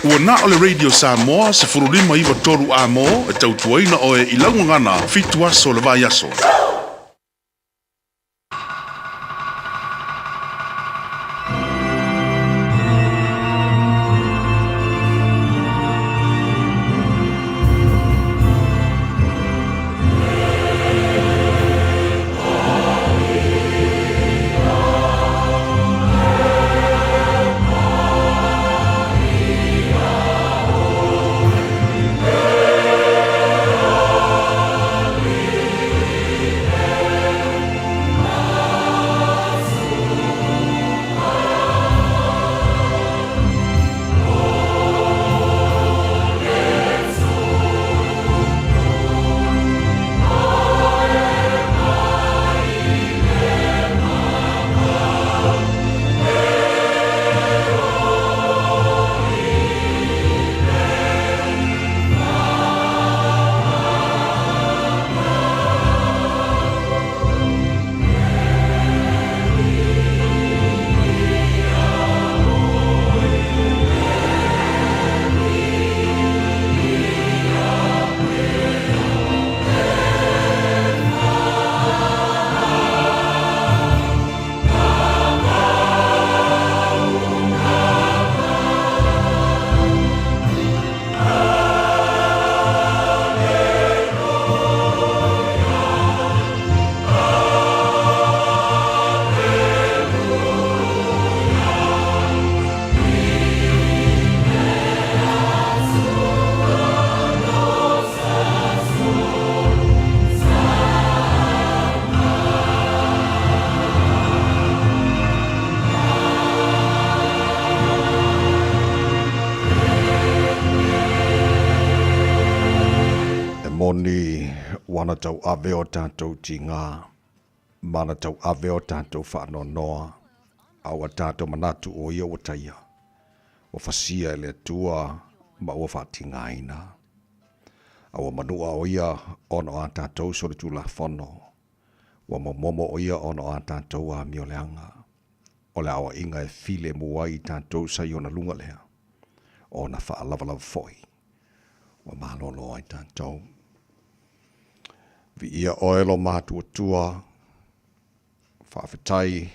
Ua na o le Radio Samoa 1593 amo e tautuaina oe i laugagana 7 aso le vai aso. E moni wana tau ave o tātou tīngā, mana tau ave o tātou whaanonoa, a ua tātou manatu o ia ua taia. Ua fasia e le Atua ma ua faatigaina. A ua manua o ia ona o a tatou solitulafono. Ua momomo o ia ona o a tatou amioleaga. O le aoaiga e filemu ai i tatou sa i ona luga lea, o ona faalavalava foi ua malolo ai tatou. Viia oe lo matuatua, faafetai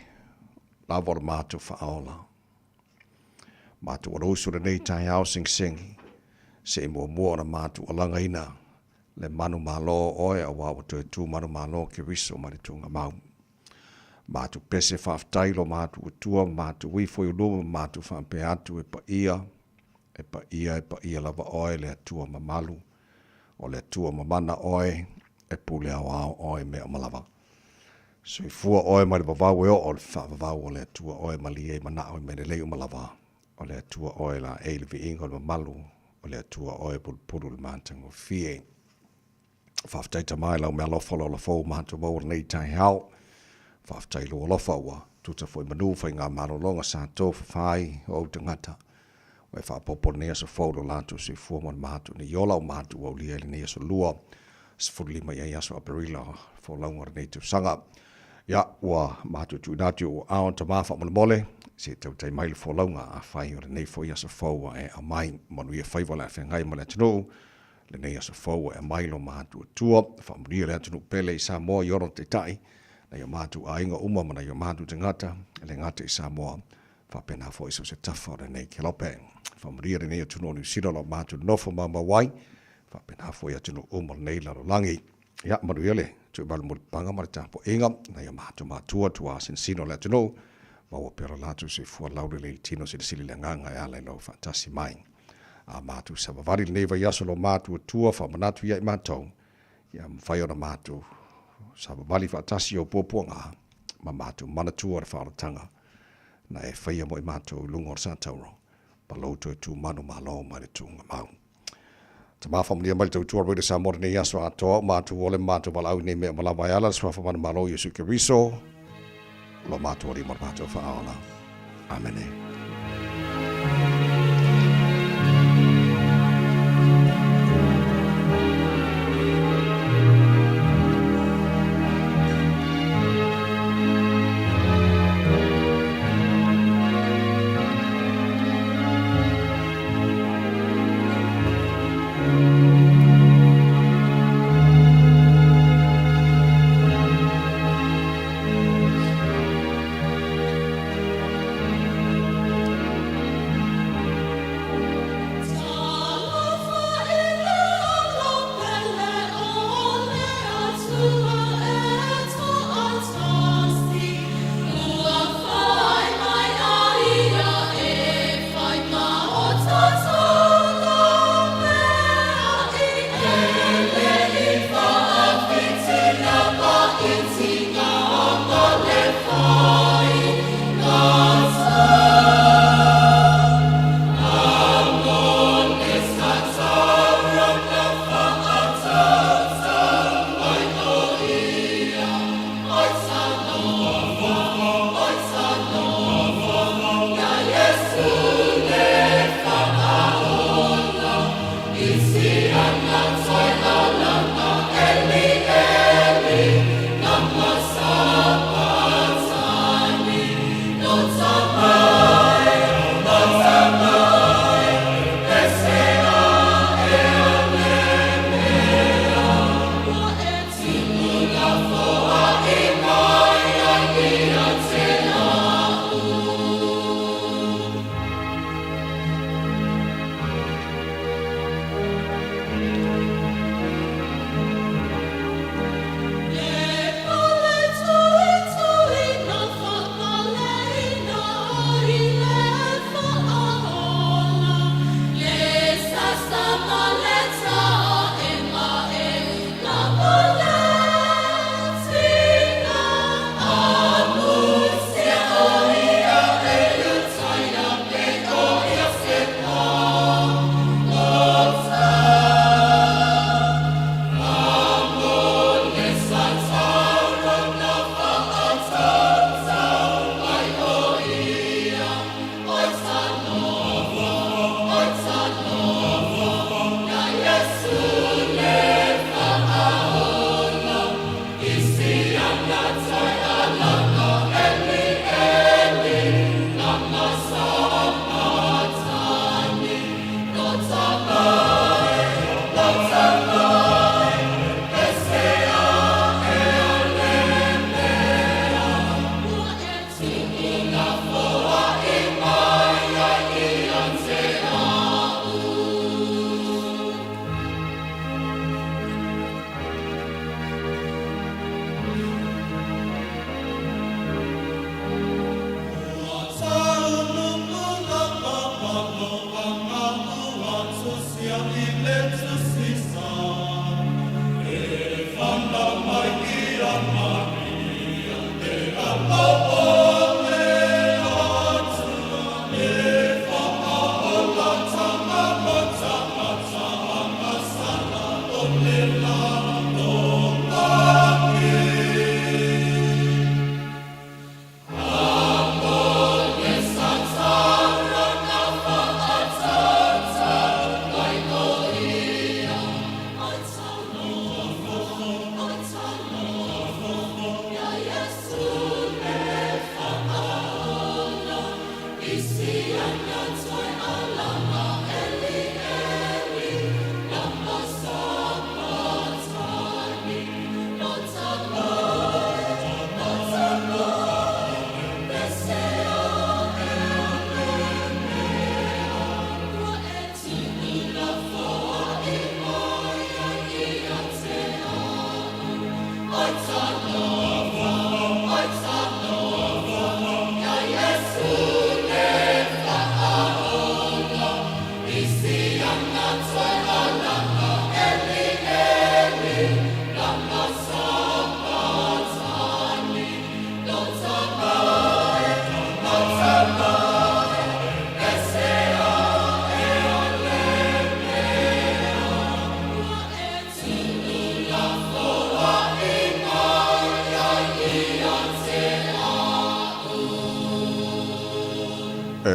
lava o le matou faaola. Matou alousu lenei taeao segisegi, se i muamua ona matou alagaina le manumalo o oe aua ua toe tu manumalo Keriso mai le tuugamau. Matou pese faafetai lo matou Atua ma matou ifo i luma ma matou faapea atu e paia, e paia, e paia lava oe le Atua mamalu, o le Atua mamana oe, e pule aoao oe mea uma lava. Soifua oe mai le vavau e oo i le faavavau o le Atua oe malie i manao i mea lelei uma lava, o le Atua oe laei i le viiga o le mamalu, o le Atua oe e pulupulu i le matagofie. Faafetai Tama i lau meaalofa o le ola fou matou maua lenei taeao. Faafetai i lou alofa ua tuta foi manu faiga malologa sa tofafa ai o ou tagata. Ua e faaopoopo lenei aso fou lo latou soifua ma le matou nei ola o matou aulia i lenei aso lua 15 i ai aso Aperila folauga o lenei tausaga. Ia, ua matou tuuina atu i ou aao Tama faamolemole, se i tautai mai le folauga afai o lenei foi aso fou ua e aumai. Manuia faiva o le a feagai ma le atunuu lenei aso fou e aumai lo matou Atua, faamanuia le atunuu pele i Samoa i ona taitai, nai o matou aiga uma ma nai o matou tagata, e le gata i Samoa, faapena foi so o se tafa o lenei kelope. Faamanuia lenei atunuu o Niu Sila o lo o matou nonofo maumau ai, faapena foi atunuu uma o lenei lalolagi. Ia, manuia le tuumalu mulipapaga ma le tapuaiga, nai o matou matua, tuasinasina o le atunuu, maua pea lo latou soifua laulelei i le tino silisili le agaga e ala i lou faatasi mai. A matou savavali lenei vaiaso lo matou Atua faamanatu ia i matou, ia mafai ona matou savavali faatasi i ou puapuaga ma matou manatua le faaolataga na e faia mo i matou i luga o le satauro ma lou toe tumanu malo mai le tuugamau. Tama faamanuia mai le tautua Radio Samoa lenei aso atoa, o matou ole ma matou valaau i nei mea uma lava e ala le suafa manumalo o Iesu Keriso, lo matou Alii ma le matou Faaola. Amene.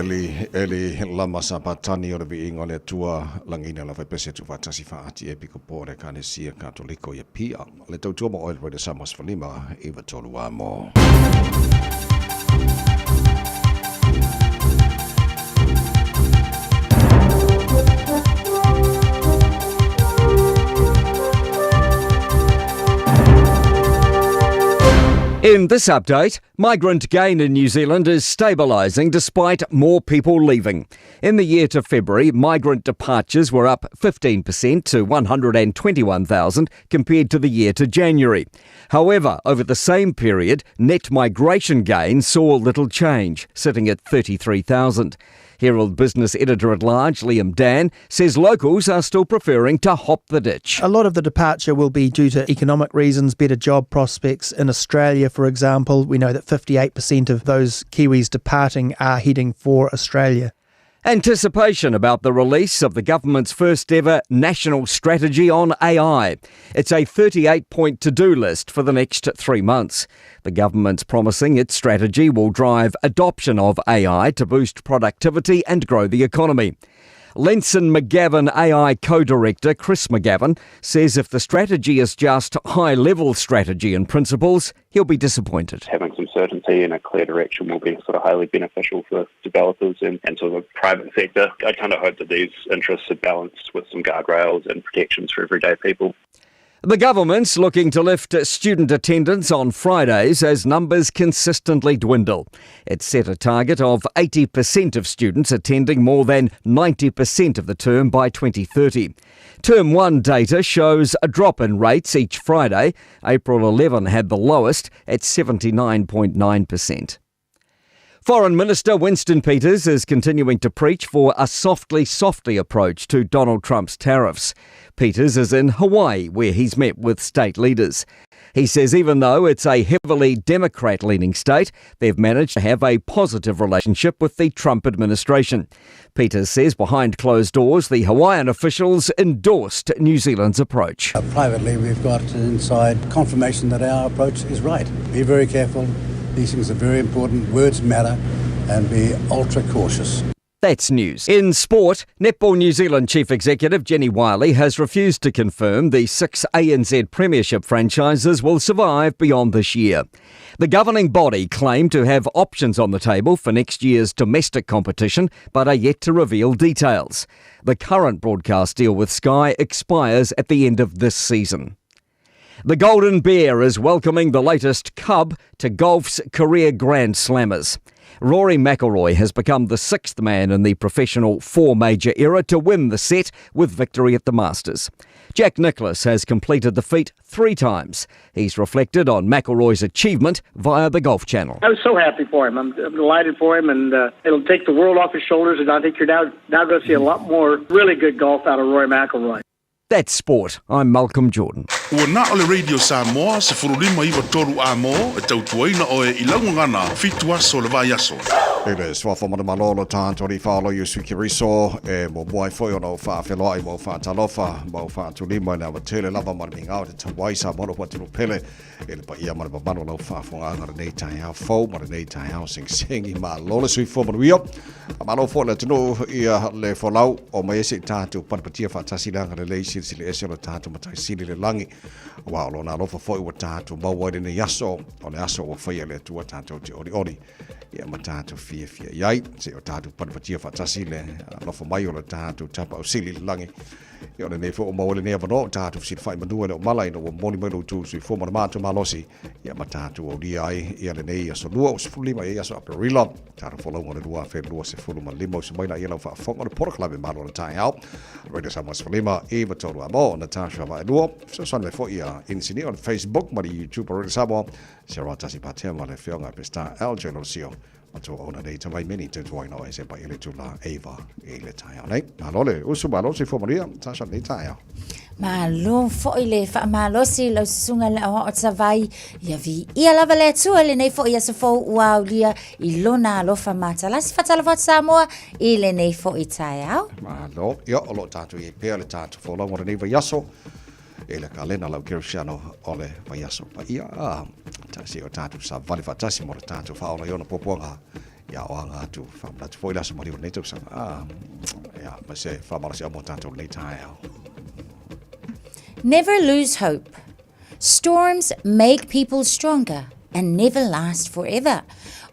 Eli, Eli, lama sabatani o le viiga o le Atua, lagiina le aufaipese tuufaatasi faa-ati Epikopo o le Ekalesia Katoliko i Apia. Le tautua ma oe le Samoa 15 93 amo. In this update, migrant gain in New Zealand is stabilising despite more people leaving. In the year to February, migrant departures were up 15% to 121,000 compared to the year to January. However, over the same period, net migration gain saw little change, sitting at 33,000. Herald Business Editor at Large, Liam Dann, says locals are still preferring to hop the ditch. A lot of the departure will be due to economic reasons, better job prospects. In Australia, for example, we know that 58% of those Kiwis departing are heading for Australia. Anticipation about the release of the government's first ever national strategy on AI. It's a 38 point to do list for the next three months. The government's promising its strategy will drive adoption of AI to boost productivity and grow the economy. Lenson McGavin AI co director Chris McGavin says if the strategy is just high level strategy and principles, he'll be disappointed. Having some certainty and a clear direction will be sort of highly beneficial for developers and, and sort of the private sector. I kind of hope that these interests are balanced with some guardrails and protections for everyday people. The government's looking to lift student attendance on Fridays as numbers consistently dwindle. It set a target of 80% of students attending more than 90% of the term by 2030. Term 1 data shows a drop in rates each Friday. April 11 had the lowest at 79.9%. Foreign Minister Winston Peters is continuing to preach for a softly, softly approach to Donald Trump's tariffs. Peters is in Hawaii, where he's met with state leaders. He says even though it's a heavily Democrat leaning state, they've managed to have a positive relationship with the Trump administration. Peters says behind closed doors, the Hawaiian officials endorsed New Zealand's approach. Privately, we've got inside confirmation that our approach is right. Be very careful. These things are very important. Words matter and be ultra cautious. That's news. In sport, Netball New Zealand Chief Executive Jenny Wiley has refused to confirm the six ANZ Premiership franchises will survive beyond this year. The governing body claim to have options on the table for next year's domestic competition, but are yet to reveal details. The current broadcast deal with Sky expires at the end of this season. The Golden Bear is welcoming the latest cub to golf's career Grand Slammers. Rory McIlroy has become the sixth man in the professional four major era to win the set with victory at the Masters. Jack Nicklaus has completed the feat three times. He's reflected on McIlroy's achievement via the Golf Channel. I was so happy for him. I'm, I'm delighted for him, and it'll take the world off his shoulders. And I think you're now now going to see a lot more really good golf out of Roy McIlroy. That's sport. I'm Malcolm Jordan. Ua na o le Radio Samoa 1593 Amo e tautuaina oe i laugagana fitu aso o le vaiaso. I le suafa manumalo o lo tātou alii faaola Iesu Keriso, e muamua ai foi ona ou faafeloai ma ou faatalofa ma ou faatulima i le avatele lava ma le migao i te tauai Samoa lou atunuu pele i le paia ma le mamalu o lau faafofogaaga lenei taeao fou ma lenei taeao segisegi. Malo le soifua manuia. Faamalo foi le atunuu ia le folau o mai ai se i tatou patipatia faatasi le agalelei silisili ese o le tatou Matai Sili i le lagi. Aua o lona alofa foi ua tatou maua ai lenei aso, o le aso ua faia e le Atua tatou te olioli ia ma tatou fiafia i ai. Se i o tatou patipatia faatasi le alofa mai o le tatou Tapaau Sili i le lagi. Ia o lenei foi ua maua lenei avanoa o tatou fesilafai manua e le o mala ina ua momoli mai lo outou soifua ma le matou malosi ia ma tatou aulia ai ia lenei aso lua o 15 i aso Aperila tatou folauga o le 2025 uso mai laia lau faafofoga o le polokalame malo o le taeao Radio Samoa 15 i Matolu Amo Natasha Vaelua fesoasoani mai foi ia inisinia o le Facebook ma le YouTube o Radio Samoa Sarah Tasi Patea ma le afioga Pestar LJ Losio Matua ona nei tamai meni te tuaina o ese pai ele tula eiva i le taeao nei. Malo le usu, malo soifua manuia, Tasha nei taeao. Malo foi le faamalosi lau susuga i le aoao Savai, ia viia lava le Atua i lenei foi aso fou ua aulia i lona alofa matalasi. Faatalofa atu Samoa i lenei foi taeao. Malo, ia o lo o tatou i ai pea le tatou folauga o lenei vaiaso. E le kalena lau Kerisiano o le vaiaso paia. A, tasi o tatou savali faatasi mo le tatou faaola i ona puapuaga. Ia o aga atu faamanatu foi le aso maliu o lenei tausaga. A, ia, ma se faamalosiau mo tatou lenei taeao. Never lose hope. Storms make people stronger and never last forever.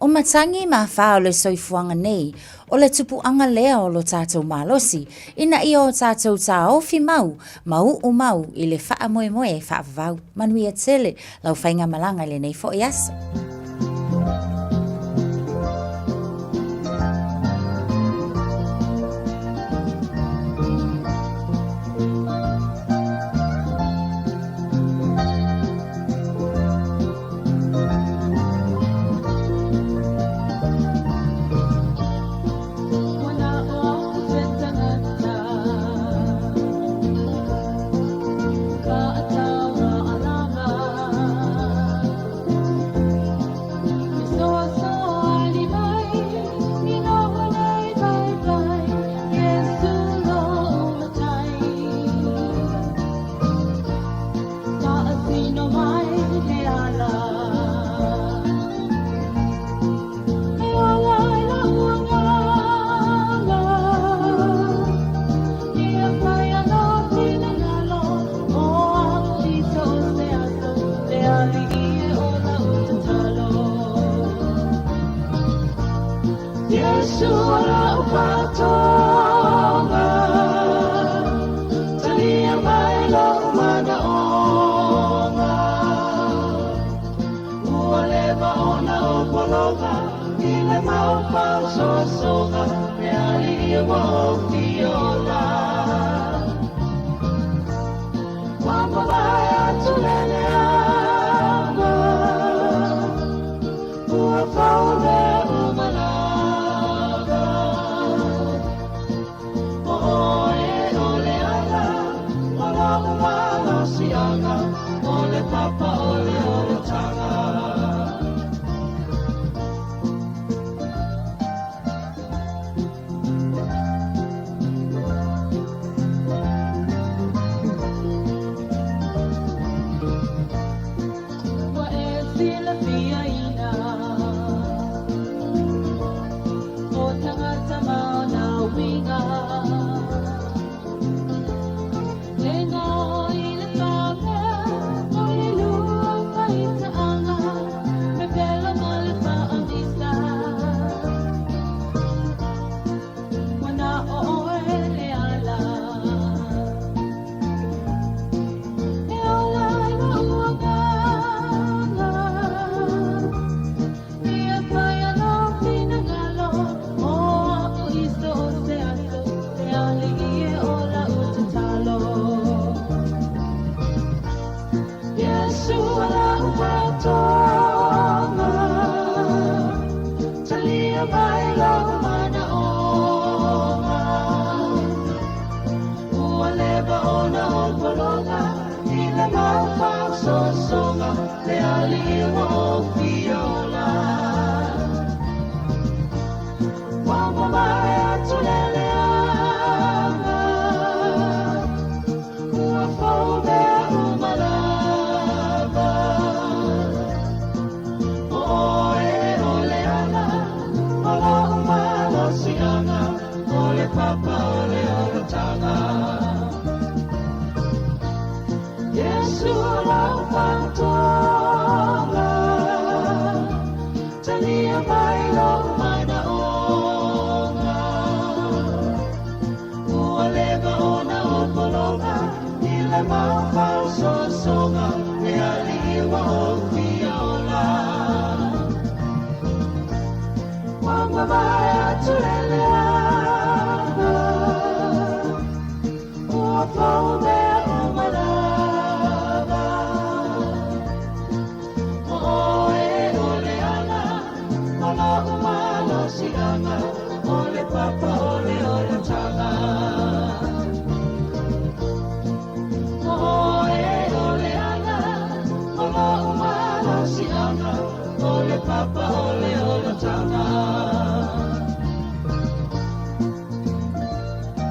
O matangi ma whā o le soifuaga nei, o le tupuaga lea o lo tātou malosi, ina ia o tātou tāofi mau, ma uu mau i le faamoemoe faavavau. Manuia tele lau faigamalaga i lenei foi aso.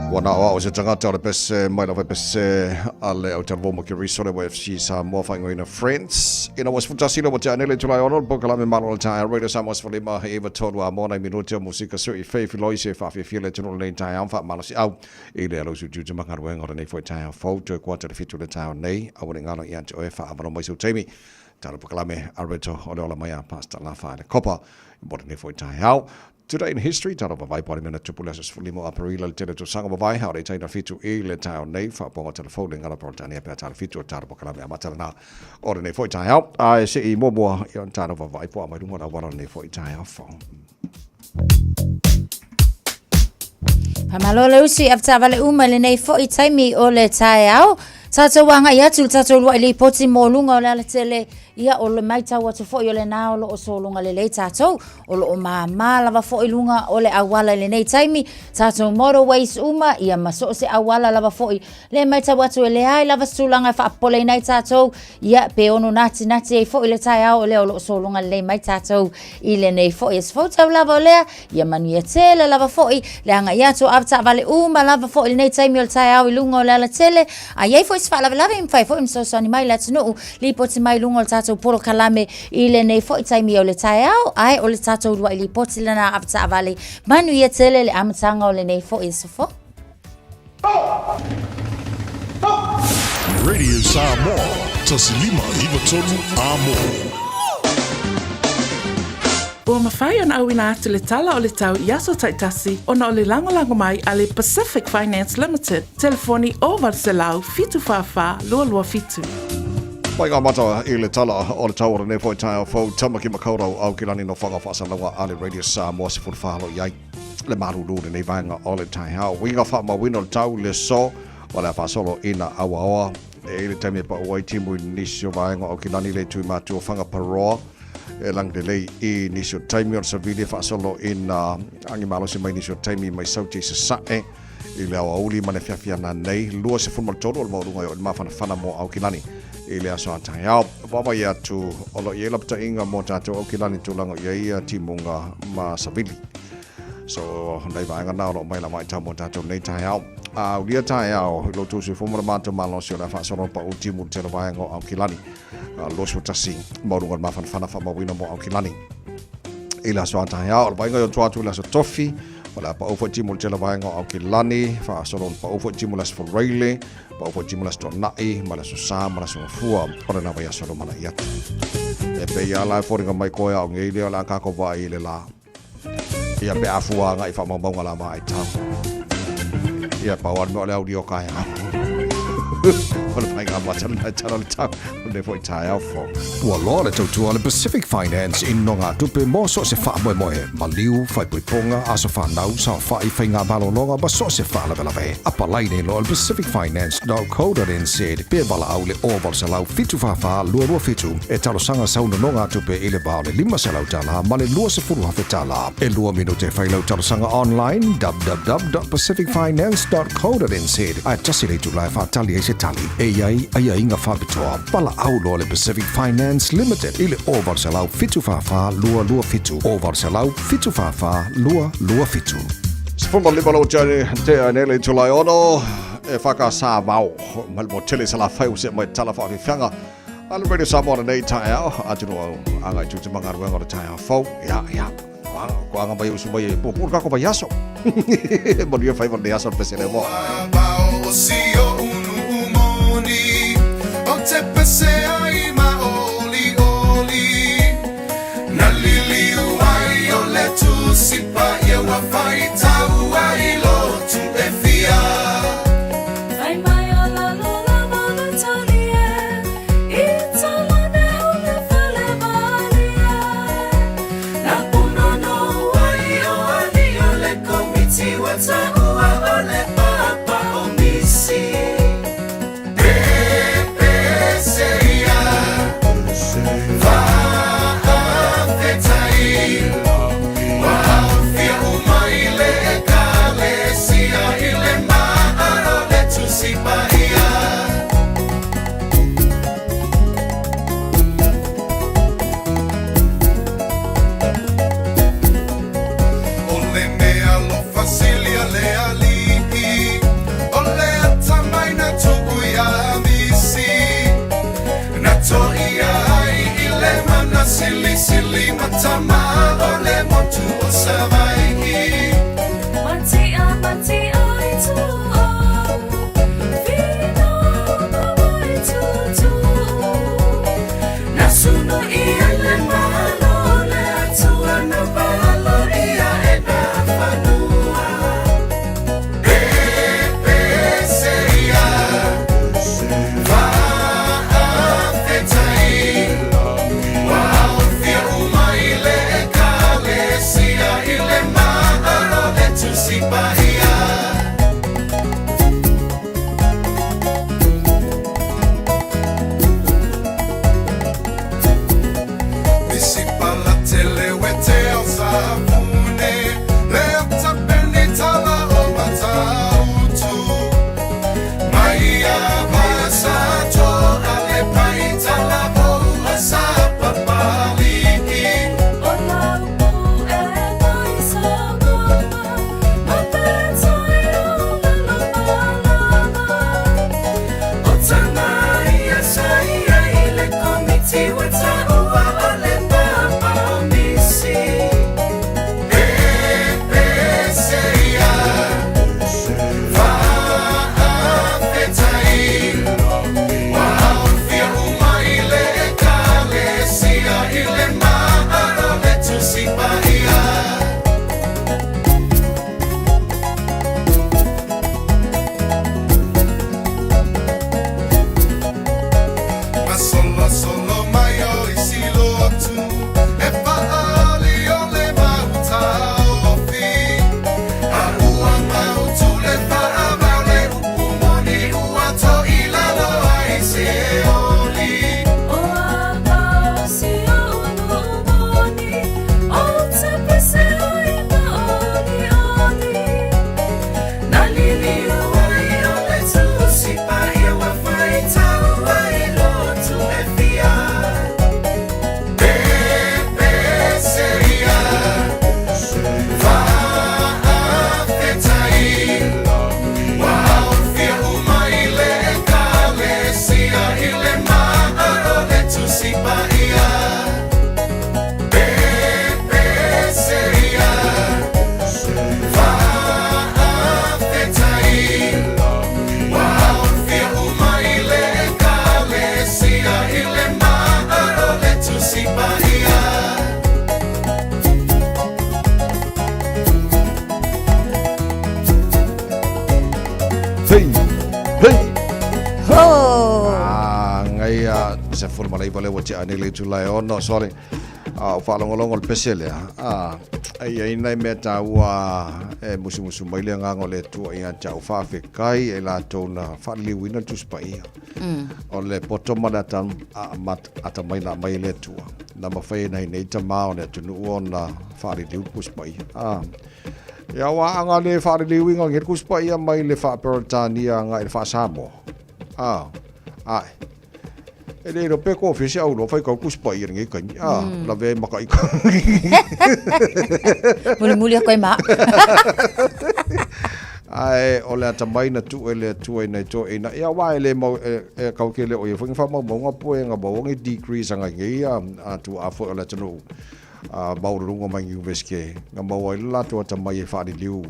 Ua na o au se tagata o le pese mai lava pese a le au talvo ke risole wa FC Samoa whaingoina Friends. Ina was futasi lo te anele tulai ono po kalame malo le tae Radio Samoa sefulima he iwa tolu a mona i minuti o musika sui fei filoi se whaafia le tunu le tae au wha malo si au i le alo su juju makarwenga o nei foi tae au fau toe kwa te fitu le tae nei au ne ngalo i ante oe wha avano mai seu taimi. Talo po kalame a reto o le ola mai a pasta la wha le kopa mo nei foi tae au. Today in history, talo vavai pari mena tupu le aso limo Aparila le tele tausaga vavai, hao le taina fitu i le taeo nei, whaaponga telefone le ngala porotania pea talo fitu o talo pokalame a matala nā o le nei foi taeao. A e se i muamua i on talo vavai po a mai runga la wala nei foi taeao fo. Pamalo le usi avetaavale uma i lenei fo'i taimi o le taeao. Tatou agai atu i le tatou lua'i lipoti mo luga o le alatele, ia o le maitau atu fo'i o lenā o loo sologa lelei tatou, o loo māmā lava fo'i luga o le auala i lenei taimi, tatou motorways uma, ia ma so o se auala lava fo'i, le maitau atu e leai lava se tulaga e faapopoleina ai tatou, ia pe ono natinati ai fo'i le taeao o lea o loo sologa lelei mai tatou i lenei fo'i aso fou tau lava o lea, ia manuia tele lava fo'i le agai atu o avetaavale uma lava fo'i lenei taimi o le taeao i luga o le alatele, a i ai fo'i se faalavelave e mafai foi ona fesoasoani mai le atunuu, lipoti mai i luga o le tatou polokalame i lenei fo'i taimi o le taeao, ae o le tatou uluai lipoti lena avetaavale, manuia tele le amataga o lenei fo'i aso fou. Radio Samoa, 159 Amo. Ua mafai ona auina atu le tala o le tau i aso taitasi ona o le lagolago mai a le Pacific Finance Limited, telefoni 0800 744 227. Mai ngā mata i le tala o le tau o lenei foi taeao fou, Tamaki Makaurau, Aukilani no Whanga Whaasalauga a le Radio Samoa 14 i ai le malulu lenei vaega o le taeao. Uiga whaamauina o le tau le so o le a faasolo ina auaoa e i le taimi e pau ai timu i nisi o vaega o Aukilani le tui matua Whangaparoa e langlelei i nisi o taimi o le savili e faasolo ina agi malosi mai nisi o taimi mai sauti i sasae i le aoauli ma le fiafiana nei 23 o le maualuga i o i le mafanafana mo Aukilani i le aso a taeao. Vaavaai atu o lo o i ai lapataiga mo tatou Aukilani tulaga o i ai timuga ma savili. So, nei vaega na o lo o mai lava i tau mo tatou nei taeao. A ulia taeao, i lo outou soifua ma le matou malosi o le a faasolo pau timu le tele vaega o Aukilani. 21 maualuga o le mafanafana faamauina mo Aukilani. I le aso a taeao, o le vaaiga i o tua atu i le aso Tofi, o le a pau foi timu le tele vaega o Aukilani, faasolo le pau foi timu le aso Faraile, pau foi timu le aso Toanai, ma le aso Sa, ma le aso Gafua, o lena vaiaso lumanai atu. E pei lava la e foliga mai koe a o ngei lea o le a kākou vaai i le la. Ia pe a fua agai i faamaumauga la vaitau. Ia pau lava le mea o le auli o kaeao. O le faiga amata lena e tala o le tau o lenei foi taeao fou. Ua loa le tautua a le Pacific Finance i nogatupe mo so o se faamoemoe, maliu, faaipoipoga, aso fanau, saofai, faigamalologa ma so o se faalavelave. Apalai nei loa i le pacificfinance.co.nz pe valaau i le 0800 744 227 e talosaga sau nonogatupe i le va o le $500 ma le $20,000. E lua minute e fai lau talosaga online www.pacificfinance.co.nz ae tasi le itula e faatali ai se tali. E i ai aiaiga faapitoa, valaau loa le Pacific Finance Limited i le 0800 744 227, 0800 744 227. 15 lau tane te ai nei le itula e ono e whakasāvao ma le motele sa la whai use mai tala whaawhiwhanga a le Radio Samoa nei taeao atonu au anga i tū te mangaruenga o le taeao fou ia ia ko anga mai usu mai e pōpū kako mai aso manuia whai wale aso le pesele mo o si o unu umoni o te pese ai ma oli oli na liliu ai o le tusi paia ua faitau ai lotu e fia. Fai mai o la lola mo le talie, i talane o le fale malie. Na punono ai o ali o le komiti wa taua o le papa o misi. Pepeseia, faafetai, ua aofia uma i le ekalesia i le maaro le Tusi Paia. O le mea alofa sili a le alii, o le atamai na tuu ia Misi. Na toia ai i le mana silisili ma tama o le motu o Savaii. Matia, matia i tua, whina maua i tutu. Na sunu ia le malo le atua na valo ia e na fanua. Pepeseia, faafetai, ua aofia uma i le ekalesia i le maaro le Tusi Paia. Misi pala tele wete o safune, le atapeni tala o matautu. Mai a vasato ale pai tala o asa papaliki. O lau e mai sa mama, ma petai o lalo malama. O tama ia sa ia i le komiti wa taua o le papa o misi. Pepeseia, faafetai, ua aofia uma i le ekalesia i le maaro le Tusi Paia. Masolosolo mai o isi lotu, e faali o le mautaofi. A ua mautu le faavao le upu moni ua toilalo ai se oli. O a si o unu umoni, o te pese ai ma oli oli. Na liliu ai o le Tusi Paia ua faitau ai lotu e fia. Pepeseia, faafetai, ua aofia uma i le ekalesia i le maaro le Tusi Paia. Pepeseia, faafetai, ua aofia uma i le ekalesia i le maaro le Tusi Paia. Hei, hei. Ho! Ah, ngai a se fulu malai vale wa te ane le itula e ono sorry. A o whaalongolongo le pese lea. A ai ai nai mea tāua e musumusu mai le agaga o le Atua ia te au faafekai e latou na faaliliuina le Tusi Paia. O le poto ma le ata, a, mat, atamai na aumai e le Atua. Na mafai e nai nei tamā o le atunuu ona faaliliu le Tusi Paia. A, ia ua aga le faaliliuina o le Tusi Paia mai le faa-Peretania agai i le faa-Samoa. A, Ae. E le iloa pe kofia se auloa fai kau Tusi Paia i lenei taimi, a, lavea ai ma ka ika. Mulimuli aku ai ma au. Ae o le atamai na tuu e le Atua i nai toeaiina, ia aua e le mau, e, e kau ke le o ia foi ni faamaumauga po e nga maua ni degrees a ngai nei a, a tuaa foi o le atunuu a maualuluga mai Iunivesite, na maua ai le latou atamai e faaliliu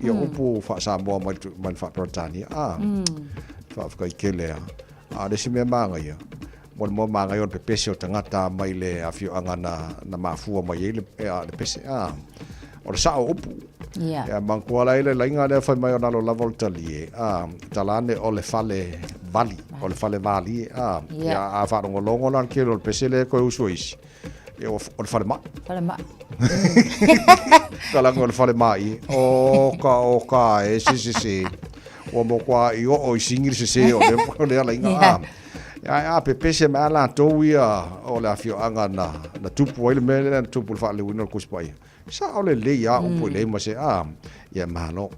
ia upu faa-Samoa mai le, mai le faa-Peretania, a, faafetai tele lava. A o le isi mea manaia, mo le mea manaia o le pepese o tagata mai le afioaga na, na mafua mai ai le, a, le pese, a. O le sao o upu. Ia. Ia manatua la i le laiga lea fai mai o lalo lava o le talie, a, tala ane o le fale vali, o le fale valie, a. Ia. Ia a faalogologo la le tele o le pese lea e toe usu e isi, ia o le falemai. Falemai. Tala ane o le falemai, o ka, o ka e, se, se, se. Ua matua i oo i sigi le sese o le, o le alaiga. Yeah. A, a pepese mai a latou ia o le afioaga na, na tupu ai le mea lea na tupu i le faaliliuina o le Tusi Paia. Sao lelei lava upu e leai ma se, a, ia malo.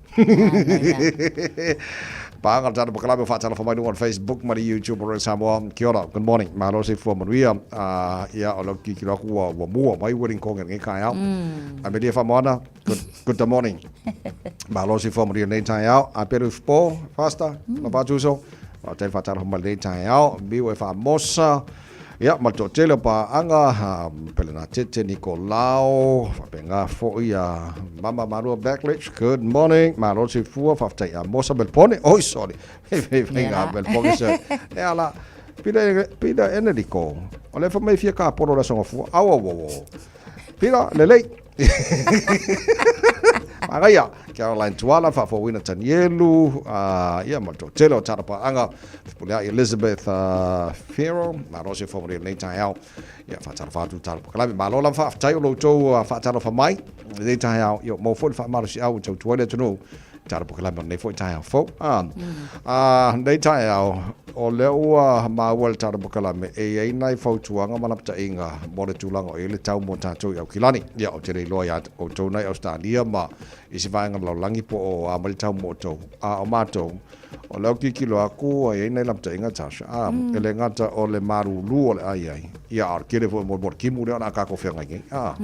Paga le tatou polokalame o faatalofa mai luga o le Facebook ma le YouTube o Radio Samoa. Kia ora, good morning. Malo soifua manuia. Ia, o lau tilotilo atu ua, ua mua mai wedding gong i lenei taeao. Amelia Faamoana, Good, good morning. Malo soifua manuia lenei taeao. A pelu po, Pastor, mm. Lopatuso. Faafetai faatalofa mai lenei taeao. Miu e faamosa. Ia, ma le toatele o paaga, Pelenatete Nikolao, faapena foi a Mama Malua Backlich. Good morning. Malo soifua, faafetai a Mosa Melpone. Oi, sorry. Hei, hei, hei, ngā Melpone se. E ala, pila, pila Enerico. O le fa mai fia ka polo la songa fua. Au, au, au, au. Pila, lelei. Manaia, Caroline Tuala, Faafouina Tanielu, ia, ma le toatele o Tata Paaga, Fepuleai Elizabeth Fero, malo se fua manuia i lenei taeao. Ia, faatalofa atu Tala Pokalame. Malo lava faafetai o lo outou faatalofa mai i lenei taeao. Ia, maua foi le faamalosiau e tautua ai le atunuu. Tala Pokalame o lenei foi taeao fou. Lenei taeao, o lea ua maua i le Tala Pokalame, e i ai nai fautuaga ma lapataiga mo le tulaga o i ai le tau mo tatou i Aukilani. Ia, ou te le iloa iā outou na i Ausetalia ma isi vaega o le lalolagi po o a mai le tau mo outou. A o matou, o lea ou tilotilo atu ua i ai nai lapataiga Tasha, a, e le gata o le malulu o le a i ai, ia, a o le tele foi mo le timu lea o le a tatou feagai nei. A,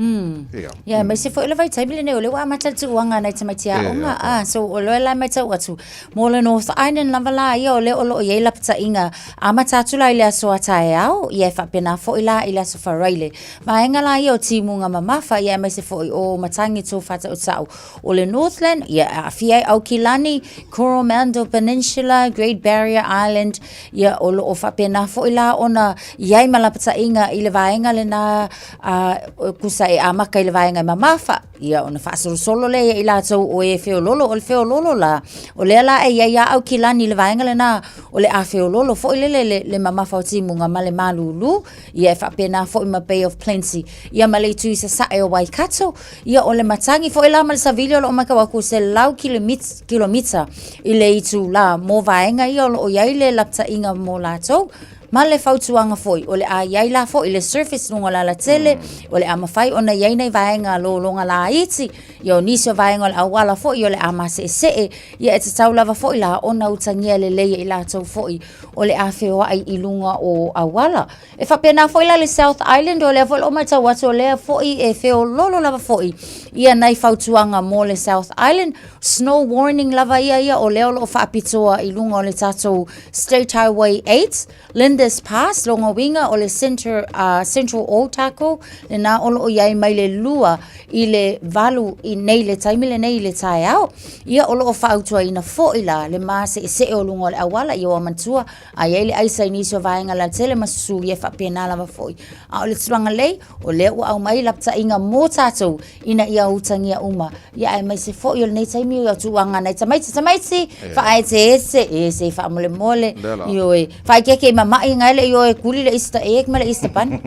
ia. Ia, aemaise foi o le vaitaimi lenei o lea ua amata le tuuaga a nai tamaiti aoga, a, so o lea la e matau atu, mo le North Island lava la ia o lea o lo o i ai lapataiga, amata atu la i le aso a taeao, ia e faapena foi la i le aso Faraile. Vaega la ia o timuga mamafa, ia aemaise foi o Matagi Faatautau o le Northland, ia e aafia ai Aukilani, Coromandel Peninsula, Great Barrier Island, ia o lo o faapena foi la ona i ai ma lapataiga i le vaega lena a tusa e amata i le vaega e mamafa, ia ona faasolosolo lea ia i latou o e feololo, o le feololo la, o lea la e i ai a Aukilani i le vaega lena, o le a feololo foi lele le, le mamafa o timuga ma le malūlū, ia e faapena foi ma Bay of Plenty, ia ma le itu i sasae o Waikato, ia o le matagi foi la ma le savili o lo o matau atu 100 kilomita i le itulā mo vaega ia o lo o i ai le lapataiga mo latou, ma le fautuaga foi, o le a i ai la foi le surface luga o le alatele, o le a mafai ona i ai nai vaega lologa laiti, ia o nisi o vaega o le auala foi o le a maseesee, ia e tatau lava foi la ona utagia lelei e i latou foi o le a feoai i luga o auala. E faapena foi la le South Island, o lea foi o lo o matau atu, o lea foi e feololo lava foi ia nai fautuaga mo le South Island. Snow warning lava ia ia, o lea o lo o faapitoa i luga o le tatou State Highway 8, Lindis Pass, lona uiga o le Center, Central Ōtākou, lena o lo o i ai mai le 2 i le 8 i nei le taimi lenei i le taeao. Ia o lo o fautuaina foi la le maseesee o luga o le auala, ia ua manatua A i ai le aisa i nisi o vaega lautele ma susu, ia e faapena lava foi. A o le tulaga lelei, o lea ua aumai lapataiga mo tatou ina ia utagia uma. Ia aemaise foi o lenei taimi o tulaga nai tamaiti, tamaiti, faaeteete, e se faamolemole, ioe, faaikeike i mama'i ngai le ioe kuli le Easter egg ma le Easter bunny.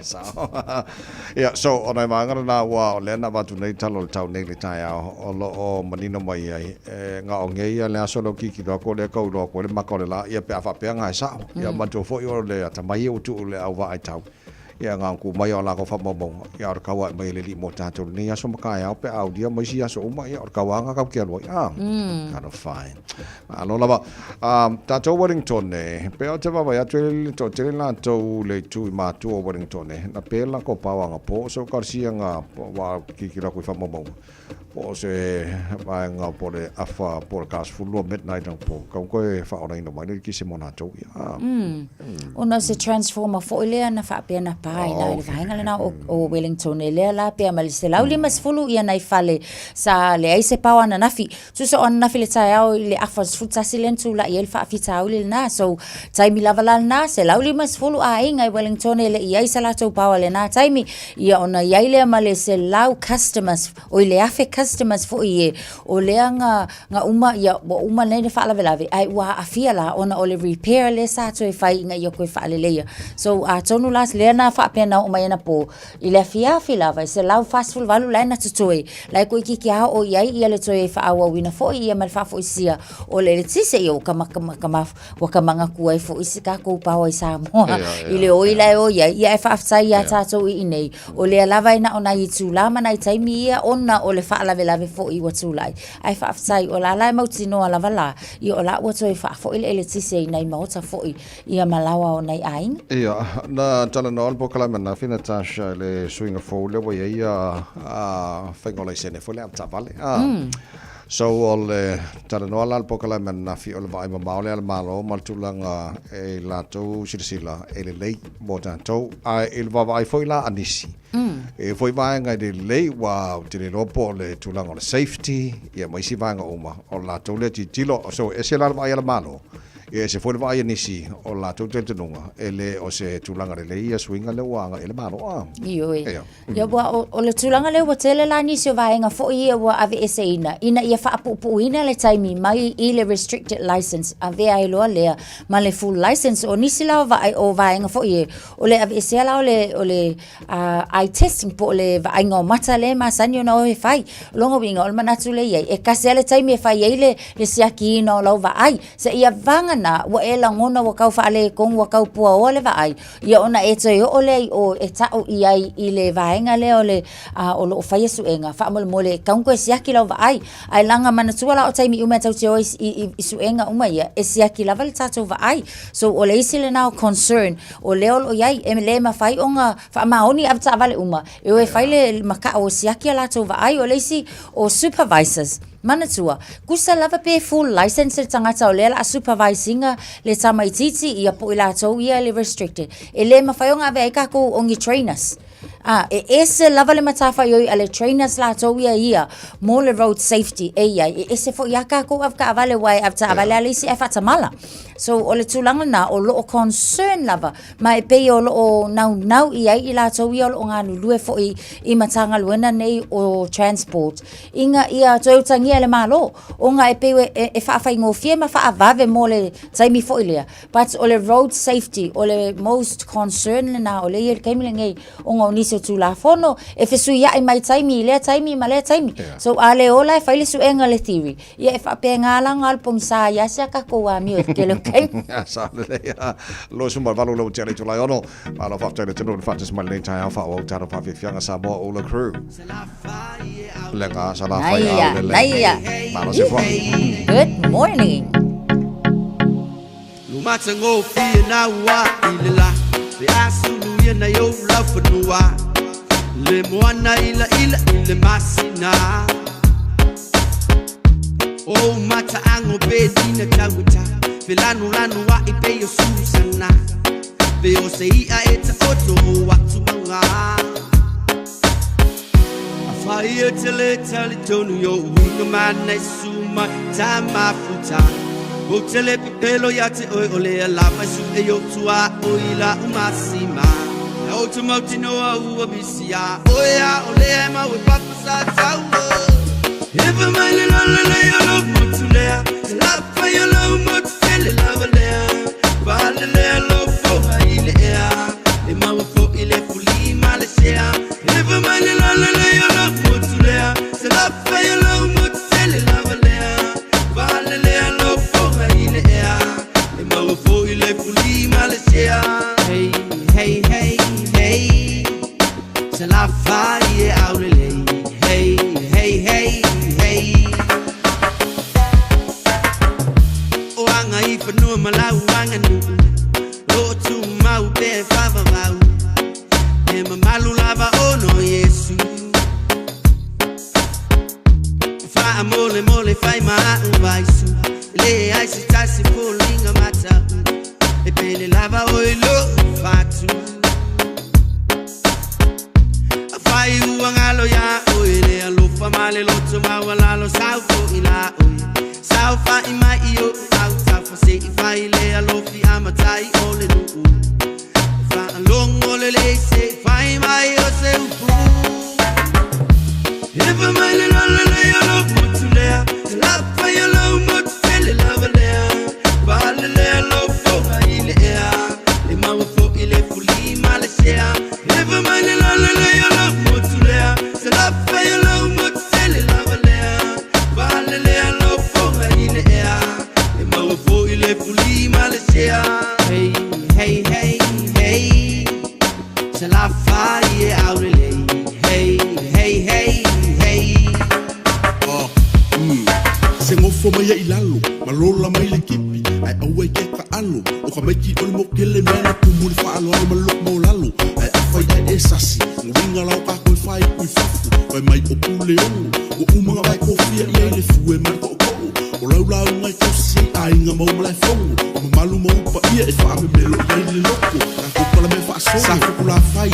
Sao. Ia, so, o nai vaega lena ua o lea na avatu nei tala o le tau nei i le taeao, o lo o manino mai ai, e gaoge ia le aso lea o tilotilo atu o lea e tau iloa atu ai le maka o le la, ia pe a faapea na e sao. Ia manatua foi o le atamai ia ua tuu i le au vaai tau. Ia agaga mai o lakou faamaumauga, ia o le tauae mai e le Alii mo tatou i lenei aso ma taeao pe a aulia ma isi aso uma, ia o le tauaga tatou te alu ai. Ah, talofa e. Malo lava. Tatou Wellington e, pei ou te vaavaai atu e le toatele latou i le itu i matua o Wellington e, na pe latou power anapo, so talosia na ua tilotilo atu i faamaumauga, po o se vaega po o le afa po o le 12 midnight anapo, tatau ona toe faaolaina mai le eletise mo latou. Ia. Ona o se transformer foi lea na faapea na pa i ina i le vaega lena o Wellington e lea la pea ma le 150 ia nai fale sa leai se power ananafi. Tusa o ananafi i le taeao i le afa 11 lea na tulai ai le faafitauli lena. So, taimi lava la lena, 150 aiga i Wellington e le i ai sa latou power i lena taimi. Ia ona i ai lea ma le 100 customers, oi le 1,000 customers foi e o lea na, na uma, ia ua uma nei le faalavelave, ae ua aafia la ona o le repair lea sa toe fai ina ia toe faaleleia. So, atonu la lea na faapea na oo mai anapo, I le afiafi lava, e 148 la e na totoe, la e toeitiiti lava oo i ai ia le toe faaauauina foi ia ma le faafoisia o le eletise. Ia ua ka ua ka manatua ai foi si tatou power i Samoa i le oi la e oi ai. Ia ae faafetai ia tatou i inei, o lea lava e na o nai itula ma nai taimi ia ona o le faalavelave foi ua tulai. Ae faafetai o la la e mautinoa lava la, ia o la ua toe faafoi le eletise i nai maota foi ia ma laoa o nai aiga. Ia, na talanoa le polokalame ananafi Natasha i le suiga fou lea ua i ai ia faiga o laisene foi lea avetaavale. So o le talanoa la le polokalame ananafi o le vaai mamao lea a le Malo ma le tulaga e latou silasila e lelei mo tatou. Ae i le vaavaai foi la a nisi, e foi vaega e le lelei ua ou te le iloa po o le tulaga o le safety ia ma isi vaega uma o le latou lea tilotilo. So e ese la le vaai a le Malo, E ese foi le vaai a nisi o le latou talitonuga, e le o se tulaga lelei ia suiga lea ua agai i le Malo. A. Ioe. Ia. Ia, ua, o, o le tulaga lea ua tele la nisi o vaega foi ia ua aveeseina, ina ia faapuupuuina le taimi mai i le restricted license, avea ai loa lea ma le full license. O nisi la o, vaai, o vaega foi ia, o le aveesea la o le, o le eye testing po o le vaaiga o mata lea e masani ona o e fai. O lona uiga, o le manatu lea i ai, e tasi lava le taimi e fai ai le, le siakiina o lau vaai. Seia vagana ua e lagona ua tau faaletonu ua tau puaoa le vaai, ia ona e toe oo lea i o e tau i ai i le vaega lea o le o lo o faia suega, faamolemole e tatau ona toe siaki lau vaai. Ae leaga manatua la o taimi uma e tatou te o ai i suega uma ia, e siaki lava le tatou vaai. So o le isi lena o concern o lea o lo o i ai, e le mafai ona faamaoni avetaavale uma e o e fai le makaʻu e siaki a latou vaai. O le isi o supervisors, Manatua, tusa lava pe full license le tagata o lea la a supervise ina le tamaitiiti ia po o i latou ia le restricted. E le mafai ona ave ai tatou o ni trainers. A, e ese lava le matafaioi a le trainers latou ia ia mo le road safety e i ai. E ese foi a tatou avetaavale aua e avetaavale lava le isi ae faatamala. So o le tulaga lena o lo o concern lava ma e pei o lo o naunau i ai i latou ia o lo o galulue foi i Matagaluega nei o Transport ina ia toe utagia e le Malo, ona e pei e faafaigofie ma faavave mo le taimi foi lea. But o le road safety, o le most concern lena o lea e i ai i le taimi lenei, ona o nisi o Tulafono e fesuiai mai taimi i lea taimi ma lea taimi. So a le ola e fai le suega le theory, Ia e faapena la ona alu pogisa ai lava si a tatou amio i le tele o taimi. Sa lelei a 28 lau tea le itula e ono. Malo faafetai le atunuu le faatasi mai lenei taeao faaauau tatou faafiafiaga Samoa Ula Crew. Le ga sa la fai au le lelei. Malo se fua. Good morning. Lumatagofie na ua i le la Pe a sulu ia na i ou laufanua Le moana ila ila i le masina O mataago pe lina tauata Fe lanu lanu ai pe o susana Pe o se ia e taoto o atu mauga Afai e te le talitonu i ou uiga mana e su mai ta mafuta Ou te le pepelo ia te oe o lea lava e su e o tua o i la umasima E o te mautinoa ua misi a oe a o lea e mau e papa sa taua Ewa mai le lola le o lo motu lea Te lapa i o lo motu tele lava lea Pale lea lo foha i le ea E maua fo'i le fuli ma le sea Ewa mai le lola le o lo motu lea Te lapa i o lo motu tele lava lea Pale lea lo foha i le ea E maua fo'i le fuli ma le sea Hey, hey, hey, hey. i fanua ma lau aganuu O loo tumau pea e faavavau E mamalu lava ona o Iesu Faamolemole fai ma a'u vaisu E leai se tasi foliga mata'u E pele lava oe i lo'u fatu Afai ua galo iā oe le alofa ma le loto maualalo Sau fo'i la oe Saofa'i mai i o'u autafa Se i fai le alofi a matai o le nuu Faalogo lelei se i fai mai o se upu Efa mai le lalelei o lou motu lea Se lafai o lou motu tele lava lea Faalelea lou foga i le ea E maua fo'i le fuli ma le sea Efa mai le lalelei o lou motu lea Se lafai o lou motu tele lava lea Faalelea lou foga i le ea E maua fo'i le fuli ma le sea Hey, hey, hey, hey Salafai e aulelei Hey, hey, hey, hey Ah, mm. Se gofo mai ai i lalo, ma lola mai le kipi, ae aua e ke taalo. O ka maiki o le mokele mea na tumu i le faaaloalo ma le loko maulalo. Ae afai ae e sasi, uiga la o kakou e faaiku i fafo, fai mai o Puleono. Ua uma ona vae kofia i ai le fue ma le tootoo. O lau lauga e tausi ai aiga ma ou malaefono. O mamalu ma ou paia e faamemelo i ai le loko. Tatou palamea faasolo, sa Fukulafai,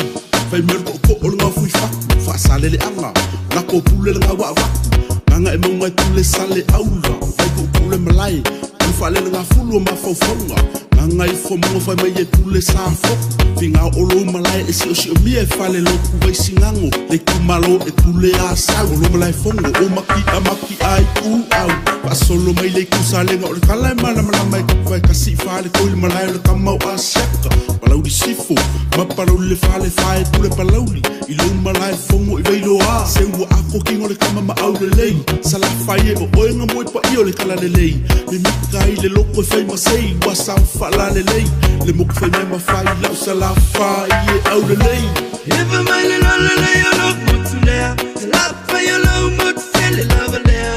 fai mai o le tootoo o le gaofui fatu, faasaleleaga, lako pule le gaua avatu. Gaga e mauga e pule sale aula, vai tuutuu le malae, o le faalelegafulu o mafaufauga. Gaga ifo mauga fai mai e pule sa foku, figao o lou malae e siosiomia e fale lotu vai sigago, le itumalo e pule a sau. O lo malaefono o maki a maki ai u au, faasolo mai le itu salega o le tala e malamalama e tapu e kasi i fale toi le malae o le tama o Asiata. Palauli Sifo ma Palauli le fale fae pule Palauli i lou malae fono i Vailoa. Se ua ako kino le tama ma aulelei, Salafai e o oe nga moe paia o le talalelei. Mimita ai le loko e fai ma sei, ua sao faalalelei le moku fai mai ma fai lau Salafai e aulelei. Efa mai le lalelei o lou motu lea Salafai o lou motu tele lava lea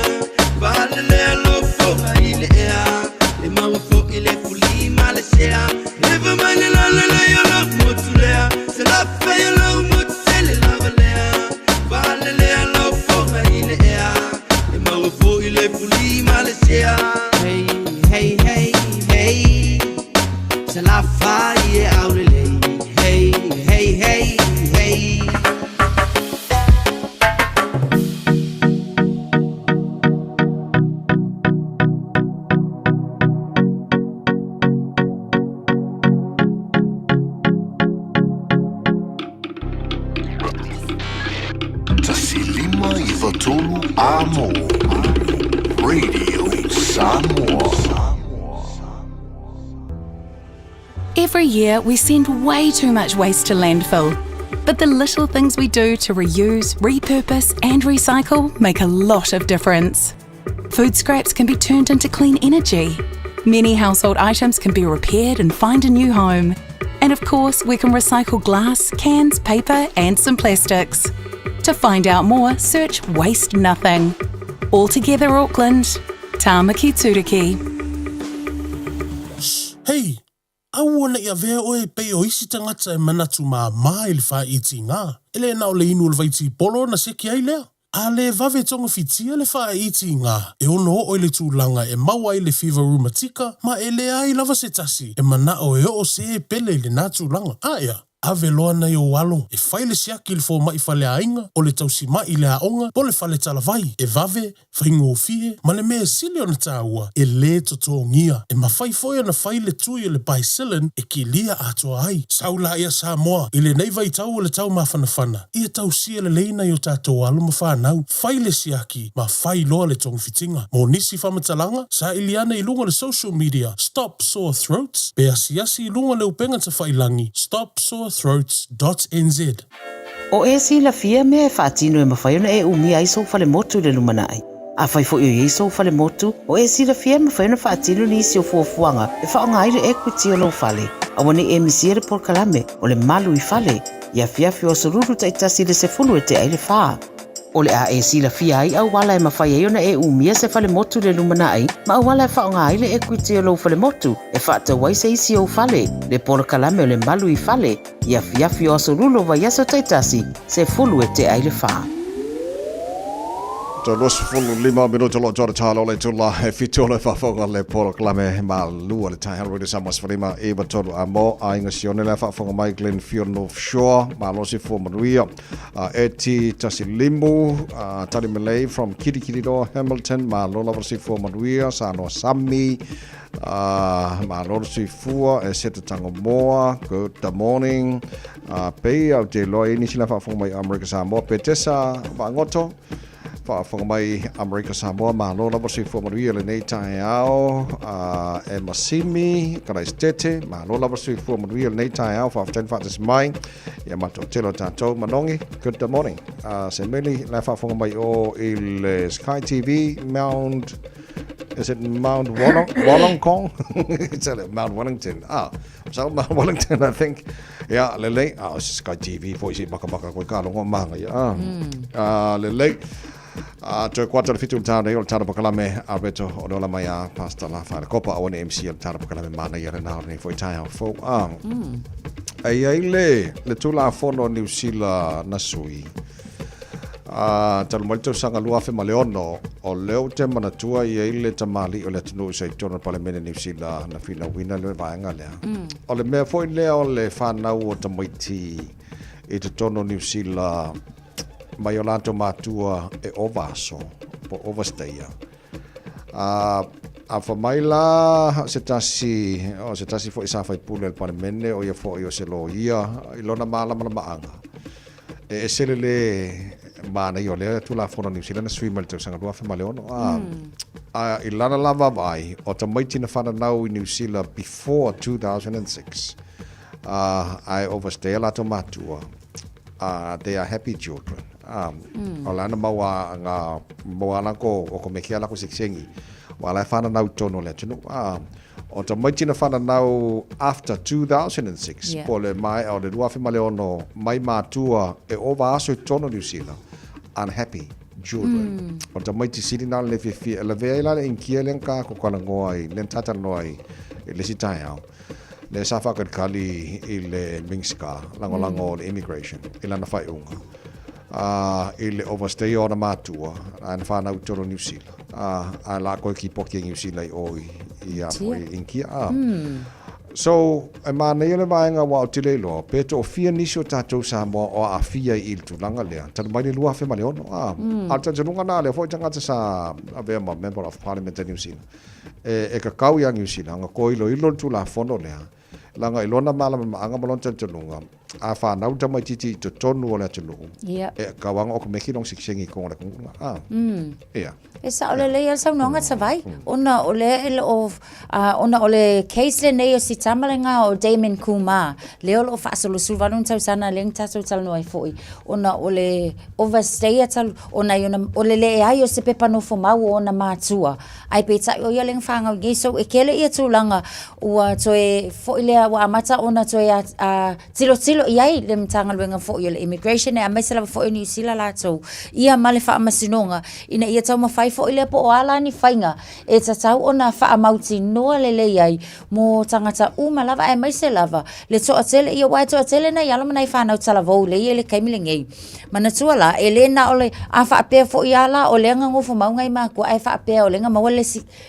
Faalelea lou foga i le ea E maua fo'i le fuli ma le sea Efa mai le lalelei o lou motu lea Salafai o lou motu tele lava lea Faalelea lou foga i le ea E maua fo'i le fuli ma le sea Hey, hey, hey, hey Salafai e aulelei Hey, hey, hey, hey 1593 Amo Radio Samoa. Every year, we send way too much waste to landfill. But the little things we do to reuse, repurpose, and recycle make a lot of difference. Food scraps can be turned into clean energy. Many household items can be repaired and find a new home. And of course, we can recycle glass, cans, paper, and some plastics. To find out more, search Waste Nothing. All together, Auckland. Tāmaki Turuki. Hei, aua ne i avea oe e pei o isi tagata e manatu māmā i le faaitiga. E le na o le inu o le vaitipolo ona seki ai lea. A le vave togafitia le faaitiga, e ono oo i le tulaga e maua ai le fiva rumatika ma e leai lava se tasi e manao e oo se e pele i lena tulaga. Aea, ave loa nai ou alo e fai le siaki i le fomai faleaiga, o le tausima'i i le aoga po o le fale talavai, e vave, faigofie, ma le mea e sili ona taua, e lē totogia. E mafai foi ona fai le tui o le Bicillin e kilia atoa ai. Sau laia Samoa, i lenei vaitau o le tau mafanafana, ia tausia lelei nai o tatou alo ma fanau, fai le siaki ma fai loa le togafitiga. Mo nisi faamatalaga, saili ane i luga o le social media Stop Sore Throats pe asiasi i luga o le upega tafailangi stopsorethroats dot nz. O e silafia mea e faatino e mafai ona e umia ai sou falemotu i le lumanai. Afai foi o i ai sou falemotu, o e silafia e mafai ona faatino nisi o fuafuaga e faaaoga ai le equity o lou fale. Aua ne i e misia le polokalame o le Malu i Fale i afiafi o aso Lulu taitasi i le 10 e tea i le fa. O le a e silafia ai auala e mafai ai ona e umia se falemotu i le lumanai ma auala e faaaoga ai le equity o lou falemotu e faatau ai se isi ou fale, le polokalame o le Malu i Fale, i afiafi o Aso Lulu o vaiaso taitasi, 10 e tea i le fa. Toe 25 minuta lo tōra tālo le tula e fitu o le whawhonga le polokalame ma lua le taihalo Radio Samoa sefalima iwa tolu a mo aiga sione le whawhonga mai Glenfield North Shore ma losi fua manuia uh, Eti Tasilimu uh, Tari Malay from Kirikiriroa Hamilton ma lola wasi fua manuia Sanoa Sami Uh, malo le soifua e seta tango moa. Good morning. Pei au te loa i nisi la faafofoga mai Amerika Samoa. Petesa Vaangoto, faafofoga mai Amerika Samoa. Malo lava le soifua manuia lenei taeao. E Masimi, Karaisitete, malo lava le soifua manuia lenei taeao. Faafetai le faatasi mai. Ia matou tele o tatou manogi. Good morning. Se meli la faafofoga mai o i le Sky TV Mount Is it Mount Wollong Wollongkong? It's a Mount Wellington. Ah, so Mount Wellington, I think. Yeah, lelei. Ah, o se Sky TV foi si maka maka koe ka longo manga ia. Ah, mm. ah lelei. Ah, toe kwata le fitu le tāna i o le tāna pakalame Alberto o le ola mai a Pastor La Whaere Kopa o ne MC o le tāna pakalame mana ia le nā o nei foi tai au fou. Ah, mm. Ai ai le, le tūla fono New Sila na sui. Ā, talu mai le tausaga 2006, o lea ou te manatua i ai le tamalii o le atunuu sa i totonu o le Palemene Niu Sila na finauina le vaega lea. O le mea foi lea o le fanau o tamaiti i totonu o Niu Sila mai o latou matua e ova aso, po o overstayer. Ā, a fa mai la se tasi, o se tasi foi sa faipule o le Palemene, o ia foi o se loia i lona malamalamaaga. E ese le lē manaia o lea Tulafono a Niu Sila na sui mai le tausaga 2006, a, mm. a i lana la vaavaai, o tamaiti na whananau i Niu Sila before 2006, uh, ae overstay a latou matua, uh, they are happy children. Um, mm. O lana maua ngā maua lako o ko mekia lako seksengi, wa la whananau tonu le atunu. Uh, O tamaiti na whananau after 2006, yeah. po le mai, o le 2006, mai mātua e ova aso i tonu New Zealand, unhappy children. Mm. O tamaiti sili nā le fiafia, e lavea i la le inkia le ka ko kala ngoa i, le tata noa i, i le si taeao. Le sa whakalikali i le Mingska, langolango mm. le immigration, i lana whaiunga. Uh, i le overstay o na mātua, a na whanau toro New Zealand. A, a la koe ki poki e New Zealand i o i, i a i Inkia. A. Mm. So, e mānaia le vaega ua o te leiloa, pe to fia nisi o tātou Samoa o a fia i le tulaga lea. Talu mai le 2006, a. Mm. A talitonuga nā lea foi tagata sa avea ma Member of Parliament a New Zealand. E, e kakau ia New Zealand, nga ko ilo ilo le tulafono lea. Leaga i lona malamalamaaga ma lona talitonuga, a fanau le tamaitiiti i totonu o le atunuu, Ia. e kau aga o ka meki long sikisengi i konga le kunga. A. Mm. Ia. E sao lelei a le saunoaga Savai, ona o lea e le o, a, ona o le case lenei o si tama lega o Damon Kumar, lea o lo o faasolosulu valu ona tausaga lea na tatou talanoa ai foi, ona o le overstayer talu, ona i ona, o le leai o se pepa nofo mau o ona matua, Ae peitai ʻo ia lea na whānau nei, so e kele ia tulaga ua toe foʻi lea ua amata ona toe a, a tilotilo i ai le Matagaluega foʻi o le Immigration aemaise lava foʻi o Niu Sila latou ia ma le faamasinoga ina ia taumafai foʻi lea po o a la ni faiga e tatau ona faamautinoa lelei ai mo tagata uma lava aemaise lava le toatele ia aua e toatele nai alo ma nai fanau talavou lea i le taimi lenei. Manatua la, e le na o le, a faapea foi a la, o lea na nofo mau nai matua, ae faapea o lea na maua le,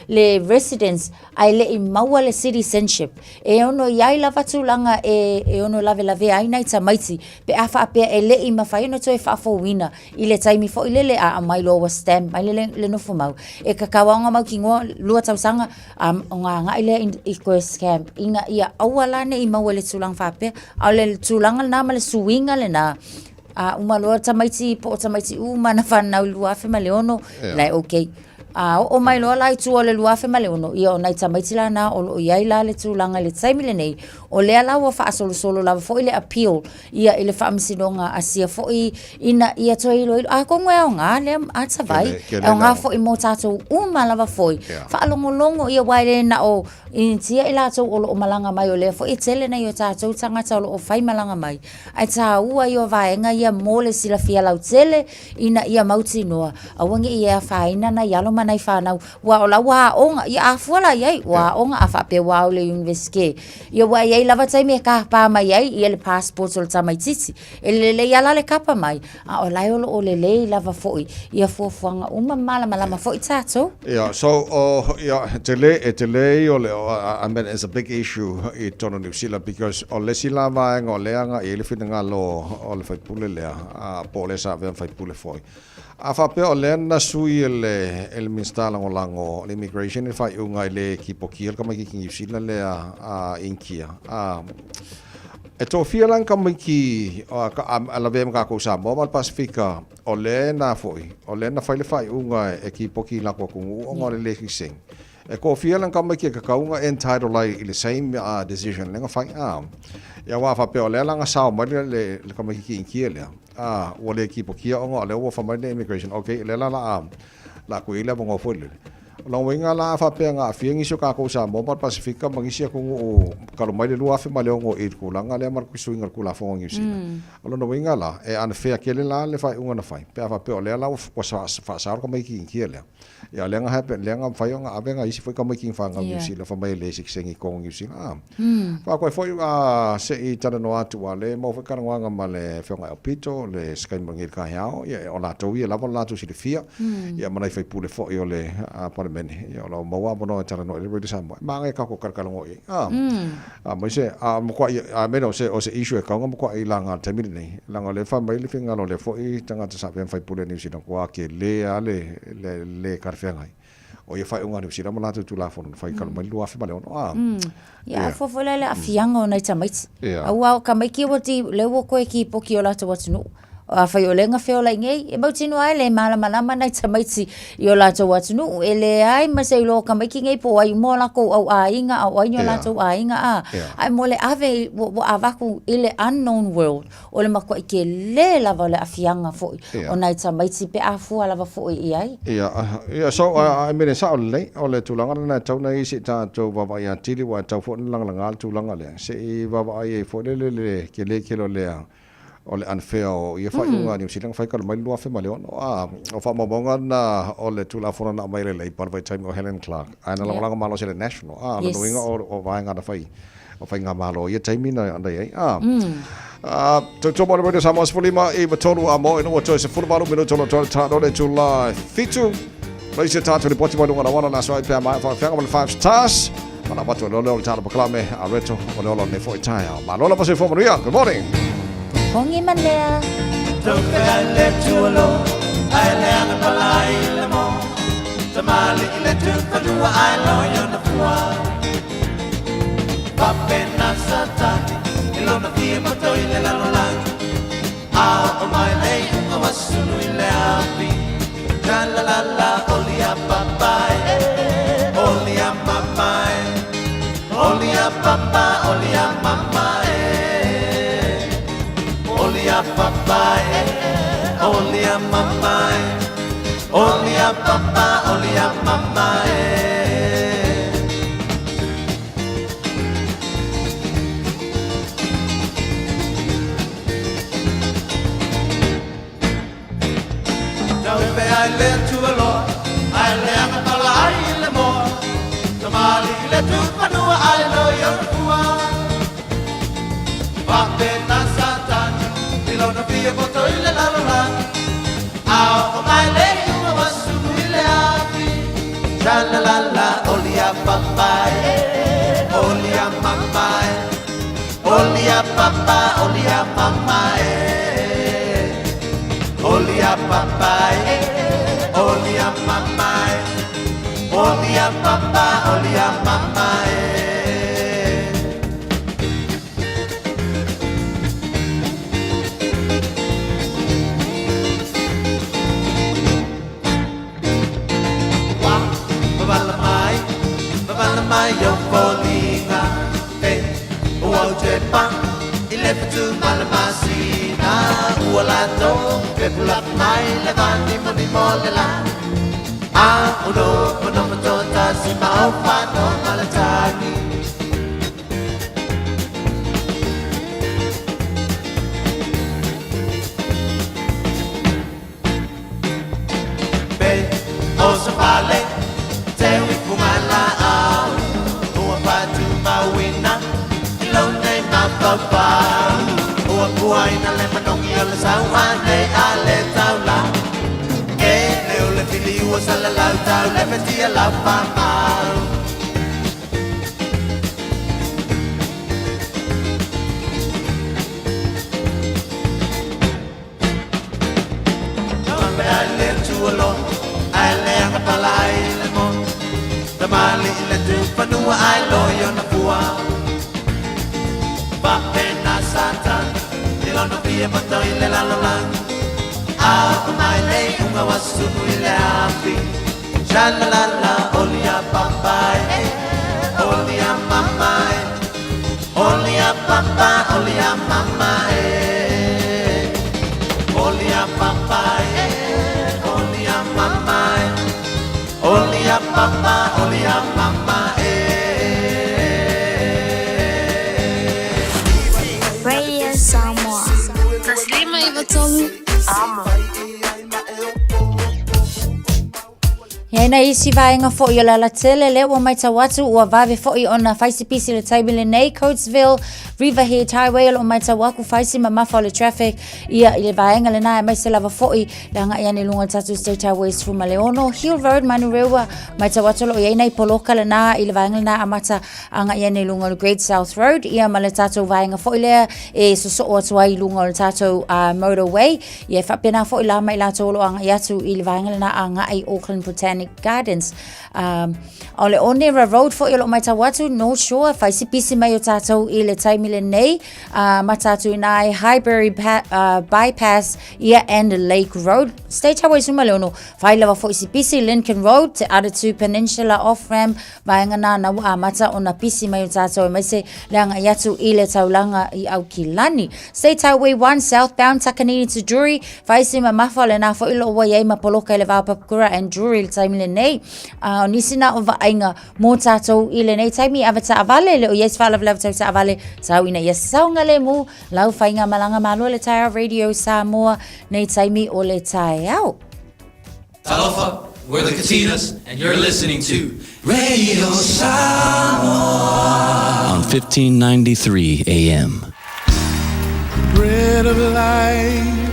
le residence, ae le i maua le citizenship. E ono i ai lava tulaga e, e ono lavelavea ai nai tamaiti, pe a faapea e le i mafai ona toe faafouina i le taimi foi lele a aumai loa ua stamp mai le, le, le nofo mau. E kakau a ona mautinoa lua tausaga, a ona agai lea i, i Quest Camp, ina ia aua la ne i maua i le tulaga faapea. A o le tulaga lena ma le suiga lena, a uma loa tamaiti po o tamaiti uma na whanau i 2006, yeah. like, okay. A oo mai loa la i tua o le 2006, ia o nai tamaiti la na o lo o i ai la le tulaga i le taimi lenei, o lea la ua faasolosolo lava foi le appeal ia i le Faamasinoga a sia foi ina ia toe iloilo. Atonu e aoga lea atavai, e aoga foi mo tatou uma lava foi, faalogologo ia aua e le na o Initia i latou o lo o malaga mai, o lea foi e tele nai o tatou tagata o lo o fai malaga mai, ae taua ia o vaega ia mo le silafia lautele ina ia mautinoa, aua ne i e afaina nai alo ma nai fanau, aua o la ua aoga, ia a fua la i ai, ua aoga, a faapea ua ao i le Iunivesite, ia ua i ai lava taimi e tapa mai ai ia le passport o le tamaitiiti. E lelei lava la le tapa mai, a o la e o lo o lelei lava foi ia fuafuaga uma ma malamalama foi tatou. Yeah, so, oh, yeah, e tele, e tele ia o le, I mean, it's a big issue i totonu o Niu Sila because o le isi la vaega o lea agai i ai le finagalo o le faipule lea, po o le sa avea ma faipule foi. A faapea o lea na sui e le, e le Minisita Lagolago o le Immigration le faaiuga e le kipokia le tamaitiiti Niu Sila lea a Initia, a, E tofia la ni tamaiti a lavea ma tatou Samoa ma le Pasefika, o lea na foi, o lea na fai le faaiuga e kipoki i latou atunuu ona o le le sitiseni. E tofia la ni tamaiti e tatau ona entitle ai i le same decision lea na fai. Ia aua a faapea o lea la na sao mai le tamaititi Initia lea, ua le kipokia ona o lea ua fai mai le immigration, okay, lea la o le a tuu i ai le avanoa foi lele. O lona uiga la a faapea na aafia nisi o tatou Samoa ma le Pasefika ma nisi atunuu talu mai le 2006 i le tulaga lea ma le suiga o le Tulafono a Niu Sila. O lona uiga la, e unfair tele la le faaiuga na fai pe a faapea o lea la ua faasao le tamaiti Initia lea. Ia o lea na happen, lea na mafai ona ave nai isi foi tamaiti na fanau i Niu Sila fai mai e le sitiseni i totonu o Niu Sila. Faatoa foi se i talanoa atu aua o lea e maua foi talanoaga ma le Afioga ia Aupito, le se taimi o lenei taeao, ia o latou ia e lava lo latou silafia, ia ma nai sui usufono foi o le Palemene, ia o lo o maua avanoa e talanoa i le Radio Samoa. E manaia tatou talatalanoa i ai. Aemaise, a matuai, I mean o se, o se issue e tatau ona matuai laga i le taimi lenei, leaga o lea e fai mai le finagalo o lea foi tagata sa avea ma sui usufono o Niu Sila, ua tele lava le, le le talafeagai. O ia faaiuga a Niu Sila ma latou Tulafono na fai talu mai le 2006. A. Ia, a fua foi la i le aafiaga o nai tamaiti. Aua o tamaiti ia ua ti, lea ua toe kipoki i o latou atunuu. Afai o lea na feola i nei, e mautinoa ai le malamalama nai tamaiti i o latou atunuu. E leai ma se iloa o tamaiti nei po o ai uma o latou au aiga, a o ai ni o latou aiga, a. Ae mo le ave, ua avatu i le unknown world, O le matuai tele lava o le aafiaga foi o nai tamaiti pe a fua lava foi i ai. Ia, ia, so, I mean, e sao lelei, o le tulaga lena e tatau ona i ai se i tatou vaavaai atili, aua e tatau foi ona lagalaga le tulaga lea, se i vaavaai ai foi lele le tele tele o le, o le unfair o ia faaiuga a Niu Sila na fai talu mai le 2006. A, o faamaumauga na o le Tulafono na aumai e le Labour i le vaitaimi o Helen Clark, ae na lagolago malosi e le National. A, o lona uiga o vaega na fai o faigamalo i ia taimi na na i ai. Ah. Ah, tautua mo le Radio Samoa 15 i 3 a mo ina ua toe 18 minuto lo toe tāno le tula 7. Mai se tātou ripoti mai lunga na wana na soai pea mai whakawhianga mo le 5 stars. Mana watu e lole o le tāna pakalame a reto o le ola o nei foi taeao. Malo lava soifua manuia. Good morning. Hongi manea. Tau pe ai le tualo, ai le ana palai le mo. Tamali i le tuwhanua ai lo yona fua. Papena satani, i lona fia poto i le lalolagi. A o mai le iuga wa sulu i le api. La la la la, oli a papa e, oli a mama e. Oli a papa, oli a mama e. Oli a papa e, oli a mama e. Oli a papa, oli a mama e. Tau pe ai le atua loa, ai le aga pala ai le moa. Tamali i le tupanua ai lo i ona fua. Papena Satani, i lona fia poto i le lalolagi. A o mai le iuga wa sulu i le afi. Tra la la la, oli a papa e, oli a mama e. Oli a papa, oli a mama e. Oli a papa e, oli a mama e. Oli a papa, oli a mama e. mai o foliga E ua ou toe pa i le fatu ma le masina Ua latou pepulapu mai le vanimonimo o le la A o nofonofo toatasi ma ou fanoga le tagi Pe o se fale teu i fugalaau Ua faatumauina i lou nei mafaufau Ua puaina le manogi o le sauane a le taula E leo le fili ua salalau tau le fetia lau famau Sha la la la, oli a papa e, oli a mama e. Oli a papa, oli a mama e. Oli a papa e, oli a mama e. Oli a papa, oli a mama e. Radio Samoa. 153 Amo. Ia ina isi vaega foi o le alatele lea ua matau atu ua vave foi ona fai se pisi i le taimi lenei Coatesville Riverhead Highway o lo o matau aku fai si mamafa o le traffic ia i le vaega lena aemaise lava foi le agai ane i luga o le tatou State Highway 16 Hill Road Manurewa matau atu o lo o i ai nai poloka lena i le vaega lena amata agai ane i luga o le Great South Road ia ma le tatou vaega foi lea e sosoo atu ai i luga o le tatou motorway Ia e faapena foi la ma i latou o lo o agai atu i le vaega lena agai Auckland Botanic Gardens. Um, o le Onera Road foi o lo o matau atu, North Shore, fai si pisi mai o tātou i le taimi lenei, mata atu i nā e Highbury pa, Bypass ia and Lake Road. State Highway 16, fai lava foi si pisi Lincoln Road, Te Aratū Peninsula Off-Ramp, Vaega nā na ua amata ona pisi mai o tātou aemaise le agai atu i le taulaga i Aukilani. State Highway 1 southbound Takanini to Drury, whaisi mamafa o lenā foi lo ua iai ma poloka i le vā Papakura and Drury le taimi lenei. O nisi nā o vaaiga mō tātou i lenei taimi ave taavale le o iai se faalavelave tau taavale tau ina ia saogalemu lau whainga malanga malo le taeao Radio Samoa nei taimi o le taeao. Talofa, we're the Katinas, and you're listening to Radio Samoa on 1593 AM. Bread of life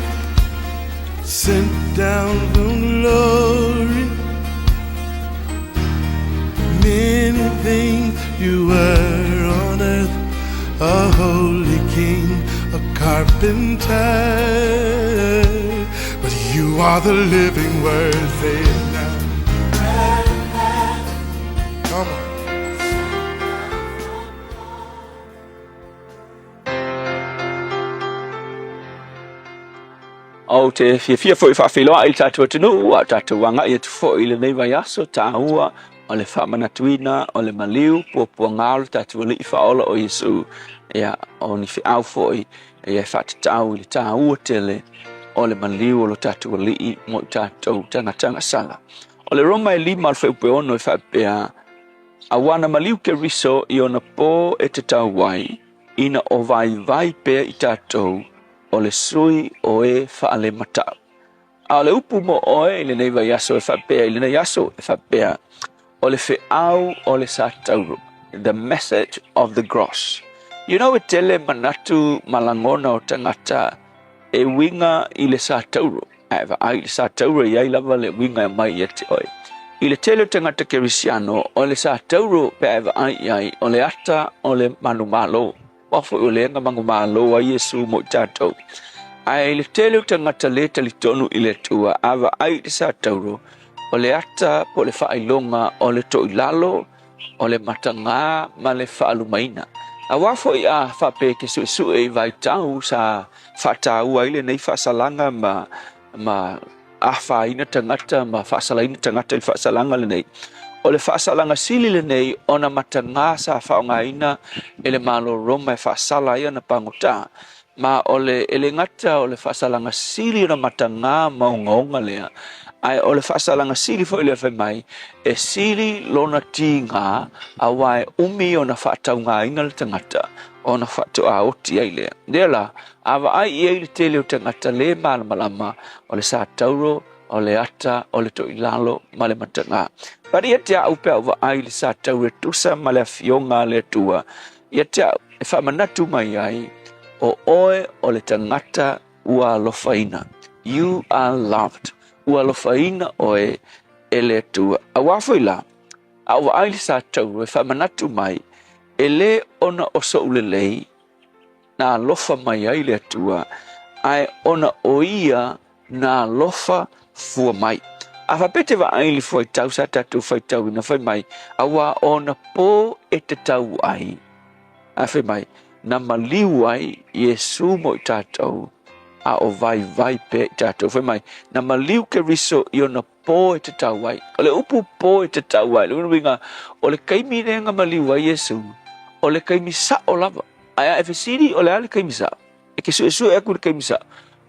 sent down from glory. Many things you were on earth, a holy king, a carpenter. But you are the living word, say it now. Come on. Ou te fiafia foi e faafeiloai i le tatou atunuu, a o tatou agai atu foi i lenei vaiaso taua o le faamanatuina o le maliu puapuaga o le tatou Alii Faaola o Iesu. Ia, o ni feau foi ia e faatatau i le taua tele o le maliu o lo tatou Alii mo i tatou tagata agasala. O le Roma e lima o le fuaiupu e ono e faapea, Auā na maliu Keriso i ona pō e tatau ai, ina o vaivai pea i tatou o le sui o e faalematau. A o le upu mo oe i lenei vaiaso e faapea i lenei aso e faapea, o le feau o le satauro, the message of the cross. You know e tele manatu ma lagona o tagata e uiga i le satauro, ae vaai i le satauro e i ai lava le uiga e aumai ia te oe. I le tele o tagata kerisiano, o le satauro pe a e vaai i ai, o le ata o le manumalo. Aua foi o lea na manumalo ai Iesu mo i tatou. Ae i le tele o tagata le talitonu i le Atua, a vaai i le satauro, o le ata po o le faailoga o le toilalo, o le matagā ma le faalumaina. Aua foi a faapea e te suesue i vaitau sa faataua ai lenei faasalaga ma, ma afaina tagata ma faasalaina tagata i le faasalaga lenei, O le faasalaga sili lenei ona matagā sa faaaogaina e le Malo o Roma e faasala ai ana pagota, ma o le e le gata o le faasalaga sili ona matagā ma ogaoga lea, ae o le faasalaga sili foi lea fai mai, e sili lona tigā auā e umi ona faataugaina le tagata ona faatoa oti ai lea. Lea la, a vaai i ai le tele o tagata le malamalama, o le sa tauro, o le ata, o le toilalo ma le matagā. But ia te au pe a ou vaai i le sa tauro e tusa ma le afioga a le Atua, ia te au e faamanatu mai ai, o oe o le tagata ua alofaina. You are loved. Ua alofaina oe e le Atua. Auā foi la, a ou vaai i le sa tauro e faamanatu mai, e lē ona o soʻu lelei na alofa mai ai le Atua, ae ona o Ia na alofa fua mai. A faapea e te vaai i le fuaitau sa tatou faitauina fai mai, auā ona pō e tatau ai, ae fai mai, na maliu ai Iesu mo i tatou, a o vaivai pea i tatou. Fai mai, na maliu Keriso i ona pō e tatau ai. O le upu pō e tatau ai, le uiga, o le taimi lea na maliu ai Iesu, o le taimi sao lava. Ae a e fesili o le a le taimi sao? E te suesue atu i le taimi sao.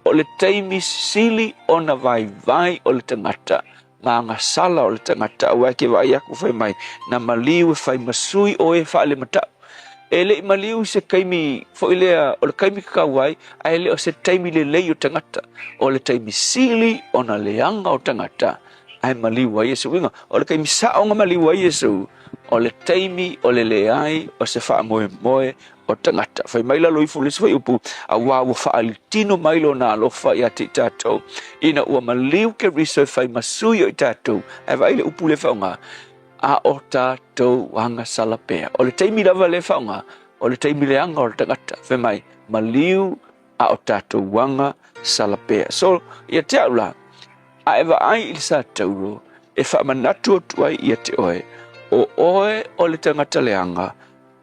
O le taimi sili ona vaivai o le tagata, ma agasala o le tagata, aua e te vaai atu fai mai, na maliu e fai ma sui o e faalematau. E le i maliu i se taimi foi lea, o le taimi tatau ai, ae le o se taimi lelei o tagata. O le taimi sili ona leaga o tagata, ae maliu ai Iesu. Uiga, o le taimi sao na maliu ai Iesu, o le taimi o le leai o se faamoemoe o tagata. Fai mai lalo ifo le isi fuaiupu, auā ua faaalitino mai lona alofa ia te i tatou, ina ua maliu Keriso e fai ma sui o i tatou. Ae vaai le upu lea faaaoga, a o tatou agasala pea. O le taimi lava lea faaaoga, o le taimi leaga o le tagata. Fai mai, maliu a o tatou agasala pea. So, ia te au la, a e vaai i le sa tauro, e faamanatu atu ai ia te oe, o oe o le tagata leaga,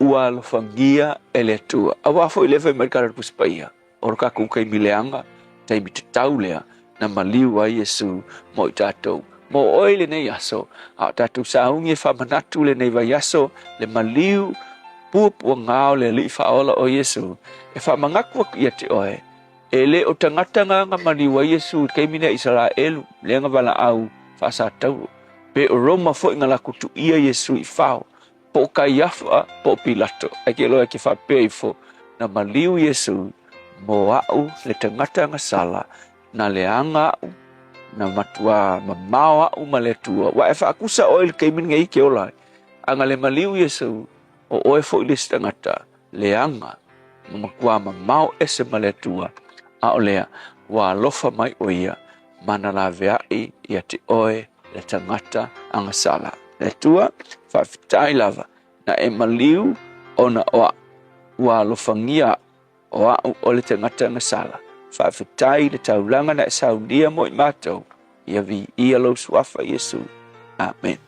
ua alofagia e le Atua. Auā foi lea fai mai le Tala o le Tusi Paia, o lo tatou taimi leaga, taimi tatau lea, na maliu ai Iesu mo i tatou. Mo oe i lenei aso, a o tatou sauni e faamanatu lenei vaiaso, le maliu puapuaga o le Alii Faaola o Iesu, e faamanatu atu ia te oe, e le o tagata na na maliu ai Iesu i le taimi lea i Isaraelu, lea na valaau faasatauro, pe o Roma foi na latou tuia Iesu i fao, Po o Kaiafa, po o Pilato, ae ke iloa e ke faapea ifo, na maliu Iesu mo a'u le tagata agasala, na leaga a'u, na matuā mamao a'u ma le Atua. Ua e faakusa oe i le taimi lenei ke ola ai. A na le maliu Iesu, o oe foi le isi tagata leaga, ma matuā mamao ese ma le Atua, a o lea, ua alofa mai ʻo Ia ma na laveaʻi ia te oe le tagata agasala. Le Atua, faafetai lava na e maliu ona o a'u, ua alofagia a'u, o a'u o le tagata agasala. Faafetai i le taulaga na e saunia mo i matou, ia viia lou suafa Iesu. Amen.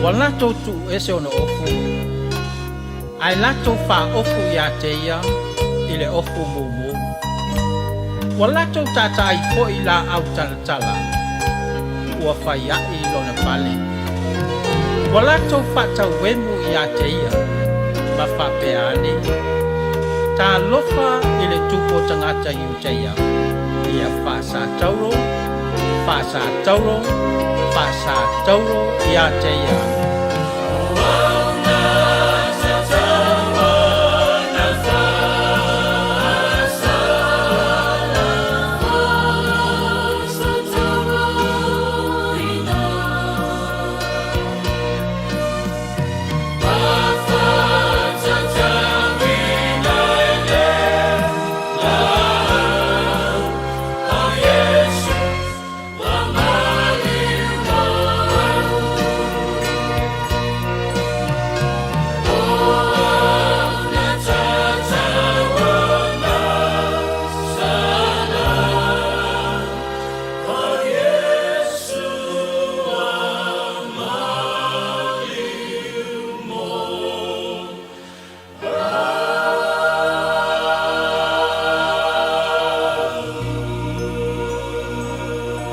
Ua latou tuu ese ona ofu, ae latou faaofu iā te ia i le ofu mumu. Ua latou taataai foi i laau talatala, ua faiaʻi i lona fale. Ua latou faatauemu iā te ia, ma faapea ane, Talofa i le tupu o tagata Iuteia, ia faasatauro, faasatauro, faasatauro iā te ia.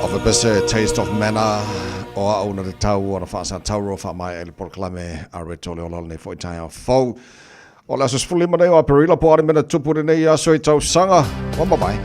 Of a bitter taste of manna, o au na te tau o na whaasa tauro wha mai e le porokalame a reto le ola nei foi tai au fau. O le aso 15 nei o Aperila po are mena tupu lenei aso i tausaga. Ua mavae.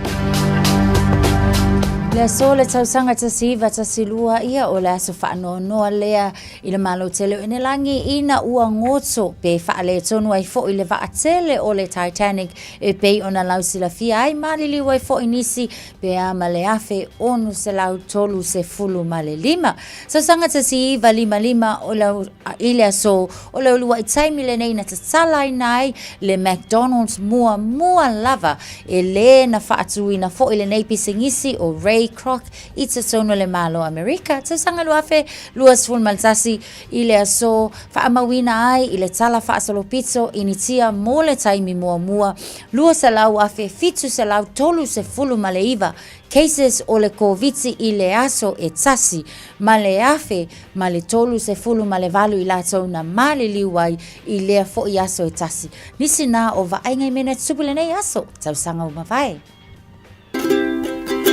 Le aso le tausaga 1912 ia o le aso faanoanoa lea i le Malo tele o Inilangi ina ua goto pe faaletonu ai foi le vaa tele o le Titanic e pei ona lausilafia ai maliliu ai foi nisi pe a ma le 1635. Tausaga 1955 o le I le aso o le uluaʻi taimi lenei na tatalaina ai le McDonald's muamua lava e lē na faatuina foi lenei pisinisi o Ray Kroc i totonu o le Malo o Amerika. Tausaga 2021 i le aso faamauina ai i le Tala Faasolopito Initia mo le taimi muamua 200,739 cases o le Koviti i le aso e tasi ma le 1038 i latou na maliliu ai i lea foi aso e tasi. Nisi na o vaaiga i mea na tutupu i lenei aso, tausaga ua mavae.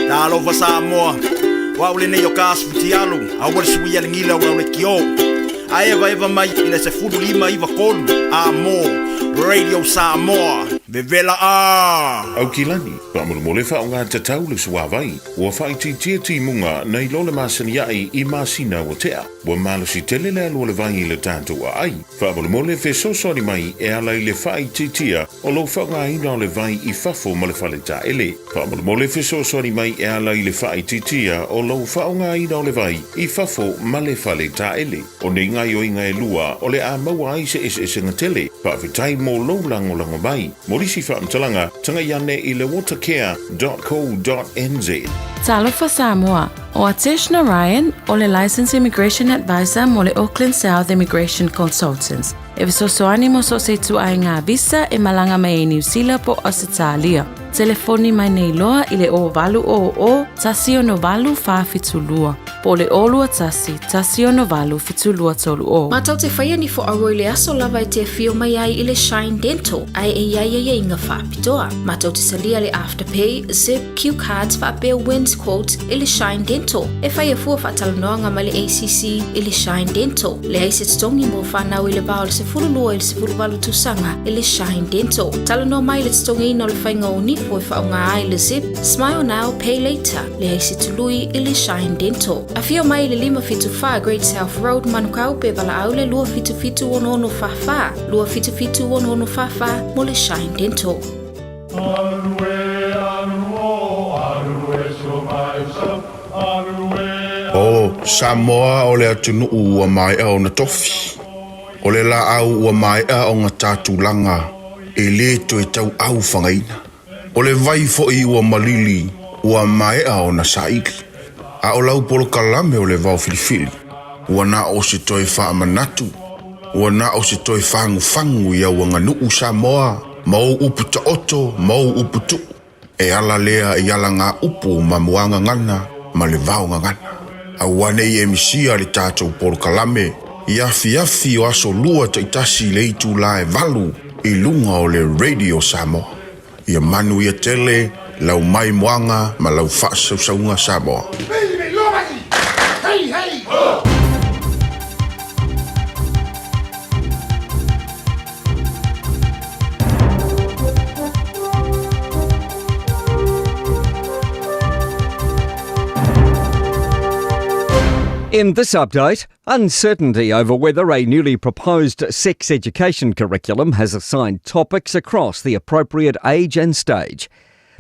Talofa Samoa, o au lenei o ka Asfutialu, aua le suia le gila o le kio. A evaeva mai i le 15 9 3 a mo Radio Samoa, vevela a! Aukilani, faamolemole faaaoga tatau le suavai. Ua faaitiitia timuga nai lo le masani aʻi i masina ua tea. Ua malosi tele le alu o le vai i le tatou aai. Faamolemole fesoasoani mai e ala i le faaitiitia o lou faaaogaina o le vai i fafo ma le fale taele. Faamolemole fesoasoani mai e ala i le faaitiitia o lou faaaogaina o le vai i fafo ma le fale taele. O nei gaoioiga e lua o le a maua ai se eseesega tele. Faafetai mo lou lagolago mai. Mo nisi faamatalaga, tagai ane i le watercare.co.nz. Talofa Samoa, o Atesh Narayan o le Licensed Immigration Advisor mo le Auckland South Immigration Consultants e fesoasoani mo so o se ituaiga visa e malaga mai ai Niu Sila po o Ausetalia. Telefoni mai nei loa i le 0800 168 472 po o le 021 168 7230. Matou te faia ni foaua i le aso lava e te afio mai ai i le Shine Dental ae e i ai aiaiga faapitoa. Matou te talia le Afterpay, Zip, Q Cards faapea Wins Quote i le Shine Dental. E faia fua faatalanoaga ma le ACC i le Shine Dental. Leai se totogi mo fanau i le va o le 12 i le 18 tausaga i le Shine Dental. Talanoa mai i le totogiina o le faiga o nifo e faaaoga ai le Zip, Smile Now, Pay Later. Leai se tului i le Shine Dental. Afio mai i le 574 Great South Road, Manukau, pe valaau le 277 6644, 277 6644 mo le Shine Dental. O Samoa o le atunuu ua maea ona tofi. O le laau ua maea ona ta tulaga e le toe tauau fagaina. O le vai foi ua malili ua maea ona saili. A o lau polokalame o le vao filifili, ua na o se toe faamanatu, ua na o se toe fagufagu i au aganuu Samoa ma ou upu taoto ma ou upu tuu, e ala lea i alagaupu ma muagagana ma le vaogagana. Aua ne i e misia le tatou polokalame i afiafi o aso Lua taitasi i le itula e 8 i luga o le Radio Samoa. Ia manuia tele lau maimoaga ma lau faasausauga Samoa. In this update, uncertainty over whether a newly proposed sex education curriculum has assigned topics across the appropriate age and stage.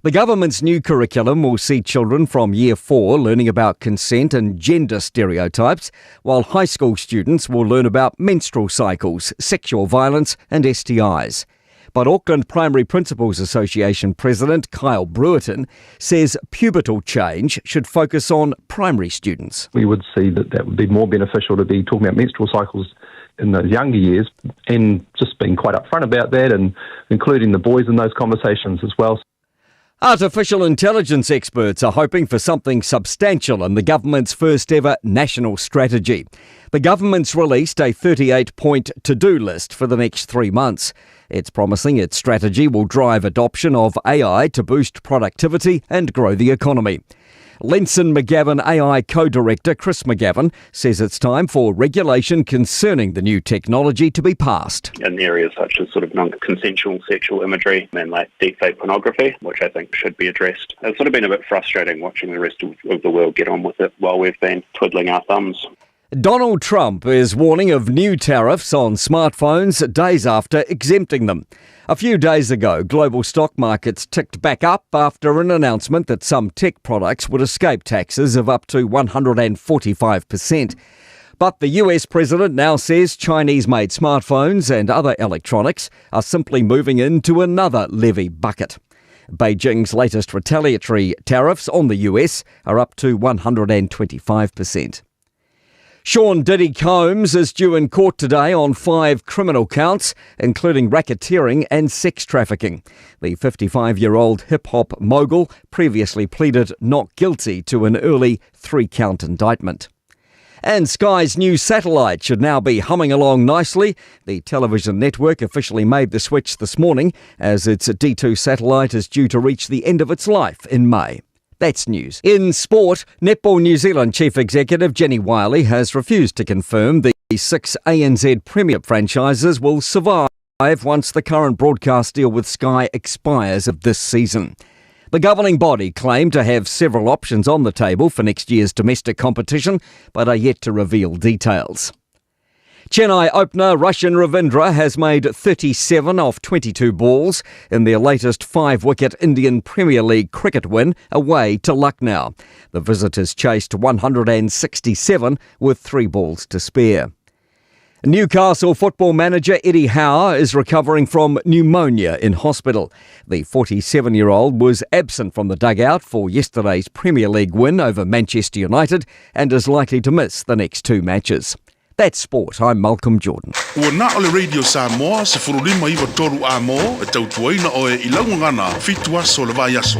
The government's new curriculum will see children from year four learning about consent and gender stereotypes, while high school students will learn about menstrual cycles, sexual violence, and STIs. But Auckland Primary Principals Association President Kyle Brewerton says pubertal change should focus on primary students. We would see that that would be more beneficial to be talking about menstrual cycles in those younger years and just being quite upfront about that and including the boys in those conversations as well. Artificial intelligence experts are hoping for something substantial in the government's first ever national strategy. The government's released a 38 point to do list for the next three months. It's promising its strategy will drive adoption of AI to boost productivity and grow the economy. Lenson McGavin AI co director Chris McGavin says it's time for regulation concerning the new technology to be passed. In areas such as sort of non consensual sexual imagery and like deepfake pornography, which I think should be addressed. It's sort of been a bit frustrating watching the rest of, of the world get on with it while we've been twiddling our thumbs. Donald Trump is warning of new tariffs on smartphones days after exempting them. A few days ago, global stock markets ticked back up after an announcement that some tech products would escape taxes of up to 145%. But the US president now says Chinese made smartphones and other electronics are simply moving into another levy bucket. Beijing's latest retaliatory tariffs on the US are up to 125%. Sean Diddy Combs is due in court today on five criminal counts, including racketeering and sex trafficking. The 55 year old hip hop mogul previously pleaded not guilty to an early three count indictment. And Sky's new satellite should now be humming along nicely. The television network officially made the switch this morning as its D2 satellite is due to reach the end of its life in May. That's news. In sport, Netball New Zealand Chief Executive Jenny Wiley has refused to confirm the six ANZ Premier franchises will survive once the current broadcast deal with Sky expires of this season. The governing body claim to have several options on the table for next year's domestic competition, but are yet to reveal details. Chennai opener Rachin Ravindra has made 37 off 22 balls in their latest five wicket Indian Premier League cricket win away to Lucknow. The visitors chased 167 with three balls to spare. Newcastle football manager Eddie Howe is recovering from pneumonia in hospital. The 47 year old was absent from the dugout for yesterday's Premier League win over Manchester United and is likely to miss the next two matches. That's sport. I'm Malcolm Jordan. Ua na o le Radio Samoa 15 93 A-mo e tautuaina oe i lau gagana fitu aso o le vaiaso.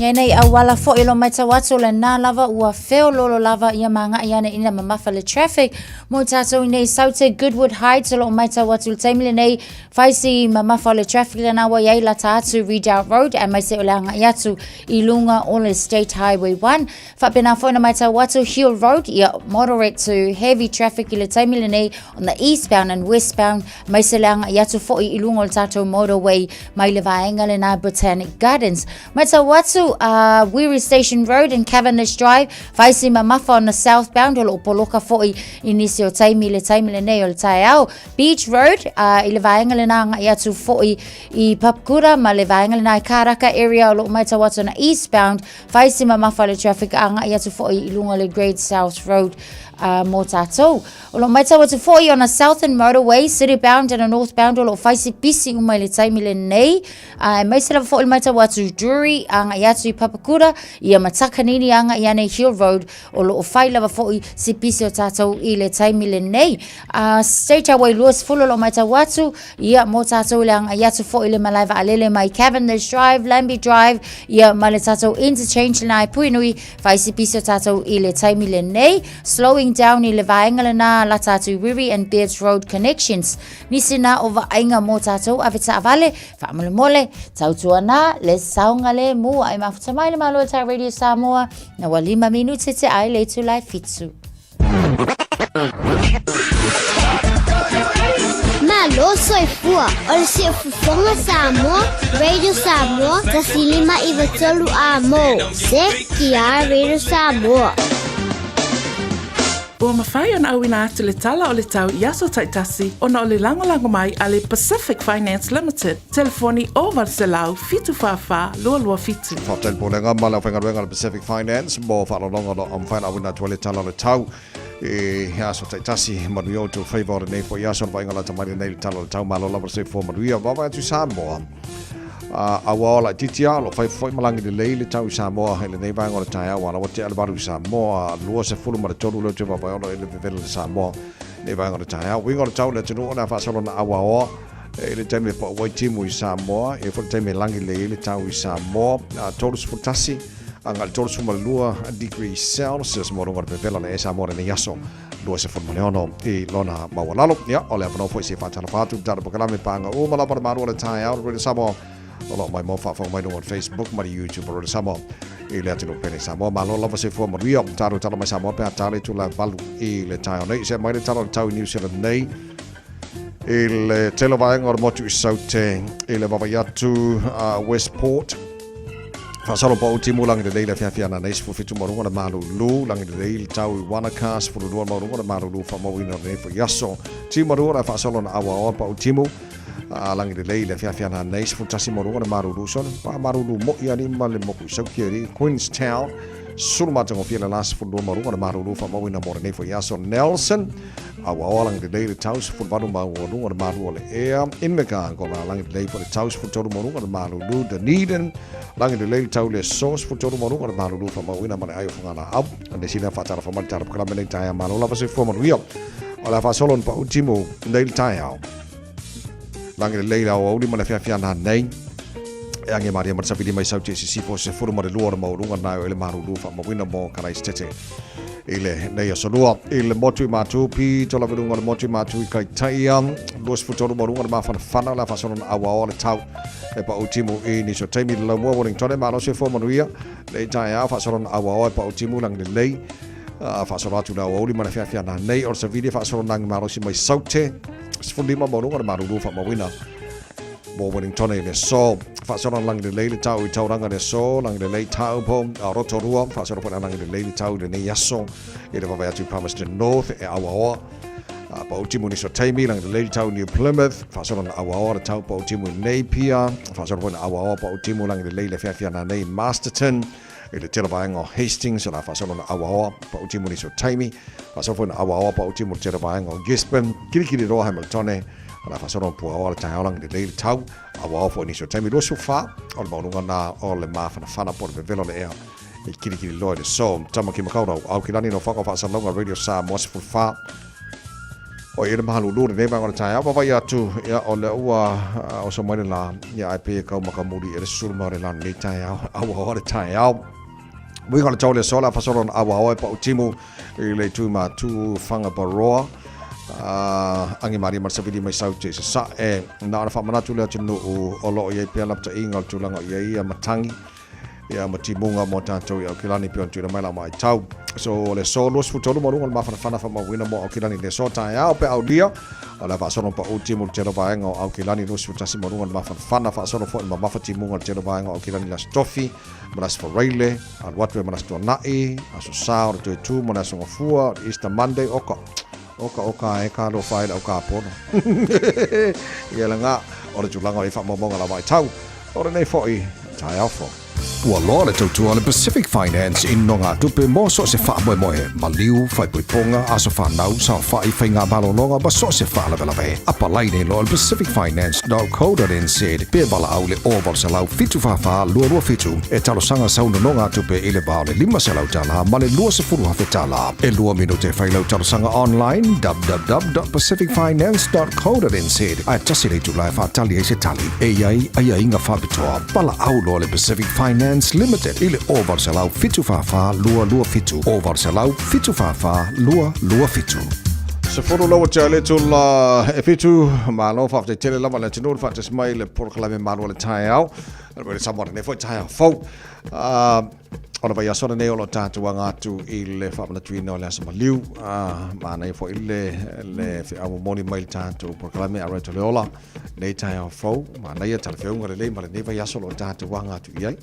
Ia nei auala foi lo matau atu o lena lava ua feololo lava ia magai ane ina mamafa le traffic mo tatou i nei Saute Goodwood Heights o lo o matau atu le taimi lenei faisi mamafa o le traffic lena ua iai lata atu Redoubt Road aemaise o le agai atu i luga o le State Highway 1 Faapena foi na matau atu Hill Road ia moderate to heavy traffic i le taimi lenei on the eastbound and westbound aemaise le agai atu foi i luga o le tatou motorway mai le vaega lena Botanic Gardens. Matau atu Wiri Station Road and Cavendish Drive faisi mamafa on the southbound o lo o poloka foi i nisi o taimi i le taimi lenei o le taeao. Beach Road i le vaega lena agai atu foi i Papakura ma le vaega lena i Karaka area o lo o matau atu on the eastbound Whai si mamafa le traffic agai atu foi i lunga le Great South Road mō tātou. O lo matau atu foi ona Southern Motorway, city bound and a northbound o lo whai si pisi uma i le taimi le nei. E maise lava foi le matau atu Drury agai atu i Papakura, ia Matakanini agai ane Hill Road o lo o whai lava foi si pisi o tātou i le taimi le nei. State Highway 20 o lo matau atu, Ia, mō tātou i le agai atu foi i le malae vaalele mai Cavendish Drive, Lambie Drive, ia, ma le tātou interchange lena e Puhinui, whaisipisi o tātou i le taimi lenei, slowing down i le vaenga lena lata atu i Wiri and Bairds Road connections. Nisi nā o vaaiga mō tātou ave taavale, faamolemole, tautua nā, le saogalemu, ai mafuta mai le Malo e tā Radio Samoa, na ua lima minute te ai le itula e fitu. Malo soifua o le siufofoga Samoa, Radio Samoa, 1593 A-mo, CKR Radio Samoa. Ua mafai ona auina atu le tala o le tau i aso taitasi ona o le lagolago mai a le Pacific Finance Limited, telefoni 0800 744 227. Faafetai le Pulega ma le aufaigaluega a le Pacific Finance mo faalologa o lo o mafai ona auina atu ai le tala o le tau i aso taitasi. Manuia outou faiva o lenei foi aso, le vaaiga lata mai lenei le tala o le tau. Malo lava le soifua manuia. Vaavaai atu i Samoa. Auao laitiiti lava o lo o fai foi ma lagi lelei le tau i Samoa i lenei vaega o le taeao aua ua tea le valu i Samoa 23 lea ou te vaavaai o lo o i le vevela le Samoa i lenei vaega o le taeao. Uiga o le tau i le atunuu o le a faasolo na auaoa i le taimi e pau ai timu i Samoa, e foi le taimi e lagi lelei ai le tau i Samoa, 31 agai le 32 degree Celsius mo luga o le vevela le Samoa lenei aso 26 i lona maualalo. Ia, o le avanoa foi se faatalofa atu i le tatou polokalame paaga uma lava le malu o le taeao le Radio Samoa o lo o maimoa faafofoga mai luga o le Facebook ma le YouTube o Radio Samoa i le atunuu pele Samoa. Malo lava soifua manuia. Tatou tala mai Samoa pe a ta le itula 8 i le taeao nei. Se mai le tala o le tau i New Zealand nei i le tele o vaega o le motu i Saute i le vaavaai atu a Westport. Faasalo pau timu langi lelei le afiafi ana nei 17 ma luga le malulu langi lelei le tau i Wanaka 12 ma luga le malulu faamauina o lenei foi aso. Timu marua le faasalo na awaoa pau timu a langi lelei le afiafi ana nei 11 ma luga le malulu sona pa malulu moi ali ma le moku i Sauki ali Queenstown sulu matagofie le la 12 ma luga le malulu faamauina mo lenei foi aso. Nelson Aua langi lelei le tau 18 ma ualuga le malu o le ea. Invercargill langi lelei po le tau 13 ma ualuga le malulu. Dunedin langi lelei le tau le so 13 ma ualuga le malulu faamauina ma le ai o Fagalaau. Le sina faatalofa mai le tala polokalame nei taeao malo lava soifua manuia. O le a faasolo ni pau timu nei le taeao. Langi lelei le aoauli ma le afiafi ana nei. E ange maria ma le safili mai sauti e sisifo se fulu ma le lua o le maualuga na e le malulu faamauina mo Karaisitete. I le nei aso lua i le motu i Mātū, pito lava i luga o le motu i Mātū i Kaitaia, 23 ma luga le mafanafana o le a faasolo na auaoa le tau e pau timu i nisi o taimi le laumua Wellington e malosi e fua manuia le i taeao faasolo na auaoa e pau timu langi lelei faasolo atu le aoauli ma le feafea na nei o le savili faasolo nangi malosi mai Saute 15 ma luga le malulu faamauina Mo Wellington i le aso. Faasolo langi lelei le tau i Tauranga i le aso, langi lelei Taupo, a Rotorua, faasolo foi langi lelei le tau i lenei aso i le vaavaai atu i Palmerston North e auaoa. A pau timu nisi o taimi, langi lelei le tau i New Plymouth, faasolo na auaoa le tau pau timu i Napier, faasolo foi na auaoa pau timu langi lelei le feafea nanei i Masterton, i le tele vaega o Hastings, o le a faasolo na auaoa pau timu nisi o taimi, faasolo foi na auaoa pau timu i le tele vaega o Gisborne, Kirikiriroa Hamiltone, O le a faasolo puaoa le taeao langi lelei le tau, auao foi nisi o taimi 24 o le maualuga na o le mafanafana po o le vevela o le ea E kilikili loa i le so. Tama ki Makaurau, Aukilani no whaka whaasalauga Radio Samoa 14. O i le mahalulu lenei vaega o le taeao vaavaai atu ia o lea ua oso mai le lā ia ae pei e kau makamuli e le susulu mai o le lā lenei taeao auaoa le taeao. Uiga o le tau le aso o le a faasolo ona auaoa e pau timu i le itu matu Whangaparoa agi malie ma le savili mai Saute i Sasae. Na ona faamanatu le atunuu o lo o i ai pea lapataiga o le tulaga o i ai ia matagi ia ma timuga mo tatou i Aukilani pei ona tuuina mai lau matau. So le aso 23 ma luga o le mafanafana faamauina mo Aukilani i le aso taeao pe aulia o le a faasolo pau timu i le tele o vaega o Aukilani 21 ma luga o le mafanafana faasolo foi le mamafa timuga i le tele o vaega o Aukilani le Aso Tofi ma le Aso Faraile alu atu ai ma le Aso Tuanai Aso Sa o le toe tu ma le Aso Gafua o le Easter Monday oka oka oka e ka alofa ai le au kapono ia laga o le tulaga o i faamaumauga la vaitau o lenei foi taeao fou. Ua loa le tautua a le Pacific Finance i nogatupe mo so o se faamoemoe, maliu, faaipoipoga, aso fanau, saofai, faiga malologa ma so o se faalavelave. Apalai nei loa i le pacificfinance.co.nz pe valaau i le 0800 744 227 e talosaga sau nonogatupe i le va o le $500 ma le $20,000. E lua minute e fai lau talosaga online www.pacificfinance.co.nz ae tasi le itula e faatali ai se tali. E i ai aiaiga faapitoa. Valaau loa le Pacific Finance Limited i le 0800 744 227, 0800 744 227. Sefulu lau tea le tula e fitu, malo faafetai tele lava le atunuu le faatasi mai le polokalame malo le taeao. Le Samoa lenei foi taeao fou. O le vaiaso lenei o lo o tatou aga atu i le faamanatuina o le aso maliu. Manaia foi le le feau momoli mai le tatou polokalame a Right o le Ola. Nei taeao fou, manaia talafeauga lelei ma lenei vaiaso o lo o tatou aga atu i ai.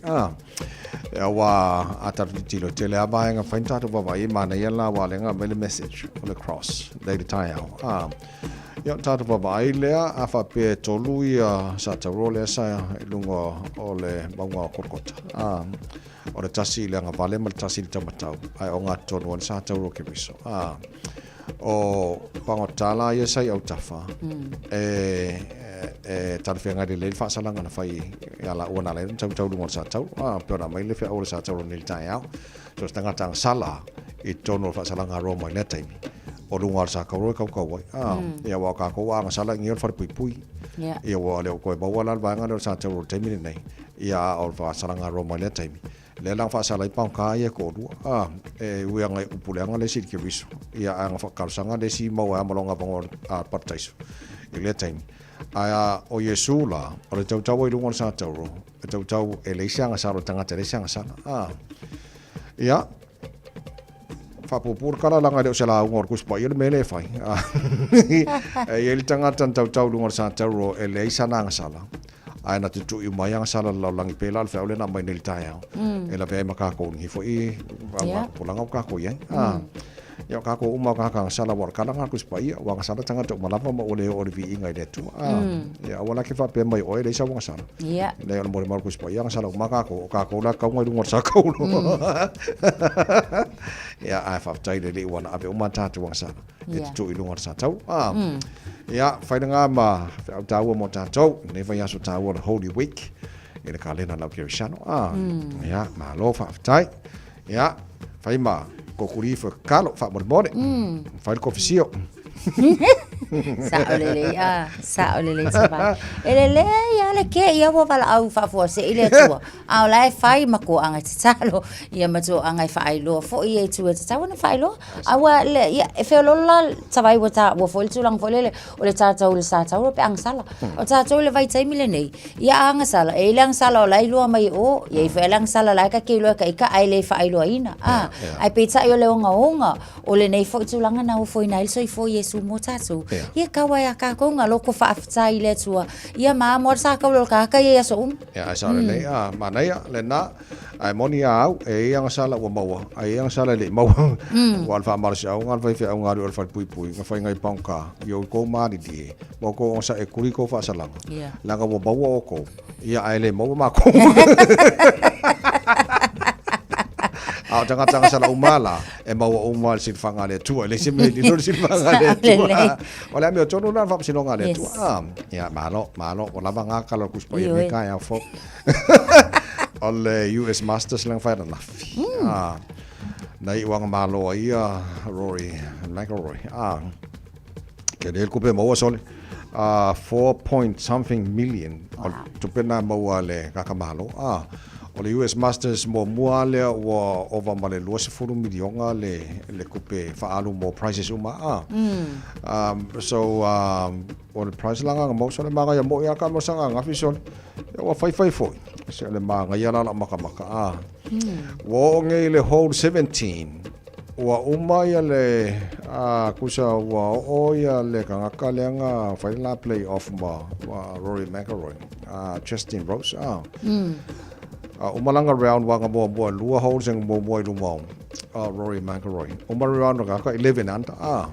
E aua a tatou tilotilo tele a vaega fai na tatou vaavaai ai manaia la aua lea na aumai le message o le cross nei le taeao. Ia ona tatou vaavaai lea a faapea e tolu ia sa tauro lea sa i luga o le mauga o Kolokota. A, o le tasi i le agavale ma le tasi i le taumatau, ae o gatotonu ai le sa tauro o Keriso. A, o pagota la ia sa i autafa, e, e talafeagai lelei le faasalaga na fai ia laua na ala ai ona tautau i luga o le sa tauro. A, pei ona aumai le feau o le sa tauro nei i le taeao. So se tagata agasala i totonu o le faasalaga a Roma i lea taimi, o luga o le sakauro e kaukau ai. Ah, Ia aua o kākou a agasala i o le falepuipui. Ia ua le o koe maua la le vaega lea o le satauro i le taimi lenei. Ia a o le faasalaga a Roma i lea taimi. Lea la na faasala ai paoka ia e toalua. Ah, e ui aga i upu leaga le isi i le Keriso. Ia ae aga faatalosaga le isi maua ai ma lona avanoa a le parataiso i lea taimi. Ae a o Iesu la, o le tautau ai i luga o le satauro, e tautau e leai se agasala o le tagata e leai se agasala. Ah. Ia, faapuupuu le tala leaga e le o se lauga o le Tusi Paia le mea lea e fai. E i ai le tagata na tautau i luga o le satauro e leai sana agasala, ae na tutui uma ai agasala a le lalolagi pei la o le feau lea na aumai nei i le taeao, e lavea ai ma kākou i foi augatupulaga ua kākou i ai. Ia o kākou uma o kākou agasala ua o le kala lena a le Tusi Paia, ua agasala tagata uma lava ma ua le oo i le viiga i le Atua. Ia aua la ke faapea mai o oe e leai sau agasala. Ia. Leai o le molimau a le Tusi Paia, agasala uma kākou, o kākou la kauga i luga o le sakauro. Ia, ae faafetai i le Alii ua na ave uma a tatou agasala e tutuu i luga o le satauro. Ia, fai lena ma feau taua mo tatou, lenei vaiaso taua o le Holy Week i le kalena a le au Kerisiano. Ia, malo faafetai. Ia, fai ma kokuli ifo e kalo, faamolemole. Fai le kofi sio. Sao lelei, a, sao lelei Savali. E lelei lava le kē ia ua valaau faafuasei le Atua, a o la e fai ma toaga e tatalo, ia ma toaga e faailoa foi ia itu e tatau ona faailoa. A ua, le, ia, e feoloolo la Savali ua taua foi le tulaga foi lele o le tatou i le sa tauro pe agasala. O tatou i le vaitaimi lenei, Ia a agasala, e i ai le agasala o la e iloa mai e o, e i ai foi le agasala o la e ta te iloa e ta ita ae le faailoaina. A, ae peitai o le ogaoga o lenei foi tulaga na ofoina ai le soifua o Iesu mo tatou, ia tau ai a tatou na loko faafetai i le Atua, ia ma mo le sa taula o le tagata ia i aso uma. Ia, ae sao lelei, a, manaia lena, ae moni a au, e i ai agasala ua maua, ae i ai agasala e le i maua. Aua o le faamalosiauga a le faifeau galue o le falepuipui, na fai ngai paoga i outou malilie, ma outou ogasai e kuli tou faasalaga, leaga ua maua outou, ia ae le maua matou. A o tagata agasala uma la, e maua uma le silafaga a le Atua, e leai se mea e lilo le silafaga a le Atua. O le amiotonu lena o le faamasinoga a le Atua. Ia, malo, malo, ua lava na tala o le Tusi Paia i lenei taeao fou. O le US Masters lea na fai ananafi. Ah, na iuga malo ai ia Rory McIlroy. Ah, ke le kupe maua sole. Ah, 4 point something million o le tupe na maua a le kaka malo. Ah, o le US Masters muamua lea ua ova ma le 20 miliona le le kupe faaalu mo prizes uma. Ah. So o le prize la nga mo sole magaia mo ia ka mo sanga ngafi sole. Ia ua faifai foi, se o le māgaia la lau makamaka, a. Ua oo nei i le hole 17, ua uma ia le, a, kusa ua oo ia le kangaka lea na fai le la play off ma, ma Rory McIlroy, a, Justin Rose, a. A uma lana round wa nga muamua, e lua holes nga muamua i luma o, a Rory McIlroy. Uma le round nga ka 11 under, a.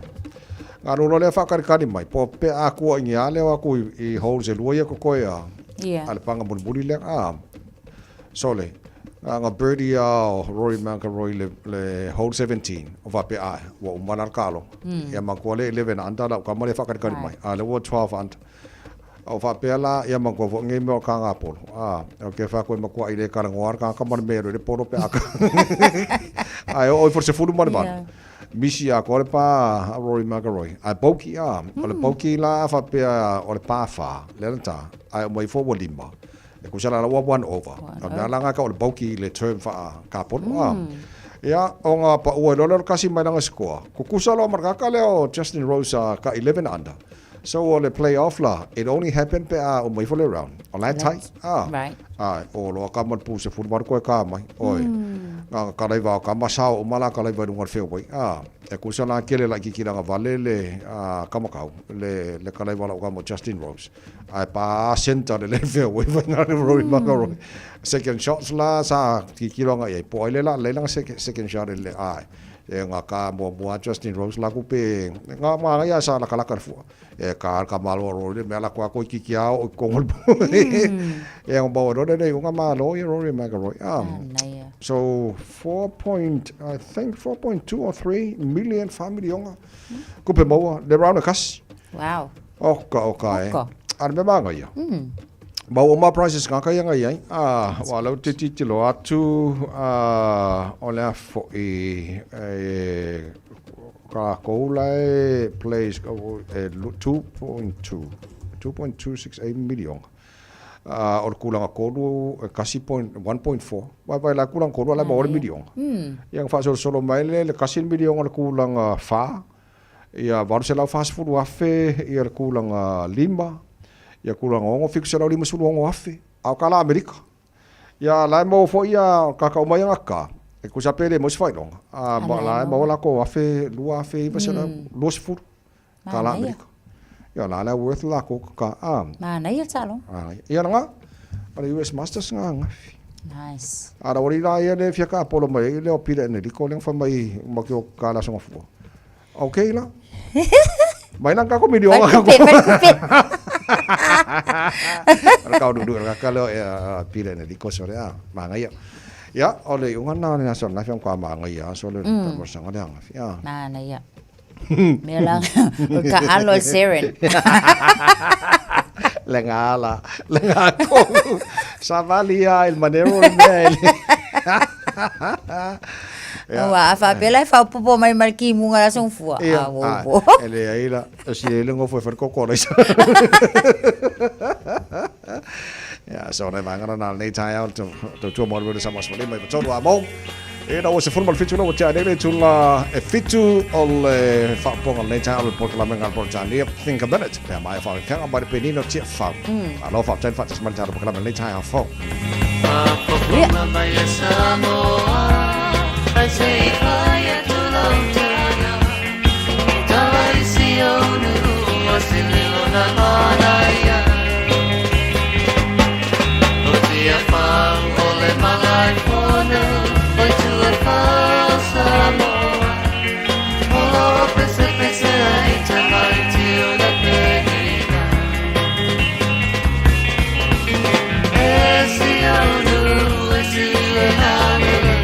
Nga lolo lea whakarikari mai, po pe a kua i ngā leo aku i holes e lua ia kokoe a, a le panga mulimuli lea, a. Sole, nga nga birdie a o Rory McIlroy le hole 17, o whape a, ua uma la kalo. Ia ma kua le 11 under la ukama le whakarikari mai, a le ua 12 under. A o faapea la, ia matua foi nei mea o ka ngā polo. A, o ke wha koe matua i le kara ngoa ka ka mana mea le polo pe aka. Ai o i for se fulu mana mana. Misi a ko le pa a Rory McIlroy. Ai bogey a, o le bogey la a faapea o le pa wha, le ana ta, ai o mai fo ua lima. E kusa la la ua one over. O mea la ngā ka o le bogey le term wha ka polo. A. Ia, o ngā pa ua i lolo kasi mai langa score. Kukusa loa markaka lea o Justin Rose a ka 11 under. So o le play off la, it only happen pe a uma ifo le round. O la e tai. Ah. Right. Ah, o loa ka ma le pu 18 koe ka mai. Oi. Nga kalaiva o ka masao o mala kalaiva i lunga o le fairway. Ah, e kusa la kele la kiki langa vale le kamakau, le kalaiva la o ka mo Justin Rose. Ai pa center le le fairway vai nga le Rory McIlroy. Second shots la sa kiki longa i po ai le la le langa second shot le ai. E nga ka muamua Justin Rose la ku pe nga ma ia sa la kalaka le fua. E ka ka malo Rory le mea la kua koi kiki ao o kongo le po. E nga bawa rore le unga malo ia Rory McIlroy. So 4 point, I think 4.2 or 3 million family onga. Kupe maua le round kasi. Wow. Oka oka e. A le mea manga ia. Ma ua ma prizes nga kai anga iai. A, wa lau te titilo atu, a, o le a fo'i, e, ka kou la e plays, e, 2.2, 2.268 million. A, o le kūlanga kolu, e kasi point, 1.4. Vai vai la kūlanga kolu, ala ma o le million. Ia nga whaasolosolo mai le, le kasi million o le kūlanga whā, ia 840,000 ia le kūlanga lima, ia kūlanga ono 756,000, a o ka la Amerika. Ia la e maua foi ia kakau mai anga ka, e kusa pele mo se whailonga. A, ma la e maua la ko afe, lua afe, iwa se lau, 20, ka la Amerika. Ia la la worth la ko ka, a. Mānaia talo. Mānaia. Ia nga, o le US Masters nga ngafi. Nice. A la wari la ia le fia ka polo mai, i leo pira ene liko, le ngawha mai ma ki o ka la songa fua. Okay la. Mai nang kako miliona Vai kako. kupe, vai kupe. Ala kau duduk la ka leo e pira ene liko sore a mangaia. Ia, o le unga na ni aso na fiam kwa mangaia so le ka mo sanga le anga fia. Manaia. Mea la, o ka alo seren. Le ngā la, le ngā kohu. Sa vali ia il manero le mea ele. Ia. Ua, a whapela e whaupopo mai mai ki munga la song fua. Ia, A, wo, a, wo. e le ai la, si e le ngofo e wharikoko la isa. Ia, so nei vangana nā nei tai au, tau tua maru sa mas mai patonu a mo. E na o se fulu mal fitu la o tia nele tu la e fitu o le whaaponga nei tai au le portalame ngā portania. Think a minute. Pea mai wha kanga mai penino tia whau. Alo wha ten wha tas mai tai portalame nei tai au fau. Ia. Mai e Samoa, ai se i whai atu lau tana. Tala i si au nu, o se lilo na manaia. O tia whau o le malai fono, o i tua whau Samoa. O lo o pese pese ai te mai tio na penina. E si au nu, e si le hanele.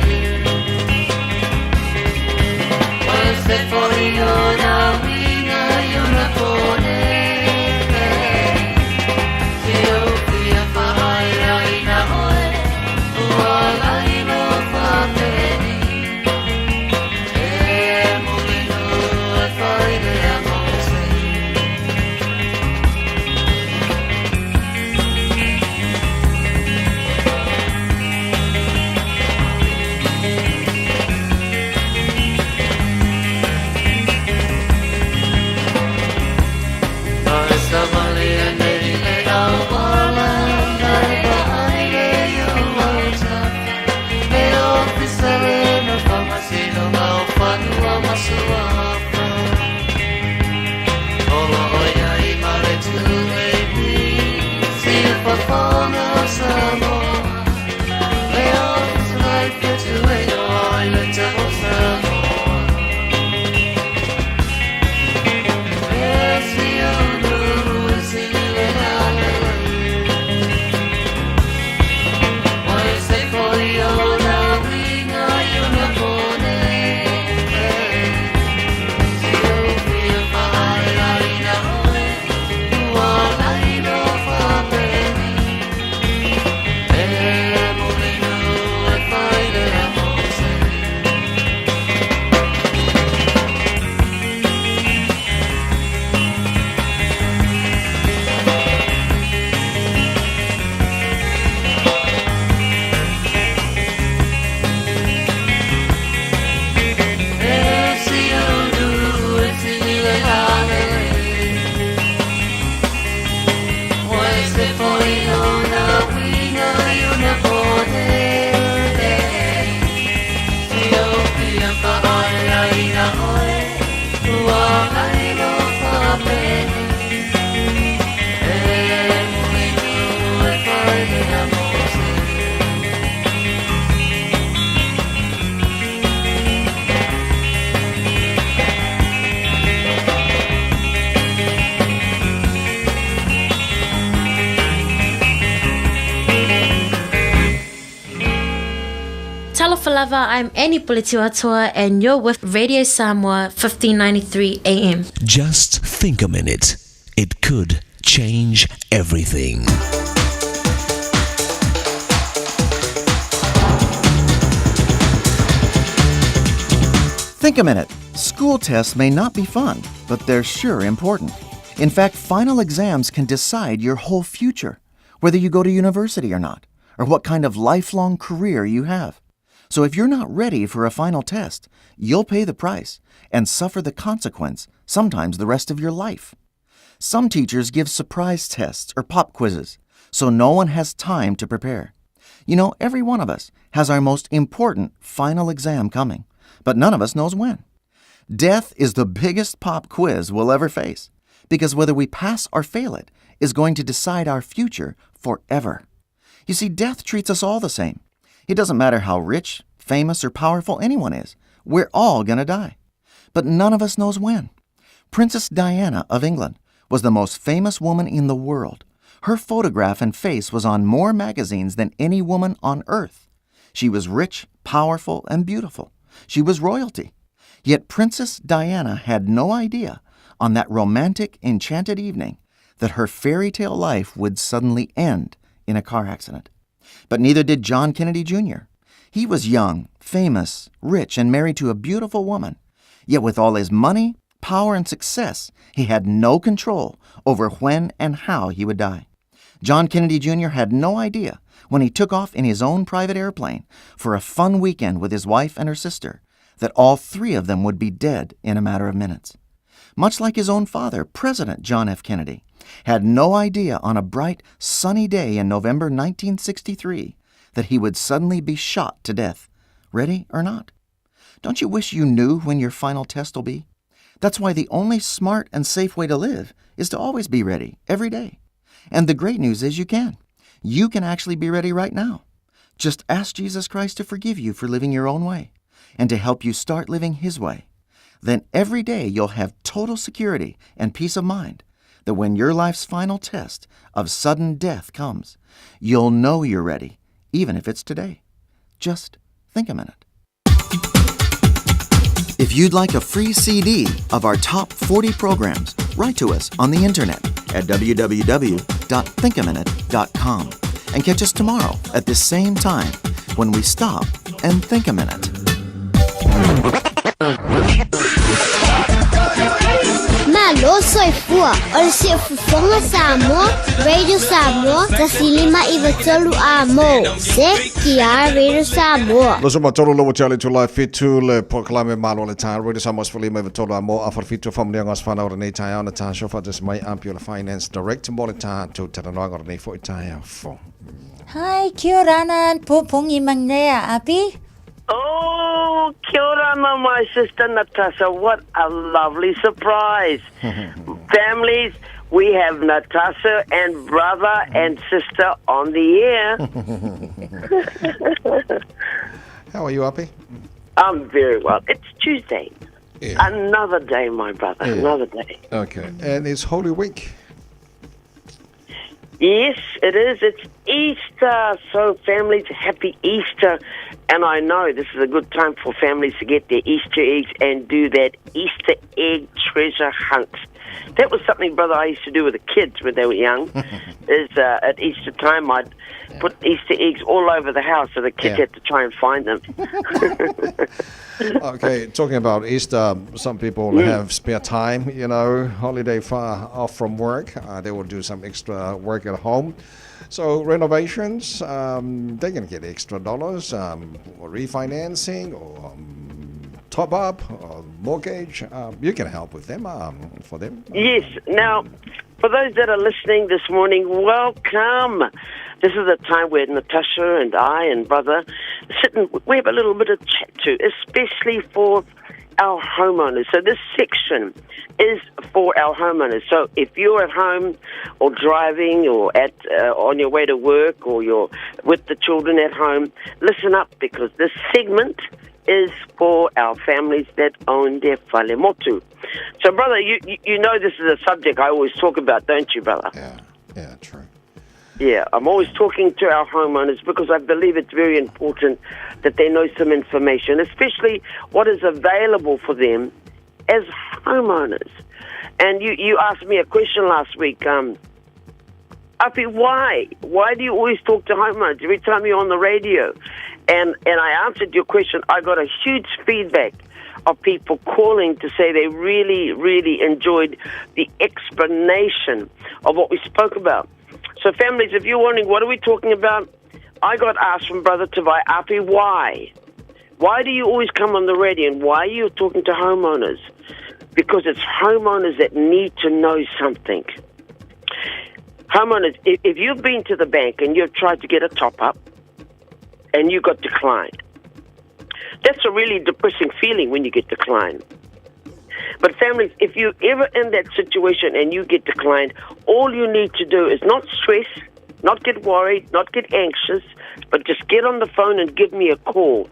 lava, I'm Annie Puletiwatoa and you're with Radio Samoa 1593 AM. Just think a minute. It could change everything. Think a minute. School tests may not be fun, but they're sure important. In fact, final exams can decide your whole future, whether you go to university or not, or what kind of lifelong career you have. So if you're not ready for a final test, you'll pay the price and suffer the consequence, sometimes the rest of your life. Some teachers give surprise tests or pop quizzes, so no one has time to prepare. You know, every one of us has our most important final exam coming, but none of us knows when. Death is the biggest pop quiz we'll ever face, because whether we pass or fail it is going to decide our future forever. You see, death treats us all the same. It doesn't matter how rich, famous, or powerful anyone is, we're all going to die. But none of us knows when. Princess Diana of England was the most famous woman in the world. Her photograph and face was on more magazines than any woman on earth. She was rich, powerful, and beautiful. She was royalty. Yet Princess Diana had no idea on that romantic, enchanted evening that her fairy tale life would suddenly end in a car accident. But neither did John Kennedy Jr. He was young, famous, rich, and married to a beautiful woman. Yet with all his money, power, and success, he had no control over when and how he would die. John Kennedy Jr. had no idea when he took off in his own private airplane for a fun weekend with his wife and her sister that all three of them would be dead in a matter of minutes. Much like his own father, President John F. Kennedy, had no idea on a bright, sunny day in November 1963 that he would suddenly be shot to death, ready or not. Don't you wish you knew when your final test will be? That's why the only smart and safe way to live is to always be ready, every day. And the great news is you can. You can actually be ready right now. Just ask Jesus Christ to forgive you for living your own way and to help you start living His way. Then every day you'll have total security and peace of mind that when your life's final test of sudden death comes, you'll know you're ready, even if it's today. Just think a minute. If you'd like a free CD of our top 40 programs, write to us on the internet at www.thinkaminute.com and catch us tomorrow at the same time when we stop and think a minute. Malo soifua o le siufofoga Samoa, Radio Samoa, 1593 a mo. Se ki Radio Samoa. Loso ma tolo lobo tale tu lai fitu le proklame malo le tā Radio Samoa sfali mai tolo a mo a farfitu whamunia ngā swhana ora nei tai au na tā shofa des mai ampio le finance direct mo le tā tau taranoanga ora nei fo i tai au fo. Hi, kia ora and pōpongi mangnea, Api. Oh, kia ora, my sister Natasha. What a lovely surprise. Families, we have Natasha and brother and sister on the air. How are you, Api? I'm very well. It's Tuesday. Yeah. Another day, my brother. Yeah. Another day. Okay. And it's Holy Week. Yes, it is. It's Easter. So, families, happy Easter. And I know this is a good time for families to get their Easter eggs and do that Easter egg treasure hunt. That was something, brother, I used to do with the kids when they were young. is at Easter time, I'd put Easter eggs all over the house so the kids had to try and find them. Okay, talking about Easter, some people have spare time, you know, holiday far off from work. They will do some extra work at home. So renovations, they can get extra dollars, or refinancing, or top up, or mortgage. You can help with them, for them. Yes. Now, for those that are listening this morning, welcome. This is the time where Natasha and I and brother sit and we have a little bit of chat to, especially for our homeowners. So this section is for our homeowners. So if you're at home or driving or at on your way to work or you're with the children at home, listen up because this segment is for our families that own their whalemotu. So, brother, you know this is a subject I always talk about, don't you, brother? Yeah, yeah, true. Yeah, I'm always talking to our homeowners because I believe it's very important that they know some information, especially what is available for them as homeowners. And you, you asked me a question last week, Api, why? Why do you always talk to homeowners every time you're on the radio? And and I answered your question. I got a huge feedback of people calling to say they really, really enjoyed the explanation of what we spoke about. So, families, if you're wondering what are we talking about, I got asked from Brother Tavai, Api, why? Why do you always come on the radio and why are you talking to homeowners? Because it's homeowners that need to know something. Homeowners, if, if you've been to the bank and you've tried to get a top up and you got declined, that's a really depressing feeling when you get declined. But families, if you're ever in that situation and you get declined, all you need to do is not stress, not get worried, not get anxious, but just get on the phone and give me a call.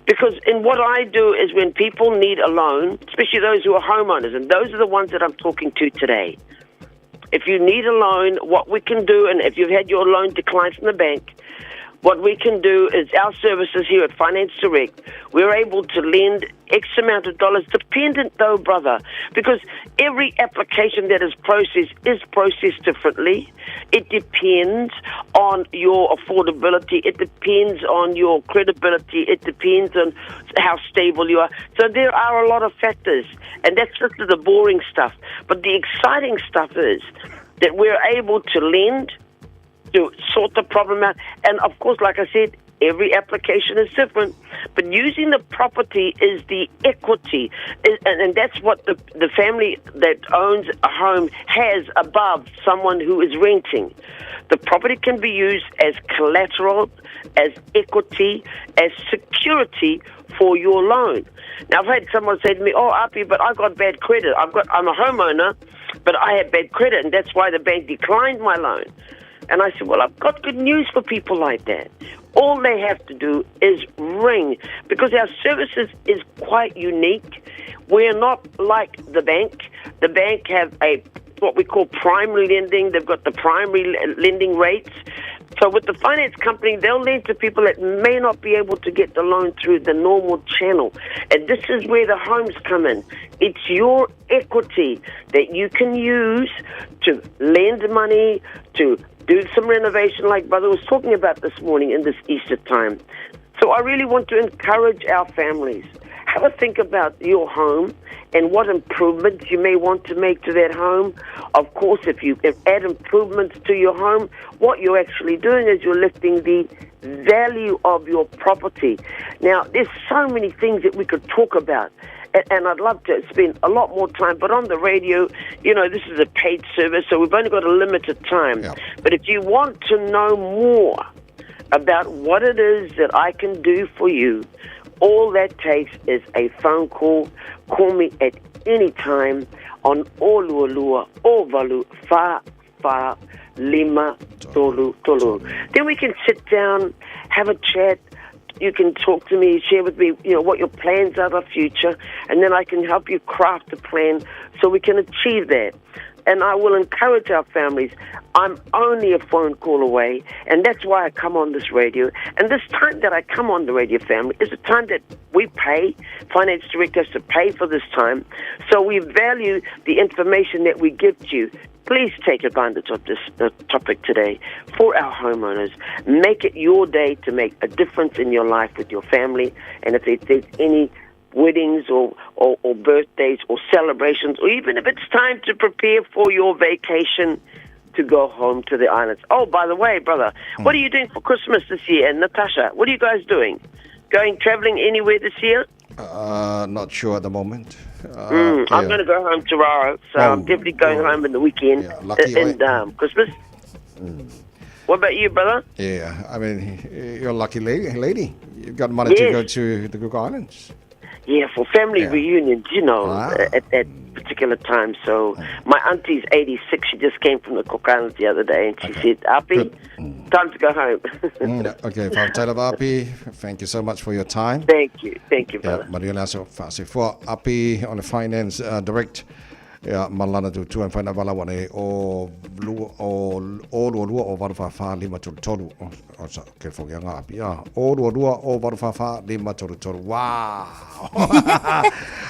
Because in what I do is when people need a loan, especially those who are homeowners, and those are the ones that I'm talking to today. If you need a loan, what we can do, and if you've had your loan declined from the bank, what we can do is our services here at Finance Direct, we're able to lend X amount of dollars, dependent though, brother, because every application that is processed is processed differently. It depends on your affordability, it depends on your credibility, it depends on how stable you are. So there are a lot of factors, and that's just the boring stuff. But the exciting stuff is that we're able to lend to sort the problem out. And of course, like I said, every application is different. But using the property is the equity. And, and that's what the, the family that owns a home has above someone who is renting. The property can be used as collateral, as equity, as security for your loan. Now, I've had someone say to me, "Oh, Api, but I've got bad credit. I've got I'm a homeowner, but I have bad credit, and that's why the bank declined my loan." And I said, Well, I've got good news for people like that. All they have to do is ring because our services is quite unique. We're not like the bank. The bank have a what we call primary lending. They've got the primary lending rates. So with the finance company, they'll lend to people that may not be able to get the loan through the normal channel. And this is where the homes come in. It's your equity that you can use to lend money, to do some renovation like Brother was talking about this morning in this Easter time. So I really want to encourage our families. Have a think about your home and what improvements you may want to make to that home. Of course, if you add improvements to your home, what you're actually doing is you're lifting the value of your property. Now, there's so many things that we could talk about and I'd love to spend a lot more time, but on the radio, you know, this is a paid service, so we've only got a limited time. But if you want to know more about what it is that I can do for you, all that takes is a phone call. Call me at any time on Olualua Ovalu Fa Fa Lima Tolu Tolu. Then we can sit down, have a chat. You can talk to me, share with me, you know, what your plans are for the future, and then I can help you craft a plan so we can achieve that. And I will encourage our families. I'm only a phone call away, and that's why I come on this radio. And this time that I come on the radio, family, is the time that we pay. Finance Direct has to pay for this time. So we value the information that we give to you. Please take advantage of this topic today for our homeowners. Make it your day to make a difference in your life with your family. And if there's any weddings or, or, or birthdays or celebrations, or even if it's time to prepare for your vacation to go home to the islands. Oh, by the way, brother, what are you doing for Christmas this year? And Natasha, what are you guys doing? Going traveling anywhere this year? Uh, not sure at the moment. Uh, mm, I'm yeah. going to go home tomorrow, so Oh, I'm definitely going home in the weekend lucky and Christmas. What about you, brother? Yeah, I mean, you're a lucky lady. lady. You've got money to Yes. go to the Cook Islands. Yeah, for family reunions, you know, Ah. at that particular time. So my auntie's 86. She just came from the Cook Islands the other day, and she said, Api, time to go home. Okay, Fautela Api, thank you so much for your time. Thank you. Thank you, brother. Yeah, Maria Lasso Fasi for Api on the Finance Direct. Ia, ma lana tautua e mafai ona valaau ane ai o 2 o 0 2 2 0 8 4 4 5 3 3 o sa telefoni anga api a 0 2 2 0 8 4 4 5 3 3 wow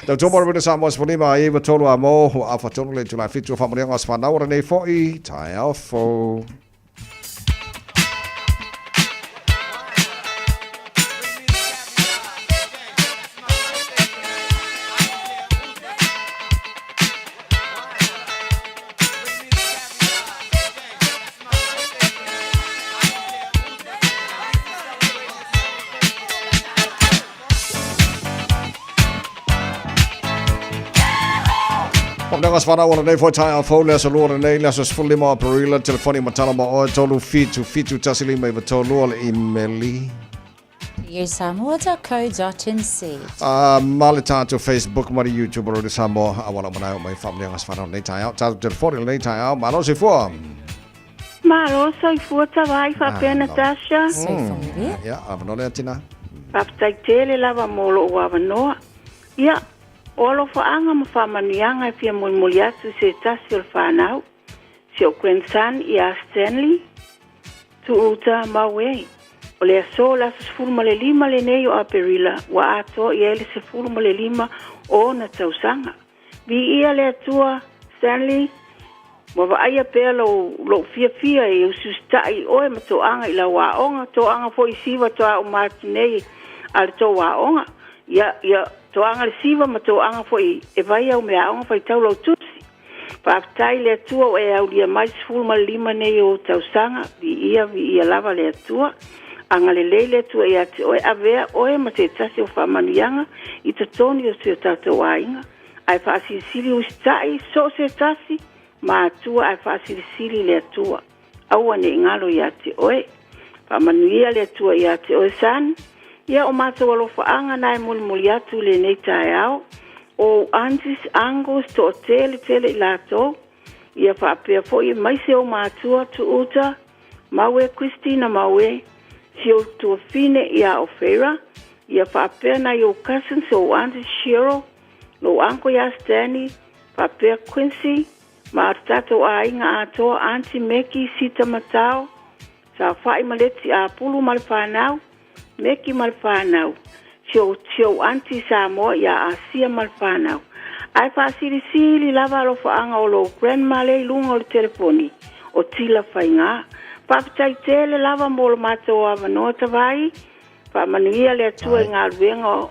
Tautua mo Rewena Samoa 15 i 93 a mo ua afa tonu le itula e 7 o faamanuiaga o aso fanau ora nei fo'i taeao fou. Papanegas whanau o lenei foi taeao fou le aso lua lenei le aso 15 o Aperila telefoni matala ma oe 3 7 7 1 5 9 3 2 le imeli Samoa.co.nz Ma le tātou Facebook ma le YouTube o Radio Samoa a wala manae o mai whaamanianga whanau lenei taeao tātou telefoni lenei taeao malo soifua. Malo soifua tavai faapea Natasha. Ia, avanoa lea tina. Faafetai tele lava mo lou avanoa. Ia, o alofaaga ma faamanuiaga e fia molimoli atu i se tasi o le fanau, si ou grandson ia Stanley Tuuta Maue. O le aso o le aso 15 lenei o Aperila ua atoa i ai le 15 o ona tausaga. Viia le Atua, Stanley, ua vaaia pea lou, lou fiafia e usiusitaʻi i oe ma toaga i lau aoga, toaga foi i siva toa uma atu nei a le tou aoga. Ia, ia, toaga le siva ma toaga foi e vai au meaaoga faitau lau tusi. Faafetai le Atua ua e aulia mai 15 nei o ou tausaga, viia, viia lava le Atua. Agalelei le Atua ia te oe, avea oe ma se tasi o faamanuiaga i totonu o si o tatou aiga, ae faasilisili usitai so o se tasi matua ae faasilisili le Atua. Aua ne i galo ia te oe. Faamanuia le Atua ia te oe, Son. Ia o matou alofaaga na e molimoli atu i lenei taeao, o ou aunties, uncles, toatele tele i latou, ia faapea foi aemaise ou matua, Tuuta, Maue, Christina Maue, si ou tuafine ia Ofeira, ia faapea nai ou cousins, ou aunties Cheryl, lou uncle ia Stanley, faapea Quincy, ma to tatou aiga atoa, Aunty Meki, Sita Matao, Saofa'i ma Leti Apulu ma le fanau, Meki ma le fanau, si ou, si ou aunty Samoa ia Asia ma le fanau. Ae faasilisili lava alofaaga o lou grandma lea i luga o le telefoni, o Tila Faigā. Faafetai tele lava mo lo matou avanoa Tavai. Faamanuia le Atua i galuega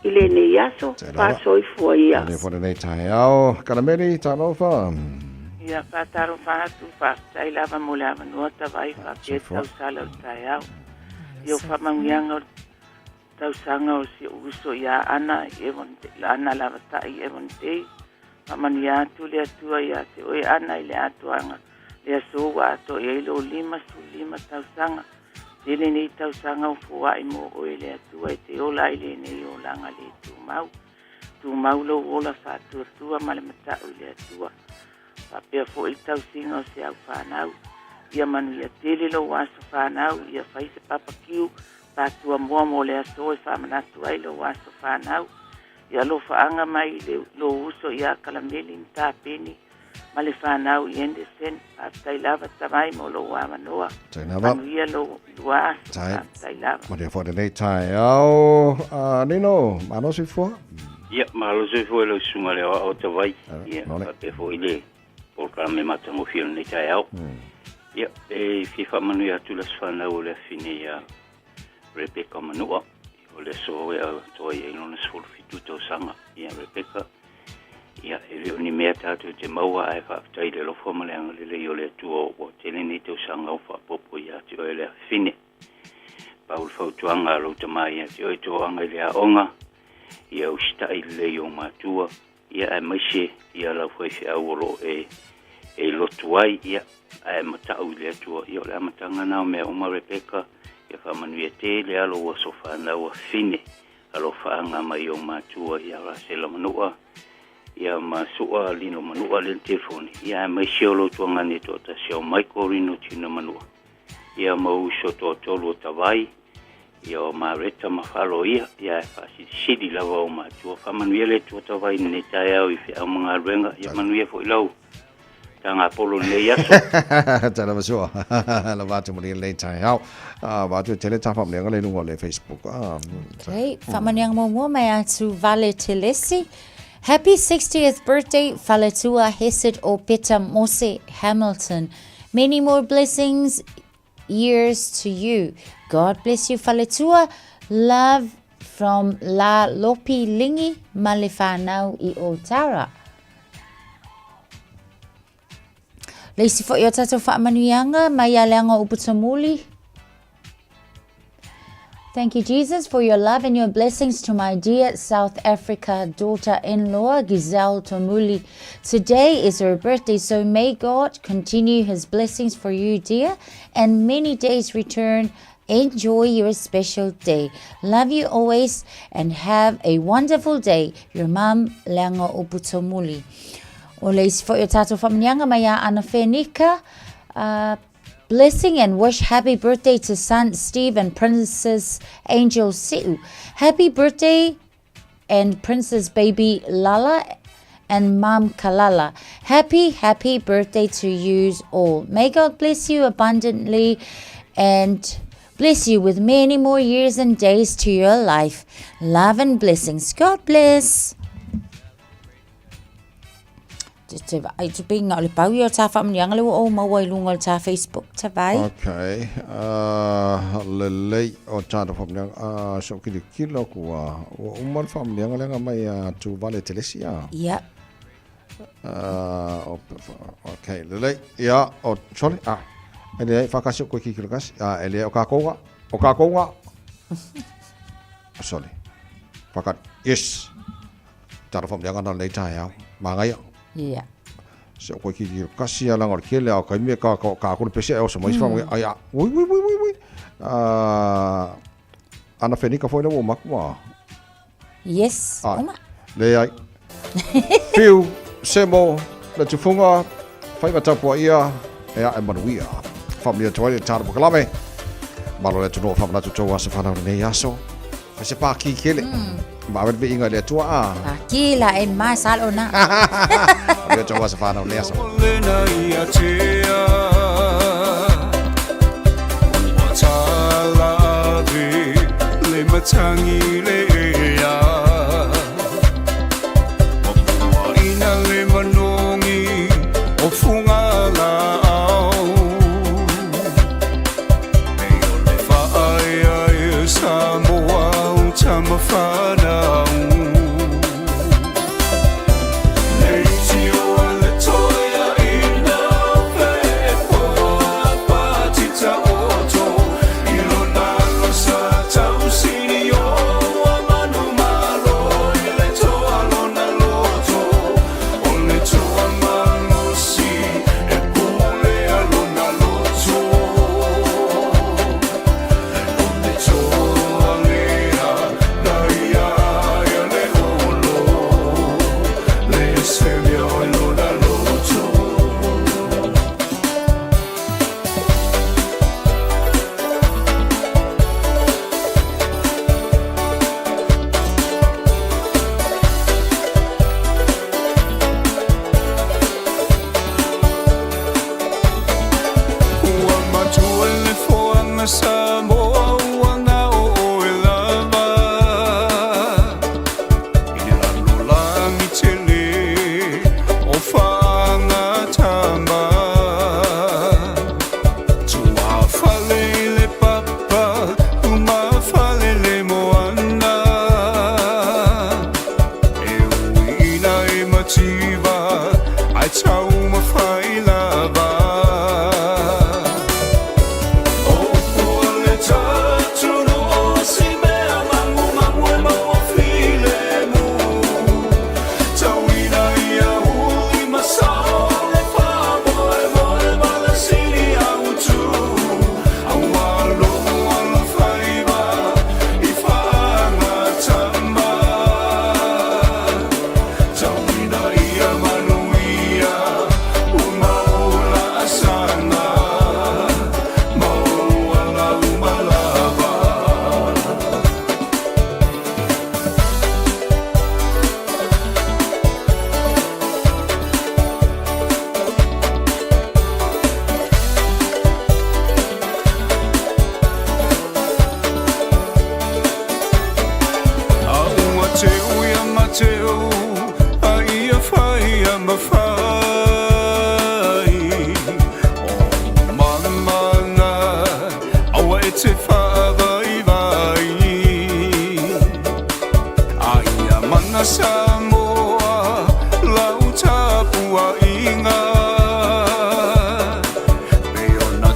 i lenei aso. Faasoifua ia. Lenei foi lenei taeao. Kalameli, talofa. Ia, faatalofa atu, faafetai lava mo le avanoa Tavai, faapea tausala o le taeao. Ia o faamanuiaga o le tausaga o si ou uso ia Ana, Ana Lavatai Evon Day. Faamanuia atu le Atua ia te oe Ana i le atoaga le aso ua atoa i ai lou 55 tausaga. Tele nei tausaga o foai mo oe le Atua e te ola ai lenei olaga le tumau. Tumau lou ola faatuatua ma le matau i le Atua. Faapea foi le tausiga o se au fanau. Ia manuia tele lou aso fanau, ia fai se papakiu patua moa mo le aso e faamanatu ai lou aso fanau. Ia alofaaga mai i lou uso ia Kalameli Mtapeni ma le fanau i Anderson. Faafetai lava Tavai mo lou avanoa. Tai lava. Manuia lou lua aso. Tai. Faafetai lava. Manuia foi lenei taeao. Nino, malo soifua. Ia, malo soifua i lau susuga le aoao Tavai. Ia, faapea foi le polokalame matagofie o lenei taeao. Ia, e fia faamanuia atu le aso fanau o le afine ia Rebecca Manua. O le aso e atoa i ai lona 17 tausaga. Ia, Rebecca, ia, e le o ni mea tatou te maua ae faafetai i le alofa ma le agalelei o le Atua ua tele nei tausaga o faaopoopo ia te oe le afine. Pau le fautuaga a lou tama ia te oe toaga i le aoga, ia usitai lelei i ou matua, ia aemaise ia lau faifeau o lo o e e lotu ai, ia ae matau i le Atua. Ia o le amataga na o mea uma Rebecca, ia faamanuia tele lava lou aso fanau afine. Alofaaga mai ou matua ia Rasela Manua, ia ma Sua Lino Manua lea le telefoni, ia aemaise o lou tuagane toatasi o Michael Rino Tina Manua, ia ma uso toatolu o Tavai, Ia o Mareta ma Faaloia, ia e faasilisili lava o matua. Faamanuia le Atua Tavai i lenei taeao i feau ma galuega, ia manuia foi lau tagapolo i lenei aso. Tala masua. La vatu mo lenei taeao. Ah, vatu tele ta faamanuiaga le luga o le Facebook. Ah. Okay, faamanuiaga muamua mai atu Vale Telesi. Happy 60th birthday Faletua Hesed o Peta Mose Hamilton. Many more blessings years to you. God bless you Faletua. Love from La Lopi Lingi ma le whānau i Ōtara. Le isi foi o tātou whaamanuianga mai a Leanga o Uputamuli. Thank you, Jesus, for your love and your blessings to my dear South Africa daughter in law, Giselle Tomuli. Today is her birthday, so may God continue his blessings for you, dear, and many days return. Enjoy your special day. Love you always and have a wonderful day. Your mum, Leanga Oputomuli. O le isi foi o tātou whamanianga mai a Ana Whenika. Blessing and wish happy birthday to son Steve and Princess Angel Siu. Happy birthday and Princess Baby Lala and Mom Kalala. Happy, happy birthday to you all. May God bless you abundantly and bless you with many more years and days to your life. Love and blessings. God bless. Te, te vaai te pinga o le pau ia o tā whaamanianga le ua ou maua i lunga o le tā Facebook, te vai. Okay. Lelei o tātou whaamanianga. So kili kilo kua. Ua uma le whaamanianga lenga mai a Tuvale Telesi a. Yep. Okay, lelei. Ia, o, sorry, ah. E le ai, whakasi o koe ki kilo kasi. Ah, e le o kākou ngā. O kākou ngā. Sorry. Whakari. Yes. Tara whamnianga na lei taeao. Mangaia. Yeah. Se o koe ki ki kasi a langa o le kele a kai me ka ka ka kore pese e osa mai mm. ai a ui ui ui ui ui. Ana whenika foi le o makua. Yes, Ai. oma. Le ai. Whiu, semo, le tufunga, whaiva tapua ia, e a e manuia. Whamnia tuai le tāna pakalame. Malo le tunoa whamanatu tō asa whanau nei aso. Fai se pākī kele. Ma awet me inga le atua a. Pākī la e mai salo na. Le atua asa whanau nei aso. Lena ia tea Ua tala ave le matangi le ea Ua puaina le manogi o fuga laau Nei o le faaeaea Samoa o tama fanau Nei tio le toea ina fepoa patita oto I lona losa tausini o ua manu malo i le toa lona loto O le toa malosi e pule a lona loto O le toa lea na ia ia le olo Le semia o lona loto. Ua matua le foaga Samoa ua gao oe lava I le lalolagi tele o faagatama Tuafale i le papa umafale le moana E uiina e mativa ae taumafai lava O pua le tatunu o si mea magumagu e maua filemu Tauina ia uli ma sao le faamoemoe ma le sili autu Aua logo alofaiva i faagatama Tauina ia manuia.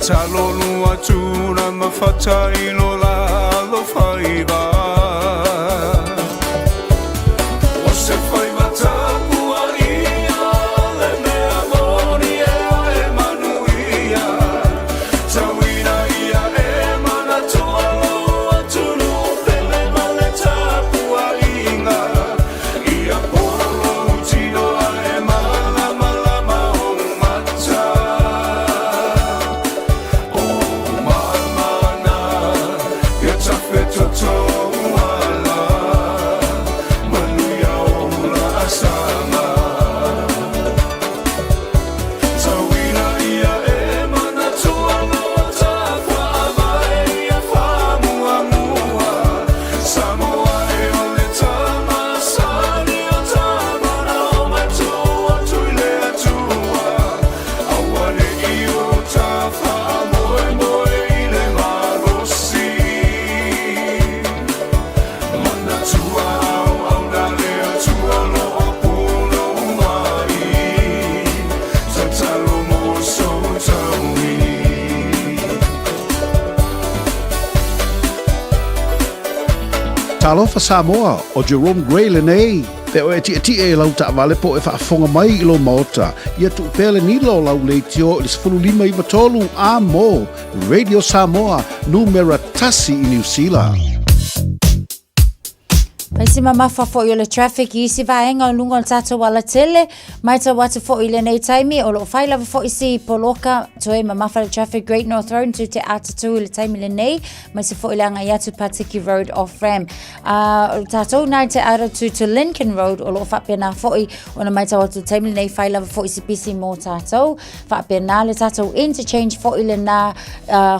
Tatalo lua tuna ma fatailo la alofaiva. O se faiva tapuaia le mea moni e e manuia. Tauina ia e manatua lou atunuu pele ma le tapuaiga. Ia polo lou tino ae malamalama ou mata. O mamana ia tafetotou ala. Manuia ou laasaga. Tauina ia e manatua lou faavae ia faamuamua. Samoa e o le tama sani o tama na omai tuu atu i le Atua. Aua ne i o ta faamoemoe i le malosi. Manatua auauna le Atua o lo o pulou mai. Tatalo mo sou taui. Talofa Samoa, ʻo Jerome Gray lenei. Pe o e tiʻetiʻe i lau taʻawale po o e faafofoga mai i lou maota, ia tuu pea le nila o lau leitio i le 15 93 amo Radio Samoa, numera tasi i Niu Sila. Fai si mamafa foʻi o le traffic i isi vaega o luga o le tatou alatele. Maitau atu foʻi i lenei taimi, o loo fai lava foʻi si poloka toe mamafa le traffic Great North Road to Te Atatū i le taimi lenei, maise foʻi le agai atu Patiki Road off ramp. O tatou nā i Te Atatū to Lincoln Road, o loo faapena foʻi ona maitau atu i le taimi lenei, fai lava foʻi si pisi mo tatou. Faapena le tatou interchange foʻi lenā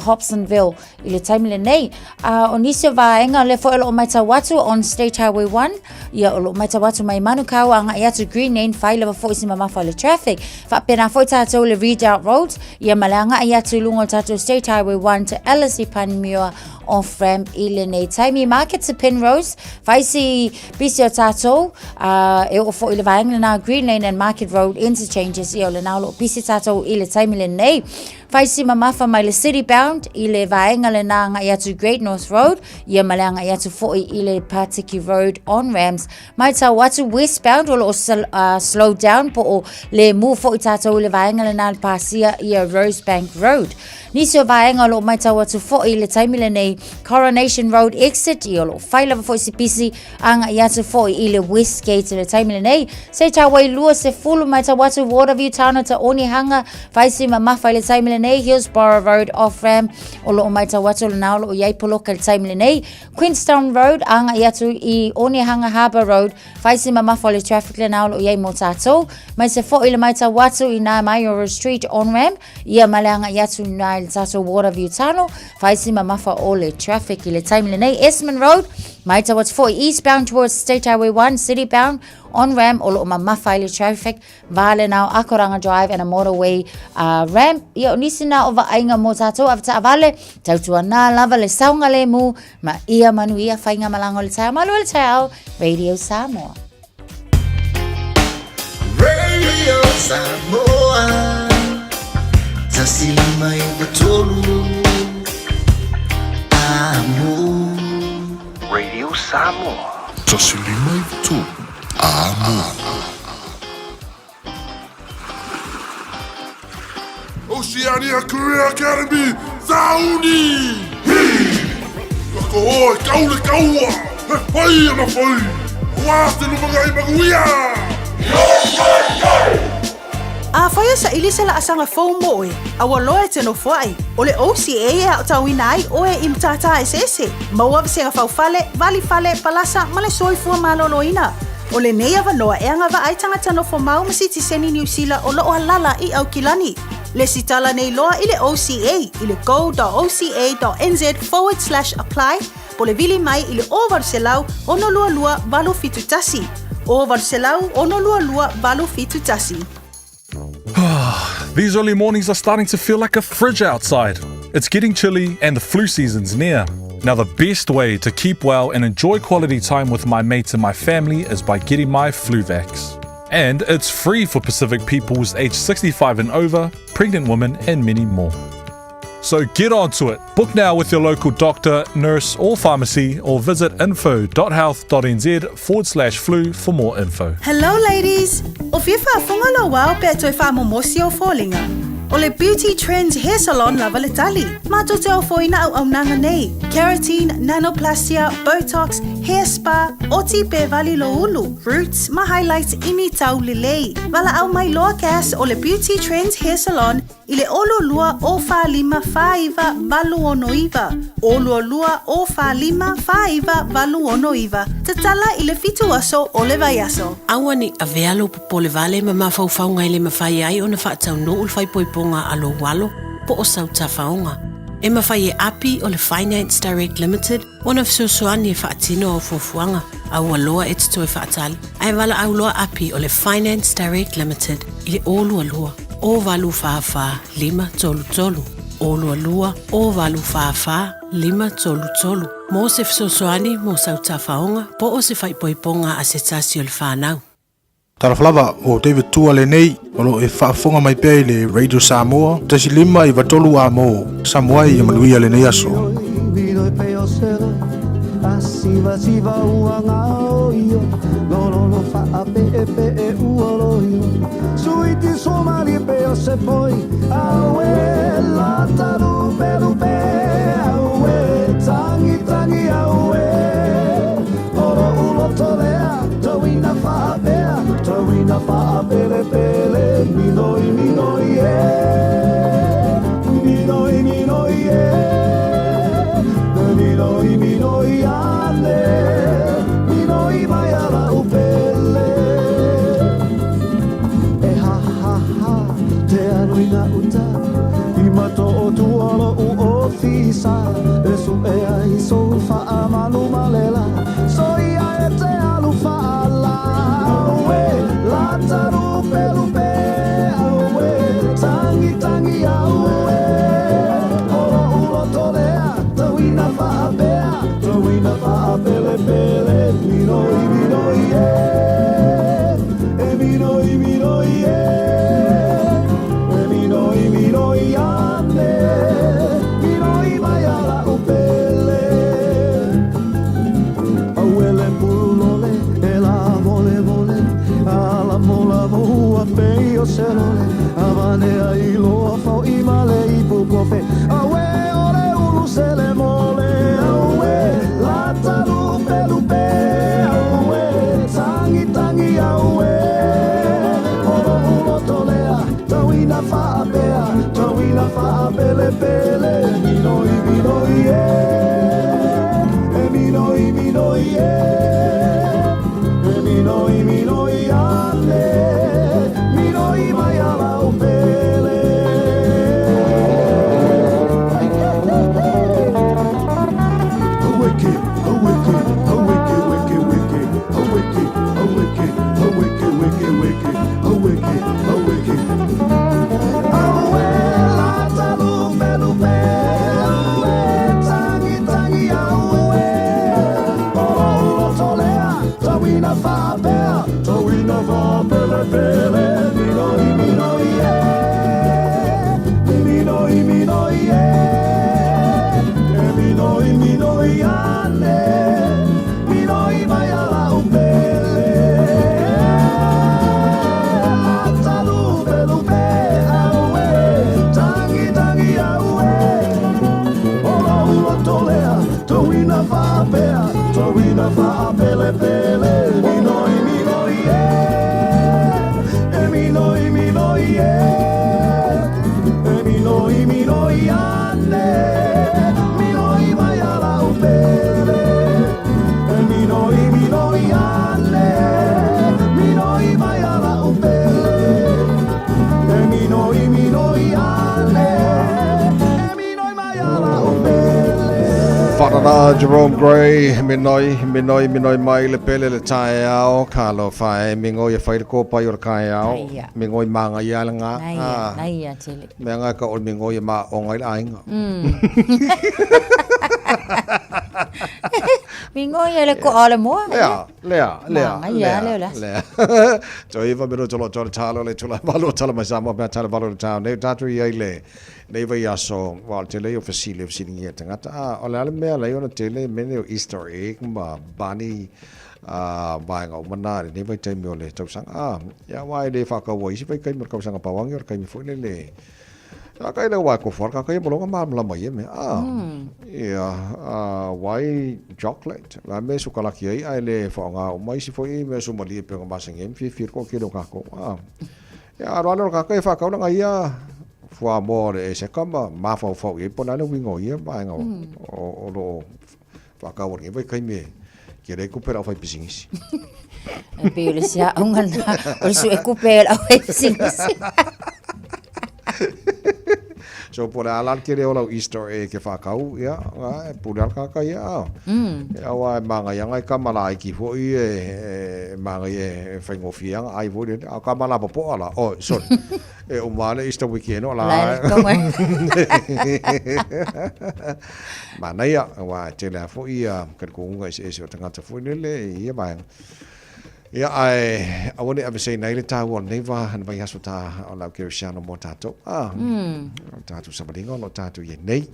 Hobsonville I le taimi lenei, a o nisi o vaega lea foi o loo maitau atu on State Highway 1, ia o loo maitau atu mai Manukau agai atu Green Lane, fai lava foi si mamafa o le traffic. Faapena foi tatou le Redoubt Road, ia ma le agai atu i luga o le tatou State Highway 1 to Ellerslie Panmure off ramp i lenei taimi. Market to Penrose, fai si pisi o tatou, a e oo foi i le vaega lena Green Lane and Market Road interchanges, ia o lena o loo pisi tatou i le taimi lenei. Fai si mamafa mai le City Bound i le vaega lenā agai atu Great North Road, ia ma le agai atu foi i le Patiki Road on Rams. Maitau atu Westbound o lo o slow down po o lemu foi tatou i le vaega lenā le pasia ia Rosebank Road. Nisi o vaega o lo o maitau atu foi i le taimi lenei Coronation Road exit, ia o lo o fai lava foi si pisi agai atu foi i le Westgate i le taimi lenei. State Highway 20 maitau atu Waterview Town ta Onehunga, fai si mamafa i le taimi lenei Hillsborough Road off ramp o loo maitau atu lenā o loo iai poloka i le taimi lenei. Queenstown Road agai atu i Onehunga Harbour Road, fai si mamafa o le traffic lenā o loo iai mo tatou. Mai se foi le maitau atu i nā Maioro Street on ramp, ia ma le agai atu nā i le tatou Waterview Tunnel, fai si mamafa o le traffic i le taimi lenei. Esmond Road, maitau atu foi eastbound towards State Highway 1, city bound on ramp o loo mamafa i le traffic va lenā o Akoranga Drive and a motorway ramp. Ia o nisi nā o vaaiga mo tatou avetaavale, tautuanā lava le saogalemu ma ia manuia faigamalaga o le taeao. Malu o le taeao, Radio Samoa. Radio Samoa 153 Amo. Radio Samoa. 153 Amo. Oceania Career Academy, Sauni! Hi! Lako oe, kau le kaua! He whai ana whai! Wā te lumangai manuia! Afai e saili se laasaga fou mo oe, aua loa e te nofoai. O le OCA e aotauina ai oe i matata eseese, maua vasega faufale, valifale, palasa ma le soifua maloloina. O lenei avanoa e agavaa ai tagata nofo mau ma sitiseni Niu Sila o loo alala i Aukilani. Lesitala nei loa i le OCA i le go.oca.nz forward slash apply po le vili mai i le 0800 622 871. 0800 622 871. These early mornings are starting to feel like a fridge outside. It's getting chilly and the flu season's near. Now, the best way to keep well and enjoy quality time with my mates and my family is by getting my Fluvax. And it's free for Pacific peoples aged 65 and over, pregnant women, and many more. So get onto it. Book now with your local doctor, nurse, or pharmacy, or visit info.health.nz forward slash flu for more info. Hello ladies! O fia faafofoga lou ao pea toe faamomosi ou foliga? O le Beauty Trends Hair Salon lava le tali. Matou te ofoina auaunaga nei, Keratin, Nanoplastia, Botox, Hair Spa, oti pe vali lou ulu, roots ma highlights i ni tau lelei. Valaau mai loa Cass o le Beauty Trends Hair Salon i le 02 0 45 49 869, 02 0 45 49 869. Tatala i le fitu aso o le vaiaso. Aua ne i avea lou popole vale ma mafaufauga e le mafai ai ona faataunuu le faaipoipoga a lou alo po o sau tafaoga. E mafai e Api o le Finance Direct Limited ona fesoasoani e faatino au fuafuaga. Aua loa e te toe faatali, ae valaau loa Api o le Finance Direct Limited i le 022 084 533, 022 084 533 mo se fesoasoani mo sau tafaoga po o se faaipoipoga a se tasi o le fanau. Talofa lava, o David Tua lenei, o lo o e faafofoga mai pea i le Radio Samoa, 1 5 93 A mo Samoa ia manuia lenei aso. Whakarā Jerome Gray, minoi, minoi, minoi mai le pele le taeao, ka lo whae, mingoi e whai le kōpai o le kaeao, mingoi maanga ia le ngā. Naia, naia tele. Mea ngā ka o le mingoi e maa o ngai le ainga. Migoi e le koa o le moa. Lea, lea, lea. Manaia lea o le aso. Lea. Toe iva minuta lo tole talo le tula valo tala mai Samoa pea tala valo le tao. Nei tātou i ai le nei vai aso wa o le tele o fesili o fesilingia tagata. A o le a le mea lai ona tele mene o Easter egg ma bunny a vaega uma na i lenei vaitaimi o le tausaga. A ia aua e le faakaua i isi vaitaimi o le kausaga pauangi o le taimi foi lele a kai le wae kofu ka kai molonga malamalama ia mea. A ia a wai chocolate la me sukalaki ai ai le whaonga o mai si foi me sumalie pe nga masani ai fiafia ko kilo ka ko. A ia aro alo ka kai whakaulanga ia fuamoa o le eseka ma mafaufau i ai po o le a le uiga o ia vaega o lo o whaakaua nei vai kaimi e ke rei kupe lau whai pisinisi. E pei o le siaʻauga lena, o le sue kupe o lau whai pisinisi. So po le a la le kele o lau Easter e ke whakau, ia, e pule ala kaka ia, a. Ia wa e maangai anga e kama la aiki foi e, e maangai e whaingofie anga ai foi le, a kama la popoa la, oh, sorry. E uma le Easter weekend o la. Manaia, aua e tele lava foi ia kalikoguga eseese o tagata foi lele i ia vaega. Ia, ae aua ne i aveseina ai le taua o lenei va, le vaiaso ta o le au kerisiano mo tatou. Ah, o tatou savaliga o lo o tatou i ai nei.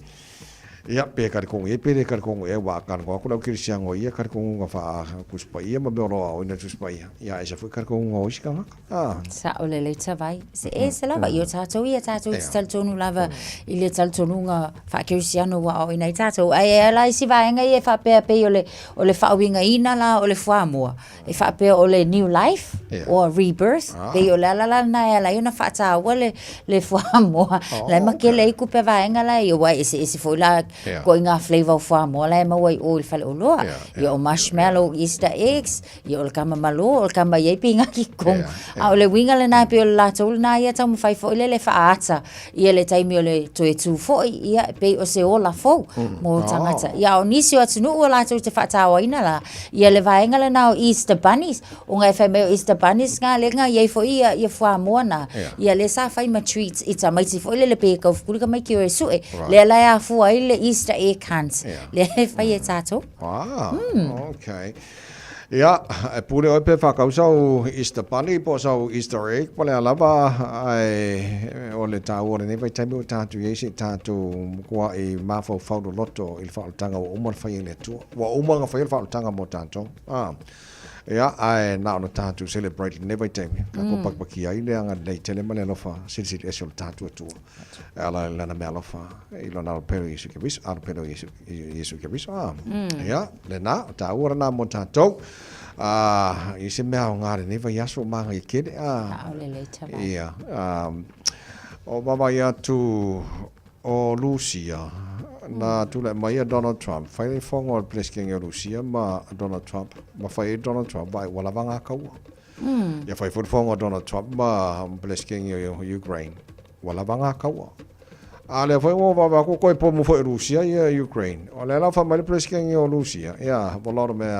Ia, pe kalikogu i ai, pe le kalikogu i ai, ua kalikogu atu le au kerisiano i ia kalikoguga faa Tusi Paia ma mea o lo o aoina i le Tusi Paia. Ia, ae ese foi kalikoguga o isi tagata. Ah. Sa'o lelei tavai. Se ese lava i o tātou ia tātou te talitonu lava i le talitonuga faa-kerisiano ua aoaoina ai tātou. Ae e ala isi vaega ia e faapea pei o le, o le faauigaina la o le fuamoa, e faapea o le new life yeah. or rebirth, ah. pei o le ala la lena e ala ai ona faataua le, le fuamoa. Oh, la e makele ai kupe vaega la ia, ua eseese foi la yeah. ituaiga flavour o fuamoa la e maua i o i le faleoloa. Yeah, yeah. Ia o marshmallow, Easter eggs, Ia o le kama malo, o le kama i ai pigaki komu. A o le uiga lena e pei o le latou lena ia taumafai foi lele faaata ia le taimi o le toe tu foi, ia e pei o se ola fou mo tagata. Ia a o nisi o atunuu o latou te faataoaina la, ia le vaega lena o Easter Bunnies, ona e fai mai o Easter Bunnies nga lea i ai foi ia, ia fuamoa na, ia lea sa fai ma treats i tamaiti foi lele pe kaufukuli tamaiti o e sue, lea la e afua ai le Easter egg hunt, lea e fai e tatou. Ah, okay. Ia, e pule ʻoe pe whakau sau Easter Bunny po o sau Easter egg po o le a lava, ae o le tāua o lenei vaitaimi ua tatou i ai se i tatou makuaʻi mafaufau loloto i le faaolataga ua uma ona fai e le Atua. Ua uma ona faia le faaolataga mo tatou. A, ia, ae na ona tatou celebrate i lenei vaitaimi, tatou pakipakia ai le agalelei tele ma le alofa silisili ese o le tatou Atua. E ala i lana meaalofa i lona Alo Pele o Iesu Keriso, Alo Pele o Iesu, Iesu Keriso. Ah. Ia, lena, o tāua lena mo tātou. Ah, i se mea o ngā lenei vaiaso o māngai kele. Ah. Haole lei tavai. Ia, um, o vaavaai atu o Lusia, na tulai mai a Donald Trump, fai le fono a le Peresetene o Lusia ma Donald Trump, ma fai ai Donald Trump, vaai ua lava ngā kaua. Ia fai foi le fono a Donald Trump ma Peresetene o Ukraine. Ua lava ngā kaua. A lea foi ua vaavaai atu koe pomu foi o Rusia ia Ukraine. O lea la ua fai mai le President o Rusia, ia Volodymyr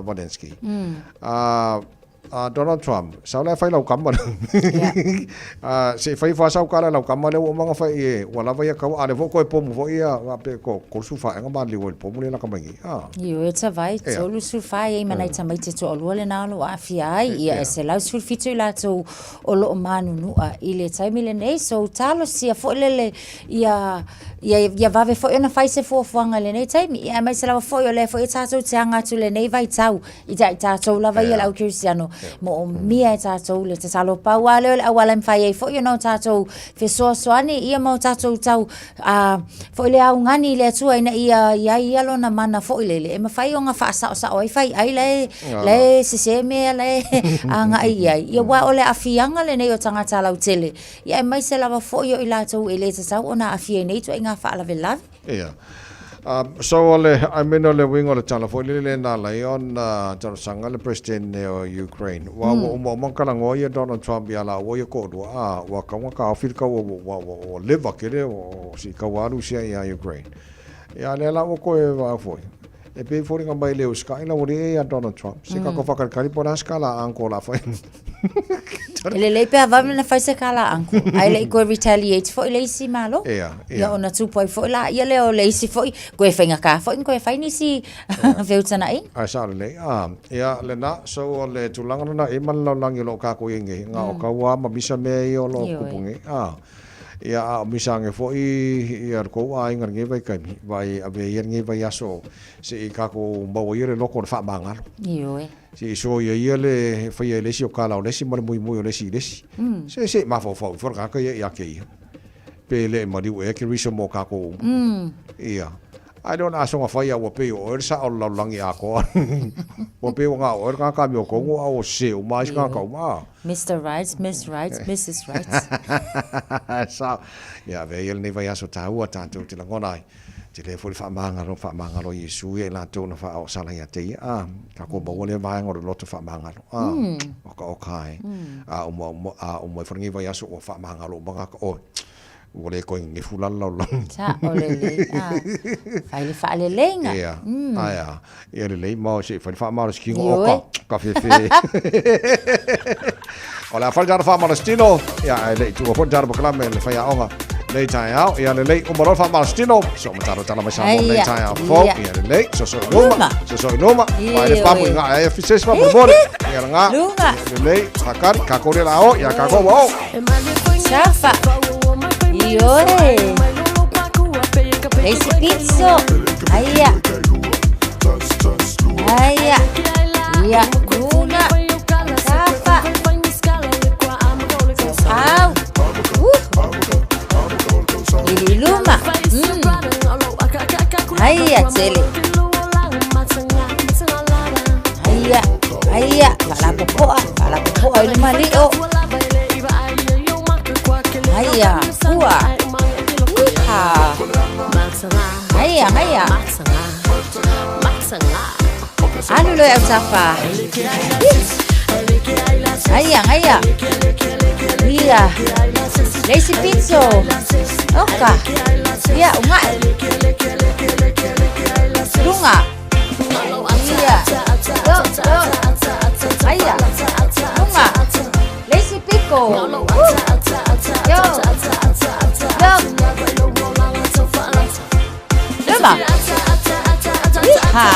Zelensky. A a Donald Trump, sau la e fai lau kama. A se i fai fa sau kala lau kama lea ua uma ona fai e ua lava ia kaua. A lea foi ua toe pomu foi ia pe ko 34 ea na maliliu ai i le pomu lea laka mai nei. A. Ioe tavai, 34 e i ai ma nai tamaiti e toalua lena o lo o aafia ai, ia e 117 i latou o lo o manunua i le taimi lenei. So talosia foi lele ia, ia, ia vave foi ona fai se fuafuaga i lenei taimi. Ia aemaise lava foi o lea foi e tatou te aga atu i lenei vaitau i ia i tatou lava ia le au kerisiano, moomia e tatou le tatalo. Pau lava lea o le auala e mafai ai foi ona o tatou fesoasoani ia ma o tatou tau a, foi le augani i le Atua ina ia i ai ia lona mana foi lele e mafai ona faasaosao ai faiai la e, la e sese mea la e agai i ai. Ia aua o le aafiaga lenei o tagata lautele, ia aemaise lava foi o i latou e le tatau ona aafia i nei ituaiga faalavelave. Ia. So o le, I mean o le uiga o le tala foi lele na ala ai ona talosaga le President o Ukraine. Ua ua uma uma ona talanoa ia Donald Trump ia laua ia toalua, a ua tatau ona taofi le taua ua ua ua leva tele o si taua a Rusia ia Ukraine. Ia a lea la ua toe vaai foi. E pei e foliga mai e le usikai le aualii ia Donald Trump. Se tatou faatalikali po o le a se tala a uncle o le a fai. E lelei pe a vave ona fai se kala uncle. Ae le i koe retaliate foi le isi malo. Ia, ia. Ia ona tupu ai foi la ia lea o le isi foi, koe faigata foi ona koe fai nisi feutagaiga. Ae sao lelei. A, ia lena, so o le tulaga lena e i ai ma le lalolagi o lo o kākou i ai nei, na o kaua ma misa mea ia o lo o kupu nei. A, ia a o misa ane foi ia le tou aiga i lenei vaitaimi, vaai avea ia lenei vaiaso se i kākou maua ia le loto o le faamagalo. Ioe. Se i soia ia le faia e le isi o kala o le isi ma le muimui o le isi i le isi. Se se i mafaufau ifo le tagata ia ia te ia. Pe le i maliu ea Keriso mo kākou uma. Ia. Ae le o le asoga fai a ua pei o oe le sao o le lalolagi atoa. Ua pei ua na o oe le tagata amiotonu a ua sese uma lava isi tagata uma a. Mister Right, Miss Right, Missus Right. Sao. Ia avea ia lenei vaiaso taua tatou te lagona ai. Tele foi le faamagalo, faamagalo a Iesu ia i latou na faaoosala ia te ia, a, tatou maua lea vaega o le loto faamagalo, a, oka oka ai. A uma uma, a uma ifo lenei vaiaso ua faamagalo uma tagata, oi, ua le toe nenefu la le lalolagi. Sao lelei, a, fai le faaleleiga. Ia, ae a, ia lelei ma se i fai le faamalosi tino, oka, ka fefe. O le a fai le tatou faamalositino, ia, ae le i tuua foi le tatou polokalame le faiaoga nei taeao. Ia lelei, uma loa le faamalositino, so ma tatou tala mai Samoa nei taeao fou. Ia lelei, soso i luma, soso i luma, mai le pamu i ngā e fisesi pa molemole. Ia le ngā, lelei, whakari, kākou le la o, ia kākou ua o. Safa. Ioe. Leisi pizzo. Aia. Aia. Ia, luna. Tafa. Au. Ili luma. Aia, tele. Aia, aia. Falapopoa, falapopoa i luma lio. Aia, pua. Iha. Aia, aia. Alu loa e autafa. Aia, aia. Ia. Le isi pito. Oka. Ia, ugaʻi. Luga. Ia. Yo, yo. Aia. Luga. Le isi piko. Yo. Yo. Luma. Iha.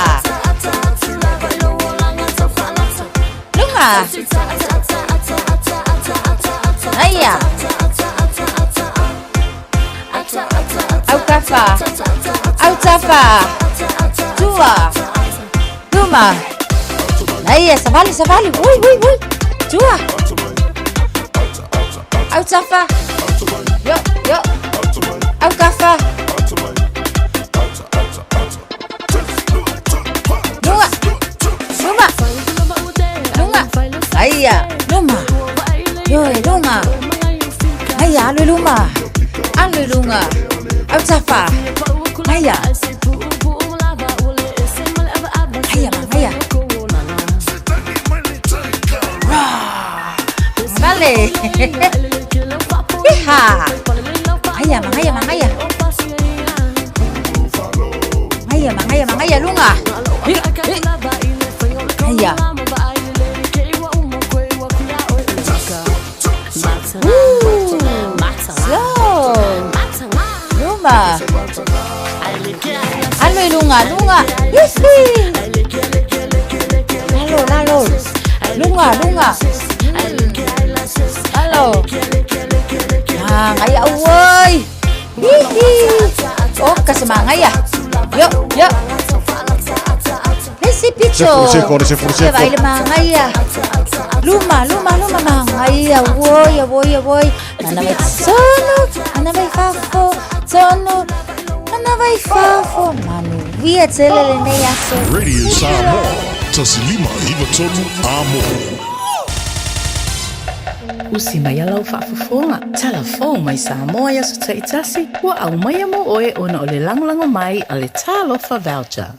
Luga. Aia. Autafa. Autafa. Tua. Luma. Aia, savali, savali. Ui, ui, ui. Tua. Autafa. Yo, yo. Aukafa. Luga. Luma. Luga. Aia, luma. Ioe, luga. Aia, alu i luma. Alu i luga. Autafa. Aia. Aia, magaia. Vale. Iha. Aia, magaia, magaia. Magaia, magaia, magaia, luga. Hi, hi. Aia. Slow. Luma. Alu i luga, luga. Hihi. Lalo, lalo. Luga, luga. Lalo. Magaia oi. Hihi. Oka se magaia. Yo, yo. Le isi pito. Se fulu se, se fulu se. Ia vaai le magaia. Luma, luma, luma magaia. Oi, oi, oi. Mana mai tonu, mana mai fafo, tonu, mana mai fafo. Manuia tele lenei aso. Radio Samoa, 1593 Amo. Usi mai a lau faafofoga, tala fou mai Samoa i aso taitasi, ua aumaia mo oe ona o le lagolago mai a le Talofa Voucher.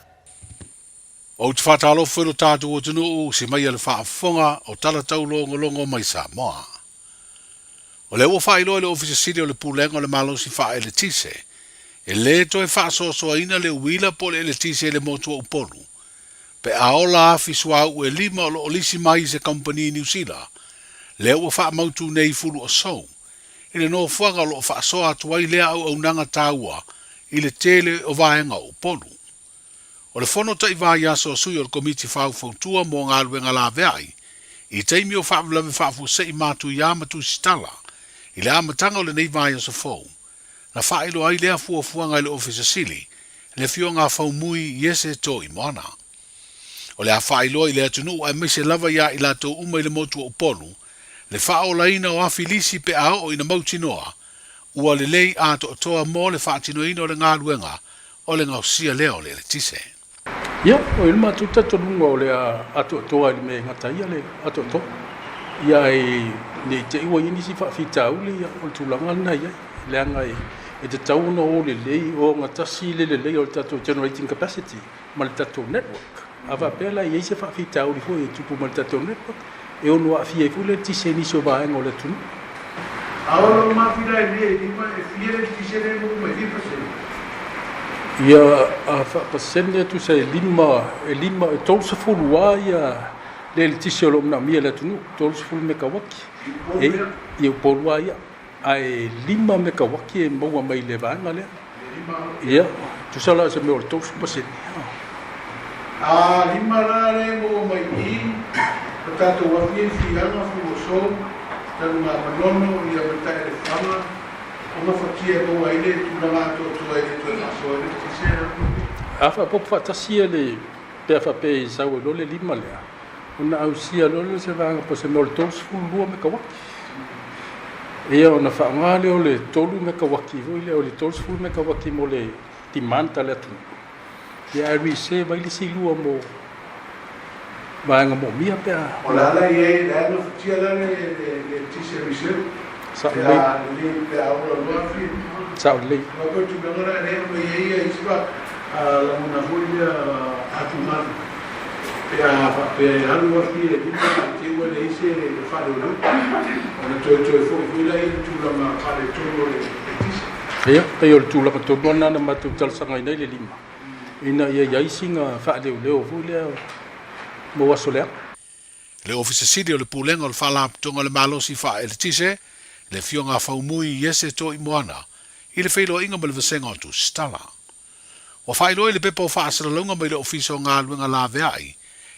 Ou te faatalofa i lo tatou atunuu usi mai a le faafofoga o tala taulogologo mai Samoa. O lea ua faailoa e le Ofisa Sili o le Pulega o le Malosi Faa-Eletise, e lē toe faasoasoaina le uila po o le eletise i le motu o Upolu, pe a ola afi suauu e lima o lo o lisi mai i se kamupani i Niu Sila. Lea ua faamautu nei Fuluasou i le nofoaga o lo o faasoa atu ai lea auaunaga taua i le tele o vaega o Upolu. O le fono taivaiaso a sui o le Komiti Faufautua mo Galuega Laveai i taimi o faalavelave faafuasei matuia ma tusitala i le amataga o lenei vaiaso fou, na faailoa ai lea fuafuaga i le Ofisa Sili, le Afioga a Faumui Iese Toimoana. O le a faailoa i le atunuu aemaise lava iā i latou uma i le motu o Upolu, le faaolaina o afi lisi pe a oo ina mautinoa ua lelei atoatoa mo le faatinoina o le galuega o le gaosia lea o le eletise. Ia, o i le matou talitonuga o le a atoatoa i le mea e gata ai le atoatoa. Ia ae ne i te i ua i ai nisi faafitauli, ia o le tulaga lena e i ai, leaga e tatau ona o lelei, o gatasi le lelei o le tatou generating capacity ma le tatou network. A faapea la e i ai se faafitauli foi e tupu ma le tatou network, e ono aafia ai foi le eletise i nisi o vaega o le atunuu. A o lou mafila e le lima e fia le eletise le maua mai fia pasene? Ia, a faapasene tusa e lima, e lima, e 30 lava ia le eletise o lo o manaomia e le atunuu, 30 mekawaki. E, i Upolu lava ia. Ae 5 mekawaki e maua mai le vaega lea. Ia, tusa la o se mea o le 30%. A lima la lea e maua mai i i, o tatou afi ia i Fiaga, Fugoso, Tanugamanono, ia ma Taelefaga, o gafatia e maua ai le tulaga atoatoa e le toe faasoa ai le eletise. A faaopoopo faatasi ia le, pe a faapea e sau ai loa le lima lea, ona ausia loa lea o se vaega po o se mea o le 32 mekawaki. Ia ona faaaoga lea o le 3 mekawaki foi lea, o le 30 mekawaki mo le demand a le atunuu. Ia ae reserve ai le isi lua mo vaega moomia pe a. O le a la i ai, le a gafatia la le eletise reserve? Sao lelei. Pe a lelei, pe a ola loa afi. Sao lelei. Aua pei o tulaga la lea e aumai ai ia isi lagona foi lea atugalu. Pe a faapea e alu afi e lima ae te i ua leai se faaleoleo, ona toetoe foi foi lea i le tulaga faaletonu o le eletise. Ia, pei o le tulaga tonu lava lena na matou talosagaina ai le lima, ina ia i ai sina faaleoleo foi lea mo aso leaga. Le Ofisa Sili o le Pulega o le Faalapotopotoga o le Malosi Faa-Eletise, le Afioga a Faumui Iese Toimoana, i le feiloaiga ma le Vasega o Tusitala. Ua faailoa i le pepa o faasalalauga mai le Ofisa o Galuega Laveai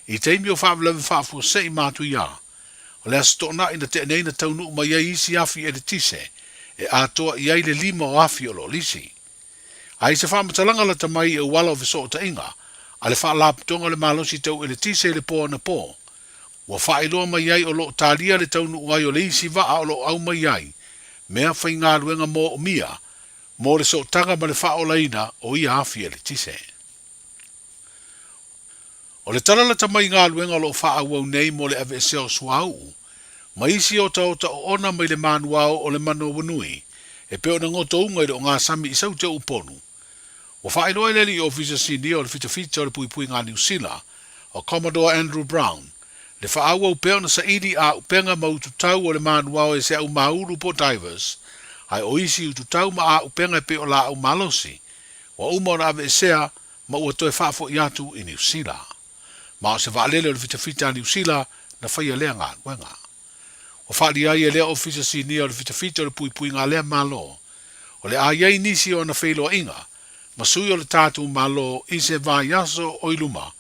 i taimi o faalavelave faafuasei matuia o le Aso Toonai na tea nei na taunuu mai ai isi afi eletise e atoa i ai le lima o afi o lo o lisi. A i se faamatalaga lata mai i auala o fesootaiga a le Faalapotopotoga o le Malosi Tau Eletise i le po anapō, ua faailoa mai ai o lo o talia le taunuu ai o le isi vaa o lo o aumai ai mea faigaluega moomia mo le sootaga ma le faaolaina o ia afi eletise. O le tala lata mai i galuega o lo o faaauau nei mo le aveesea o suauu ma isi otaota oona mai le manuao o le Manowanui e pei ona gotouga i le ogasami i Saute o Upolu. Ua faailoa e le alii ofisa sinia o le fitafita o le puipuiga a Niu Sila, o Commodore Andrew Brown, le faaauau pea ona saili auupega ma ututau o le manuao e se aumaulu po o divers, ae o isi ututau ma auupega e pei o laau malosi, ua uma ona aveesea ma ua toe faafoi atu i Niu Sila. Ma o se vaalele o le fitafita a Niu Sila na faia lea galuega. Ua faaalia ai e lea Ofisa Sinia o le Fitafita o le Puipuiga a lea Malo, o le a i ai nisi o ana feiloaiga ma sui o le tatou Malo i se vaiaso o i luma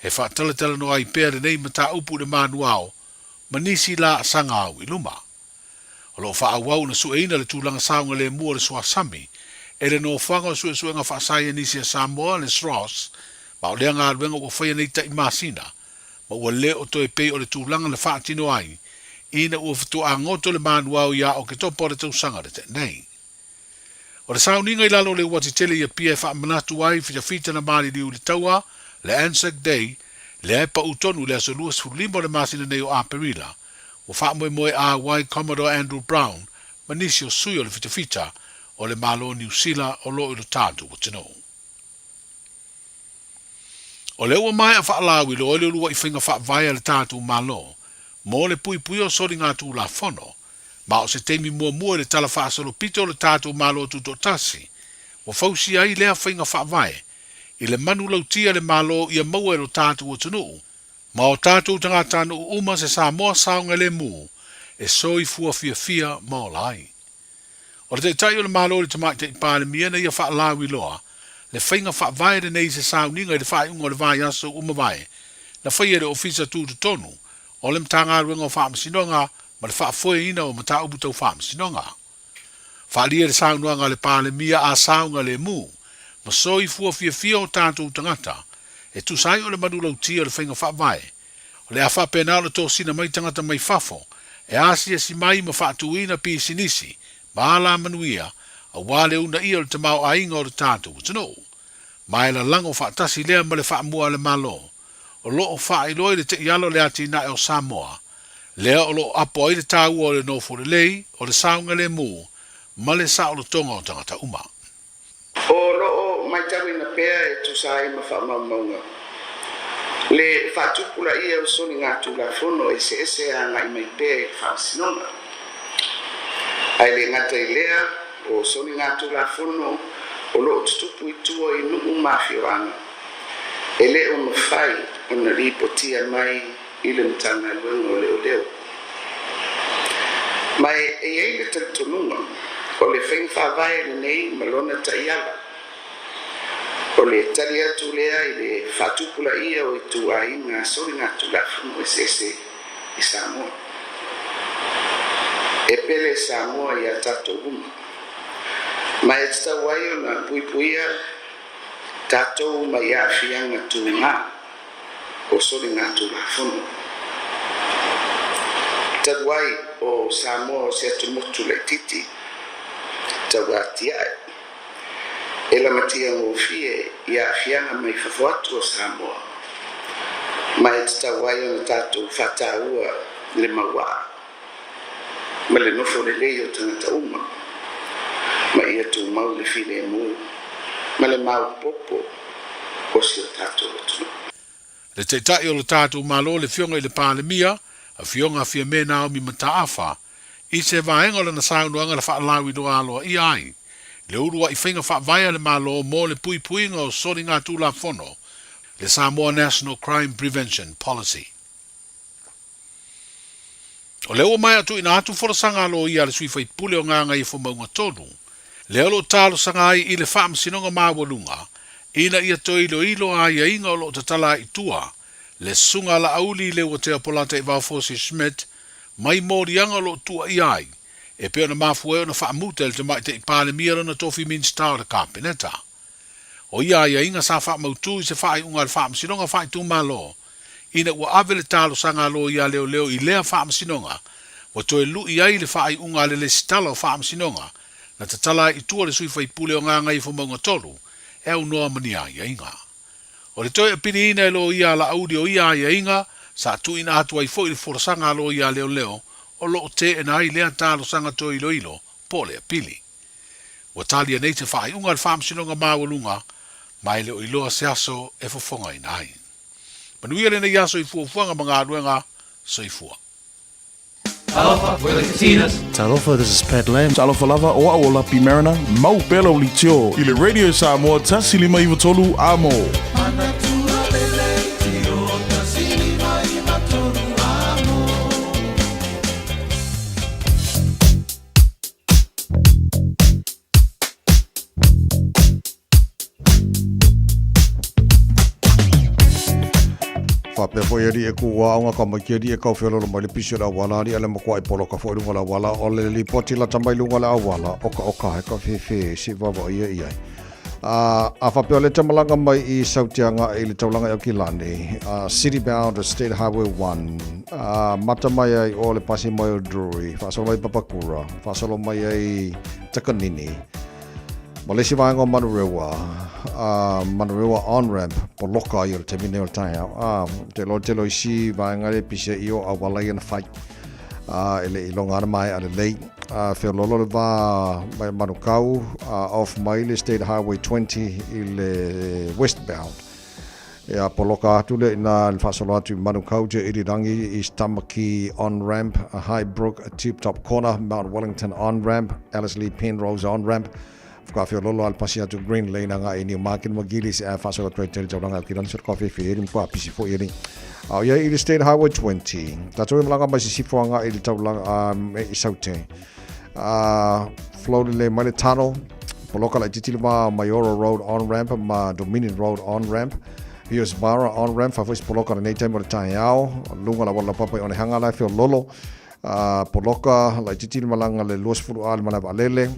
e faatalatalanoa ai pea lenei mataupu i le manuao ma nisi laasaga au i luma. O lo o faaauau ona sueina le tulaga saogalemu o le suasami e le Nofoaga o Suesuega Faasaienisi a Samoa, le SROS, ma o lea galuega ua faia nei tai masina ma ua le o toe pei o le tulaga na faatino ai ina ua faatoa goto le manuao iā Oketopa o le tausaga na tea nei. O le sauniga i lalo o le uati tele i Apia e faamanatu ai fitafita na maliliu i le taua, le Anzac Day, lea e pau tonu i le aso 25 o le masina nei o Aperila, ua faamoemoe auai Commodore Andrew Brown ma nisi o sui o le fitafita o le Malo o Niu Sila o lo o i lo tatou atunuu. O lea ua maea faalauiloa i le uluai faiga faavae a le tatou Malo mo le puipuia o soligatulafono, ma o se taimi muamua i le tala faasolopito o le tatou Malo Tutoatasi ua fausia ai lea faiga faavae i le manulautia le Malo ia maua e lo tatou atunuu ma o tatou tagatanuu uma se Samoa saogalemu e soifua fiafia ma ola ai. O le Taitai o le Malo i le Tamaitai Palemia na ia faalauiloa le faiga faavae lenei i se sauniga i le faaiuga o le vaiaso ua mavae na faia e le Ofisa Tutotonu o le Matagaluega o Faamasinoga ma le Faafoeina o Mataupu Tau Faamasinoga. Faaalia le saunoaga a le Palemia a saogalemu ma soifua fiafia o tatou tagata e tusa ai o le manulauti o le faiga faavae. O le a faapena ona tosina mai tagata mai fafo e asiasi mai ma faatuina pisinisi ma alamanuia aua le uunaia o le tamaoaiga o le tatou atunuu. Ma e lalago faatasi lea ma le faamua a le Malo o lo o faailoa i le taiala o le atinae o Samoa, lea o lo o apo ai le taua o le nofo lelei, o le saogalemu, ma le saolotoga o tagata uma. O lo o matauina pea e tusa ai ma faamaumauga le faatupulaia o soligatulafono eseese e agai mai pea i le Faamasinoga. Ae le gata i lea, o soligatulafono o lo o tutupu i tua i nuu ma afioaga, e le o mafai ona lipotia mai i le Matagaluega o Leoleo. Ma e i ai le talitonuga o le faiga faavae lenei ma lona taiala, o le tali atu lea i le faatupulaia o ituaiga soligatulafono eseese i Samoa. E pele Samoa ia tatou uma, ma e tatau ai ona puipuia tatou mai aafiaga tuga o soligatulafono. Talu ai o Samoa o se atumotu laitiiti tauatiae, e lamatia gofie i aafiaga mai fafo atu o Samoa, ma e tatau ai ona tatou faataua le mauaa ma le nofo lelei o tagata uma, ma ia tumau le filemu ma le maopoopo o si o tatou atunuu. Le Taitai o le tatou Malo le Afioga i le Palemia, Afioga Fiame Naomi Mataafa, i se vaega o lana saunoaga na faalauiloa aloaia ai le uluai faiga faavae a le Malo mo le puipuiga o soligatulafono, le Samoa National Crime Prevention Policy. O lea ua maea tuuina atu folasaga a loia a le sui faipule o Gagaifomauga 3, lea o lo o talosaga ai i le Faamasinoga Maualuga ina ia toe iloilo aiaiga o lo o tatala ai i tua le Susuga a Laauli Leuatea Polataivao Fosi Schmidt mai moliaga o lo o tuuaia ai e pei ona mafua ai ona faamuta e le Tamaitai Palemia lona tofi Minisita o le Kapeneta. O ia aiaiga sa faamautu i se faaiuga a le Faamasinoga Faaitumalo ina ua ave le talosaga a loia leoleo i lea faamasinoga, ua toe lui ai le faaiuga a le Lesitala o Faamasinoga na tatala ai i tua le sui faipule o Gagaifomauga 3 e aunoa ma ni aiaiga. O le toe apiliina e loia a Laauli o ia aiaiga sa tuuina atu ai foi le folasaga a loia leoleo o lo o teena ai lea talosaga toe iloilo po o le apili. Ua talia nei se faaiuga a le Faamasinoga Maualuga ma e le o iloa se aso e fofogaina ai. Manuia lenei aso i fuafuaga ma galuega. Soifua. Talofa, we're the Katinas. Talofa, this is Pat Lam. Talofa lava, o au o Lapi Mariner. Mau pea lau leitio i le Radio Samoa 153 Amo. Faapea foi alii e ku aoga ka mai ke alii e kau feololo mai le pisi o le auala alii ale makuai poloka foi lunga le auala o le lipoti lata mai lunga le auala oka oka he ka fefe si vava ia i ai. A, a faapea o le te malaga mai i Sautiaga i le taulaga i Aukilani, a, City Bound State Highway 1, a, mata mai ai o le pasi mai o Drury, faasolo mai Papakura, faasolo mai ai Takanini, ma le isi vaega o Manurewa, a, Manurewa on-ramp, poloka ai o le taimi nei o le taeao. A, te iloa tele o isi vaega le pisi ai i o auala ia na fai. A, e le i iloga ana maea lelei. A, feoloolo le va mai Manukau, a, off mai le State Highway 20 i le westbound. E a poloka atu lea ina le faasolo atu i Manukau te Irirangi, East Tamaki on-ramp, Highbrook, Tube Top Corner, Mount Wellington on-ramp, Ellerslie Penrose on-ramp. Ka feololo a le pasi atu Green Lane agai i Newmarket ma Gillies e faasolo atu ai tele taulaga i Aukilani so le kofi e ma pisi foi ele. A o ia i le State Highway 20. Tatou e malaga mai sisifo agai i le taulaga i Saute. Flow lelei mai le tunnel. Poloka laitiiti le va Maioro Road on ramp ma Dominion Road on ramp. Hillsborough on ramp fa foi se poloka lenei taimi o le taeao. Luga la wala papa i Onehanga la e feololo. Poloka laitiiti le malaga le 20 a le malae vaalele.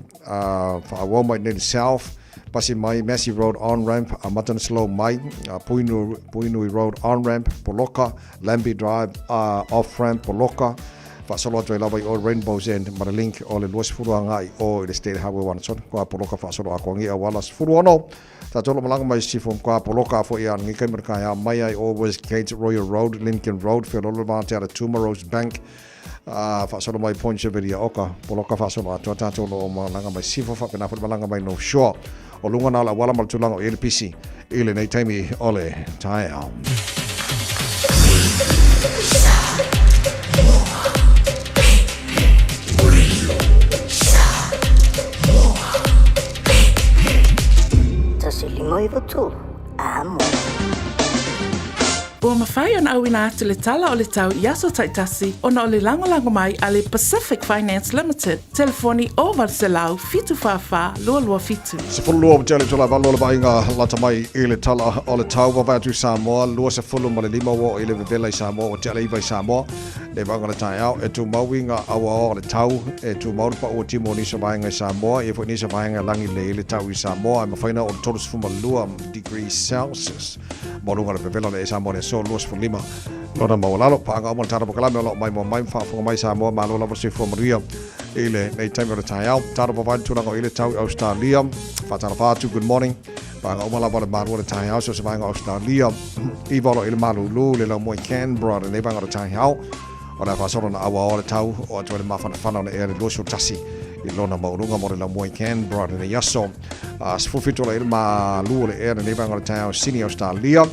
Faaauau mai nei le South. Pasi mai Massey Road on ramp, amata na slow mai, Puinui Road on ramp, poloka, Lambie Drive off ramp, poloka, faasolo atu ai lava i o Rainbow's End ma le link o le 20 agai o i le State Highway 1 kua poloka faasolo atoa auala 16 tatou lo malaga mai sisifo kua poloka foi ia ngi kai kai a mai ai o Westgate Royal Road Lincoln Road Feololo va te ara Tumaro's Bank faasolo mai Point Chevalier oka poloka faasolo atoa tatou lo malaga mai sisifo faapena foi malaga mai North Shore o luga na o le auala ma le tulaga o i le pisi i lenei taimi o le taeao. Tasi lima iwa tolu. Amo. Ua mafai ona auina atu le tala o le tau i aso taitasi ona o le lagolago mai a le Pacific Finance Limited, telefoni 0800 744 227. 12 o tele tola valo le vaaiga lata mai i le tala o le tau vaavaai atu i Samoa 25 ua oo i le vevela i Samoa ua tea le iva i Samoa le vaaiga o le taeao e tumau i ngā auaoa o le tau e tumau le pau o timu o nisi o vaega i Samoa ia foi nisi o vaega e lagi lelei ai le tau i Samoa e mafai ona oo i le 32 degrees Celsius ma luga o le vevela o le Samoa i le aso 25 lona maualalo paaga uma le tala polokalame o lo o maimoa mai ma faafofoga mai Samoa malo lava le soifua manuia i lenei taimi o le taeao. Talo vavae le tulaga o i le tau i Australia. Faatalofa atu, good morning. Paaga uma lava le malu o le taeao, so se vaega o Australia. Iva o lo i le malulu, le laumua i Canberra, lenei vaega o le taeao. O le a faasolo na auaoa le tau o atu ai le mafanafana o le ea le 21 i lona maualuga mo le laumua i Canberra lenei aso. 17 o lo i le malu o le ea lenei vaega o le taeao Sydney, Australia.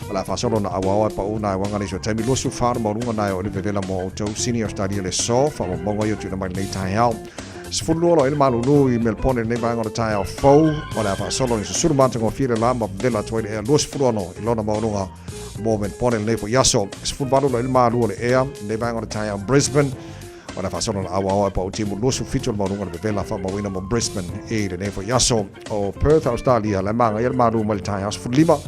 O le a faasolo na auaoa e pau na e wanga nei so taimi 24 le maualuga na e o i le vevela mo outou Sydney, Australia le aso. Faamaumauga ia tuuina mai lenei taeao. 12 lo i le malulu i Melbourne lenei vaega o le taeao fou. O le a faasolo i susulu matagofie le la ma vevela atu ai le ea 26 i lona maualuga mo Melbourne lenei foi aso. 18 lo i le malu o le ea lenei vaega o le taeao Brisbane. O le a faasolo na auaoa e pau timu 27 o le maualuga le vevela faamauina mo Brisbane i lenei foi aso. O Perth, Australia, le magaia le malu mai le taeao 15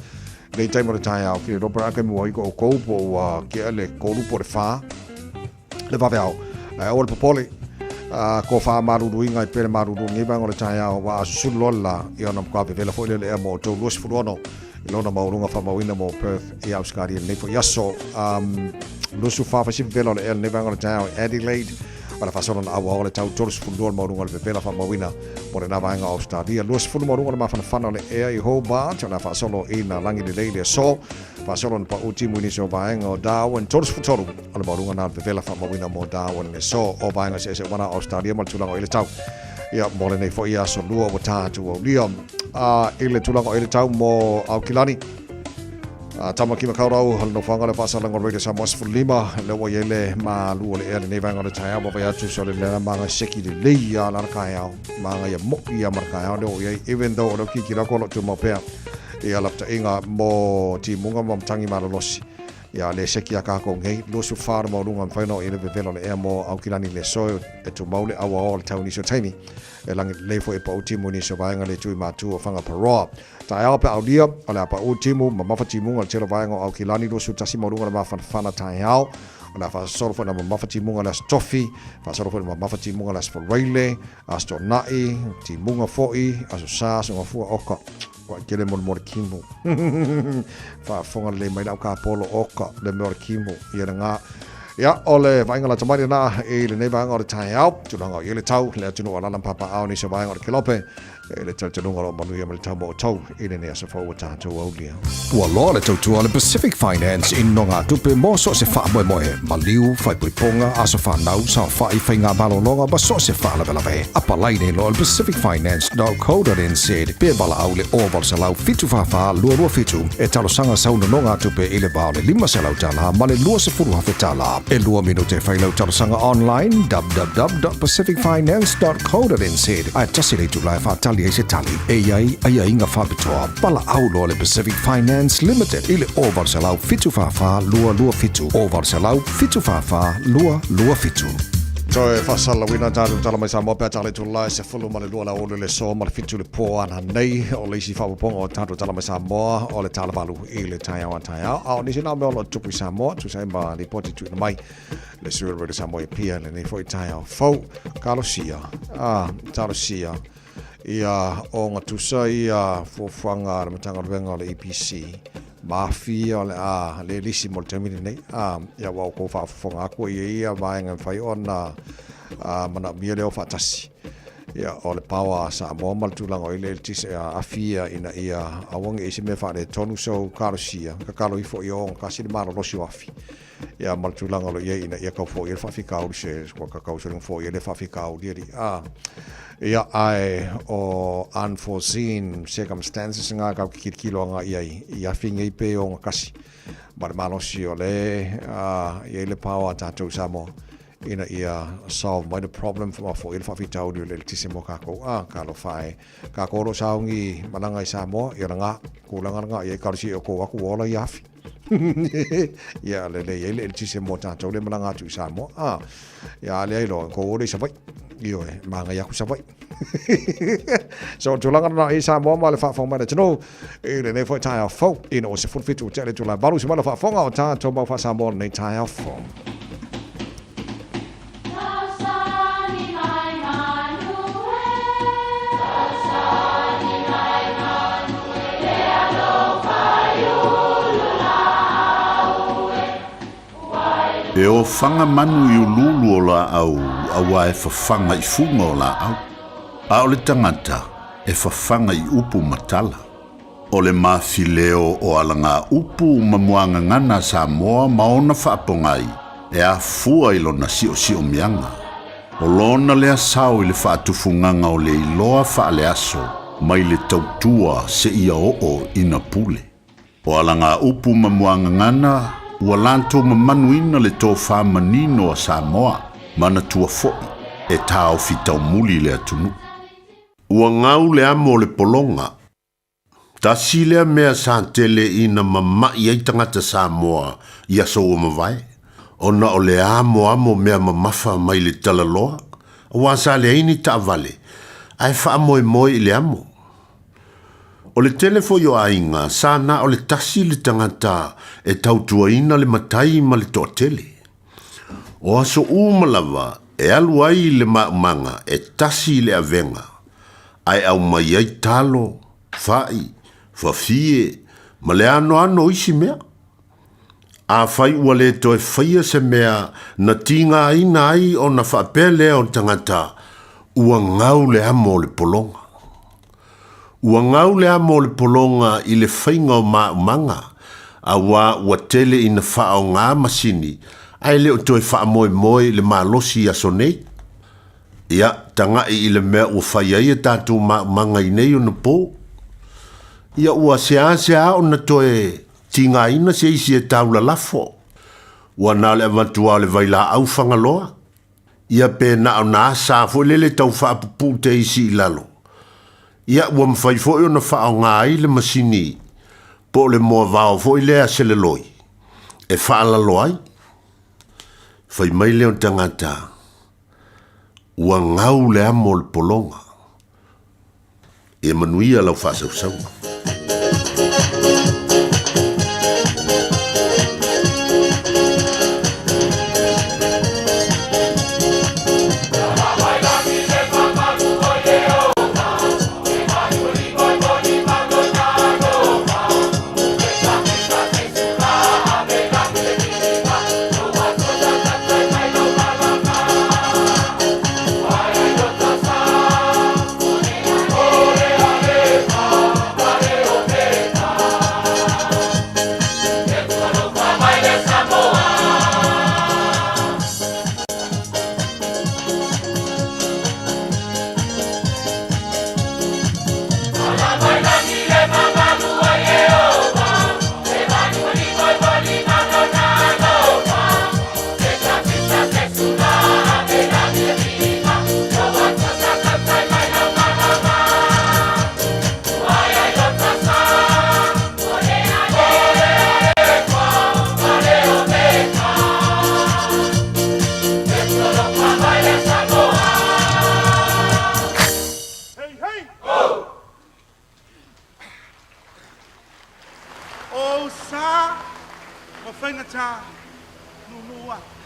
lenei taimi o le taeao ki le ropa ake mua i ko oukou po ua kea le kolu po le whā le vaveao. Ae aua le popole, ko whā maruru inga i pere maruru ngi vaenga o le taeao wa a susulu loa le la i ona mkua vevela foi lea le ea mo outou 26 i lona maualuga faamauina mo Perth i Australia lenei foi aso. 24 faisi vevela o le ea lenei vaenga o le taeao i Adelaide o le faasolo na auaoa le tau 32 le maualuga o le vevela faamauina mo lena vaega o Australia. 20 maualuga le mafanafana o le ea i Hobart o le a faasolo i nā lagi lelei le aso. Faasolo na pau timu i nisi o vaega o Darwin 33 o le maualuga na le vevela faamauina mo Darwin le aso o vaega eseese uma na o Australia ma le tulaga o i le tau. Ia, mo lenei foi aso lua ua tā atu aulia. I le tulaga o i le tau mo Aukilani, Tama ki Makaurau, le nofoaga le faasalaga o Radio Samoa 15, lea ua i ai le malu o le ea lenei vaega o le taeao, vaavaai atu so le lea maga seki lelei a la le kaeao, maga ia mo'i ia ma le kaeao lea ua i ai, even though o lea kikilo atu o lo o tumau pea ia lapataiga mo timuga ma matangi malolosi. Ia le seki a kākou nei, 24 le maualuga mafai ona oo i ai le vevela o le ea mo Aukilani le aso e tumau le auaoa o le tau i nisi o taimi. E lagi lelei foi e pau timu i nisi o vaega le tui matu o Whangaparoa. Taeao pe aulia, o le a pau timu, mamafa timuga le tele o vaega o Aukilani 21 maualuga le mafanafana taeao. O le a faasolo foi na mamafa timuga le Aso Tofi, faasolo foi na mamafa timuga le Aso Faraile, Aso Toonai, timuga foi, Aso Sa, Aso Gafua, oka. Kua kele mo le mea o le kimo. Faafofoga lelei mai lau kapolo oka le mea o le kimo ia le ngā. Ia, o le vaaiga lata mai lena i lenei vaega o le taeao, tulaga o i le tau, le atunuu o alaala ma papaao nisi o vaega o le Kelope, i le talitonuga o lo o manuia ma le tau mo outou i lenei aso fou ua tatou aulia. Ua loa le tautua a le Pacific Finance i nogatupe mo so o se faamoemoe, maliu, faaipoipoga, aso fanau, saofai, faiga malologa ma so o se faalavelave. Apalai nei loa le Pacific Finance .co.nz pe valaau le 0800 744 227 e talosaga sau nonogatupe i le va o le $500 ma le $20,000. E lua minute e fai lau talosaga online www.pacificfinance.co.nz ae tasi le itula e faatali ai se tali. E i ai aiaiga faapitoa valaau loa le Pacific Finance Limited i le 0800 744 227 0800 744 227. Toe faasalalauina tatou tala mai Samoa pe a tala i tulae 12 le aoauli o le aso ma le 7 le po ananei. O le isi faaopoopoga o tatou tala mai Samoa o le tala valu i le taeao a taeao. A o nisi na o mea o lo o tupu i Samoa, tusa ai ma lipoti tuuina mai le sui o le Radio Samoa i Apia i lenei foi taeao fou. Talosia, a, talosia ia ogatusa ia fuafuaga a le Matagaluega o le EPC ma afia o le a le lisi mo le taimi lenei. A, ia ua outou faafofoga atu i ia vaega e mafai ona manaomia le o faatasi. Ia, o le power a Samoa ma le tulaga o i le eletise a afia ina ia aua ne i se mea faaletonu so talosia, tatalo ifo ia ogatasi le malolosi o afi. Ia ma le tulaga o lo o i ai ina ia tau foia le faafitauli se ua tatau se foia le faafitauli alii a ia ae o unforeseen circumstances nga kau ki kilikilo anga i ai i afi nei pe o kasi ma le malosi o le a i ai le power a tātou Samoa ina ia solve mai the problem ma foia le faafitauli o le eletise mo kākou a ka alofa e kākou o lo o saogi malaga i Samoa ia langa kulaga langa ia i kalosi e o kou aku ola i afi. Ia, lelei ai le eletise mo tātou le malaga atu i Samoa. Ah, ia, a leai loa, kou ole i Savaii. Ioe, māngai aku Savaii. So, tulaga lena i Samoa ma le faafofoga mai le atunuu i lenei foi taeao fou ina ua 17 ua tea le itula e valu se mai le faafofoga o tātou mau faa-Samoa lenei taeao fou. E ofaga manu i uluulu o laau auā e fafaga i fuga o laau, a o le tagata e fafaga i upu ma tala. O le mafileo o alagaupu ma muagagana a Samoa ma ona faapogai e afua i lona siosiomiaga. O lona lea sao i le faatufugaga o le iloa faaleaso mai le tautua seia oo ina pule. O alagaupu ma muagagana ua latou mamanuina le tofa manino a Samoa, manatua foi e taofi taumuli le atunuu. Ua gau le amo o le pologa. Tasi lea mea sa tele ina mama'i ai tagata Samoa i aso ua mavae, ona o le amoamo mea mamafa mai le talaloa, aua sa leai ni taavale, ae faamoemoe i le amo. O le tele foi o aiga sa na o le tasi le tagata e tautuaina le matai ma le toatele. O aso uma lava e alu ai le maumaga e tasi i le avega, ae aumai ai talo, fa'i, fafie, ma le anoano o isi mea. Afai ua le toe faia se mea na tigaina ai ona faapea lea o le tagata, ua gau le amo o le pologa. Ua gau le amo o le pologa i le faiga o maumaga, auā ua tele ina faaaoga masini ae le o toe faamoemoe i le malosi i aso nei. Ia, taga'i i le mea ua fai ai a tatou maumaga i nei ona po. Ia ua seasea ona toe tigaina se isi e tau lalafo. Ua na o le avatu lava o le vailaau Fagaloa. Ia pe na o na asa foi lele tau faapupuu te isi i lalo. Ia ua mafai foi ona faaaoga ai le masini po o le moavao foi lea a seleloi e faalalo ai. Fai mai lea o le tagata, ua gau le amo o le pologa. Ia manuia lau faasausauga. faigata, nūnū atu.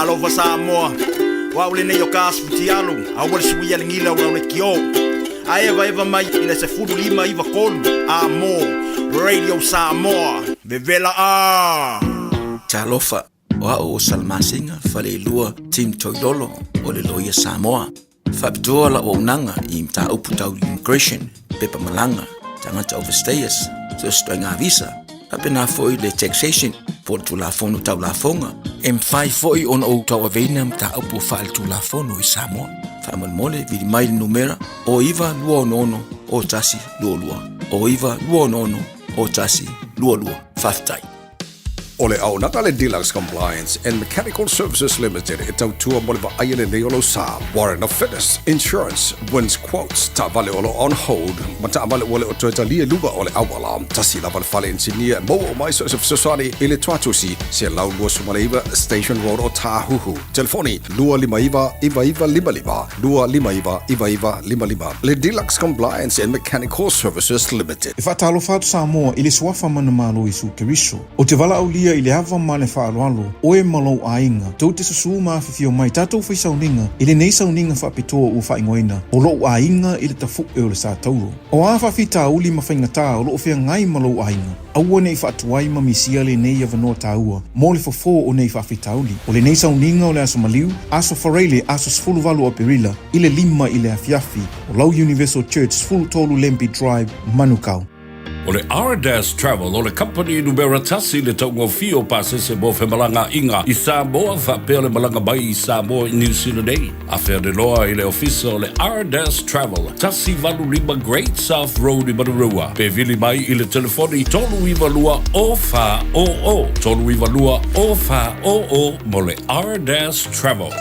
Talofa Samoa, o au lenei o ka asu futialu, aua le suia le gila o lau leitio. A evaeva mai i le 1593, a mo, Radio Samoa, vevela a! Talofa, o au o Salamasina Faleilua Tim Toilolo o le Loia Samoa. Faapitoa lau auaunaga i mataupu tau immigration, pepa malaga, tagata overstayers, so se ituaiga visa, faapena foi le taxation po o le Tulafono Tau Lafoga. E mafai foi ona ou tauaveina mataupu faaletulafono i Samoa. Faamolemole, vili mai le numera o 9266 01 22 o 9266 01 22. Faafetai. O le auaunaga a le Deluxe Compliance and Mechanical Services Limited e tautua mo le vaaia lelei o lou sa. Warrant of Fitness, Insurance, Wins Quotes, taavale o lo o on hold, ma taavale ua le o toe talia i luga o le auala. Tasi lava le fale inisinia e maua uma ai so o se fesoasoani i le Tuatusi, 129 Station Road o Tāhuhu. Telefoni, 259 9955, 259 9955. Le Deluxe Compliance and Mechanical Services Limited. E faatalofa atu Samoa i le Suafa manumalo o Iesu Keriso. Ou te valaaulia i le ava ma le faaaloalo, oe ma lou aiga, tou te susū ma afifio mai tatou fai sauniga i lenei sauniga faapitoa ua faaigoaina o lou aiga i le tafu'e o le sa tauro. O a faafitauli ma faigatā o lo o feagai ma lou aiga, aua ne i faatuai ma misia lenei avanoa taua mo le fofo o nei faafitauli. O lenei sauniga o le Aso Maliu, Aso Faraile, aso 18 o Aperila, i le 5 i le afiafi, o lau Universal Church, 13 Lambie Drive, Manukau. O le Ardas Travel o le kamupani numera tasi i le taugofie o pasese mo femalagaaiga i Samoa faapea le malaga mai i Samoa i Niu Sila nei. Afe ane loa i le ofisa o le Ardas Travel, 185 Great South Road i Manurewa, pe vili mai i le telefoni 392 0400, 392 0400 mo le Ardas Travel.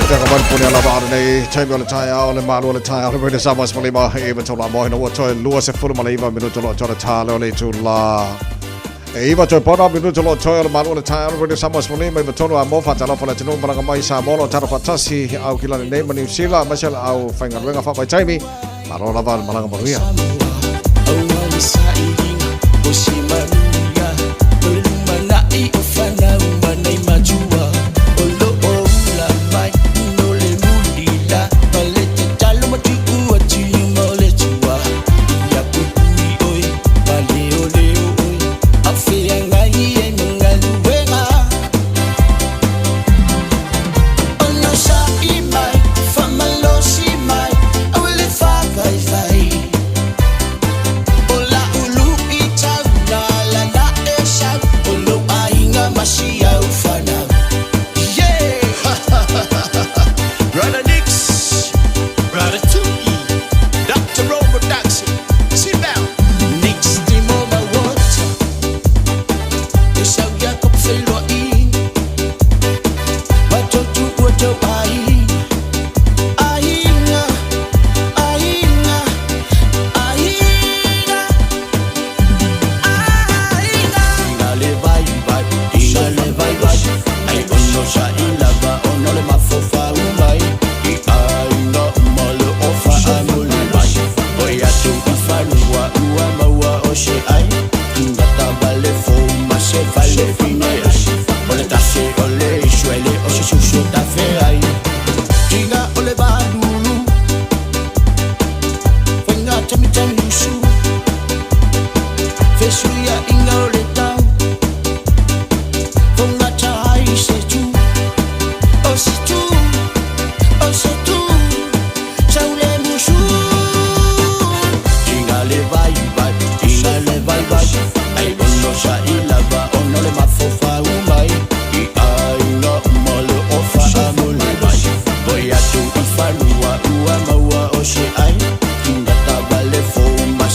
Teka mai pone ala ba nei taimi o le taeao le malu o le taeao le Radio Samoa 15 e iva taula moe na ua toe 29 minuto lo toe tale o le itula. E iva toe pona minuto lo toe o le malu o le taeao le Radio Samoa 15 iva tonu a mo whatalofa le tenu malanga mai Samoa lo taro whatasi au kilani nei ma New Zealand ma se au whaingaluenga whawhai taimi. Malo lava le malaga manuia. O se manuia o le lumanaʻi o fanau manai matua o loo ula mai no le mulila ma le tatalo matuu atu luma o le tua ia puipui oe ma leoleo oe afeagai ai ma galuega ona saʻi mai faamalosi mai aue le faavaivai o la ului tauna lana e sau o lou aiga ma si au fanau. Yeah! Brother Nix, Brother Tuki, Dr. Robo Production, sit down. Nix Timo Mawata, Esau Jacob Feloai, Matotu Uato Ai, Aiga, Aiga, Aiga, Aiga. Inga le vai vai, inga le vai vai, ai ono sa ilava ono le mafofa umai, i aiga uma le ofa amuli mai, oi atu i fanua ua maua o se ai, inga tavale fo ma se vale fine ai, o le tase o le isuele o se susu tafe ai, tinga o le balulu, fainga tami tami usu, fesuia inga o le tau, fonga tai se tu, o se tu, o se tu, sau le musu. Tinga le vai vai, tinga le vai vai, ai ono sa ilava ono le mafofa umai, i aiga uma le ofa amuli mai, oi atu i fanua ua maua o se ai, tinga tavale fo ma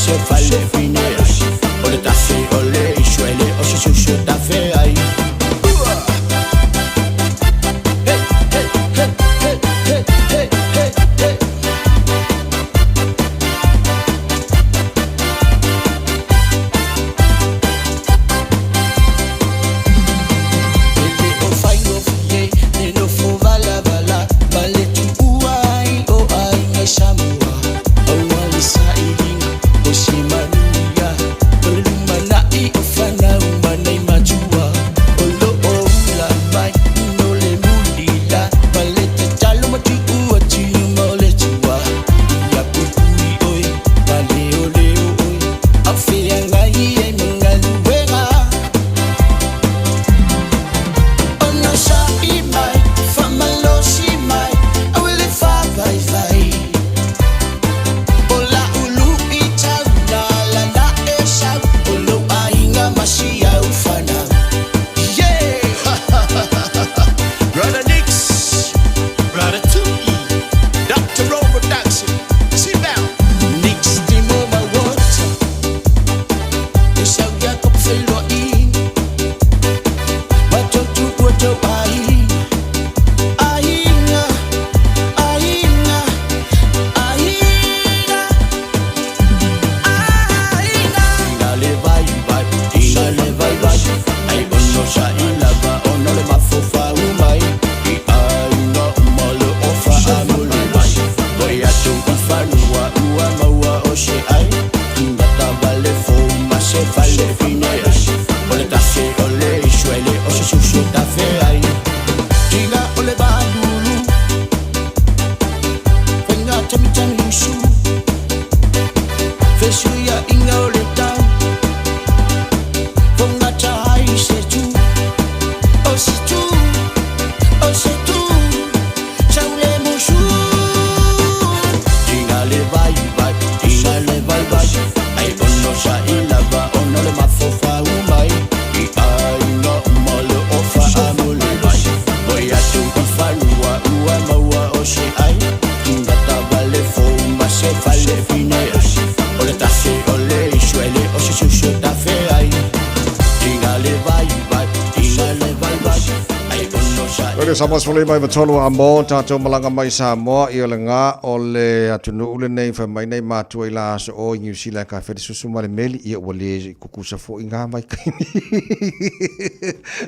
Radio Samoa 15 93 a mo tātou malaga mai Samoa i o le ngā o le atunuu lenei fai mai nei matua i la aso o i New Zealand ka wheri susu ma le meli ia ua le kukusa fo i ngā mai kaimi.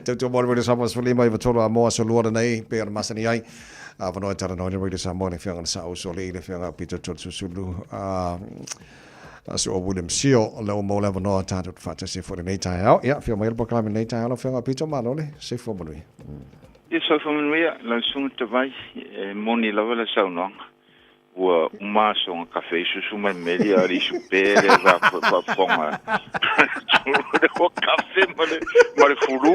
Tautua mo le Radio Samoa 15 93 a mo aso lua lenei pe o le masani ai. A wanoa e tara noa Radio Samoa le whianga na sa uso le i le whianga Peter Todd Susulu. Aso o William Sio, le o mo le wanoa tātou te whātasi fo lenei taeao. Ia, whio mai le pokalame lenei taeao lau whianga Peter malo le, soifua manuia. Ia, soifua manuia, lau susuga Tavai, e moni lava le saunoaga. Ua uma aso ga kafe i susu mai meli a le isu pe le va faafofoga le o kafe ma le ma le fulu.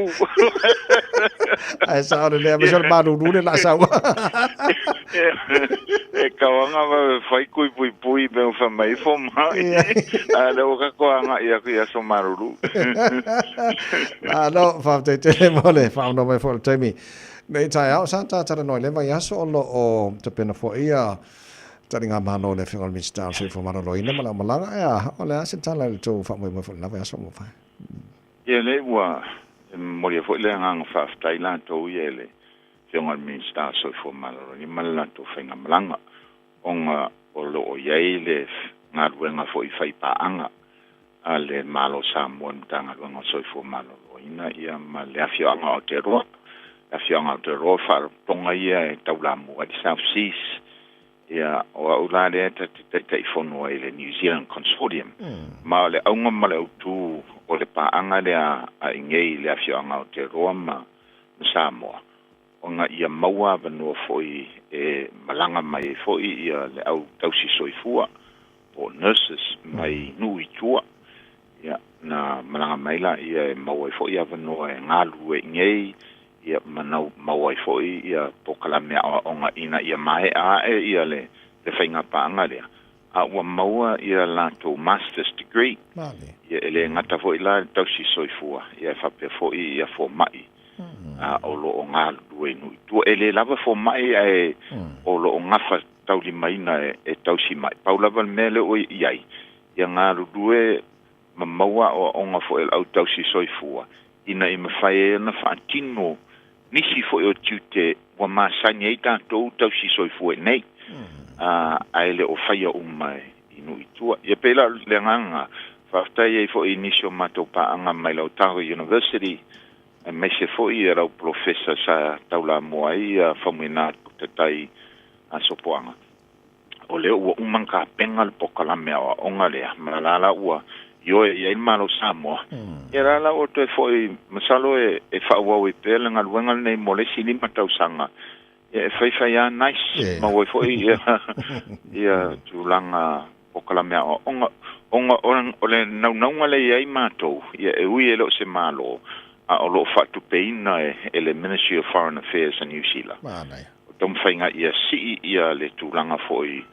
Ai sa le lea, me le malulu le la sau. E kauanga va fai kui pui pui pe o fa mai fo mai. A le o ka ko anga ia ku ia so malulu. Ah no, fa te te mo le fa no mai fo le taimi. Nei taeao, sa tātara noa i le vaiaso o lo o tapena fo'i ia taliga malo le Afioga i le Minisita o le Soifua Maloloina ma le Aumalaga. Ea, o le a se tala i le tou faamoemoe foi i lena vaiaso mo fae? Ia lea ua molia foi le agaga faafetai latou ia i le Afioga i le Minisita o le Soifua Maloloina ma le latou faigamalaga ona o lo o i ai le galuega foi faipaaga a le Malo o Samoa i le Matagaluega o le Soifua Maloloina ia ma le afioaga o Aotearoa. Le afioaga o Aotearoa, faalapotopotoga ia e taulamua ai le South Seas. Ia, o au la lea ta te Taitaifono ai i le New Zealand Consortium. Ma o le auga ma le autu o le paaga lea a i nei i le afioaga o Aotearoa ma Samoa, ona ia maua avanoa foi e malaga mai ai foi ia le au tausi soifua po o nurses mai nuu i tua. Ia, na malaga mai laia e maua ai foi avanoa e galulue iinei, ia ma maua ai foi ia polokalame aoaoga ina ia maea ae ia le faiga paaga lea, a ua maua ia latou Masters Degree. Ia e le gata foi la i le tausi soifua, ia e faapea foi ia fomai a o lo o galulue i nuu i tua. E le lava fomai ae o lo o gafa taulimaina e tausi mai. Pau lava le mea lea ua i ai, ia galulue ma maua aoaoga foi a le au tausi soifua ina ia mafai ai ona faatino nisi foi o tiute ua masani ai tatou tausi soifua iinei, ae le o faia uma i nuu i tua. Ia pei la o le agaga, faafetai ai foi i nisi o matou paaga mai le Otago University, aemaise foi ia lau polofesa sa taulamua ai ia Faumuina Dr Tai Sopoaga. O lea ua uma ona tapena le polokalame aoaoga lea, ma la la ua ioe i ai le Malo o Samoa. Ia la la ua toe foi, masalo e faaauau ai pea le galuega lenei mo le isi 5 tausaga. Ia e faifai lava nice, maua ai foi ia tulaga polokalame aoaoga. Ona o le naunauga lea e i ai matou, ia e ui e le o se Malo, a o lo o faatupeina e le Ministry of Foreign Affairs a Niu Sila. O taumafaiga ia sii ia le tulaga foi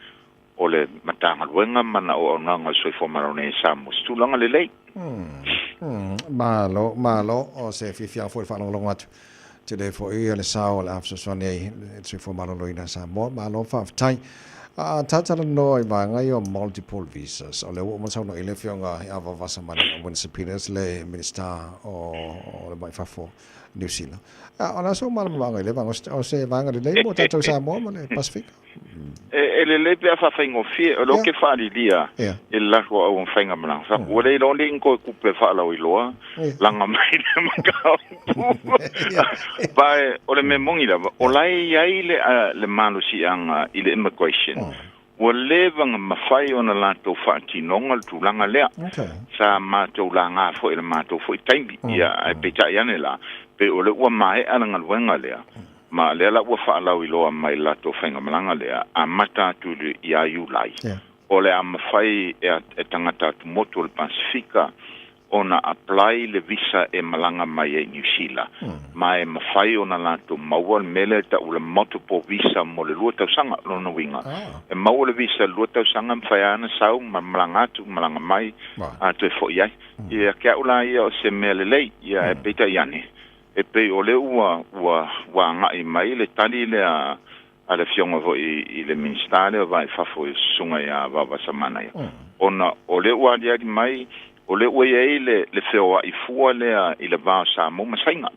o le Matagaluega ma na auaunaga o le Soifua Maloloina i Samoa, se tulaga lelei. Malo, malo, o se fiafiaga foi le faalogologo atu. Tele foi le sao o le a fesoasoani ai le Soifua Maloloina a Samoa. Malo faafetai. A talanoa i vaega ia o multiple visas, o lea ua uma saunoa i le Afioga ia Vaovasamanaia Winston Peters, le Minisita o le Mai Fafo Niu Sila. A o le a sou malamalamaaga i lea vaega? O se vaega lelei mo tatou Samoa ma le Pasefika? E lelei pe a faafaigofie, o lea ou te faalilia i le latou aufaigamalaga. Sa ua le iloa ni toe tupe faalauiloa laga mai le mataupu. Pa o le mea moni lava, o la e i ai le malosiaga i le immigration, ua leva ona mafai ona latou faatinoga le tulaga lea. Sa matou laga foi i le matou foi taimi, ia, ae peitai ane la, pei o lea ua maea le galuega lea, Ma lea la ua faalauiloa mai i le latou faigamalaga lea, amata atu ia Iulai, o le a mafai e tagata atumotu o le Pasefika ona apply le visa e malaga mai ai i Niu Sila, ma e mafai ona latou maua le mea lea e tau o le multiple visa mo le 2 tausaga. O lona uiga, e maua le visa i le 2 tausaga, e mafai lava ona sau ma malaga atu, malaga mai, a toe foi ai. Ia te au la ia o se mea lelei, ia ae peitai ane, E pei o lea ua, ua, ua agai mai le tali lea a le Afioga foi i le Minisita lea o Va i Fafo i le Susuga ia Vaovasamanaia, ona o lea ua aliali mai, o lea ua i ai le, le feoai fua lea i le va o Samoa ma Saina.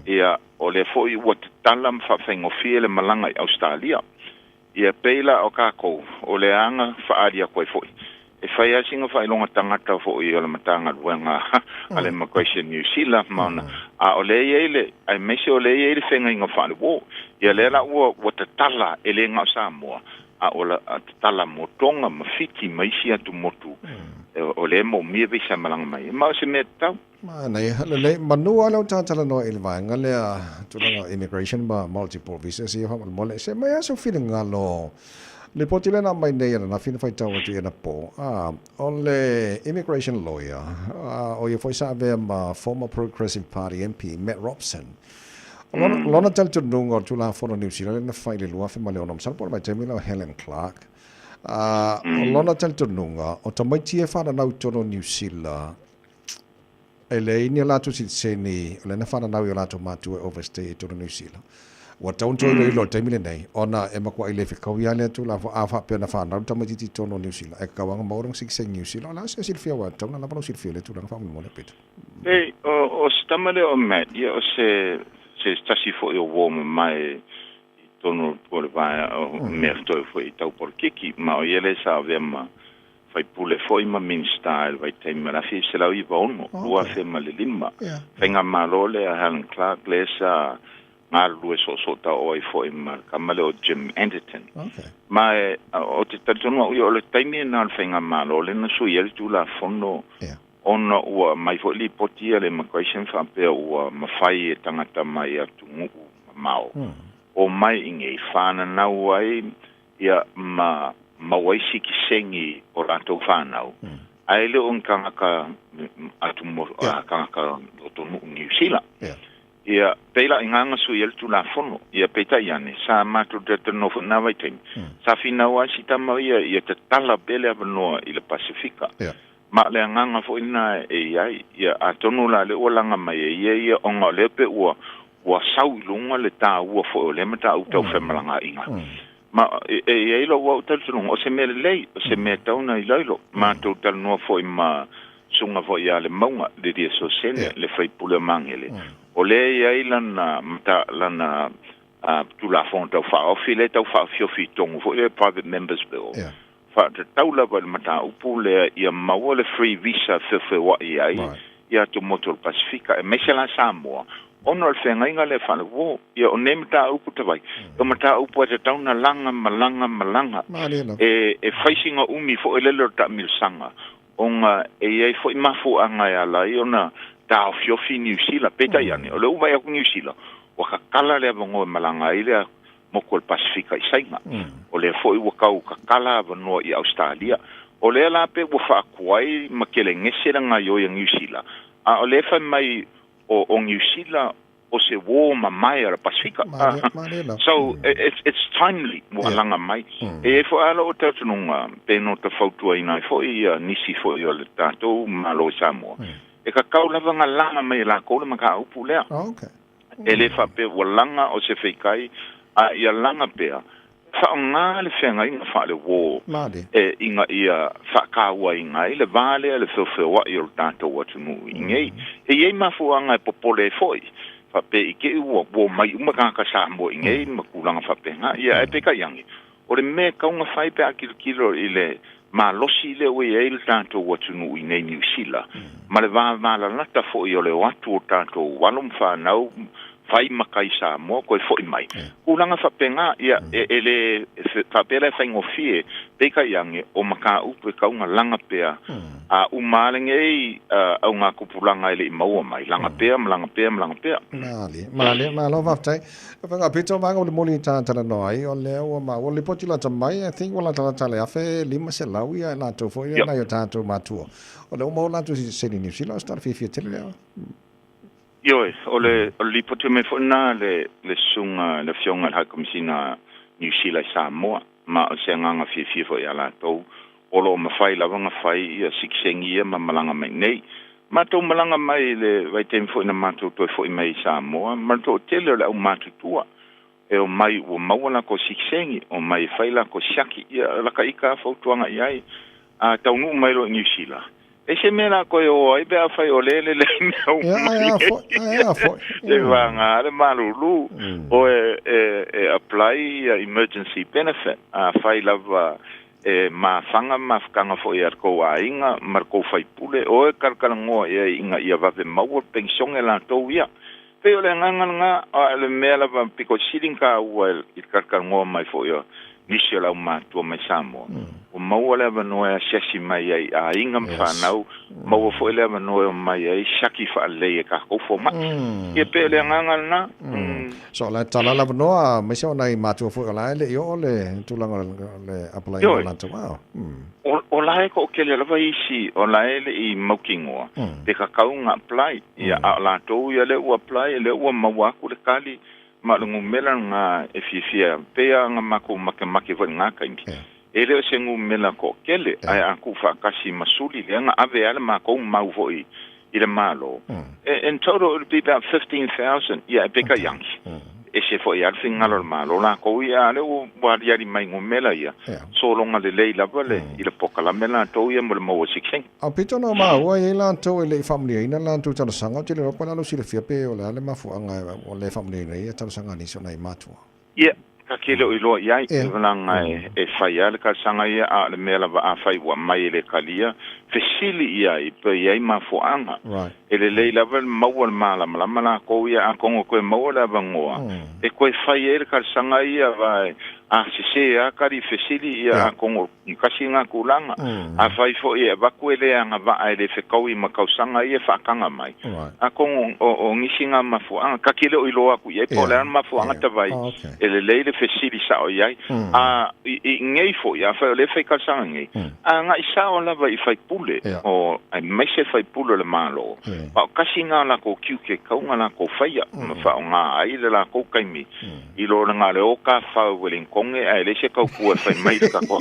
Ia, o lea foi ua tatala ma faafaigofie le malaga i Ausetalia. Ia pei la o tatou, o le aga faaali atu ai foi. E fai lava sina faailoga tagata foi o le Matagaluega a le Immigration New Zealand ma ona, a o lea e i ai le, aemaise o lea e i ai le feagaiga faale-uo. Ia lea la ua, ua tatala e le na o Samoa, a ua tatala mo Tonga ma Fiti ma isi atumotu o lea e moomia visa e malaga mai ai. Ma o se mea tatau. Manaia, lelei, manu lava lea ua ta talanoa i le vaega lea, tulaga o immigration ma multiple visas ia faamolemole. Se mai lava sou finagalo, lipoti lea na aumai nei ananafi na faitau atu i anapo, a, o le immigration lawyer, a, o ia foi sa avea ma former Progressive Party MP Matt Robson. O lona, lona talitonuga o le Tulafono Niu Sila lea na fai i le 2006, masalo po o le vaitaimi lea o Helen Clark, a, o lona talitonuga, o tamaiti ia e fananau i totonu o Niu Sila, E leai ni a latou sitiseni, o lea na fananau i o latou matua e overstay i totonu o Niu Sila. Ua tatau ona toe iloilo i le taimi lenei, ona e matuai le fetaui lava lea Tulafono, a faapea na fanau le tamaitiiti i totonu o Niu Sila, e tatau lava ona maua lona sitiseni Niu Sila. O le a se silafia aua e tatau ona lava lou silafia i lea tulaga faamolemole Peter? Ei, o se tama lea o Matt, ia o se se tasi foi o uo mamae i totonu o le vaea o mea toe foi tau polokiki, ma o ia lea sa avea ma faipule foi ma Minisita i le vaitaimi o le 1996, 2005. Faigamalo lea a Helen Clark lea sa galulue soosootauau ai foi ma le tama lea o Jim Anderton. Ma ou te talitonu au ia o le taimi lena o le faigamalo lea na sui ai le Tulafono ona ua aumai foi lipoti a le Immigration faapea ua mafai e tagata mai atunuu mamao omai i inei fananau ai ia ma maua ai sitiseni o latou fanau, ae le o ni tagata atu tagata o atunuu Niu Sila. Ia, pei la i ina na sui ai le Tulafono. Ia, peitai ane, sa matou talatalanoa foi i lena vaitaimi, sa finau lava si tama ia ia tatala pea le avanoa i le Pasefika. Ma o le agaga foi lena e i ai. Ia, atonu la lea ua laga mai e ia ia, ona o lea pei ua ua sau i luga le taua foi o lea mataupu tau femalagaaiga. Ma e i ai lou au talitonuga, o se mea lelei, o se mea e tatau ona iloilo. Matou talanoa foi ma susuga foi ia Lemauga, Lydia Sosene, le sui usufono o Magele, o lea e i ai lana mata, lana Tulafono Tau Faaofi, lea e tau faaofiofi i totonu foi lea, Private Members Bill, faatatau lava i le mataupu lea ia maua le free visa feofeoai ai i atumotu o le Pasefika, aemaise la Samoa, ona o le feagaiga lea faale-uo. Ia, o nei mataupu tavai, o mataupu e tatau ona laga ma laga ma laga. E fai sina umi foi lele o le taamilosaga, ona e i ai foi mafuaaga e ala ai ona taofiofi Niu Sila. Peitai ane, o lea ua vaai atu Niu Sila, ua tatala le avanoa e malaga ai le motu o le Pasefika i Saina. O lea foi ua tau tatala avanoa i Ausetalia. O lea la pe ua faatuai ma kelegese le gaoioi a Niu Sila, a o lea e fai mai o Niu Sila o se uō mamae a le Pasefika. So, it's timely ua laga mai. E i ai foi lava lou talitonuga, pe no ta fautuaina ai foi ia nisi foi o le tatou Malo i Samoa, e tatau lava ona laga mai e latou le mataupu lea. E le faapea ua laga o se feikai, a ia laga pea, faaaoga le feagaiga faale-uō ina ia faatauaina ai le va lea i le feofeoai o le tatou atunuu i inei. E i ai mafuaaga e popole ai foi, faapea i te i ua omai uma tagata Samoa i inei ma tulaga faapena. Ia, ae peitai ane, o le mea e tatau ona fai pe a tilotilo i le malosi lea ua i ai le tatou atunuu i inei Niu Sila, ma le vavalalata foi o le o atu o tatou alo ma fanau fai matai i Samoa toe foi mai. Tulaga faapena, ia, e le faapea la e faigofie, peitai ane, o mataupu e tatau ona laga pea, a uma lava lenei augatupulaga e le i maua mai, laga pea ma laga pea ma laga pea. Malie, malie, malo faafetai. Faiga pito vaega o le moli ta talanoa ai, o lea ua maua le lipoti lata mai, I think ua latalata le 1500 ia e latou foi ia nai o tatou matua. O lea ua maua latou sitiseni Niu Sila, o se tala fiafia tele lea. Ioe, o le lipoti mai foi lena le susuga le Afioga i le High Commissioner Niu Sila i Samoa, ma o se agaga fiafia foi ia latou, o lo o mafai lava ona fai ia sitiseni ia ma malaga mai nei. Matou malaga mai i le vaitaimi foi na matou toe foi mai i Samoa, ma le toatele o le aumatutua e omai ua maua latou sitiseni, omai e fai latou siaki, ia laka ita fautuaga i ai. A taunuu mai loa i Niu Sila, E se mea la koe o ai pe afai o le le le mea Ia, ai a foi, ai a foi. Te vanga le malulu o e apply ia emergency benefit a fai lava e mafaga mafakaga foʻi a le kou aiga ma le kou faipule o e kalakalagoa ia ina ia vave maua le penisione latou ia pei o le agaga lagā a le mea lava piko sili taua i le kalakalagoa mai foʻi o nisi o le aumatua mai Samoa ua maua le avanoa e asiasi mai ai aiga ma fanau maua foʻi le avanoa e o mai ai siaki faalelei e takou fomaʻi ia pei o le agaga lena. So la tala lava noa mai se ona i matua foi o la e le i oo le tulaga o le apalai o latou ao. O la e toʻatele lava isi o la e leʻi mautinoa pe tatau ona apply ia a o latou ia lea ua apply lea ua maua atu le tali ma o le numera lagā e fiafia pei ona matou makemake foi i lagā taimi e le o se numera toʻatele ae a tuufaatasi ma suli lea na ave a le matou mau foʻi i le Malo in total it would be about 15,000 ia e peitai ane ese foʻi a le finagalo o le Malo latou ia a lea ua aliali mai numera ia sologa lelei lava le i le polokalame latou ia mo le maua sikiseina. A pito na maua e i ai latou e le i faamanuiaina latou talosaga, ou te le iloa po o le a lou silafia pe o le a le mafuaaga ua le faamanuiaina ai ia talosaga a nisi o nai matua. Ia, ta te le o iloa i ai, leaga e fai lava le talosaga ia, a o le mea lava afai ua aumai e le talia, fesili i ai pe i ai mafuaaga. E lelei lava le maua le malamalama latou ia, atonu e toe maua le avanoa e toe fai ai le talosaga ia, aua a sese lava tali fesili ia, atonu I kasi ngā tulaga, afai foi e avatu e le agavaa e le fetaui ma tausaga ia e faataga mai, atonu o nisi ngā mafuaaga, ta te le o iloa atu i ai po o le a le mafuaaga tavai e lelei le fesili sao i ai. A i nei foi, afai o lea e fai talosaga nei, agai sao lava i faipule, o aemaise faipule o le Malo, a o kasi ngā latou tiute kau ngā latou faia ma faaaoga ai le latou taimi I lo le ngā leo ka whau Wellingtonge ae leai se kaupua e whai mai le katoa.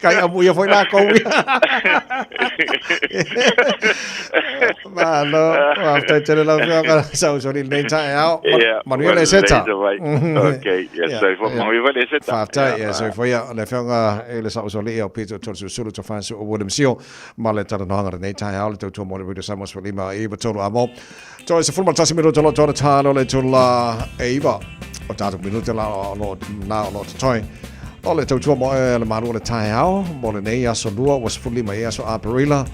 Kai amu ia foi lākou ia. Malo, faafetai tele lau afioga Sausoli i lenei taeao. Manuia le seta. Okay, yes, soifua. Manuia foi le seta. Faafetai, ia soifua ia. O le afioga i le Sausoli ia o Peter Tolesulusulu Tofasu o William Sio. Ma le talanoaga lenei taeao le tautua mo le Radio Samoa 15 i 3 amo. Toe 11 minuta lo tona talo le tula e iwa. O tātou minuta la o lo na o lo totoe. O le tautua mo e le malu o le taeao mo lenei aso lua ua 15 i aso Aperila.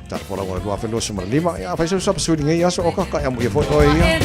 Tātou pola ua 2025. Ia, whai sau sa nei aso o ka kai amu ia foi oe ia.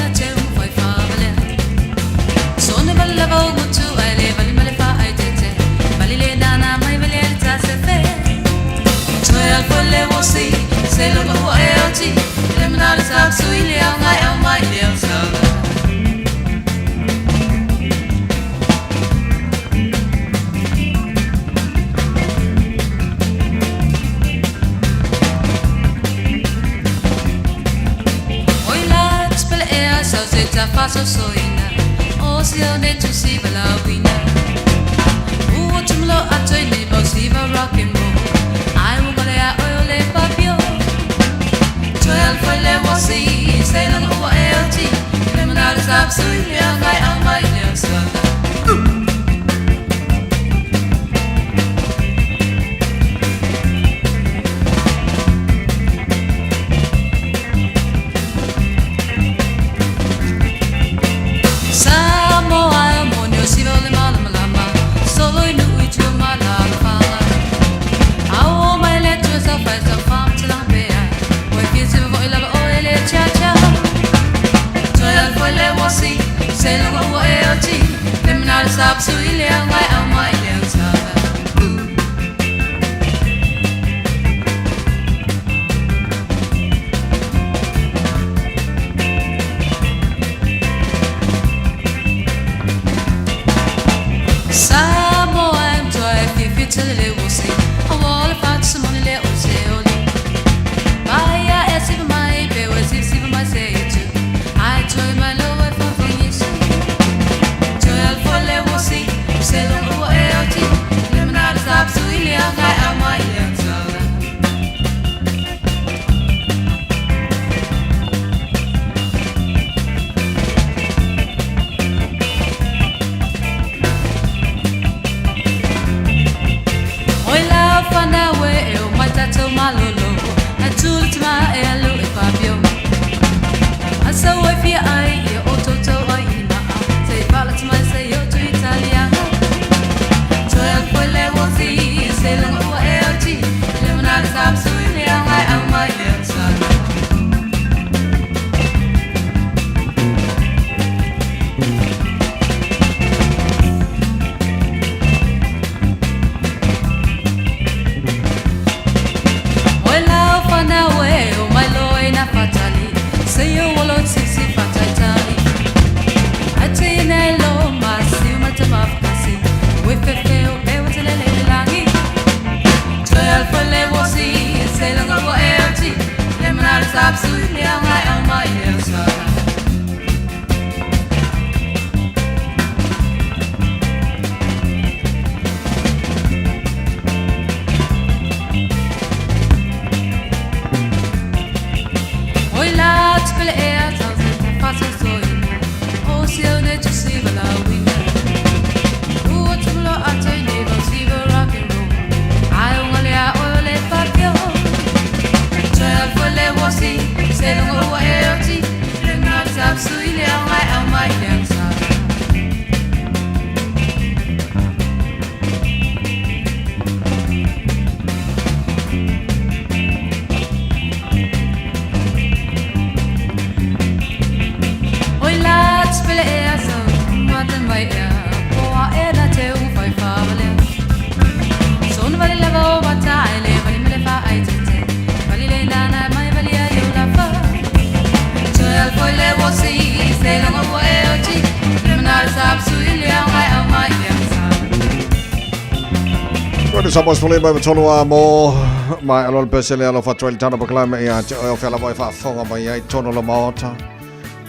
Koe sa mos fole mai tolu a mo mai alo le pese le alo fatua i le tana pakalama ia te oe o whea lava e whaafonga mai ai tono la maota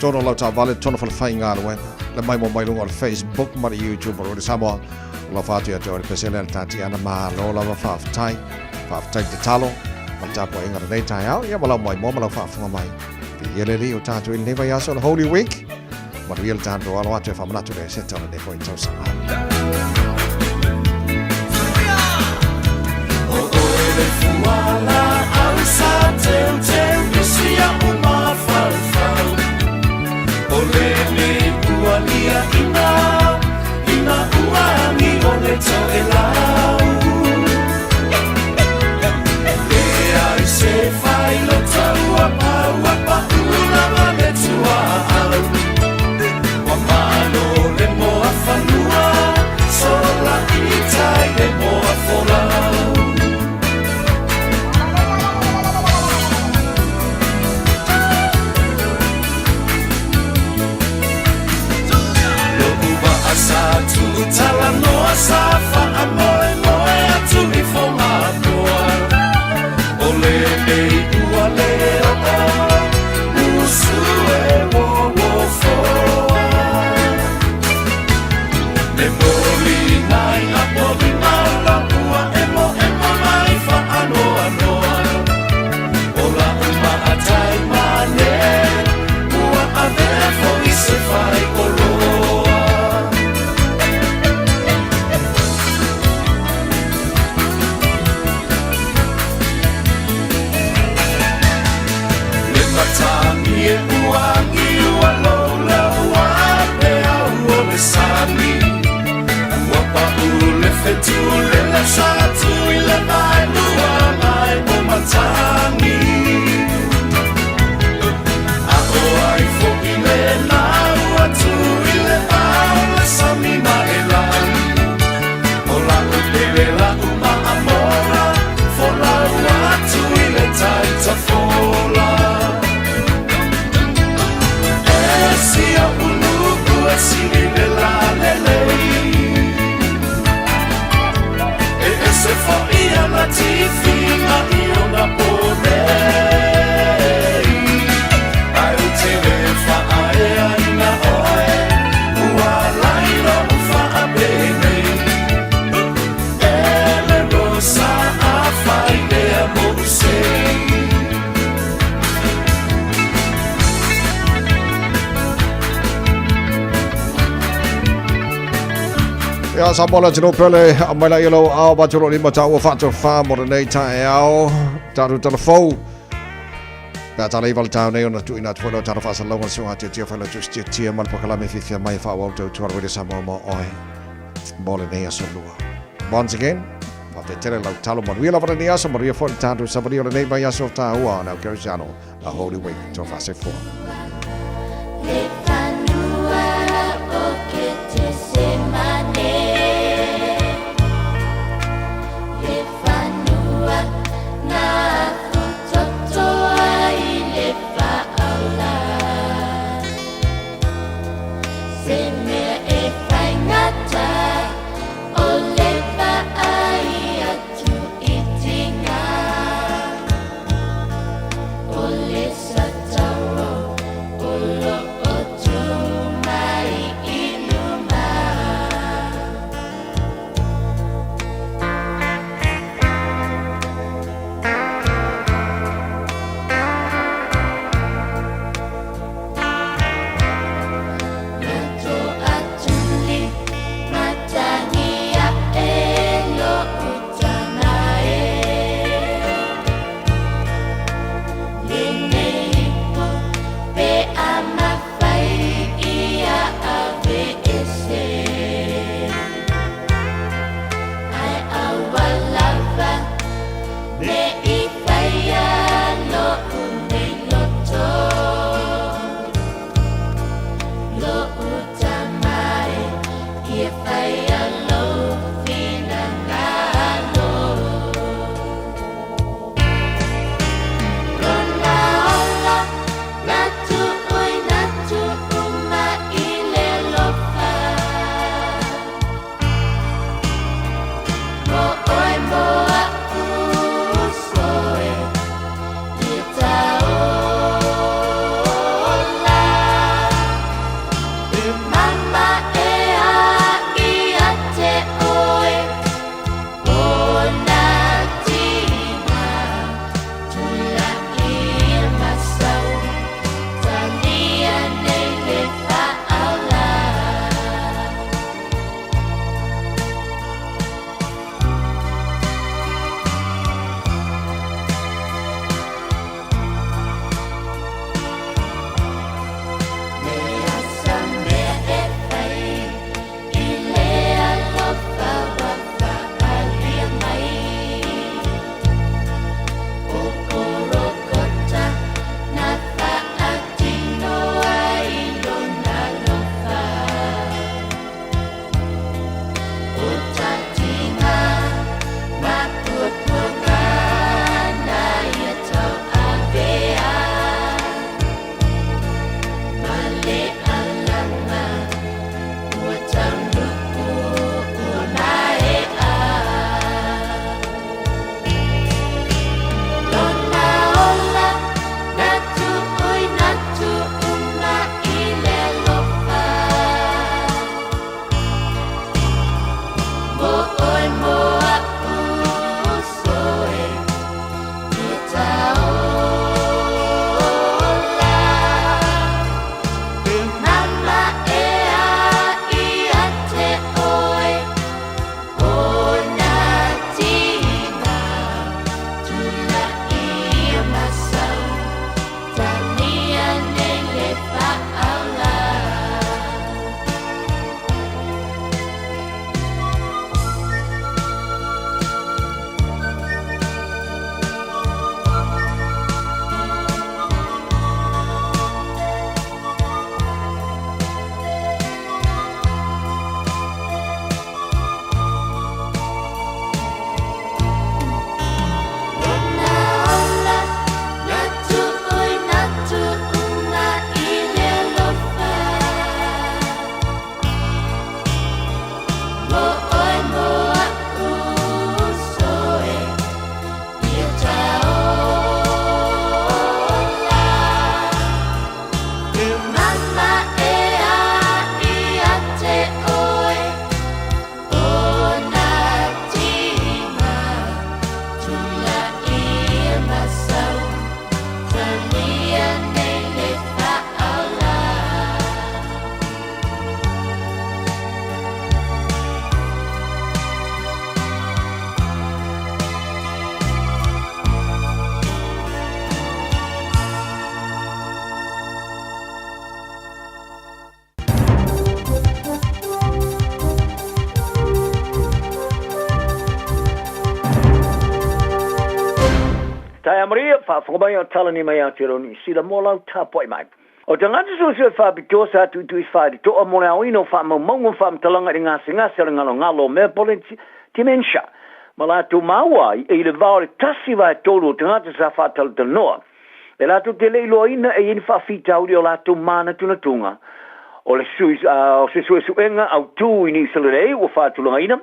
tono lau taavale tono falefai galuega le mai mo mai luga o le Facebook ma le YouTube o le Samoa o lau faatu ia te oe le pese le tatiana malo lava faafetai faafetai tatalo ma le tapuaiga lenei taeao ia ma lau maimoa ma lau faafofoga mai. Viia le Alii o tatou i lenei vaiaso o le Holy Week. Manuia le tatou alo atu e faamanatu le seta o lenei foi tausaga. O oe le fuala au sa teuteu isi au mafaufau O lenei ua lia ina ina ua agi o le toelau Leai se failota ua pau ua pau lava le tuaau Ua malo le moa fanua sola i tai le moa folau Lo'u vaa sa tuutalanoa sa faamoemoe atu i Fogatoa O lenei ua le oo usu e uouofoa Me moli nai apo i maula ua emoemo mai faanoanoa O la'u maatai mane ua avea foi se fai oloa Le matagi e ua agi ua loulau a peau o le sami Ua pau le fetu lele sa tu i le vaelua mai o matagi A o ai foi lena ua tu i le vao le sami ma e lagi O la'u pele la'u maamola folau atu i le tai tafola E sia ulu'u e sili le lalelei E ese fo'i ana tifiga i ona po nei Ae ou te le faaeaina oe ua alai lo'u faapenei E le rosa afai lea mo'u sei Ia Samoa le atunuu pele aumai laia lou ao ma tolo lima taua faatofa mo lenei taeao tatou talafou pe a tala iva le taeao nei ona tuuina atu foi lau tala faasalalauga le suaga tiatia fai lau tusi tiatia ma le pakalame fiafia mai e faaauau tautua le Radio Samoa mo oe mo lenei aso lua. Once again, faafetai tele lau talo manuia lava lenei aso, manuia foi le tatou savalia o lenei vaiaso taua o Kerisiano a Holy Week tō whasefoa. Le fanua o Ketesemane Le fanua na futotoa i le whaaula Se mea e whaingata o le vaai atu i tiga O le satao Ae amaria, faafofoga mai o talani mai Aotearoa Niu Sila mo lau tapua'i mai. O tagata suesue faapitoa sa tu'itu'i fa'alito'a mo le aoina o fa'amaumauga ma fa'amatalaga i le gasegase o le galogalo o mea po le dementia ma latou maua ai e i le va o le tasi vae tolu o tagata sa fa'atalatalanoa e latou te le iloaina e i ai ni fa'afitauli o latou manatunatuga. O le sui o se su'esu'ega autū i Niusila nei ua fa'atulagaina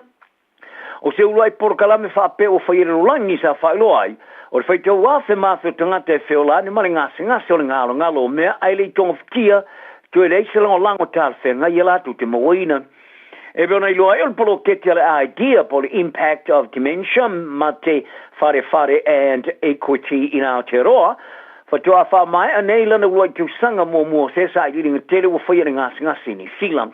O se uluai polokalame faapea ua faia i le lalolagi sa faailoa ai, o le faitau afe ma afe o tagata e feola ane ma le gasegase o le galogalo o mea ae le i togafitia, toe leai se lagolago talafeagai ia latou te mauaina. E pei ona iloa ai o le poloketi a le IDEA po o le Impact of Dementia ma te Wharewhare and Equity in Aotearoa, faatoa faamaea nei lana uluai tausaga muamua o se sailiiliga tele ua faia i le gasegase i Niu Sila.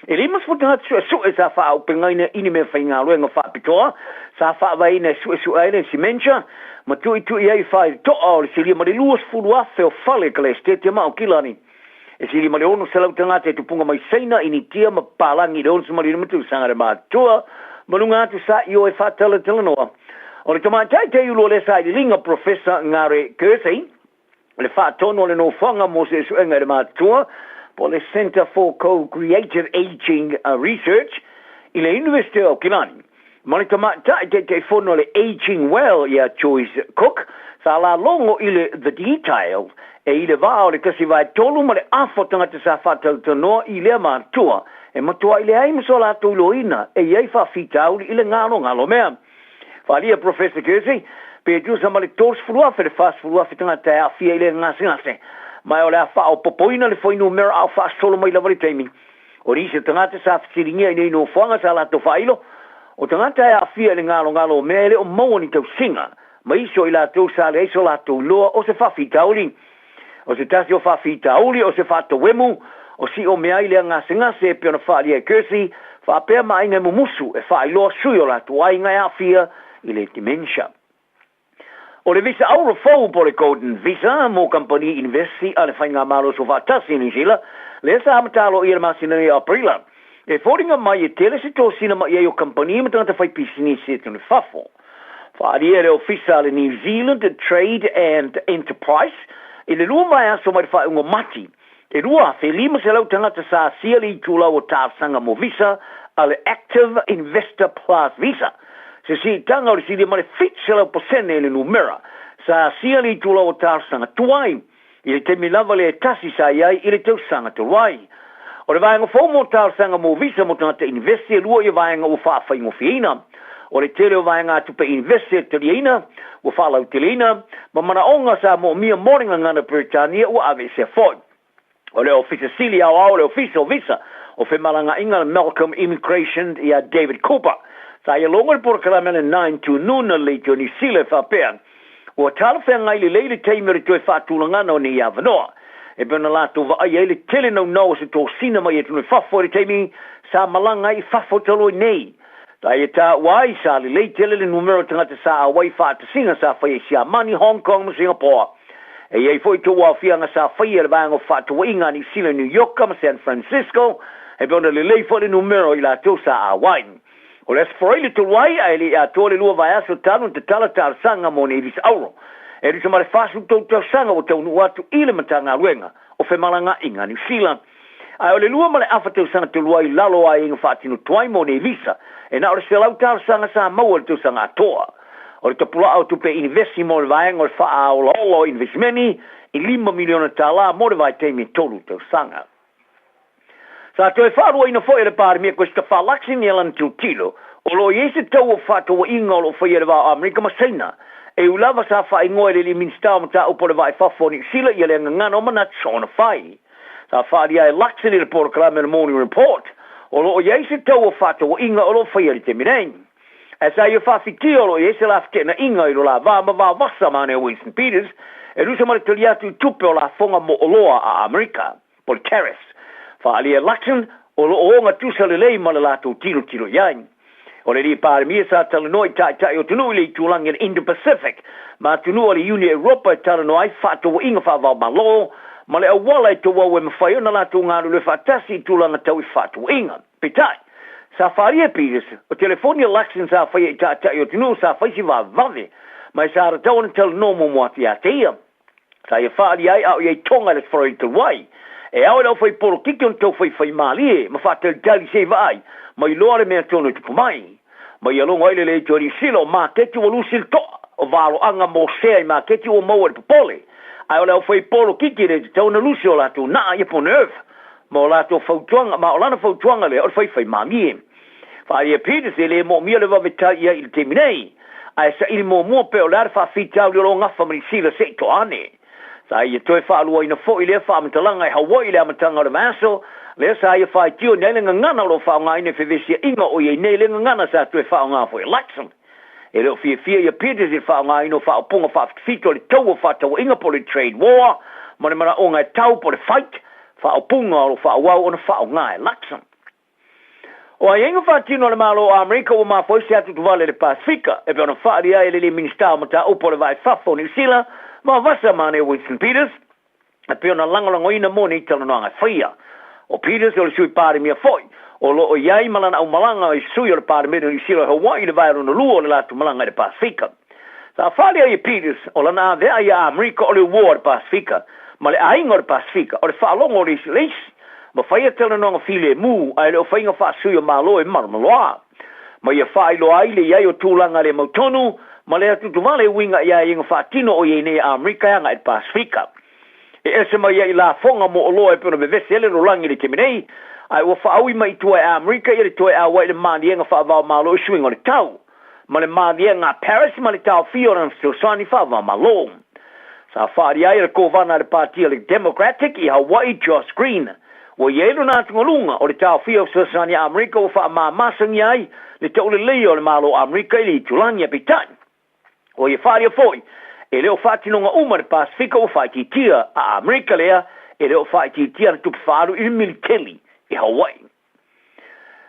E 50 tagata suesue sa faaaupegaina i ni meafaigaluega faapitoa sa faavaeina e suesue ai le dementia ma tuitui ai faitoa o le silia ma le 20,000 o fale Kalesetete ma Aukilani. E silia ma le 600 tagata e tupuga mai Saina, Initia ma Papalagi i le 65 tausaga le matutua ma luga atu sa i o e faatalatalanoa. O le tamaitai teiulu o lea sailiiliga, Professor Ngare Kersey, le faatonu o le nofoaga mo suesuega i le matutua po o le Centre for Co-Creative Ageing Research i le University o Aukilani, ma le tamaitai taitaifono o le Ageing Well ia Joyce Cook, sa lalogo i le The Detail e i le vā o le tasi vae tolu ma le afa o tagata sa faatalatalanoa i lea matutua e matuai leai ma so latou iloaina e i ai faafitauli i le galogalo mea. Faaalia Professor Kersey, pe tusa ma le 30,000 le 40,000 tagata e aafia i le gasegase, ma o le a faaopopoina le fuainumera a o faasolo mai lava le taimi. O nisi o tagata sa fesiligia i nei nofoaga sa latou faailo, o tagata e aafia i le galogalo o mea e le o maua ni tausiga, ma isi o i latou sa leai so latou iloa o se faafitauli. O se tasi o faafitauli o se faatauemu o si'omea ai lea gasegase e pei ona faaalia e Kersey, faapea ma aiga e mumusu e faailoa sui o latou aiga e aafia i le dementia. O le visa auro fou po o le Golden Visa mo kamupani inivesi a le Faigamalo Soofaatasi i Niu Sila, lea sa amata aloaia i le masina nei o Aperila, e foliga mai e tele se tosina mai ai o kamupani ma tagata faipisinisi e tonu fafo. Faaalia e le Ofisa a le New Zealand Trade and Enterprise i le lua vaiaso mai le faaiuga o Mati, e 2,500 tagata sa asia le itulau o talosaga mo visa a le Active Investor Plus Visa, se siitaga o le silia ma le 700% i le numera sa asia le itulau o talosaga tuai i le taimi lava lea e tasi sa i ai i le tausaga talu ai. O le vaega fou mo talosaga mo visa mo tagata inivesi e lua ia vaega ua faafaigofieina. O le tele o vaegatupe inivesi e taliaina ua faalauteleina, ma manaoga sa moomia mo le gagana Peretania ua aveesea foi. O le Ofisa Sili Aoao o le Ofisa o Visa o Femalagaaiga Malcolm Immigration ia David Cooper sa ia logo i le polokalame a le Nine to Noon a le Leitio Niu Sila e faapea, Ua talafeagai lelei le taimi o le toe faatulagana o nei avanoa. E pei ona latou vaai ai le tele naunau o se tosina mai atunuu i fafo i le taimi sa malaga ai i fafo talu ai nei. Sa ia taua ai, sa lelei tele le numera o tagata sa auai i faatasiga sa faia i Siamani, Hong Kong ma Singapore. E i ai foi tou aofiaga sa faia e le Vaega o Fefaatauaiga a Niu Sila i New York ma San Francisco, e pei ona lelei foi le numera o i latou sa auai. O le Aso Faraile talu ai, ae le i atoa le lua vaiaso talu ona tatala talosaga mo nei visa auro. E tusa ma le 43 tausaga ua taunuu atu i le Matagaluega o Femalagaaiga a Niu Sila. Ae o le lua ma le afa tausaga talu ai i lalo o aiaiga faatino tuai mo nei visa, e na o le 100 talosaga sa maua i le tausaga atoa. O le tapulaa o tupe inivesi mo le vaega o le faaolaola o inivesimeni i $5 miliona tala mo le vaitaimi e tolu tausaga. Sa toe faaluaina foi e le Palemia Christopher Luxon ia lana tilotilo, o lo o i ai se tau o fefaatauaiga o lo o faia i le va o Amerika ma Saina. E ui lava sa faaigoa e le alii Minisita o Mataupu o le Vaa i Fafo o Niu Sila ia lea gagana o manatu soona fai. Sa faaalia e Luxon i le polokalame o le Morning Report, o lo o i ai se tau o fefaatauaiga o lo o faia i le taimi nei. Ae sa ia faafitia o lo o i ai se la feteenaiga i lo la va ma vavasa ma Anea Winston Peters e tusa ma le tali atu i tupe o lafoga mo oloa a Amerika. Po le tariffs. Faaalia e Luxon, o lo o ogatusa lelei ma le latou tilotilo i ai. O le alii Palemia sa talanoa i taitai o atunuu i le itulagi o le Indo-Pacific ma atunuu o le Iuni Europa e talanoa ai fefaatauaiga faava-o-Malo ma le auala e tauau e mafai ona latou galulue faatasi i tulaga tau i fefaatauaiga. Peitai, sa faaalia e Peters, o telefoni a Luxon sa faia i taitai o atunuu sa fai si vavevave Ma e sa tatau ona talanoa muamua atu ia te ia. Sa ia faaali ai a o i ai Tonga i le Aso Faraile talu ai. E ao i le aufai polokiki ona tau faifaimalie ma faatalitali se i vaai ma iloa le mea tonu e tupu mai. Ma ia logo ai le leitio a Niu Sila o maketi ua lusi le to'a, o valoaga mo sea i maketi ua maua i le popole. Ae o le aufai polokiki e le tatau ona lusi o latou naa ia po nerve ma o latou fautuaga, ma o lana fautuaga lea o le faifaimalie. Faaalia Peters e le moomia le vave tai i ai i le taimi nei, ae saili muamua pea o le a le faafitauli o lo o gafa ma Niu Sila se i toa ane. Sa ia toe faaluaina foi lea faamatalaga e Hawaii i le amataga o le vaiaso, lea sa ia faitioina ai le gagana o lo o faaaogaina i fevesiaiga o i ai nei le gagana sa toe faaaoga foi e Lacson. E le o fiafia ia Peters i le faaaogaina o faaupuga faafitofito a le taua faatauaiga po o le trade war ma le manaoga e tau po o le fight, faaupuga o lo o faaauau ona faaaoga e Lacson. O aiaiga faatino a le Malo o Amerika ua mafua ai se atutuvale i le Pasefika, e pei ona faaali ai e le Minisita o Mataupu o le Vaa i Fafo o Niu Sila, Vaovasa Mane Winston Peters, e pei ona lagolagoina mo nei talanoaga e faia. O Peters o le Sui Palemia foi, o lo o i ai ma lana aumalaga i sui o le Palemene o Niu Sila i Hawaii i le vaea lona lua o le latou malaga i le Pasefika. Sa faaali ai e Peters, o lana aveaa ia Amerika o le uo a le Pasefika, ma le aiga o le Pasefika, o le faalogo o le isi i le isi, ma faia talanoaga filemu, ae le o faiga faasui o Malo e malomaloa. Ma ia faailoa ai le i ai o tulaga le mautonu, ma le atutuvale e uiga i aiaiga faatino o i ai nei a Amerika e agai i le Pasefika. E ese mai ai i lafoga mo oloa e pei ona vevese ai le lalolagi i le taimi nei, ae ua faaui mai i tua e Amerika ia le toe auai i le maliega faava-o-Malo i suiga o le tau. ma le maliega a Paris ma le taofia o lana fesoasoani faava-o-Malo. Sa faaalia ai e le Kovana a le Pati a le Democratic i Hawaii, Josh Green, ua i ai lona atugaluga o le taofia o fesoasoani a Amerika ua faamamasagia ai le tauleleia o le Malo o Amerika i le itulagi. Peitai, ua ia faaalia foi, e le o faatinoga uma le Pasefika ua faaitiitia a Amerika lea e le o faaitiitia ana tupe faaalu i le militeli i Hawaii.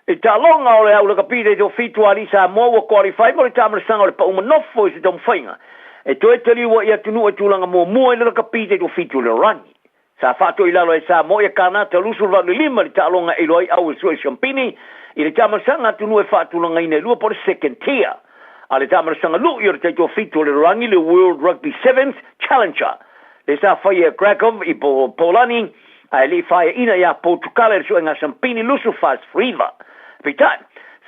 I taaloga o le au lakapi le toafitu a alii Samoa ua qualify mo le taamalasaga o le pauma nofo i se taumafaiga e toe taliu ai i atunuu e tulaga muamua i le lakapi taitoafitu o le lalolagi. Sa faatoilalo ai Samoa ia Kanata 25 i le taaloga e iloa ai au e sue siampini i le taamalasaga atunuu e faatulagaina e lua po o le second tier a le taamalasaga lui o le taitoafitu o le lalolagi le World Rugby Sevens Challenger lea sa faia e Krakow i Polani ae le i faeaina ia Potukala i le suega sampini lusu 49. Peitai,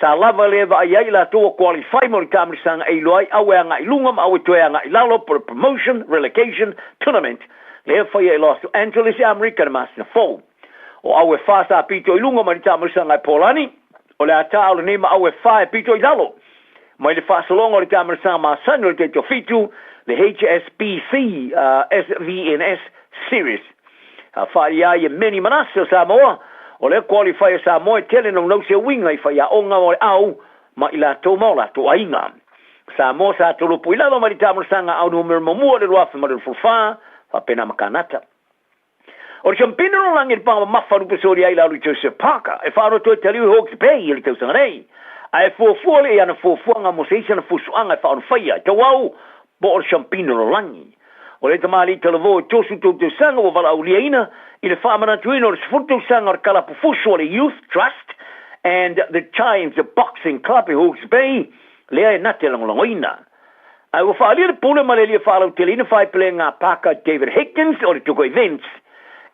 sa lava le vaai ai i latou ua qualify mo le taamilisaga e iloa ai au e agai i luga ma au e toe agai i lalo po o le Promotion Relegation Tournament lea e faia i Los Angeles i Amerika i le masina fou. O au e fa sa pito i luga mai le taamilisaga i Polani, o le a taaolo nei ma au e fa e pito i lalo. Mai le faasologa o le taamilisaga masani o le taitoafitu, le HSBC SVNS Series. A fai ai e Meni Manase o Samoa, o lea qualify a Samoa e tele naunau se uiga i faiaoga o le au ma i latou ma o latou aiga. Samoa sa tolopo i lalo mai le taamalasaga au numera muamua i le 2024, faapena ma Kanata. O le siampina o lalolagi i le paga mamafa lupe soli ai lalo i Joseph Parker e faaono toe taliu i Hawke's Bay i le tausaga nei. Ae fuafua lea i ana fuafuaga mo se isi ana fusuaga e faaono faia e tauau po o le siampina o lalolagi. O le tamalii talavou e 33 tausaga ua valaauliaina i le faamanatuina o le 10 tausaga o le kalapu fusu a le Youth Trust and the Giants Boxing Club i Hawke's Bay, lea e na te lagolagoina. Ae ua faaalia le pule ma le alia faalauteleina faepelega a Parker David Higgins o le Tuko Events.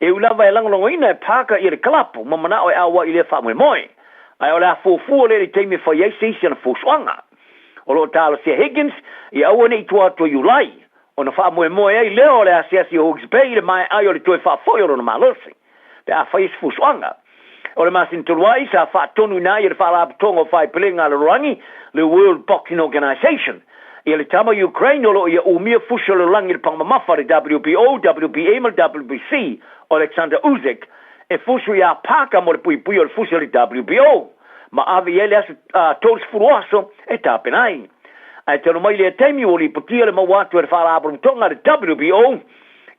E ui lava e lagolagoina e Parker ia le kalapu ma manao e auai i lea faamoemoe, ae o le a fuafua lea i le taimi e fai ai se isi ana fusuaga. O lo o talosia Higgins ia aua ne i tua atu o Iulai, ona faamoemoe ai lea o le asiasi o Hawke's Bay i le maea ai o le toe faafoi o lona malosi, pe a fai se fusuaga. O le masina talu ai, sa faatonuina ai e le Faalapotopotoga o Faepelega a le Lalolagi, le World Boxing Organisation, ia le tama Ukraine o lo o ia umia fusi o le lalolagi i le paga mamafa a le WBO, WBA ma le WBC, Oleksandr Usyk, e fusu iā Parker mo le puipui o le fusi o le WBO. Ma ave i ai le aso 30 aso e tapena ai. Ae talu mai lea taimi ua lipotia le maua atu e le Faalapotopotoga a le WBO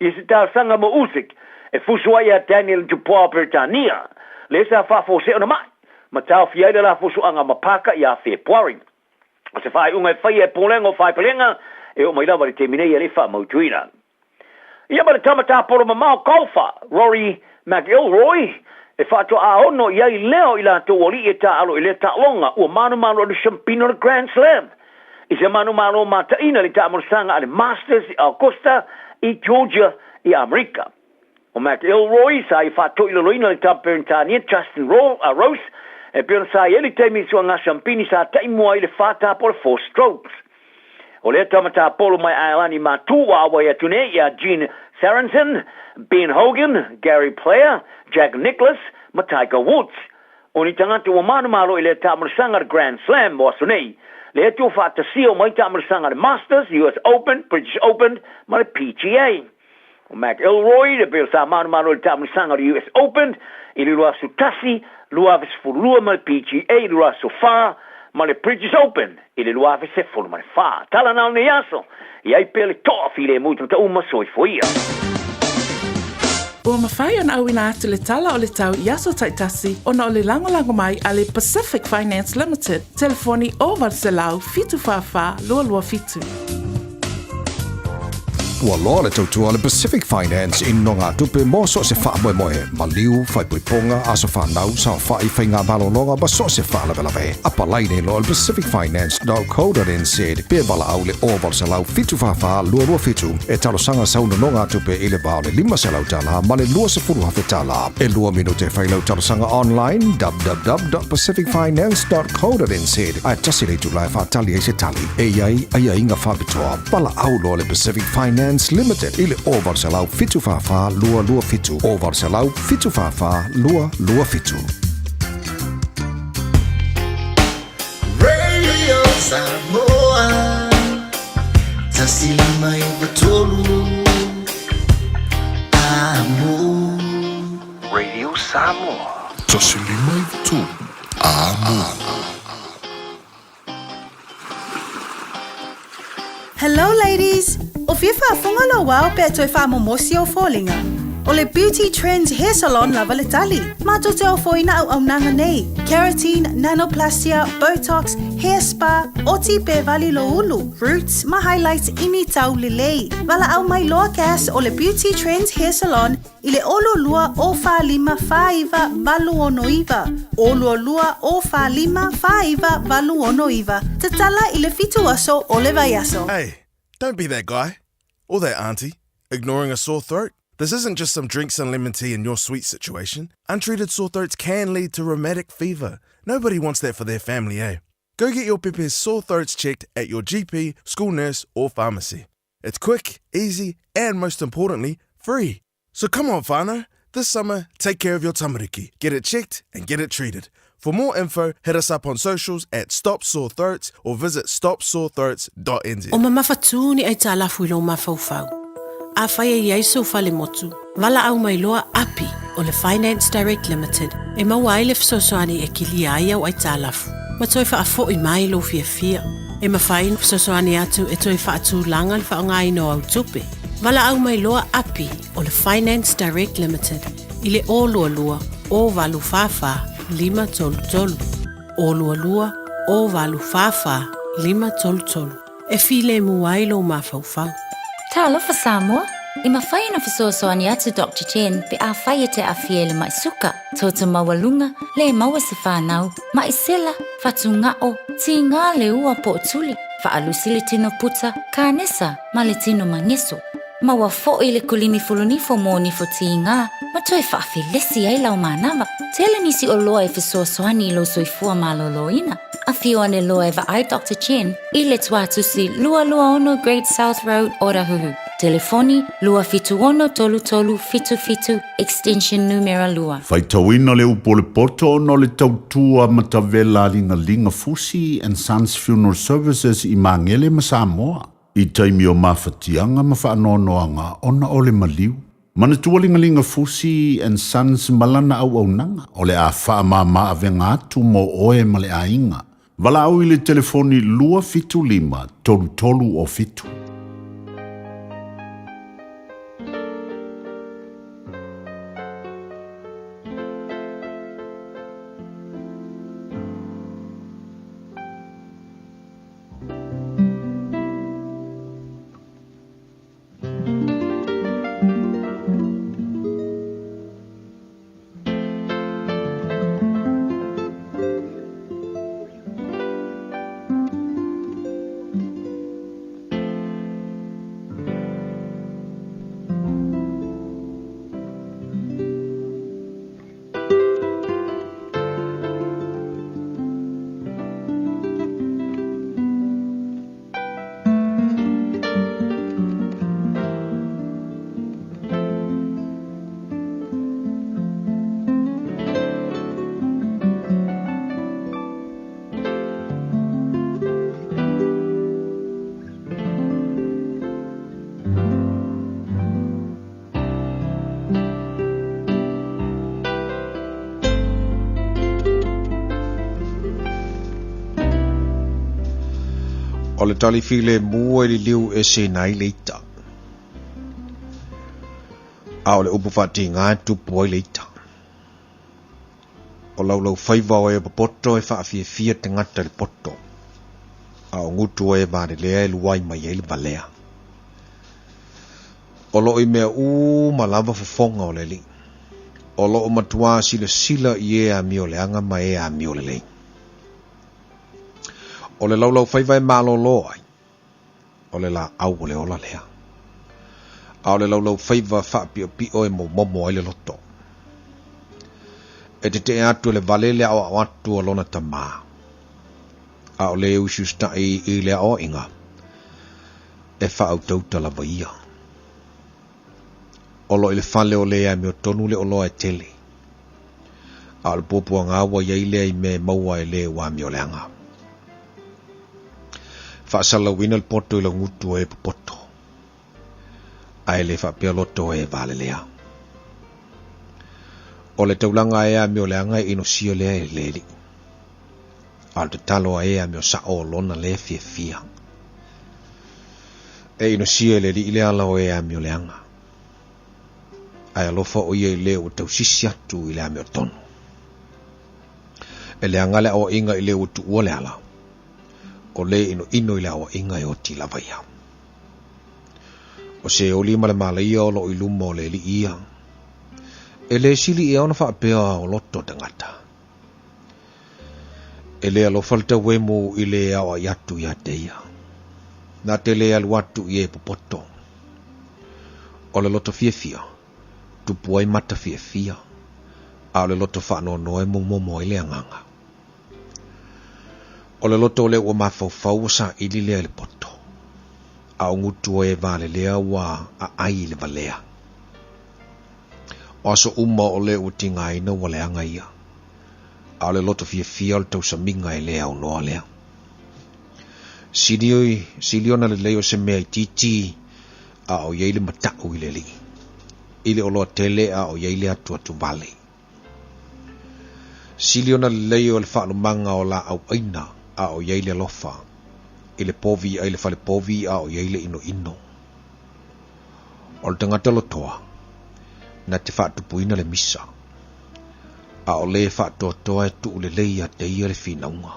i se talosaga mo Usyk e fusu ai ia Daniel Dubois o Peretania, lea sa faafuasei ona mai ma taofia ai le la fusuaga ma Parker ia Fepuari. O se faaiuga e faia e Pulega o Faepelega e oo mai lava i le taimi nei e le i faamautuina. Ia ma le tama tapolo mamao golfer, Rory McIlroy, e faatoa ono i ai lea o i latou alii e taaalo i lea taaloga ua manumanu o le siampina o le Grand Slam. I se manumalo mataʻina i le taamolosaga a le Masters i Augusta i Georgia i Amerika. O McIlroy sa ia faatoʻiloloina le tama Peretania Justin Rose e pei ona sa i ai le taimi i le suaga siampini sa taʻimua ai le fa tapo o le four strokes. O lea tama tapolo mai Aelani matū ua auai atu nei iā Gene Sarazen, Ben Hogan, Gary Player, Jack Nicklaus ma Tiger Woods. O ni tagata ua manumalo i lea taamolosaga le Grand Slam mo aso nei. Lea te ua faatasia uma ai taamolosaga le Masters, US Open, British Open ma le PGA. O McIlroy le pei o sa manumalo i le taamolosaga o le US Open i le 2001, 2012 ma le PGA i le 2004 ma le British Open i le 2014. Tala na o lenei aso, i ai pea le toa filemu i tagata uma soifua ia. Ua mafai ona auina atu le tala o le tau i aso taitasi ona o le lagolago mai a le Pacific Finance Limited, telefoni 0800 744 227. Ua loa le tautua a le Pacific Finance i nonogatupe mo so o se faamoemoe, maliu, faaipoipoga, aso fanau, saofai, faiga malologa ma so o se faalavelave. Apalai nei loa i le pacificfinance.co.nz pe valaau i le 0800 744 227 e talosaga sau nonogatupe i le va o le $500 ma le $20,000. E lua minute e fai lau talosaga online www.pacificfinance.co.nz ae tasi le itula e faatali ai se tali. E i ai aiaiga faapitoa. Valaau loa le Pacific Finance Limited i le 0800 744 227, 0800 744 227. Radio Samoa 153 Amo. Radio Samoa. 153 Amo. Hello ladies! O fia faafofoga lou ao pea toe faamomosi ou foliga? O le Beauty Trends Hair Salon lava le tali. Matou te ofoina auaunaga nei, Keratin, Nanoplastia, Botox, Hair Spa, oti pe vali lou ulu, roots ma highlights i ni tau lelei. Valaau mai loa Cass o le Beauty Trends Hair Salon i le 22 o 45 49 89, 22 o 45 49 89, tatala i le fitu aso o le vaiaso. Hey, don't be that guy. Or that auntie, ignoring a sore throat. This isn't just some drinks and lemon tea in your sweet situation. Untreated sore throats can lead to rheumatic fever. Nobody wants that for their family, eh? Go get your pepe's sore throats checked at your GP, school nurse, or pharmacy. It's quick, easy, and most importantly, free. So come on, whānau. This summer, take care of your tamariki. Get it checked and get it treated. For more info, hit us up on socials at Stop Sore Throats or visit stopsorethroats.nz. O mamafatū ni aitalafu i lou mafaufau. Afai e i ai sou fale motu, valaau mai loa api o le Finance Direct Limited e maua ai le fesoasoani e kilia ai au aitalafu ma toe faafoʻi mai lou fiafia. E mafai ona fesoasoani atu e toe faatulaga le faaaogaina o au tupe. Valaau mai loa api o le Finance Direct Limited i le 022 044 533, 022 044 533 e filemu ai lou mafaufau. Talofa Samoa! E mafai ona fesoasoani atu Doctor Chen pe afai e te aafia i le mai suka, toto maualuga, le maua se fanau, mai sela, fatugao, tiga le ua po o tuli, faalusi le tino puta, kanesa ma le tino mageso. Maua foʻi le kulimi fulunifo mo nifo tiga ma toe faafelesi ai lau manava. Tele nisi oloa e fesoasoani i lou soifua malōlōina. Afio ane loa e vaai Doctor Chen i le Tuatusi 226 Great South Road, Otahuhu. Telefoni, 276 3377, extension numera 2. Faitauina le upu o le poto ona o le tautua matavela a Ligalinga Fusi and Sons Funeral Services i Magele ma Samoa i taimi o mafatiaga ma faanoanoaga ona o le maliu. Manatua Ligalinga Fusi and Sons ma lana auaunaga o le a faamama avega atu mo oe ma le aiga. Valaau i le telefoni 275 33 o 7. O le tali filemu e liliu eseina ai le ita. A o le upu faatiga e tupu ai le ita. O laulaufaiva o e popoto e faafiafia tagata i le poto, a o gutu o e valelea e luai mai ai le valea. O loo i mea uma lava fofoga o le Alii. O loo matuā silasila i e amioleaga ma e amiolelei. O le laulaufaiva e malōlō ai, o le laau o le ola lea. A o le laulaufaiva faapiopio e momomo ai le loto. E tetee atu e le vale le aoao atu a lona tamā, a o le usiusitaʻi i le aoaiga, e faautauta lava ia. O loo i le fale o le amiotonu le oloa e tele, a o le puapuaga ua i ai lea i mea e maua e le ua amioleaga. Faasalalauina le poto i laugutu o e popoto, ae le faapea loto o e valelea. O le taulaga a e amioleaga e inosia lea e le Alii, a o le tatalo a e amiosao o lona lea fiafia. E inosia e le Alii le ala o e amioleaga, ae alofa o ia i le ua tausisi atu i le amiotonu. E leaga le aoaiga i le ua tuua le ala, o le inoino i le aoaiga e oti lava ia. O se oli ma le malaia o loo i luma o le Alii ia. E le sili ea ona faapea o loto tagata. E le alofa le tauemu i le aoai atu ia te ia. Na te le alu atu i e popoto. O le loto fiafia, tupu ai mata fiafia, a o le loto faanoanoa e momomo ai le agaga. O le loto o le ua mafaufau ua saili lea i le poto, a o gutu o e valelea ua aai i le valea. O aso uma o le ua tigaina ua leaga ia, a o le loto fiafia o le tausamiga e le aunoa lea. Sili, sili ona lelei o se mea itiiti a o i ai le mataʻu i le Alii, i le oloa tele a o i ai le atuatuvale. Sili ona lelei o le faalumaga o laau aina a o i ai le alofa, i le povi ai le fale povi a o i ai le inoino. O le tagata lotoa, na te faatupuina le misa, a o le faatoatoa e tuulelei ia te ia le finauga.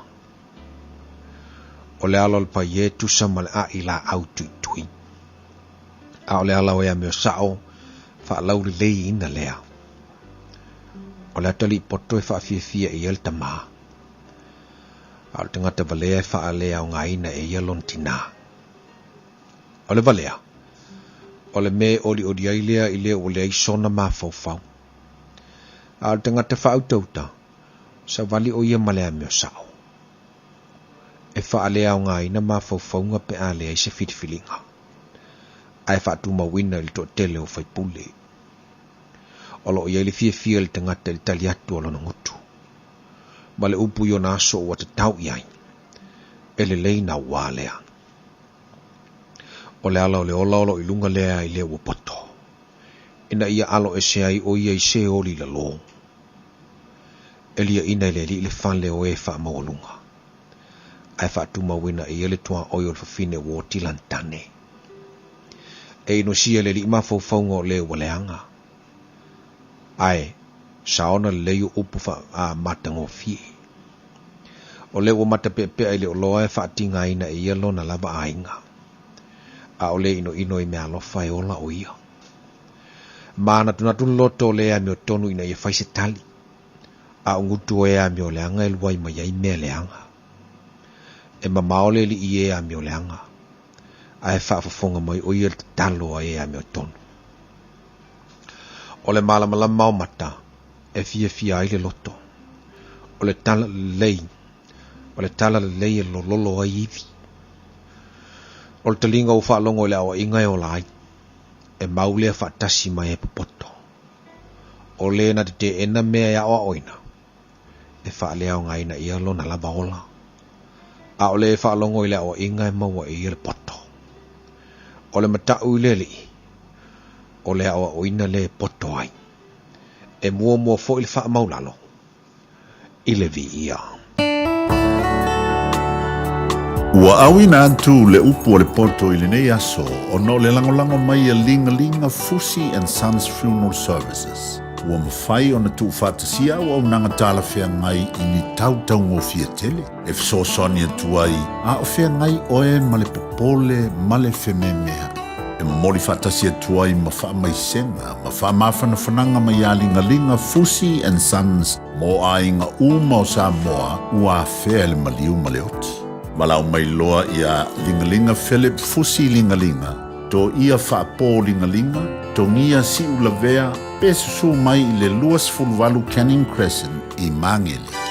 O le ala o le paia e tusa ma le aʻi laau tuitui, a o le ala o e amiosao faalaulelei ina lea. O le atalii poto e faafiafia e ia le tamā, a o le tagata valea e faaleaogaina e ia lona tinā. O le valea, o le mea e olioli ai lea i le ua leai sona mafaufau. A o le tagata faautauta, savali o ia ma le amiosao. E faaleaogaina mafaufauga pe a leai se filifiliga, ae faatumauina i le toatele o faipule. O loo i ai le fiafia i le tagata i le tali atu o lona gutu, ma le upu i ona aso ua tatau i ai, e lelei nauā lea. O le ala o le ola o loo i luga lea i le ua poto, ina ia alo ese ai o ia i se oli lalō. E liaina i le Alii le fale o e faamaualuga, ae faatumauina e ia le tuaoi o le fafine ua oti lana tane. E inosia e le Alii mafaufauga o le ua leaga, ae saona lelei o upu faamatagofie. O le ua matapeapea i le oloa e faatigaina e ia lona lava aiga, a o le inoino i meaalofa e ola o ia. Manatunatu le loto o le amiotonu ina ia fai se tali, a o gutu o e amioleaga e luai mai ai mea leaga. E mamao le Alii i e amioleaga, ae faafofoga mai o ia le tatalo a e amiotonu. O le malamalama o mata e fiafia ai le loto. O le tala lelei, o le tala lelei e lololo ai ivi. O le taliga ua faalogo i le aoaiga e ola ai, e mau lea faatasi ma e popoto. O le na te teena mea e aoaoina, e faaleaogaina ia lona lava ola. A o le e faalogo i le aoaiga e maua e ia le poto. O le mataʻu i le Alii, o le aoaoina le e poto ai. E muamua foi le faamaulalo i le viia. Ua auina atu le upu a le poto i lenei aso ona o le lagolago mai a Ligalinga Fusi and Sons Funeral Services. Ua mafai ona tuufaatasia auaunaga talafeagai i ni tau taugofie tele e fesoasoani atu ai a o feagai oe ma le popole ma le fememea'i. E momoli faatasi atu ai ma faamaisega ma faamafanafanaga mai iā Ligaliga Fusi and Sons mo aiga uma o Samoa ua afea e le maliu ma le oti. Valaau mai loa iā Ligaliga Philip Fusi Ligaliga, Toia Faapo Ligaliga, Togia Siulavea pe susū mai i le 28 Canning Crescent i Magele.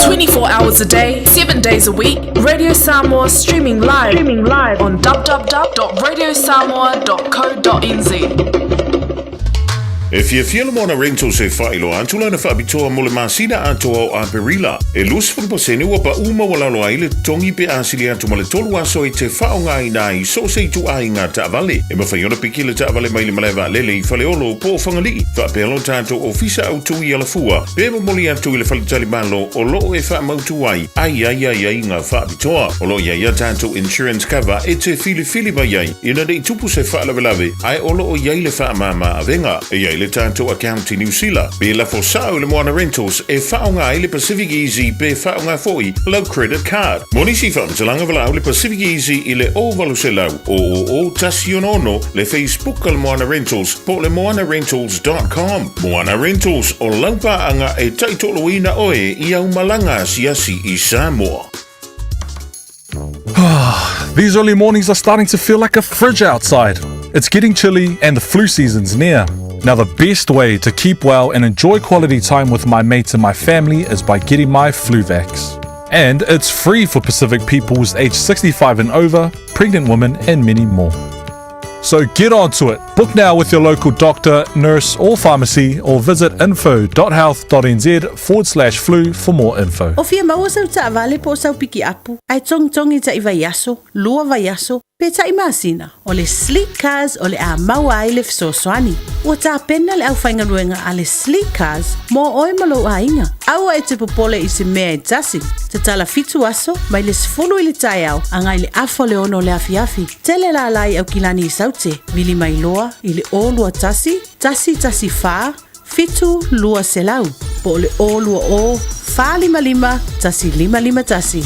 24 hours a day, 7 days a week, Radio Samoa streaming live, streaming live on www.radiosamoa.co.nz. E fiafia le Moana Rentals e faailoa atu lana faapitoa mo le masina atoa o Aperila. E 20% ua paʻu maualalo ai le totogi pe a sili atu ma le tolu aso e te faaaogaina ai i so o se ituaiga taavale. E mafai ona piki le taavale mai le malae vaalele i Faleolo po o Fagalii, faapea lo tatou ofisa autu i Alafua, pe momoli atu i le faletalimalo o lo o e faamautu ai a i ai aiaiga faapitoa. O lo o i ai a tatou insurance cover e te filifili mai ai ina ne i tupu se faalavelave ae o lo o i ai le faamama avega. E i ai le tatou account i Niu Sila, pe lafo sao i le Moana Rentals e faaaoga ai le Pacific Easy pe faaaoga foi lau credit card. Mo nisi faamatalaga valaau le Pacific Easy i le 0800 000 166, le Facebook a le Moana Rentals po o le moanarentals.com. Moana Rentals, o lau paaga e taitoloina oe i au malaga asiasi i Samoa. These early mornings are starting to feel like a fridge outside. It's getting chilly and the flu season's near. Now, the best way to keep well and enjoy quality time with my mates and my family is by getting my Fluvax. And it's free for Pacific peoples aged 65 and over, pregnant women, and many more. So get on to it. Book now with your local doctor, nurse, or pharmacy, or visit info.health.nz forward slash flu for more info. O fia maua sau taavale po o sau pikiapu, ae togitogi taʻi vaiaso, lua vaiaso, pe taʻi masina, o le Sleek Cars o le a maua ai le fesoasoani. Ua tapena le aufaigaluega a le Sleek Cars mo oe ma lou aiga. Aua e te popole i se mea e tasi. Tatala fitu aso, mai le 10 i le taeao agai le afa o le ono o le afiafi. Tele lala i Aukilani i Saute, vili mai loa i le 021 114 7200 po o le 020 455 1551.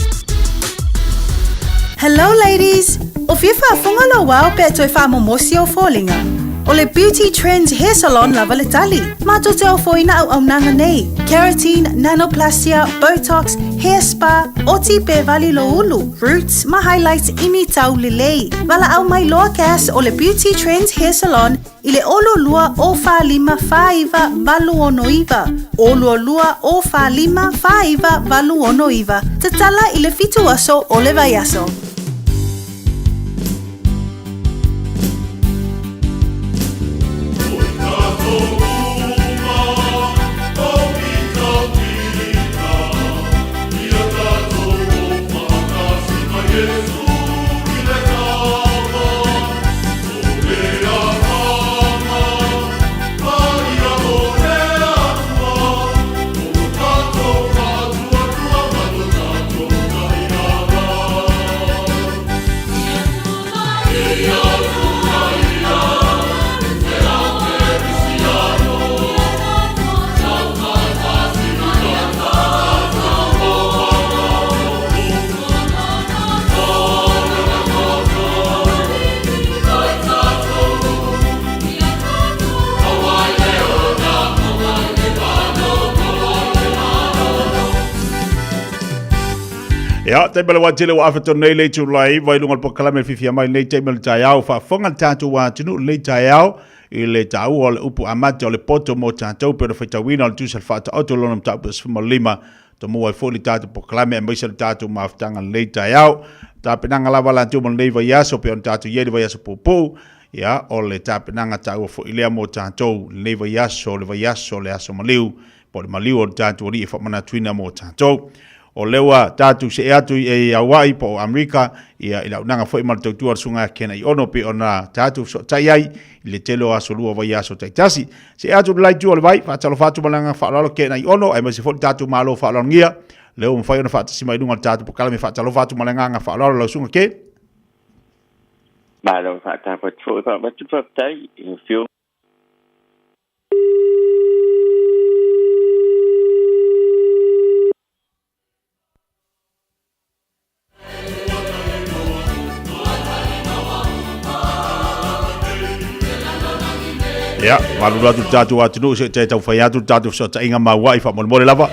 Hello ladies! O fia faafofoga lou ao pe a toe faamomosi ou foliga? O le Beauty Trends Hair Salon lava le tali. Matou te ofoina auaunaga nei, Keratin, Nanoplastia, Botox, Hair Spa, oti pe vali lou ulu, roots ma highlights ini tau lelei. Valaau mai loa Cass o le Beauty Trends Hair Salon i le 02 045 49 869, 022 045 49 869. Tatala i le fitu aso o le vaiaso. Ia, taimi le wā tele ua afe tonu nei le itulai vai lunga o le polokalame le fiafia mai lenei taimi o le taeao. Faafofoga le tatou atunuu lenei taeao i le taua o le upu amata o le poto mo tatou pei ona faitauina o le tusa le faataoto lona mataupu 15 Tomua ai foi le tatou polokalame aemaise le tatou mafutaga lenei taeao. Tapenaga lava latou mo lenei vaiaso pei ona tatou i ai le vaiaso puupuu. Ia, o le tapenaga taua foi lea mo tatou lenei vaiaso, le vaiaso le aso maliu, po o le maliu o le tatou Alii e faamanatuina mo tatou. O lea ua tatou see atu i Hawaii po o Amerika, ia, i le auaunaga foi ma le tautua a le Susuga ia Ken Aiono pei ona tatou fesootai ai i le tele o aso lua o vaiaso taitasi. See atu le la itu o le vai, faatalofa atu ma le agaga faaaloalo Ken Aiono, aemaise foi le tatou Malo faaaloalogia, lea ua mafai ona faatasi mai i luga o le tatou polokalame. Faatalofa atu ma le agaga faaaloalo lau Susuga Ken. Malo faatalofa atu foi, faavatu faafetai i lau Afioga. Ia, malulu atu le tatou atunuu se i taufai atu le tatou fesootaiga ma Hawaii faamolemole lava.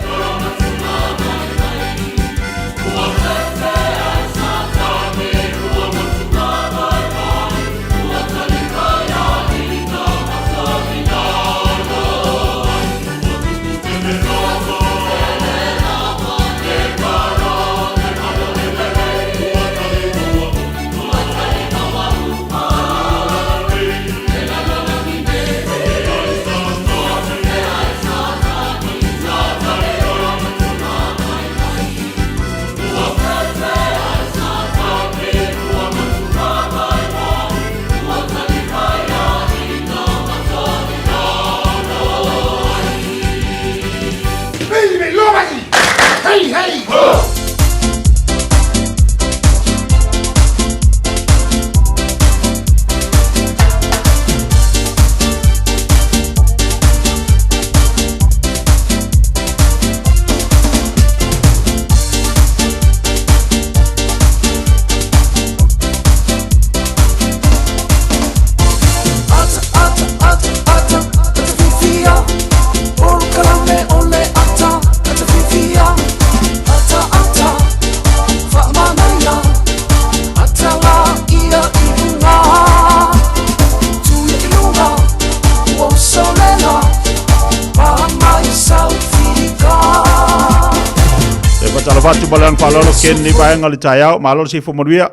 Faatalofa atu ma le agaga faaaloalo Ken i lenei vaega o le taeao. Malo le soifua manuia.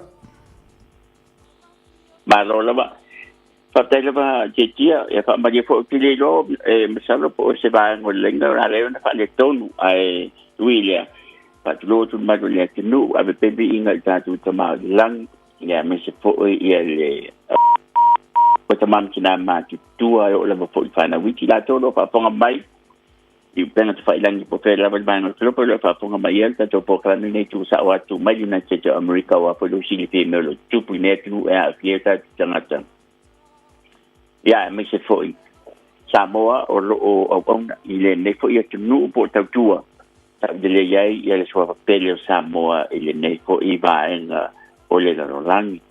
Malo lava. Faafetai lava Tietia, ia faamalie foi ou te le iloa e masalo po o se vaega o le laina o le a leai ona faaletonu ae ui i lea, faatulou atu i le malu o le atunuu, ave pea viiga i le tatou Tama o le Lagi, ia aemaise foi ia le o tama ma tina matutua e oo lava foi i fanau iti latou o lo o faafofoga mai i upega tafailagi po o fea lava le vaega o le Kolopo o lo o faafofoga mai ai le tatou polokalame lenei tuusao atu mai le United States of America aua foi lou silafia i mea o lo o tutupu i nei atunuu e aafia ai o tatou tagata. Ia aemaise foi Samoa o lo o auauna i lenei foi atunuu po o tautua taulelei ai ia le suafa pele o Samoa i lenei foi vaega o le lalolagi.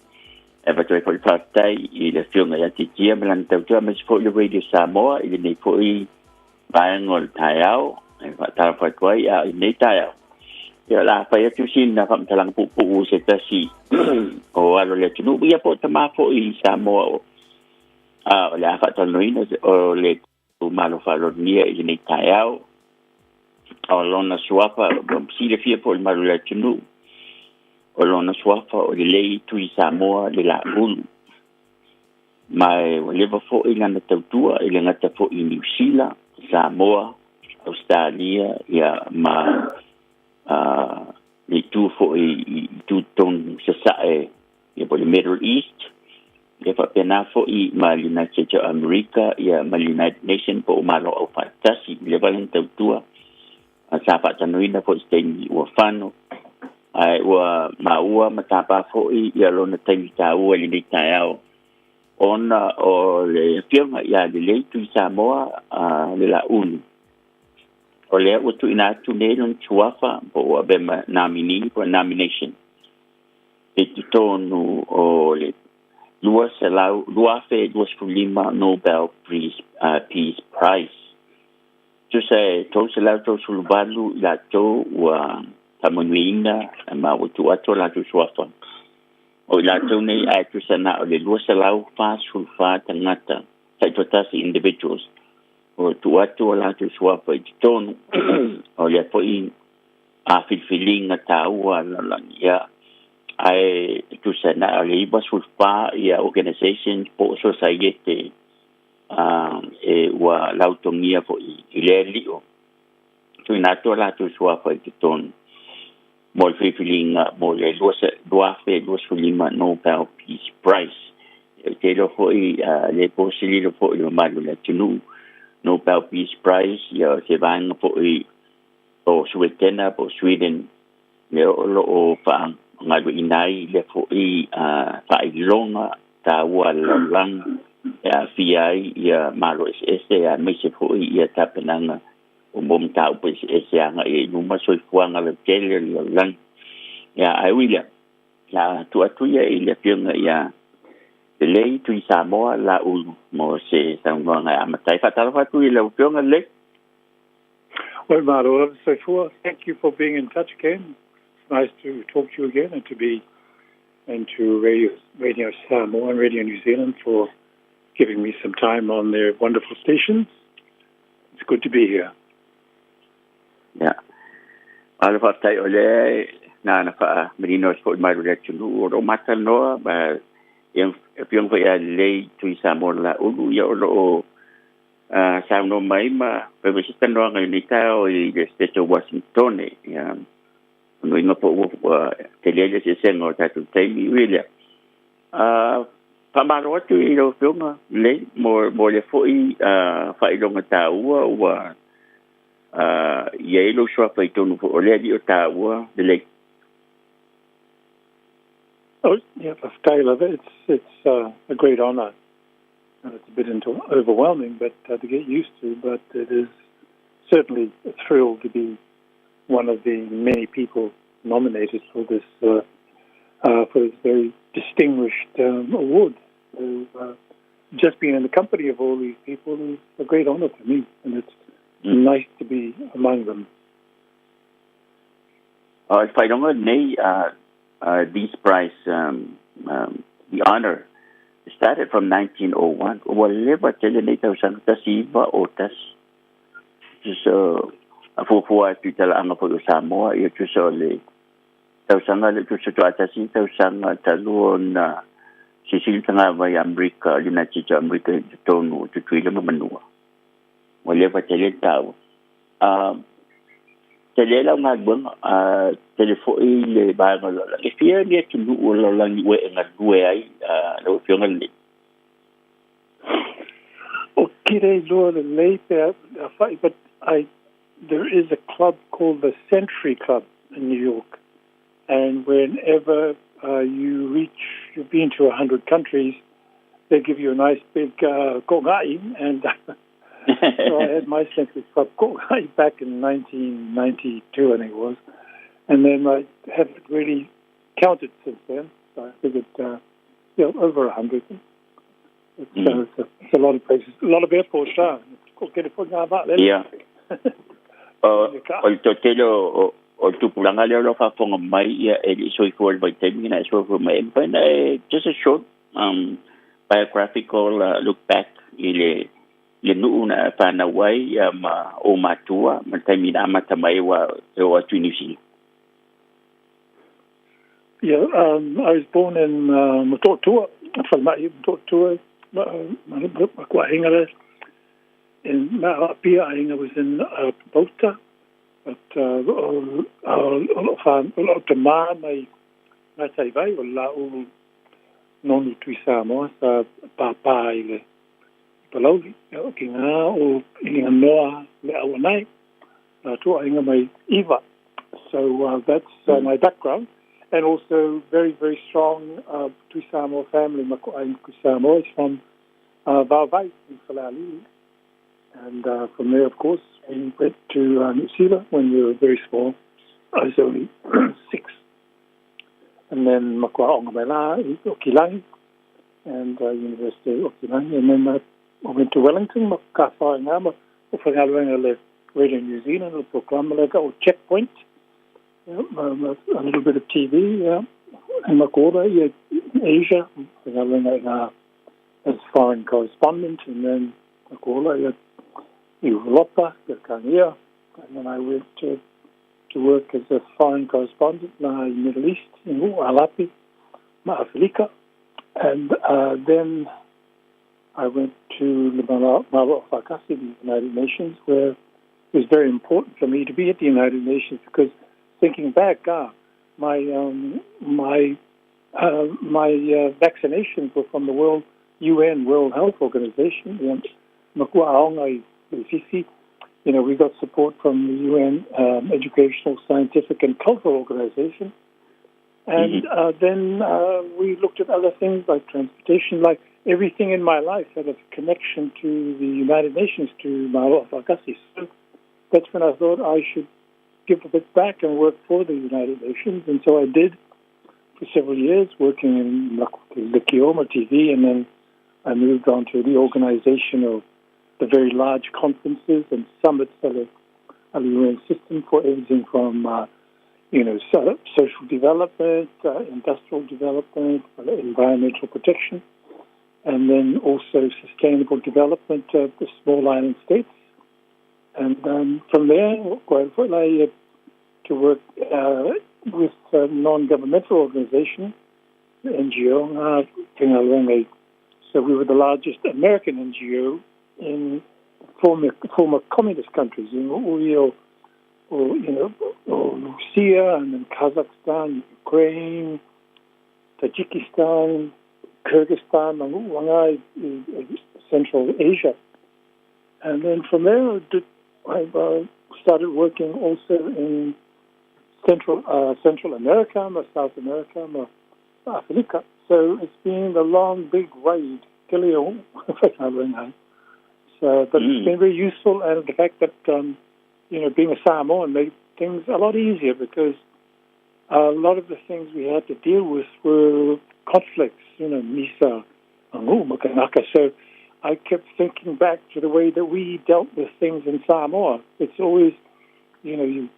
E avatu ai foi le faafetai i le Afioga ia Titia ma lana tautua aemaise foi le Radio Samoa i lenei foi vaega o le taeao e faatalofa atu ai a i lenei taeao. Ia o le a fai atu sina faamatalaga puupuu se tasi o alo o le atunuu ia po o tama foi i Samoa o, a, o le a faatalanoaina o le Malo Faaaloalogia i lenei taeao. O lona suafa, ua silafia foi e le malu o le atunuu, o lona suafa o Lelei Tui Samoa le Laulu. Ma e ua leva foi lana tautua e le gata foi i Niu Sila, Samoa, Ausetalia, ia ma le itu foi i itu tonu sasae ia po o le Middle East, ia faapena foi ma le United States of America, ia ma le United Nations po o Malo Aufaatasi. Ua leva lana tautua sa faatanoina foi i se taimi ua fano, ae ua maua ma tapa foi ia lona taimi taua i lenei taeao ona o le Afioga ia Lelei Tui Samoa le Laulu. O lea ua tuuina atu nei lona suafa po ua avea ma nominee po o nomination i totonu o le 2025 Nobel Peace, Peace Prize. Tusa e 338 i latou ua faamanuiaina ma ua tuu atu o latou suafa. O i latou nei ae tusa na o le 244 tagata taitoatasi individuals ua tuu atu o latou suafa i totonu o lea foi a filifiliga taua a le lalolagi. Ia, ae tusa na o le 94 ia organizations po o sosaiete e ua lautogia foi i lea lio tuuina atu o latou suafa i totonu mo le filifiliga mo le 2025 Nobel Peace Prize. Ou te iloa foi le po se lilo foi i le mamalu o le atunuu Nobel Peace Prize ia o se vaega foi o Suetena po o Sweden lea o lo o faagalueaiina ai lea foi faailoga taua a le lalolagi e aafia ai ia Malo eseese aemaise foi ia tapenaga o mo mataupu eseese agai ai i luma soifuaga lautele o le lalolagi. Ia, ae ui i lea, o le a tuu atu ia i le Afioga ia Lelei Tui Samoa Laulu mo se saunoaga e amata ai. Faatalofa atu i lau Afioga Lelei. Oi malo lava soifua. Thank you for being in touch Ken. It's nice to talk to you again and to be and to Radio, Radio Samoa and Radio New Zealand for giving me some time on their wonderful stations. It's good to be here. Yeah. Malo faafetai o lea na na faamanino atu foi mai le atunuu o lo o matalanoa ma ia Afioga foi ia Lelei Tui Samoa Laulu ia o lo o saunoa mai ma fai foi se talanoaga i lenei taeao i le State o Washingtone. Ia, nuiga po ua tele ai le eseesega o tatou taimi. Ui i lea, faamalo atu i lau Afioga Lelei mo lea foi faailoga taua ua i ai lou suafa i totonu foi o lea alii o taua Lelei. Oh, yeah, faafetai lava. It's a great honor. And it's a bit overwhelming but to get used to, but it is certainly a thrill to be one of the many people nominated for this for this very distinguished award. So just being in the company of all these people is a great honor for me, and it's nice to be among them. O le faailoga lenei, this prize, the honor started from 1901. Ua leva tele nei tausaga, 1901. So, A fuafua atu i talaaga foi o Samoa, ia tusa o le tausaga le tusa toatasi tausaga talu ona sisili tagavai Amerika, United States of America i totonu o Tutuila ma Manua. Ua leva tele le taua. Tele lau galuega, tele foi le vaega o lalolagi. E fia ni atunuu o lalolagi ua e galue ai, lau Afioga lenei? O kire lua le lei pe a whai, but there is a club called the Century Club in New York. And whenever you've been to 100 countries, they give you a nice big kogai. And so I had my Century Club kogai back in 1992, I think it was. And then I haven't really counted since then. So I figured, over 100. It's a lot of places, a lot of airports. Ia. O le toatele o le tupulaga lea o lo o faafofoga mai, ia e lei soifua i le vaitaimi na e soifua mai ai. Mafai ona e just a short biographical look back i le nuu na fanau ai ia ma ou matua ma le taimi na amata mai ai e oo atu i Niu Sila. Yeah, I was born in Motootua, Falemai Motootua, Makuahinga. In Apia, Ainga was in Bauta, but o lo te mā mai ngā vai o la o nonu tui Samoa sa pāpā i le Palauli, o ki ngā o i ngā noa le awanai, la tua ainga mai Iva. So that's my background. And also very, very strong Tui Samoa family. Makuai Tui Samoa is from Vaovai in Falealili. And from there, of course, we went to New Zealand when we were very small. I was only 6. And then Makua Ongamela, Okilangi, and University of Okilangi. And then I went to Wellington, Makawha Ngama, o Radio New Zealand, o Proclamaleka, o Checkpoint, yeah, a little bit of TV, yeah, and Makora, yeah, Asia, as foreign correspondent, and then Makora, yeah, Europa, and then I went to work as a foreign correspondent in the Middle East, in Alapi, Ma'afrika, and then I went to the Malo Fakasi, the United Nations, where it was very important for me to be at the United Nations because, thinking back, my vaccinations were from the World UN World Health Organization. You know, we got support from the UN Educational, Scientific and Cultural Organization. And then we looked at other things like transportation, like everything in my life had a connection to the United Nations, to Malo Fakasi. So that's when I thought I should give a bit back and work for the United Nations. And so I did for several years, working in Likioma TV, and then I moved on to the organization of the very large conferences and summits of the UN system for everything from, social development, industrial development, environmental protection, and then also sustainable development of the small island states. And from there, I to work with a non-governmental organization, NGO. So we were the largest American NGO in former communist countries, in Russia and then Kazakhstan, Ukraine, Tajikistan, Kyrgyzstan, and Central Asia. And then from there, I started working also in Central America, South America, Africa. So it's been a long, big ride. So, but it's been very useful, and the fact that being a Samoan made things a lot easier because a lot of the things we had to deal with were conflicts, Misa, Makanaka. So I kept thinking back to the way that we dealt with things in Samoa. It's always, we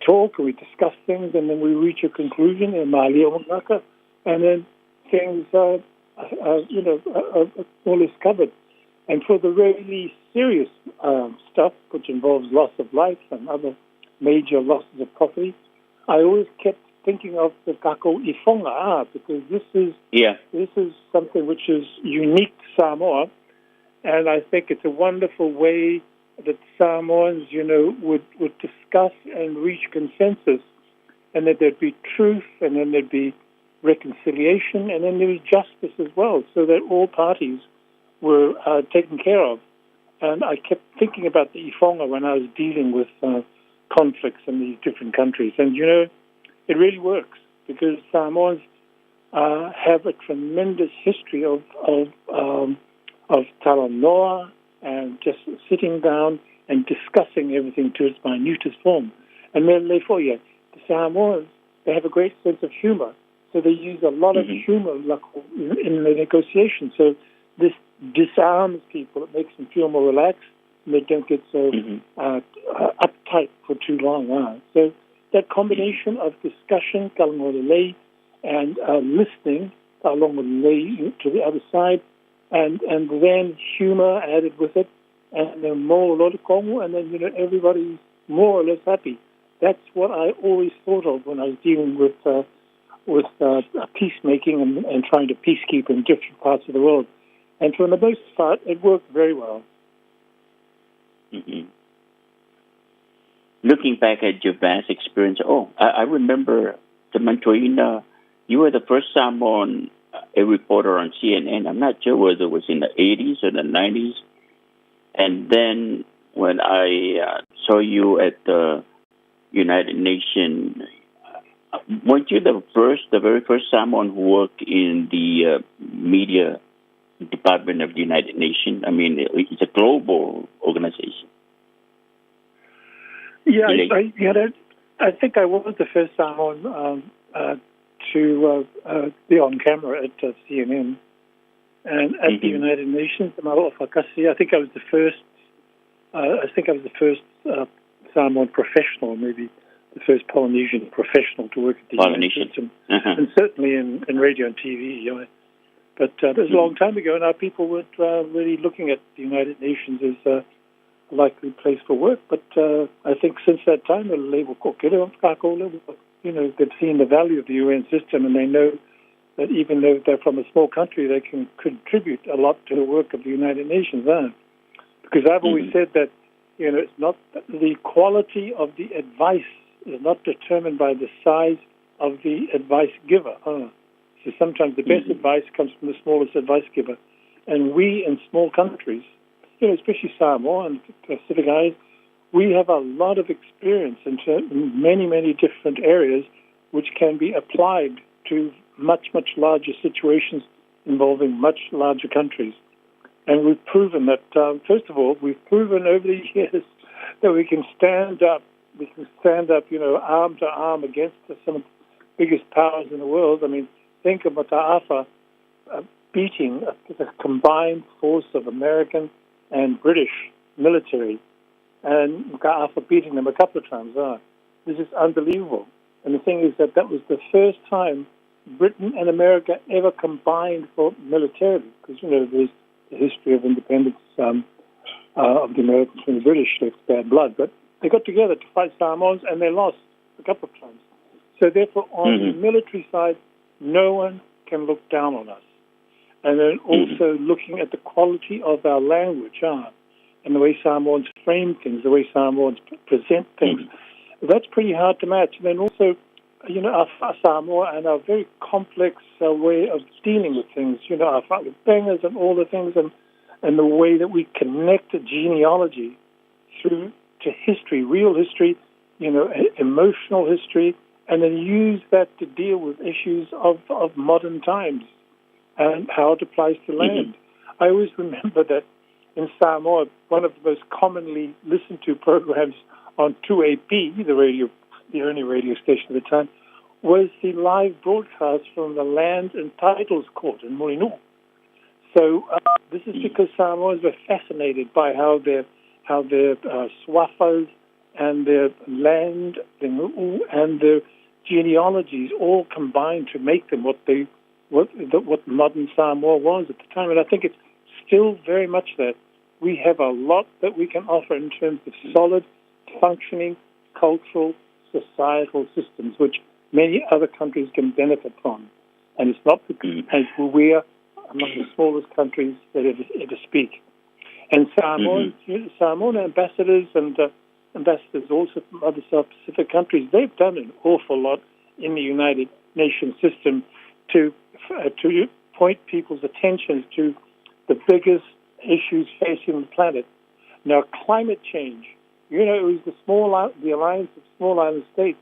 talk and we discuss things, and then we reach a conclusion in Malia Makanaka, and then things are, are more or less covered. And for the really serious stuff, which involves loss of life and other major losses of property, I always kept thinking of the Kako Ifonga, because this is this is something which is unique to Samoa, and I think it's a wonderful way that Samoans, you know, would, would discuss and reach consensus, and that there'd be truth, and then there'd be reconciliation, and then there was justice as well, so that all parties were taken care of. And I kept thinking about the Ifonga when I was dealing with conflicts in these different countries. And, you know, it really works because Samoans have a tremendous history of, of, of talanoa and just sitting down and discussing everything to its minutest form. And then therefore, yeah, the Samoans, they have a great sense of humor. So they use a lot of humor in the negotiation. So this disarms people. It makes them feel more relaxed, and they don't get so uptight for too long. So that combination of discussion, and listening along with lei to the other side, and, and then humor added with it, and then more kongo, and then you know everybody's more or less happy. That's what I always thought of when I was dealing with with peacemaking and, and trying to peacekeep in different parts of the world. And for the most part, it worked very well. Looking back at your vast experience, oh, I, I remember the Mantoina, you were the first Samoan a reporter on CNN. I'm not sure whether it was in the 80s or the 90s. And then when I saw you at the United Nations, weren't you the first, the very first Samoan who worked in the media department of the United Nations? I mean, it's a global organization. Yeah, I, I, you know, I think I was the first Samoan to be on camera at CNN and at the United Nations. I think I was the first. I think I was the first Samoan professional, maybe the first Polynesian professional to work at the Polynesian. UN system, and certainly in, in radio and TV. You know. But that was a long time ago, and our people weren't really looking at the United Nations as a likely place for work. But I think since that time, you know, they've seen the value of the UN system, and they know that even though they're from a small country, they can contribute a lot to the work of the United Nations. Huh? Because I've always said that, you know, it's not the quality of the advice is not determined by the size of the advice giver. Huh? So sometimes the best advice comes from the smallest advice giver. And we in small countries, you know, especially Samoa and Pacific Islands, we have a lot of experience in many, many different areas which can be applied to much, much larger situations involving much larger countries. And we've proven that, first of all, we've proven over the years that we can stand up, we can stand up, you know, arm to arm against some of the biggest powers in the world. I mean, think of Mataafa beating a combined force of American and British military, and Mataafa beating them a couple of times. This is unbelievable. And the thing is that that was the first time Britain and America ever combined for militarily, because, you know, there's the history of independence of the Americans from the British, so it's bad blood. But they got together to fight Samoans, and they lost a couple of times. So therefore, on the military side, no one can look down on us. And then also looking at the quality of our language, and the way Samoans frame things, the way Samoans present things, that's pretty hard to match. And then also, you know, our Samoa and our very complex way of dealing with things, you know, our bangers and all the things, and, and the way that we connect the genealogy through to history, real history, you know, emotional history, and then use that to deal with issues of, of modern times and how it applies to land. I always remember that in Samoa, one of the most commonly listened to programs on 2AP, the radio, the only radio station at the time, was the live broadcast from the Land and Titles Court in Molino. So this is because Samoans were fascinated by how their how their swafas and their land and their genealogies all combined to make them what they what what modern Samoa was at the time. And I think it's still very much that. We have a lot that we can offer in terms of solid, functioning, cultural, societal systems, which many other countries can benefit from. And it's not because mm. we are among the smallest countries that ever, ever speak. And Samoan, mm-hmm. Samoan ambassadors and ambassadors also from other South Pacific countries, they've done an awful lot in the United Nations system to, to point people's attention to the biggest issues facing the planet. Now, climate change, you know, it was the small, the alliance of small island states.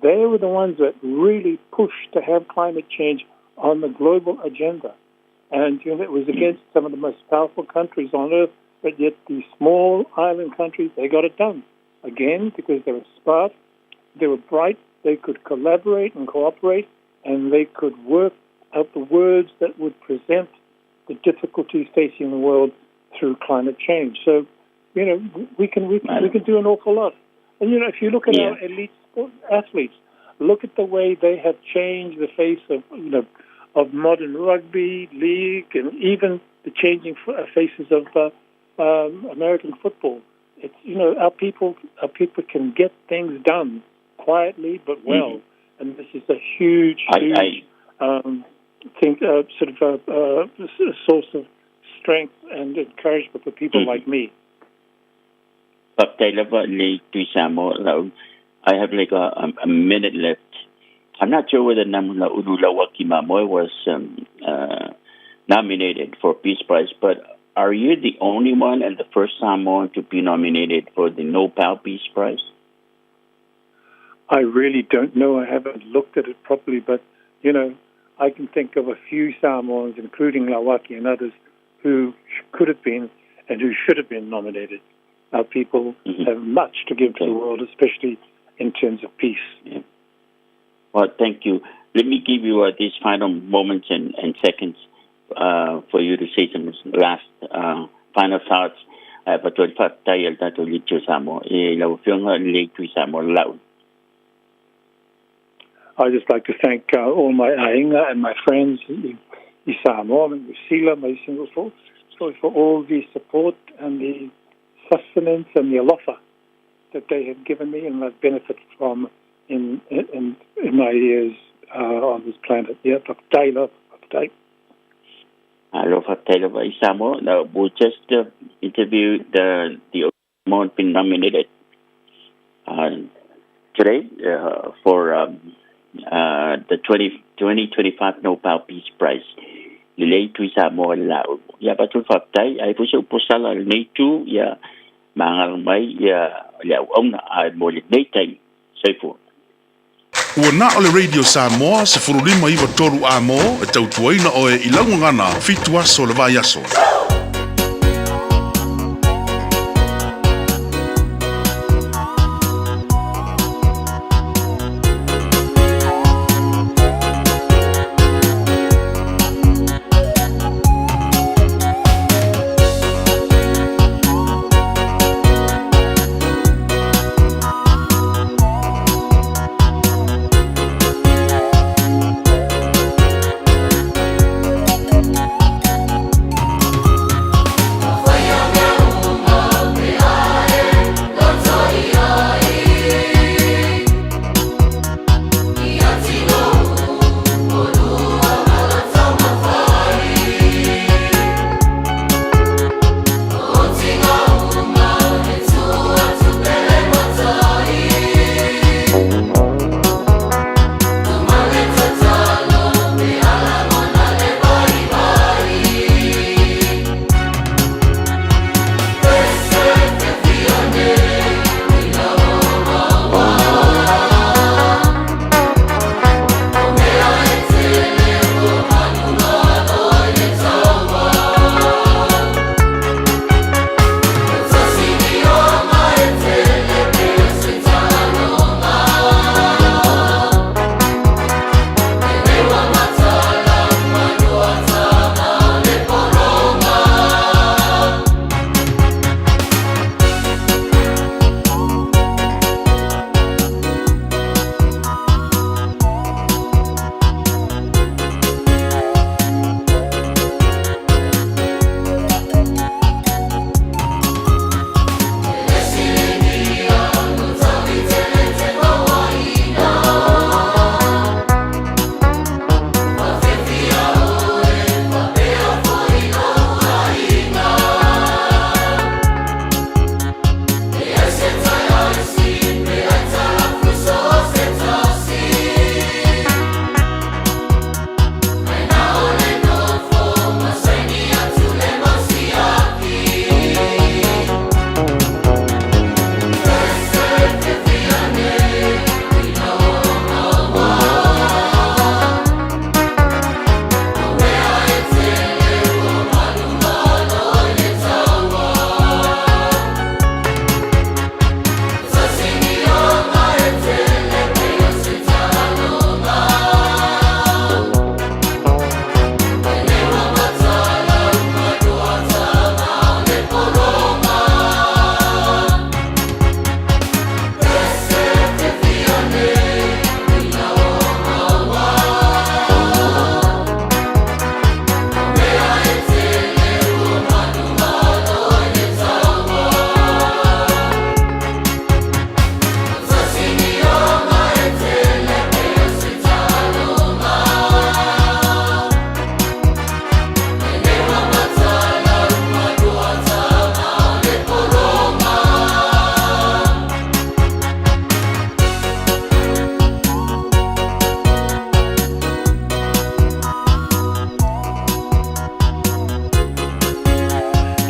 They were the ones that really pushed to have climate change on the global agenda. And you know, it was against some of the most powerful countries on earth, but yet the small island countries, they got it done. Again, because they were smart, they were bright, they could collaborate and cooperate, and they could work out the words that would present the difficulties facing the world through climate change. So, you know, we can we can, we can do an awful lot. And you know, if you look at yeah. our elite sport athletes, look at the way they have changed the face of you know of modern rugby league and even the changing faces of American football. It's you know our people our people can get things done quietly but well, mm-hmm. and this is a huge huge I, I think sort of a source of strength and encouragement for people mm-hmm. like me. I have like a, a minute left. I'm not sure whether Namula Ululawaki Mamoe was nominated for Peace Prize, but are you the only one and the first Samoan to be nominated for the Nobel Peace Prize? I really don't know. I haven't looked at it properly, but, you know, I can think of a few Samoans, including Lawaki and others, who could have been and who should have been nominated. Our people mm-hmm. have much to give okay. to the world, especially in terms of peace. Yeah. Well, thank you. Let me give you these final moments and, and seconds for you to say some last final thoughts. I'd just like to thank all my ainga and my friends i Samoa and Lucila, my single for, for all the support and the sustenance and the alofa that they have given me and I've benefited from in, in, in my years on this planet. Yeah, Taylor, Taylor. Alofa Taylor Samoa. Now, we just interviewed the the one been nominated today for the 20, 2025 Nobel Peace Prize. Lelei tui Samoa le lau. Ia patu faafetai ai foi se upu sala i lenei itu ia magalo mai ia le auauna ae mo lenei taimi. Soifua. Ua na o le Radio Samoa 15 93 amo e tautuaina oe i lau gagana fitu aso o le vaiaso.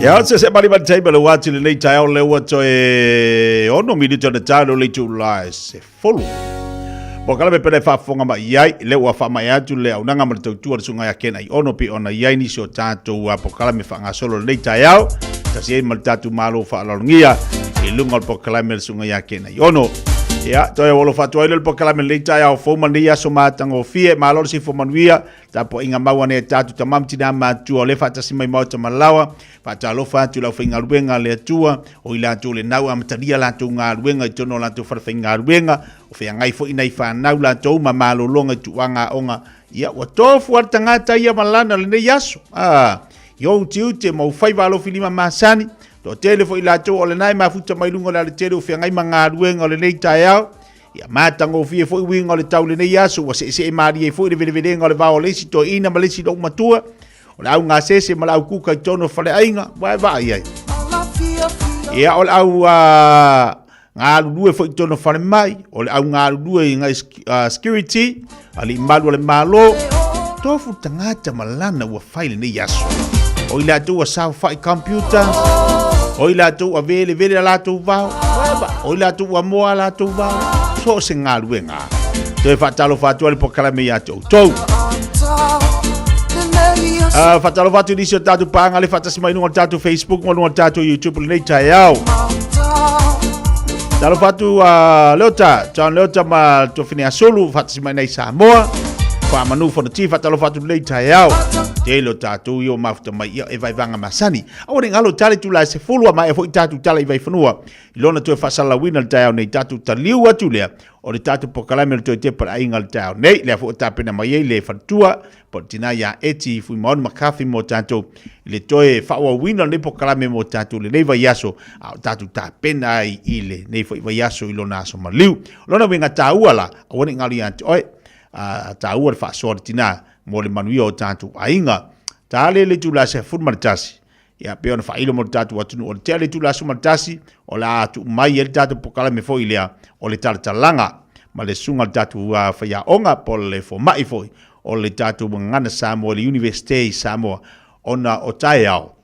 Ia, se se mali mali taima le wati le nei taeao le ua toe ono minute o le taeao le itula e 10. Po kala pe pele faafofoga mai i ai, le ua faamaea atu le auaunaga ma le tautua a le susuga ia Ken Aiono pei ona i ai nisi o tatou polokalame faagasolo i lenei taeao, tasi ai ma le tatou Malo faaaloalogia i luga o le polokalame a le susuga ia Ken Aiono. Ia, toe ua alofa atu ai lea i le polokalame i lenei taeao fou ma lenei aso matagofie. Malo le soifua manuia, tapuaiga mau a nai a tatou tama ma tina matutua o lea e faatasi mai maota ma laoa. Faatalofa atu i le aufaigaluega a le Atua, o i latou le nau amatalia latou galuega i totonu o latou falefaigaluega, o feagai foi nai fanau latou ma malologa i tuaga aoga. Ia, ua tofu lava le tagata ia ma lana lenei aso. A, i ou tiute ma ou faiva alofilima masani, toatele foi latou o lena e mafuta mai luga o le alatele o feagai ma galuega o lenei taeao. Ia matagofie foi uiga o le tau lenei aso, ua seesee malie ai foi le velevelega o le vao o le isi toeaina ma le isi loomatua. O le au gasese ma le au kuka i totonu o faleaiga, ua e vaai ai. Ia, o le au galulue foi i totonu o falemai, o le au galulue i ngai security, alii malu o le Malo, tofu tagata ma lana ua fai lenei aso. O i latou ua saofai computer, o i latou ua velevele a latou vao, o i latou ua moa a latou vao, so o se galuega. Toe faatalofa atu ai le polokalame ia te outou. Faatalofa atu i nisi o tatou paaga le faatasi mai luga o le tatou Facebook ma luga o le tatou YouTube lenei taeao. Talofa atu a Leota, John Leota ma Tofine Asulu, faatasi mai nei Samoa. Faamanu Fonoti, faatalofa atu lenei taeao. Tele o tatou ia o mafuta mai ia e vaivanga masani. Aua ne i galo tale tula e 10 a maea foi tatou tala i Vaifanua. I lona toe faasalalauina le taeao nei tatou taliu atu lea o le tatou polokalame o le toe tepa le aiga le taeao nei. Lea foi ua tapena mai ai le faletua po o le tina ia Eti Fuimaono McCarthy mo tatou i le toe faaauauina o lenei polokalame mo tatou i lenei vaiaso, a o tatou tapena ai i lenei foi vaiaso i lona aso maliu. O lona uiga taua la, aua ne i galo ia te oe, a taua le faasoa a le tina mo le manuia o tatou aiga. Ta le itula 11, Ia, pei ona faailo mo le tatou atunuu o le tea le itula 11, o le a tuu mai ai le tatou polokalame foi lea o le talatalaga ma le susuga i le tatou faiaoga po o le fomai foi o le tatou Gagana Samoa i le Iunivesite i Samoa ona o taeao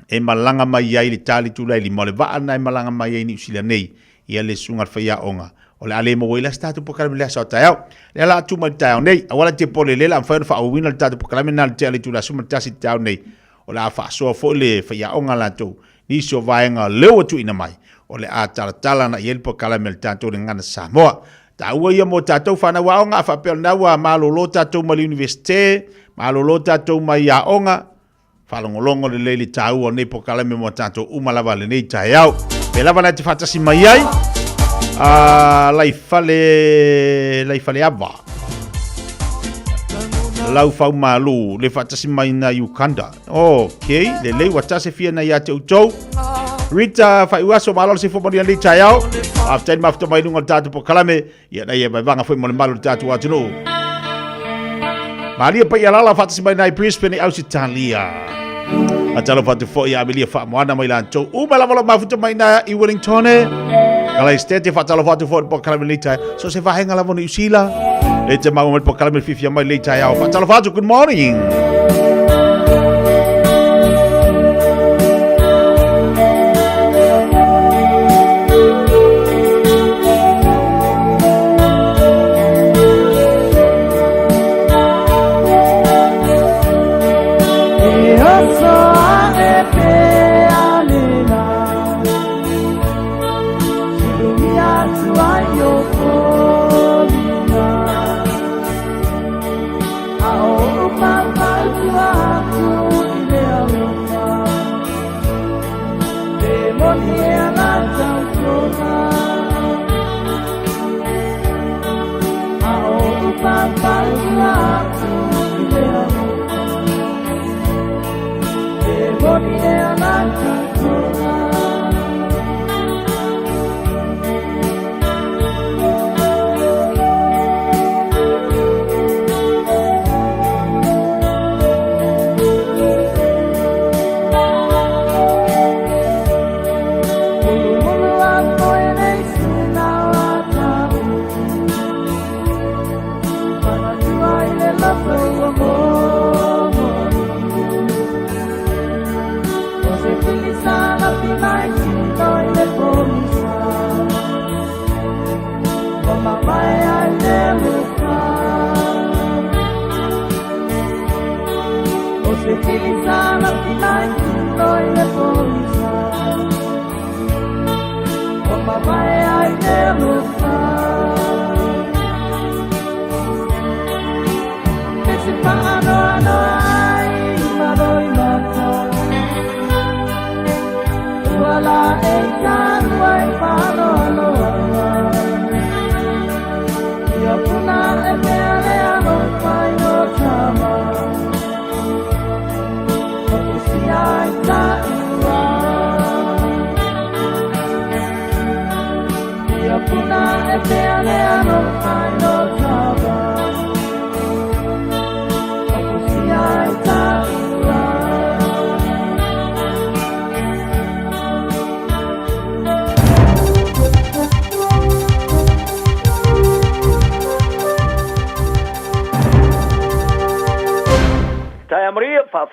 e malaga mai ai le ta le itula e 5 o le vaa lena e malaga mai ai i Niu Sila nei ia le susuga i le faiaoga o le a le maua ai la se tatou polokalame i le aso a taeao. Lea o le a tuu mai i le taeao nei, aua la te popole lea o le a mafai ona faaauauina le tatou polokalame lena i le tea o le itula 11 i le taeao nei. O le a faasoa foi le faiaoga latou nisi o vaega lea ua tuuina mai, o le a talatala ana i ai le polokalame a le tatou le Gagana Samoa. Taua ia mo tatou fanau aoga, a faapea o lena ua malolo tatou mai le Iunivesite, malolo tatou mai aoga, faalogologo lelei le taua o lenei polokalame mo tatou uma lava lenei taeao. Pe lava na te faatasi mai ai, a Laifale, Laifale Ava. Lau fau malu le faatasi mai na Uganda. Ok, lelei ua tase fia na ia te outou. Rita Faiuaso, malo le soifua manuia lenei taeao. Faafetai le mafuta mai luga o le tatou polokalame. Ia na ia vaivaga foi mo le malu o le tatou atunuu. Malia Paia Lala faatasi mai na i Brisbane i Ausitalia. Faatalofa atu foi ia Amelia Faamoana mai latou uma lava lo mafuta mai na i Wellington. Kala Stete faatalofa atu foi i le polokalame lenei taeao. So se vaega lava o Niu Sila. Le te maua mai le polokalame fiafia mai lenei taeao. Faatalofa atu, good morning.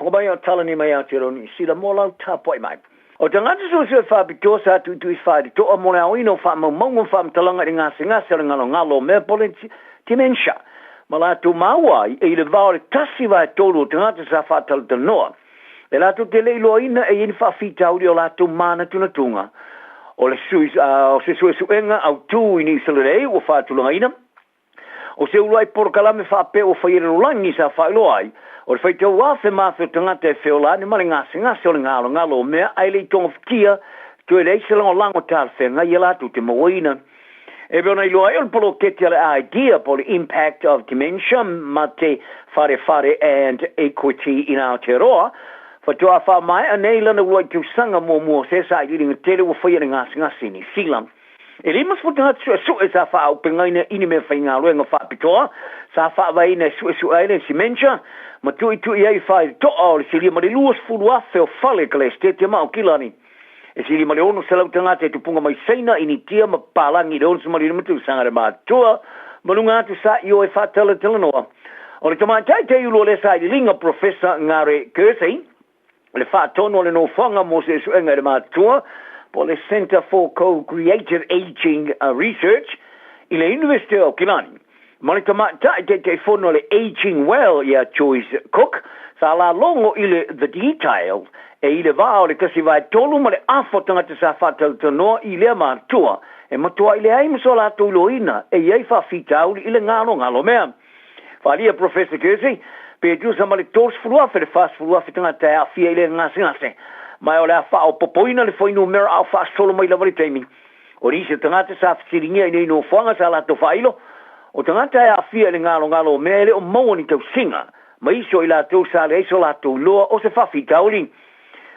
faafofoga mai a o talani mai Aotearoa Niu Sila mo lau tapuai mai. O tagata suesue faapitoa sa tuitui faitotoa mo le aoina o faamaumauga ma faamatalaga i le gasegase o le ngalongalo o mea po o le dementia ma latou maua ai e i le va o le 1/3 o tagata sa faatalatalanoa e latou te le iloaina e i ai ni faafitauli o latou manatunatuga. O le o se suesuega autu i Niu Sila nei ua faatulagaina O se uluai polokalame faapea ua faia e le lolagi sa faailoa ai, o le faitau afe ma afe o tagata e feola ane ma le gasegase o le galogalo o mea ae le i togafitia, toe leai se lagolago talafeagai ia latou te mauaina. E pei ona iloa ai o le poloketi a le IDEA po o le Impact of Dementia ma te Wharewhare and Equity in Aotearoa, faatoa faamaea nei lana uluai tausaga muamua o se sailiiliga tele ua faia i le gasegase i Niu Sila. E 50 tagata suesue sa faaaupegaina i ni meafaigaluega faapitoa sa faavaeina e suesue ai le dementia ma tuitui ai faitotoa o le silia ma le 20,000 o fale Kalesetete ma Aukilani. E silia ma le 600 tagata e tupuga mai Saina, Initia ma Papalagi i le 65 tausaga le matutua ma luga atu sa ioe faatalatalanoa. O le tamaitai teiulu o lea sailiiliga, Professor Ngare Kersey, le faatonu o le nofoaga mo suesuega i le matutua, po o le Centre for Co-Creative Ageing Research i le Iunivesite o Aukilani, ma le tamaitai taitaifono o le Ageing Well ia Joyce Cook, sa lalogo i le The Detail e i le va o le 1/3 ma le afa o tagata sa faatalatalanoa i lea matutua e matuai leai ma so latou iloaina e i ai faafitauli i le galogalo mea. Faaalia Professor Kersey, pe tusa ma le 30,000 le 40,000 tagata e aafia i lea gasegase, ma o le a faaopoopoina le fuainumera a o faasolo mai lava le taimi. O nisi o tagata sa fesiligia i nei nofoaga sa latou faailo, o tagata e aafia i le galogalo o mea e le o maua ni tausiga, ma isi o i latou sa leai so latou iloa o se faafitauli.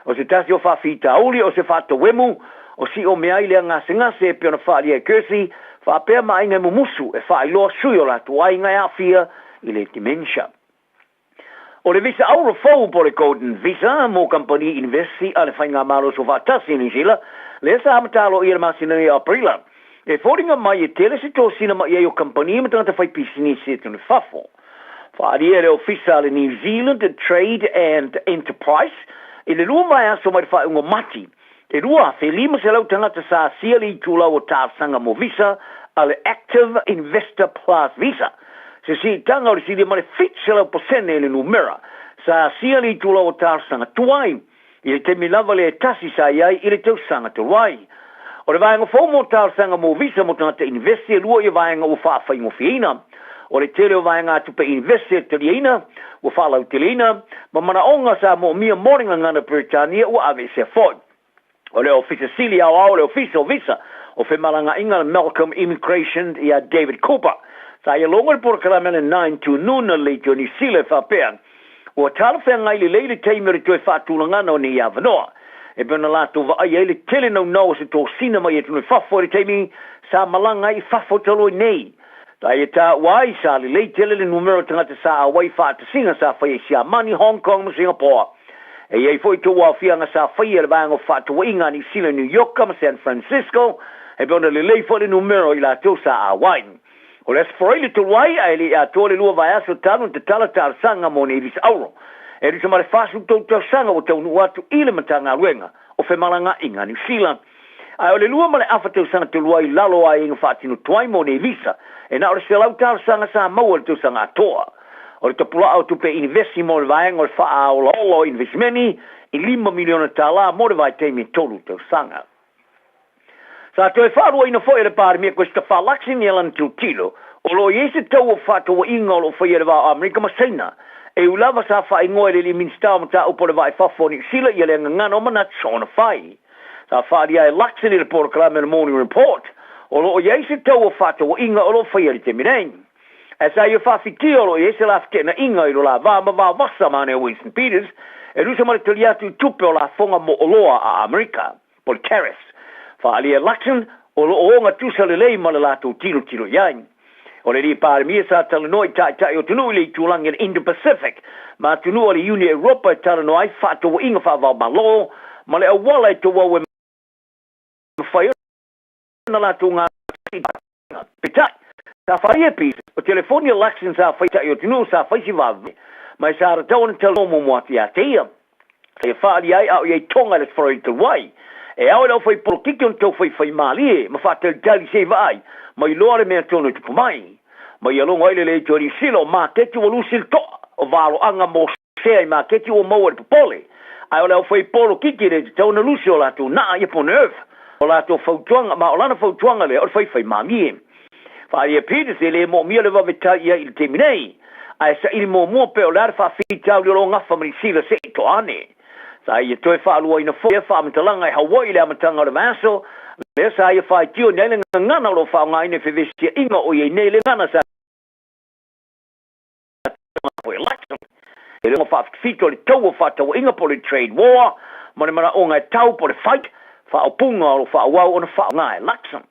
O se tasi o faafitauli o se faatauemu o sio mea ai lea gasegase e pei ona faaalia e Kersey, faapea ma aiga e mumusu e faailoa sui o latou aiga e aafia i le dementia. O le visa auro fou po o le Golden Visa mo kamupani inivesi a le Faigamalo Soofaatasi i Niu Sila, lea sa amata aloaia i le masina nei o Aperila, e foliga mai e tele se tosina mai ai o kamupani ma tagata faipisinisi e tonu fafo. Faaalia e le Ofisa a le New Zealand Trade and Enterprise i le lua vaiaso mai le faaiuga o Mati, e 2,500 tagata sa asia le itulau o talosaga mo visa a le Active Investor Plus Visa, se siitaga o le silia ma le 700% i le numera sa asia le itulau o talosaga tuai I le taimi lava lea e tasi sa i ai i le tausaga talu ai. O le vaega fou mo talosaga mo visa mo tagata inivesi e lua ia vaega ua faafaigofieina. O le tele o vaegatupe inivesi e taliaina ua faalauteleina, ma manaoga sa moomia mo le gagana Peretania ua aveesea foi. O le Ofisa Sili Aoao o le Ofisa o Visa o Femalagaaiga Malcolm Immigration ia David Cooper sa ia logo i le polokalame a le Nine to Noon a le Leitio Niu Sila e faapea, Ua talafeagai lelei le taimi o le toe faatulagana o nei avanoa. E pei ona latou vaai ai le tele naunau o se tosina mai atunuu i fafo i le taimi sa malaga ai i fafo talu ai nei. Sa ia taua ai, sa lelei tele le numera o tagata sa auai i faatasiga sa faia i Siamani, Hong Kong ma Singapore. E i ai foi tou aofiaga sa faia e le Vaega o Fefaatauaiga a Niu Sila i New Yorka ma San Francisco, e pei ona lelei foi le numera o i latou sa auai. O le Aso Faraile talu ai, ae le i atoa le lua vaiaso talu ona tatala talosaga mo nei visa auro. E tusa ma le 43 tausaga ua taunuu atu i le Matagaluega o Femalagaaiga a Niu Sila. Ae o le 2.5 tausaga talu ai i lalo o aiaiga faatino tuai mo nei visa, e na o le 100 talosaga sa maua i le tausaga atoa. O le tapulaa o tupe inivesi mo le vaega o le faaolaola o inivesimeni i $5 miliona tala mo le vaitaimi e tolu tausaga. Sa toe faaluaina foi e le Palemia Christopher Luxon ia lana tilotilo, o lo o i ai se tau o fefaatauaiga o lo o faia i le va o Amerika ma Saina. E ui lava sa faaigoa e le alii Minisita o Mataupu o le Vaa i Fafo o Niu Sila ia lea gagana o manatu soona fai. Sa faaalia e Luxon i le polokalame o le Morning Report, o lo o i ai se tau o fefaatauaiga o lo o faia i le taimi nei. Ae sa ia faafitia o lo o i ai se la feteenaiga i lo la va ma Vavasa ma Anea Winston Peters e tusa ma le tali atu i tupe o lafoga mo oloa a Amerika. Po le tariffs. Faaalia e Luxon, o lo o ogatusa lelei ma le latou tilotilo i ai. O le alii Palemia sa talanoa i taitai o atunuu i le itulagi o le Indo-Pacific ma atunuu o le Iuni Europa e talanoa ai fefaatauaiga faavaomalo ma le auala e tauau e mafai ona latou gasegase. Peitai, sa faia pisa o telefoni a Luxon sa fai tai o atunuu sa fai si vave. Ma e sa tatau ona talanoa muamua atu ia te ia. Sa ia faaalia ai a o i ai Tonga i le Aso Faraile talu ai. E ao i le aufai polokiki ona tau faifaimalie ma faatalitali se i vaai ma iloa le mea tonu e tupu mai. Ma ia logo ai le le toe Niu Sila o maketi ua lusi le toa o valoaga mo sea i maketi ua maua i le popole. Ae o le aufai polokiki e le tatau ona lusi o latou naa ia po nerve o latou fautuaga ma o lana fautuaga lea o le faifaimalie. Faaalia Peters e le moomia le vave tai i ai i le taimi nei, ae saili muamua pe o le a le faafitauli o lo o gafa ma Niu Sila se i toa ane. Sa ia toe faaluaina foi lea faamatalaga e Hawaii i le amataga o le vaiaso lea sa ia faitio nei le gagana o lo o faaaogaina i fevesiaiga o i ai nei le gagana sa E le o faafitofito le tau o faatauaiga po o le trade war ma le manaoga e tau po o le fight, faaupuga o lo o faaauau ona faaaoga e Luxem.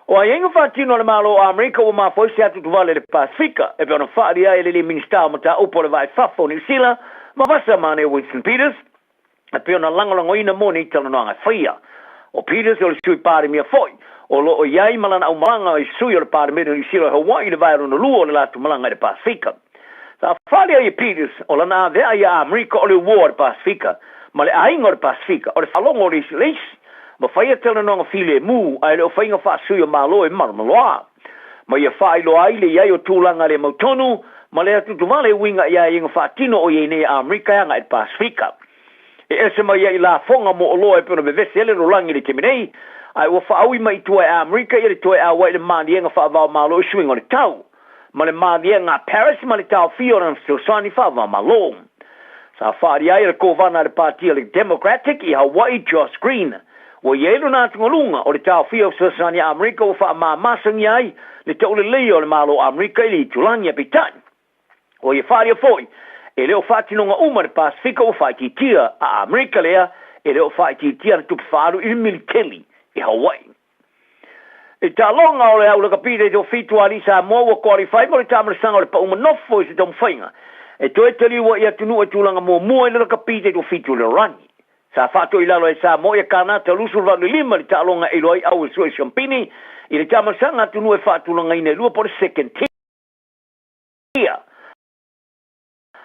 O aiaiga faatino a le Malo o Amerika ua mafua ai se atuatuvale i le Pasefika, e pei ona faaali ai e le Minisita o Mataupu o le Vaa i Fafo o Niu Sila, Vavasa Mane Winston Peters, e pei ona lagolagoina mo nei talanoaga e faia. O Peters o le Sui Palemia foi, o lo o i ai ma lana aumalaga i sui o le Palemene o Niu Sila i Hawaii i le vaea lona lua o le latou malaga i le Pasefika. Sa fale ai e Peters o lana avea iā Amerika o le uo a le Pasefika ma le aiga o le Pasefika, o le faalogo o le isi le isi, ma faia talanoaga filemu ae le o faiga faasui o Malo e malomaloa. Ma ia faailoa ai le i ai o tulaga le mautonu ma le atutuvale e uiga i aiaiga faatino o i ai nei a Amerika e agai i le Pasefika. E ese mai ai i lafoga mo oloa e pei ona vevesi ai le lalolagi i le taimi nei, ae ua faaui mai i tua e Amerika ia le toe auai i le maliega faavaomalo i suiga o le tau, ma le maliega a Paris ma le taofia o lana fesoasoani faavaomalo. Sa faaalia ai e le Kovana a le Pati a le Democratic i Hawaii, Josh Green, Ua i ai lona atugaluga, o le taofia o fesoasoani a Amerika ua faamamasagia ai le tauleleia o le Malo o Amerika i le itulagi. Ae peitai, ua ia faaalia foi, e le o faatinoga uma le Pasefika ua faaitiitia a Amerika lea e le o faaitiitia ana tupe faaalu i le militeli i Hawaii. I taaloga o le au lakapi le toafitu a alii Samoa ua qualify mo le taamalasaga o le pauma nofo i se taumafaiga e toe taliua i atunuu e tulaga muamua i le lakapi taitoafitu i le lalolagi. Sa faatoilalo ai Samoa ia Kanata 25 i le taaloga e iloa ai au e sue siampini i le taamalasaga atunuu e faatulagaina e lua po o le second tier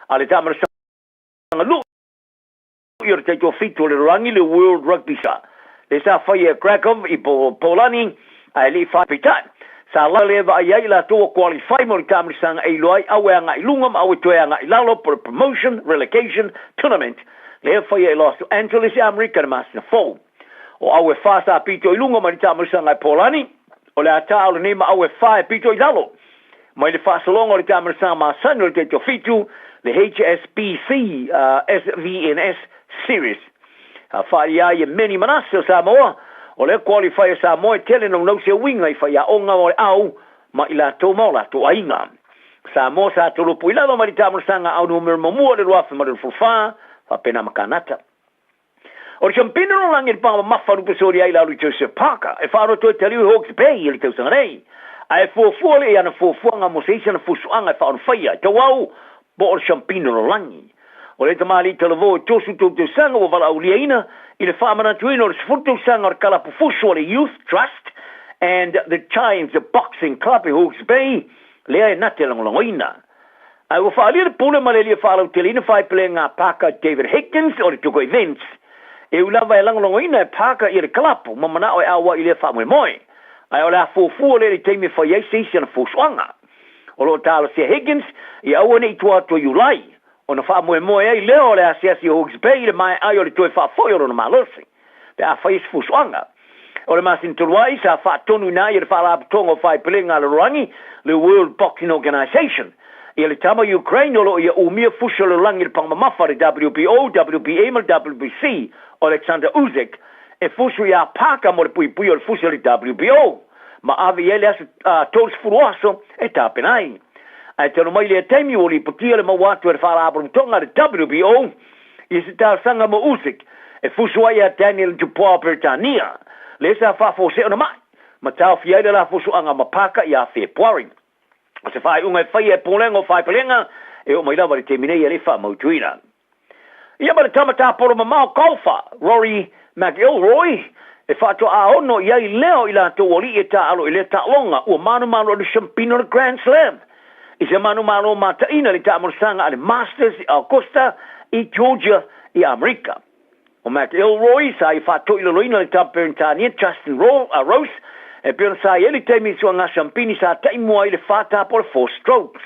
a le taamalasaga lu'i o le taitoafitu o le lalolagi le World Rugby Sa lea sa faia e Krakow i Polani ae le i fai peitai sa lava lea e vaai ai i latou ua qualify mo le taamalasaga e iloa ai au e agai i luga ma au e toe agai i lalo po o le promotion relegation tournament lea e faia i Los Angeles i Amerika i le masina fou. O au e fa sa pito i luga mai le taamalasaga e Polani, o le a ta o lenei ma au e fa e pito i lalo mai le faasologa o le taamalasaga masani o le taitoafitu le HSBC SVNS Series. A faia ai e Manny Manase o Samoa, o lea qualify a Samoa e tele naunau se uiga i faiaoga o le au ma i latou ma o latou aiga. Samoa sa tolopo i lalo mai le taamalasaga au numera muamua i le 2024, faapena ma Kanata. O le siampina lalolagi i le paga mamafa lupe soli ai lalo i Joseph Parker e faaroa toe taliu i Hawke's Bay i le tausaga nei. Ae fuafua lea i ana fuafuaga mo se isi ana fusuaga e faaonofaia e tauau po o le siampina lalolagi. O le tamalii talavou e 33 tausaga ua valaauliaina i le faamanatuina o le 10 tausaga o le kalapu fusu a le Youth Trust and the Giants Boxing Club i Hawke's Bay lea e na te lagolagoina. Ae ua faaalia le pule ma le alia faalauteleina faaipelega a Parker David Higgins o le Tuko Events. E ui lava e lagolagoina e Parker ia le kalapu ma manao e auai i lea faamoemoe, ae o le a fuafua lea i le taimi e fai ai se isi ana fuasuaga. O lo o talosia Higgins ia aua ne i tua atu a Iulai, ona faamoemoe ai lea o le asiasi o Hawke's Bay i le maea ai o le toe faafoi o lona malosi pe afai ai se fuasuaga. O le masina talu ai, sa faatonuina ai e le Faalapotopotoga o Faaipelega a le Lalolagi, le World Boxing Organisation, ia le tama Ukraine o lo o ia umia fusi o le lalolagi i le paga mamafa a le WBO, WBA ma le WBC, Oleksandr Usyk, e fusu iā Parker mo le puipuia o le fusi o le WBO ma ave i ai le aso 30 o aso e tapena ai. Ae talu mai lea taimi ua lipotia le maua atu e le Faalapotopotoga a le WBO i se talosaga mo Usyk e fusu ai ia Daniel Dubois o Peretania, lea sa faafuasei ona mai ma taofia ai le la fusuaga ma Parker ia Fepuari. O se faaiuga e faia e Pulega o Faepelega e oo mai lava i le taimi nei e le i faamautuina. Ia ma le tama tapolo mamao golfer, Rory McIlroy, e faatoa ono i ai lea o i latou alii e taaalo i lea taaloga ua manumanu o le siampina o le Grand Slam. I se manumalo mataʻina i le taamolosaga a le Masters i Augusta i Georgia i Amerika. O McIlroy sa ia faatoilaloina le tama Peretania Justin Rose e pei ona sa i ai le taimi i le suaga siampini sa taimua ai le fa tapo o le four strokes.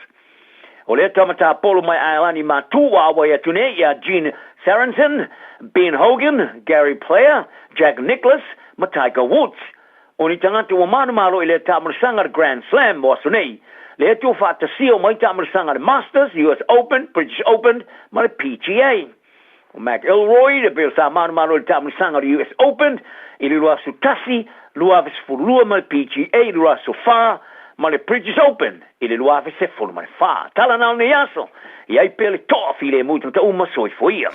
O lea tama tapolo mai Aelani matu ua auai atu nei ia Gene Sarazen, Ben Hogan, Gary Player, Jack Nicklaus ma Tiger Woods. O ni tagata ua manumalo i lea taamolosaga le Grand Slam mo aso nei. Lea atu ua faatasia uma ai taamolosaga le Masters, US Open, British Open ma le PGA. O McIlroy, le pei o sa manumalo i le taamolosaga o le US Open i le 2001, 2012 ma le PGA i le 2004 ma le British Open i le 2014. Tala na o lenei aso, i ai pea le toa filemu i tagata uma soifua ia.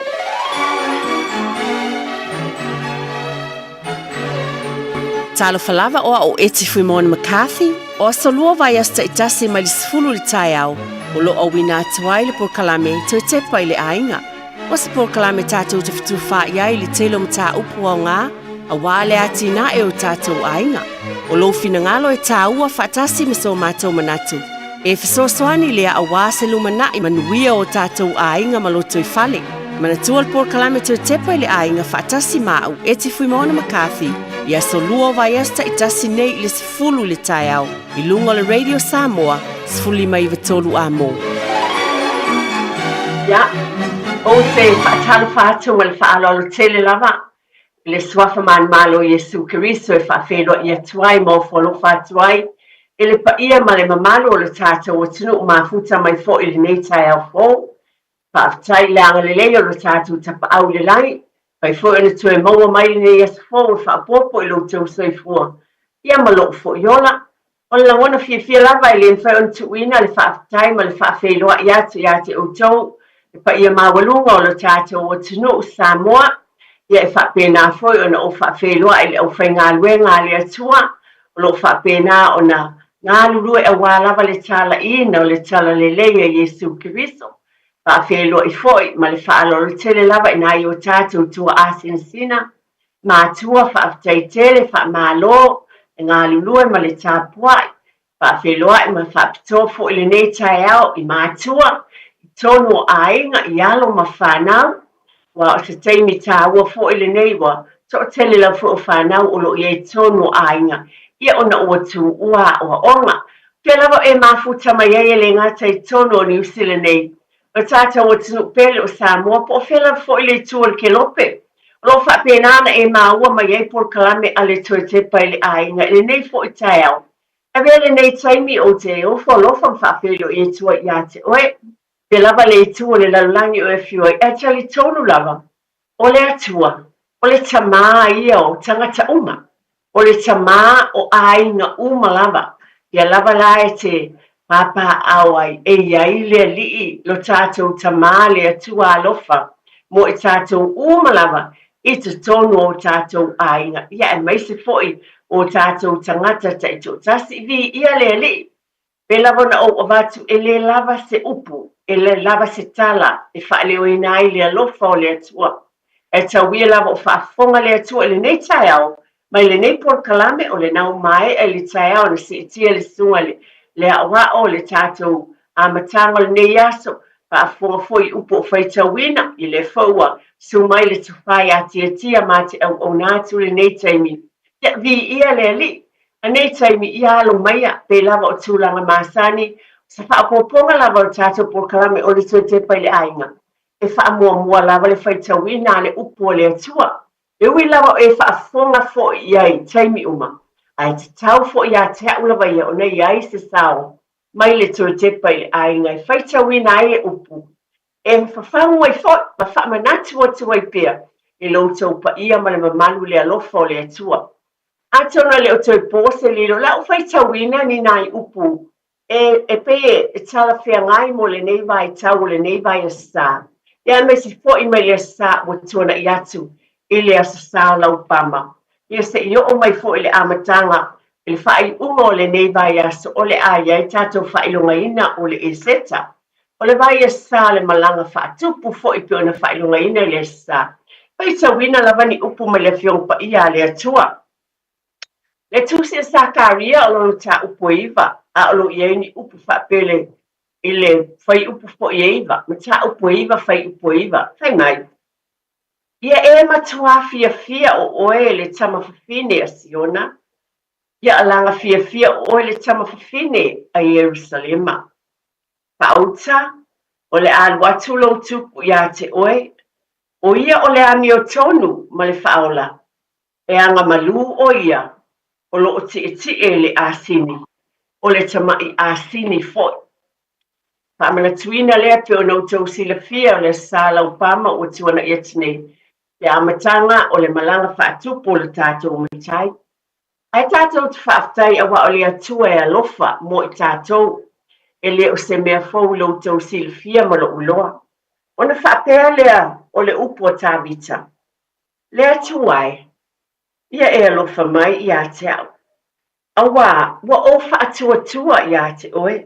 Talofa lava o au o Eti Fuimona McCarthy, o aso lua vaiaso taitasi mai le 10 i le taeao, o lo o auina atu ai le polokalame Toe Tepa i le Aiga. O se polokalame tatou te fetufaai ai i le tele o mataupu aoga aua le atinae o tatou aiga. O lou finagalo e tāua faatasi ma so matou manatu. E fesoasoani lea aua se lumanai manuia o tatou aiga ma lotoifale. Manatua le polokalame Toe Tepa i le Aiga faatasi ma au, Eti Fuimaono McCarthy, i aso lua o vaiaso taitasi nei i le 10 i le taeao i luga o le Radio Samoa 15 93 Amo. Ia, ou te faatalofa atu ma le faaaloalo tele lava i le Suafa Manumalo o Iesu Keriso e faafeiloai atu ai ma ofo alofa atu ai i le paia ma le mamalu o le tatou atunuu mafuta mai foi i lenei taeao fou. Faafetai i le agalelei o lo tatou Tapaau i le lagi, fai foi ona toe maua mai lenei aso fou e faaopoopo i lo outou soifua ia ma lou foi ola. O le lagona fiafia lava e le mafai ona tuuina le faafetai ma le faafeiloai atu ia te outou le paia maualuga o lo tatou atunuu Samoa, ia e faapena foi ona ou faafeiloai i le aufaigaluega a le Atua o lo o faapena ona galulue aua lava le talaiina o le talalelei a Iesu Keriso. Faafeiloai foi ma le faaaloalo tele lava i nai o tatou tuaasinasina matua, faafetai tele, faamalo le galulue ma le tapuai. Faafeiloai ma faapitoa foi lenei taeao i matua, i tonu o aiga, i alo ma fanau, aua o se taimi taua foi lenei ua toatele lava foi o fanau o lo o i ai i totonu o aiga, ia ona ua tuua aoaoga. O fea lava e mafuta mai ai e le gata i totonu o Niu Sila nei, o le tatou atunuu pele o Samoa, po o fea lava foi le itu o le kelope. O lo o faapena ona e maua mai ai polokalame a le Toe Tepa i le Aiga i lenei foi taeao. Avea lenei taimi ou te ofo alofa ma faafeiloai atu ai ia te oe. Pea lava le itu o le lalolagi o e afio ai, ae talitonu lava, o le Atua, o le Tamā ia o tagata uma, o le Tamā o aiga uma lava. Pea lava la e te pāpāao ai, e i ai le Alii lo tatou Tamā le Atua alofa mo i tatou uma lava i totonu o tatou aiga, ia aemaise foi o tatou tagata taitoatasi. Viia le Alii! Pei lava ona ou avatu, e le lava se upu, e le lava se tala e faaleoina ai le alofa o le Atua. Ae tauia lava o faafofoga le Atua i lenei taeao, mai lenei polokalame o lena ua maea i le taeao na siitia le susuga i le aoao o le tatou amataga o lenei aso, faafofoga foi i upu o faitauina, i lea foi ua susu mai le tofa ia Tiatia ma te auauna atu i lenei taimi. Ia, viia le Alii! A nei taimi, ia alo maia, pei lava o tulaga masani, o se faaopoopoga lava o le tatou polokalame o le Toe Tepa i le Aiga, e faamuamua lava le faitauina a le Upu a le Atua. E ui lava o e faafofoga foi i ai i taimi uma, ae tatau foi ia te au lava ia ona i ai se sao mai le Toe Tepa i le Aiga e faitauina ai le Upu, e fafagu ai foi ma faamanatu atu ai pea i lo outou paia ma le mamalu i le alofa o le Atua. Atonu e le o toe po se lilo, o le a ou faitauina ni nai upu e, e pei e talafeagai mo lenei vaitau o lenei vaiaso-sa, ia aemaise foi mai le aso-sa ua tuana'i atu i le aso-sa o Laupama, ia se i oo mai foi le amataga i le faaiuga o lenei vaiaso o le a i ai tatou faailogaina o le Eseta. O le vaiaso-sa o le malaga faatupu foi pei ona faailogaina i le aso-sa. Faitauina lava ni upu mai le Afioga Paia a le Atua. Le tusi a Sakaria o lona mataupu e 9, a o lo o i ai ni upu faapele. i le fuaiupu foi e 9, mataupu e 9, fuaiupu e 9, fai mai, Ia e matuā fiafia o oe le tama fafine a Siona, ia alaga fiafia o oe le tama fafine a Ierusalema. Faauta, o le a alu atu lou tupu iā te oe, o ia o le amiotonu ma le faaola, e agamalū ʻo ia o lo o tiʻetiʻe i le ʻasini, o le tamaʻi ʻasini foʻi. Faamanatuina lea pei ona outou silafia o le Aso Sa Laupama ua tuanaʻi atu nei, le amataga o le malaga faatupu o le tatou matai. Ae tatou te faafetai aua o le Atua e alofa mo i tatou, e le o se mea fou i lo outou silafia ma loʻu iloa. Ona faapea lea o le upu a Tavita, Le Atua e, ia e alofa mai iā te a'u, auā ua ou faatuatua iā te oe.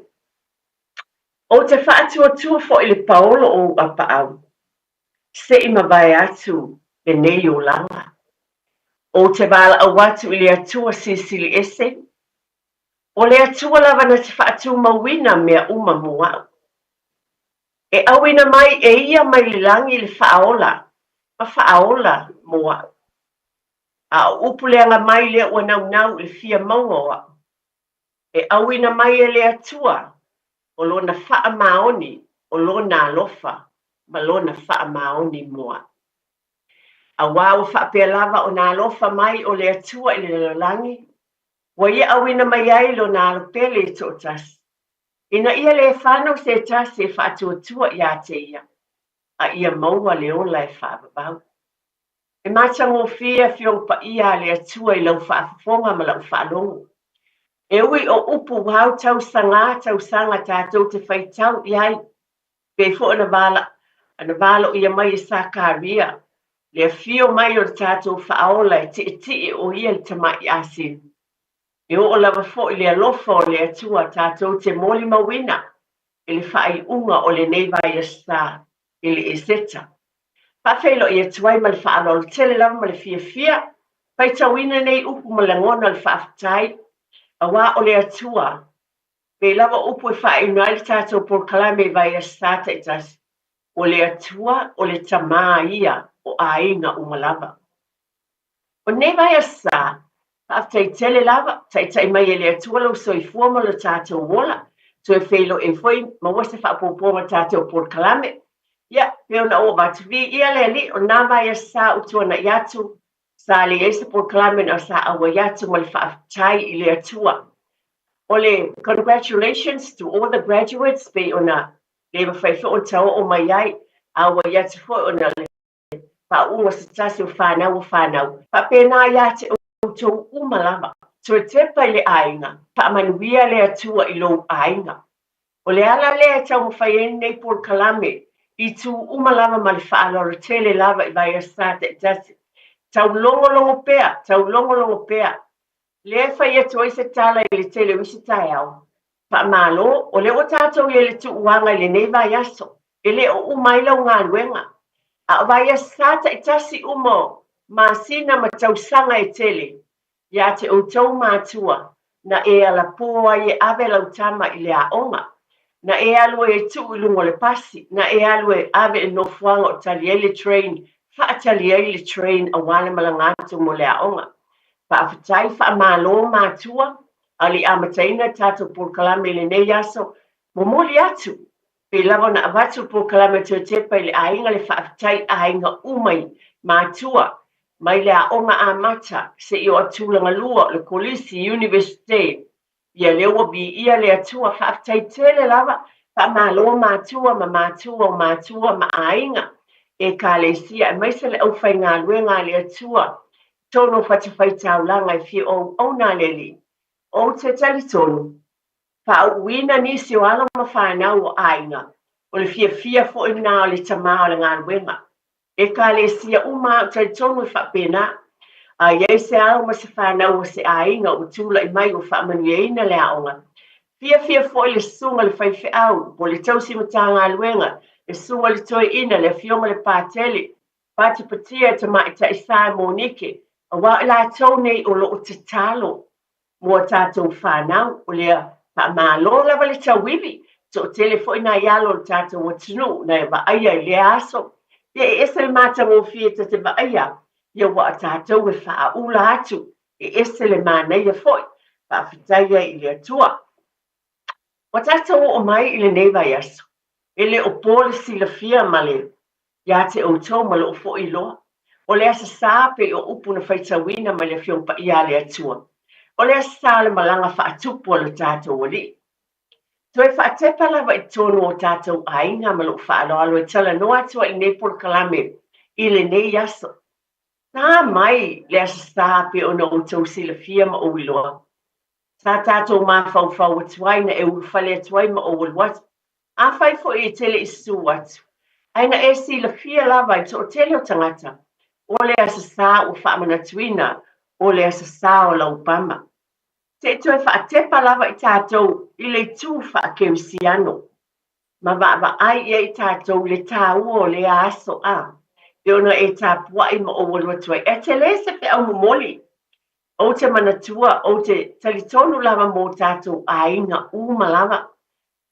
Ou te faatuatua foʻi le paolo o ou apaʻau, se i mavae atu lenei olaga. Ou te valaau atu i le Atua Silisili Ese, o le Atua lava na te faatumauina mea uma mo a'u. E ʻauina mai e ia mai le lagi le faaola ma faaola mo aʻu. A o upu leaga mai lea ua naunau i le fia mauga o aʻu. E ʻauina mai e le Atua o lona faamaoni o lona alofa ma lona faamaoni mo aʻu. Auā ua faapea lava ona alofa mai o le Atua i le lalolagi, ua ia ʻauina mai ai lona alo pele e toʻatasi, Ina ia lē fanau se tasi e faatuatua iā te ia, a ia maua le ola e faavavau. E matagofie Afioga Paia a le Atua i lau faafofoga ma lau faalogo. E ui o upu au tausagā tausaga tatou te faitau i ai, pei foi ona vala, ona valoia mai e Sakaria le afio mai o le tatou Faaola e tietie o ia le tamaʻi asini. E oo lava foi le alofa o le Atua tatou te molimauina i le faaiuga o lenei vaiaso i le Eseta. Faafeiloai atu ai ma le faaaloalo tele lava ma le fiafia, faitauina nei upu ma lagona o le faafetai, auā o le Atua, pei lava upu e faaiuna ai le tatou polokalame i vaiaso taitasi, o le Atua o le Tamā ia o aiga uma lava. O lenei vaiaso, faafetai tele lava, taitai mai e le Atua lou soifua ma lo tatou ola, toe feiloai ai foi maua se faaopoopoga tatou polokalame. Ia, pei ona ou avatu, viia le Alii, o lena vaiaso sa ou tuanai atu, sa leai se polokalame na sa auai atu ma le faafetai i le Atua. O le congratulations to all the graduates pei ona le mafai foi ona taoo mai ai, auai atu foi ona le faauuga se tasi o fanau o fanau. Faapena ia te outou uma lava. Toe tepa i le aiga, faamanuia le Atua i lou aiga. O le ala lea e taumafai ai lenei polokalame i tu uma lava ma le faaaloalo tele lava i vaiaso taitasi. Taulogologo pea, taulogologo pea. Lea e fai atu ai se tala i le tele o isi taeao. Faamalo, o lea ua tatou i ai i le tuuaga i lenei vaiaso, e le o uma ai lau galuega. A o vaiaso taitasi uma o masina ma tausaga e tele, ia te outou matua, na e alapō ai e ave lau tama i le aoga, na e alu ai e tuu i luga o le pasi, na e alu e ave i le nofoaga o tali ai le train, faatali ai le train aua le malaga atu mo le aoga. Faafetai, faamalo matua, a o le i amataina le tatou polokalame i lenei aso, momoli atu, pei lava ona avatu le polokalame toe tepa i le aiga le faafetai i aiga uma i matua, mai le aoga amata seia oo atu tulagalua o le kolisi, Universite, ia lea ua viia le Atua, faafetai tele lava, faamalo matua ma matua o matua ma aiga, Ekalesia aemaise le aufaigaluega a le Atua i totonu o fatafaitaulaga e fia auauna a le Alii. Ou te talitonu, faauuina nisi o alo ma fanau o aiga, o le fiafia foi lena o le tama o le galuega. Ekalesia uma a ou talitonu e faapena. A i ai se alo ma se fanau o se aiga ua tulai mai ua faamanuiaina le aoga, fiafia foi le susuga i le faifeau po o le tausi Matagaluega, le susuga i le toeaina, le afioga i le Patele, patipatia e Tamaitai Sa Monike, aua o i latou nei o lo o tatalo mo a tatou fanau. O lea faamalo lava le tauivi. Toatele foi nai alo o le tatou atunuu na e vaaia i lea aso. Ia e ese le matagofie ta te vaaia, ia ua tatou e faaula atu, e ese le manaia foi. Faafetai ai i le Atua. Ua tatou oo mai i lenei vaiaso, e le o po le silafia ma le ia te outou ma lou foi iloa. O le Aso Sa pei o upu na faitauina mai le Afioga Paia a le Atua. O le Aso Sa o le malaga faatupu a lo tatou Alii. Toe faatepa lava i totonu o tatou aiga ma lou faaaloalo e talanoa atu ai i lenei polokalame i lenei aso. Sa mai le Aso Sa pei ona outou silafia ma ou iloa. Sa tatou mafaufau atu ai na e ulufale atu ai ma ou alu atu. Afai foi e te le i susu atu, ae na e silafia lava i le toatele o tagata, o le Aso Sa ua faamanatuina, o le Aso Sa o Laupama. Se i toe faatepa lava i tatou i le itu faakerisiano ma vaavaai i ai tatou i le taua o lea aso a e ona e tapuai ma ou alu atu ai. E tele se feau momoli. Ou te manatua, ou te talitonu lava mō tatou aiga uma lava.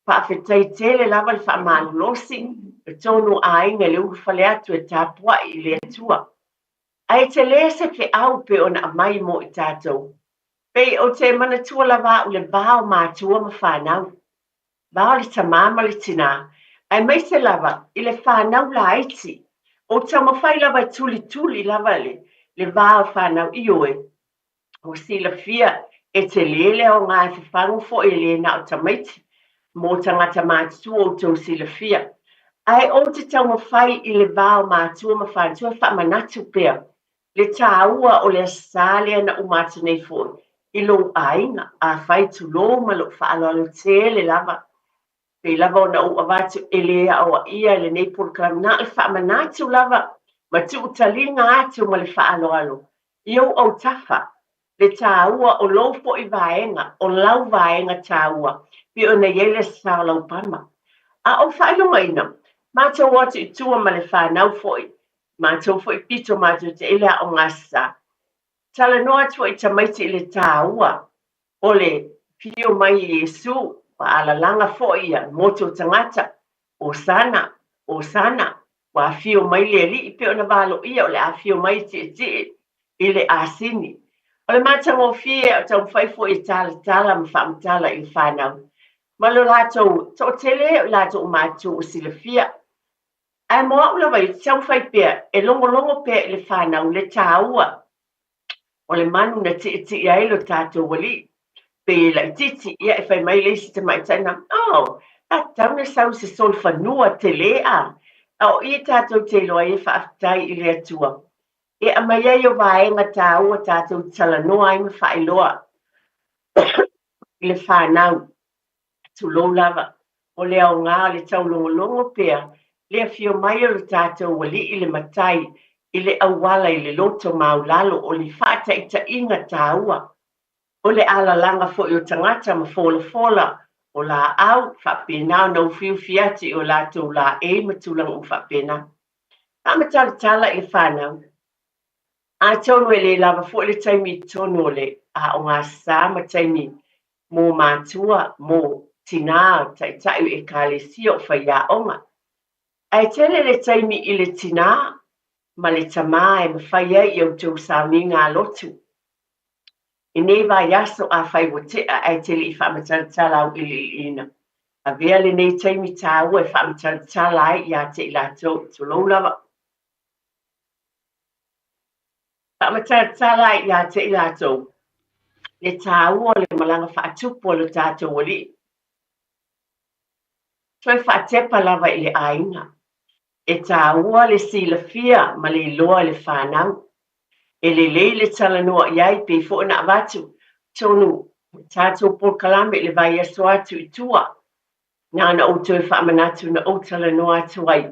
Faafetai tele lava le faamalolosi i tonu o aiga i le ulufale atu e tapuai i le Atua. Ae tele se feau pei ona aumai mo i tatou. Pei ou te manatua lava au le va o matua ma fanau, va o le tamā ma le tinā, aemaise lava i le fanau laiti. Ou te taumafai lava e tulituli lava le le va o fanau, ioe, ua silafia e tele le aoga e fafagu foi e le na o tamaiti mo tagata matutua outou silafia. Ae ou te taumafai i le va o matua ma fanau e faamanatu pea le tāua o le Aso Sa lea na uma atu nei foi i lou aiga, afai tulou ma lou faaaloalo tele lava. Pei lava ona ou avatu e le aoaia i lenei polokalame, na o le faamanatu lava ma tuutaliga atu ma le faaaloalo i ou autafa le tāua o lou foi vaega, o lau vaega tāua, pei ona i ai le Aso Sa o Laupama. A ou faailogaina, matou o atu i tua ma le fanau foi, matou foi pito matou te i le aoga Aso Sa. Talanoa atu foi i tamaiti i le tāua o le fio mai i Iesu, faalalaga foi ia motu o tagata, Hosana, Hosana, ua afio mai le Alii, pei ona valoia o le afio mai e tietie i le asini. O le matagofie a o taumafai foi e talatala ma faamatala i le fanau ma lo latou toatele o i latou matua ua silafia. Ae mo au lava ia, taumafai pea e logologo pea i le fanau le taua o le manu na tietie ai lo tatou alii. Pei e laitiiti, ia e fai mai le isi tamaitai na, Oh, a tatau na sau se solofanua tele a? A o i tatou te iloa ai e faafetai i le Atua e aumai ai o vaega tāua tatou te talanoa ai ma faailoa i le fanau. Tulou lava, o le aoga o le taulogologo pea le afio mai o lo tatou alii le matai i le auala i le loto maulalo o le faataitaiga tāua o le alalaga foi o tagata ma folafola o laau faapena ona ufiufi atu i o latou laei ma tulaga uma faapena. Faamatalatala i le fanau. Atonu e le lava foi le taimi i totonu o le aoga sa ma taimi mō mātua, mō tinā, taitai o ekalesia o faiaoga. Ae tele le taimi i le tinā ma le tamā e mafai ai i a outou sauniga a lotu. I nei vaiaso afai ua tea ae te le i faamatalatala auiliiliina, avea lenei taimi tāua e faamatalatala ai ia te i latou, tulou lava. Faamatalatala ai ia te i latou le tāua o le malaga faatupu a lo tatou Alii. Toe faatepa lava i le aiga. E tāua le silafia ma le iloa i le fanau. E lelei le talanoa i ai pei foi ona avatu tonu tatou polokalame i le vaiaso atu i tua. Na ona ou toe faamanatu na ou talanoa atu ai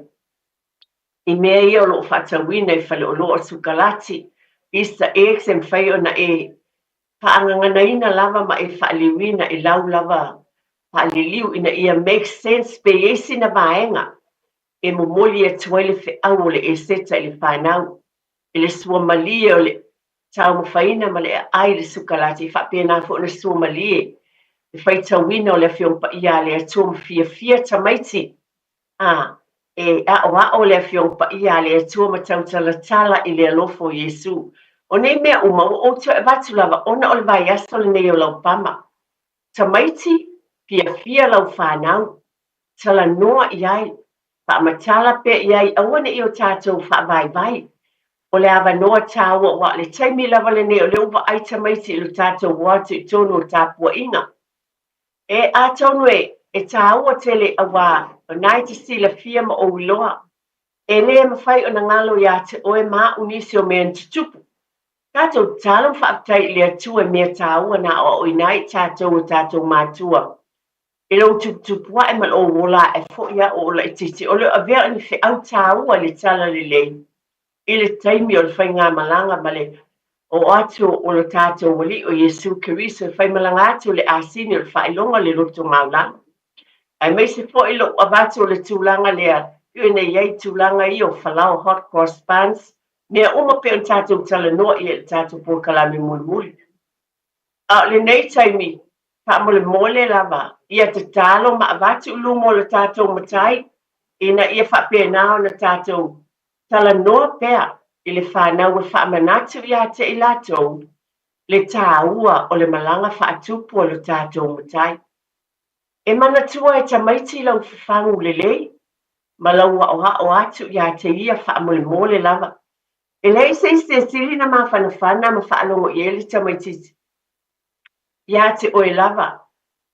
i mea ia o lo o faatauina i faleoloa o sukalati, Easter eggs, e mafai ona e faagaganaina lava ma e faaliliuina i lau lava faaliliu ina ia make sense pe i ai sina vaega e momoli atu ai le feau o le Eseta i le fanau, i le suamalie o le taumafaina ma le aai i le sukalati, e faapena foi ona suamalie Le faitauina o le Afioga Paia a le Atua ma fiafia tamaiti, a e aʻoaʻo le Afioga Paia a le Atua ma tautalatala i le alofa o Iesu. O nei mea uma ua ou toe avatu lava ona o le vaiaso lenei o Laupama. Tamaiti, fiafia lau fanau, talanoa i ai, faamatala pea i ai aua ne i o tatou faavaivai. O le avanoa tāua aua o le taimi lava lenei o lea ua vaai tamaiti i lo tatou o atu i totonu o tapuaiga. E atonu e e tāua tele auā o na e te silafia ma ou iloa, e lē mafai ona galo iā te oe ma aʻu nisi o mea na tutupu. Tatou tatalo ma faafetai i le Atua i mea tāua na aʻoaʻoina ai i tatou e tatou matua. I lou tuputupu aʻe ma lou ola aʻe foi aʻu o laitiiti, o le avea o ni feʻau tāua i le talalelei i le taimi o le faigamalaga ma le oo atu o lo tatou Alii o Iesu Keriso e faimalaga atu le asini o le faailoga o le loto maulalo. Aemaise foi lou avatu o le tulaga lea i ona i ai tulaga ia o falaoa hot cross buns, mea uma pei ona tatou talanoa i ai i le tatou polokalame mulimuli. A o lenei taimi, faamolemole lava ia tatalo ma avatu i luma o lo tatou Matai ina ia faapena ona tatou talanoa pea i le fanau e faamanatu iā te i latou le tāua o le malaga faatupu a lo tatou Matai. E manatua e tamaiti lau fafagu lelei ma lau aʻoaʻo atu iā te ia faamolemole lava. E leai se isi e sili na mafanafana ma faalogo i ai le tamaitiiti Iā te oe lava,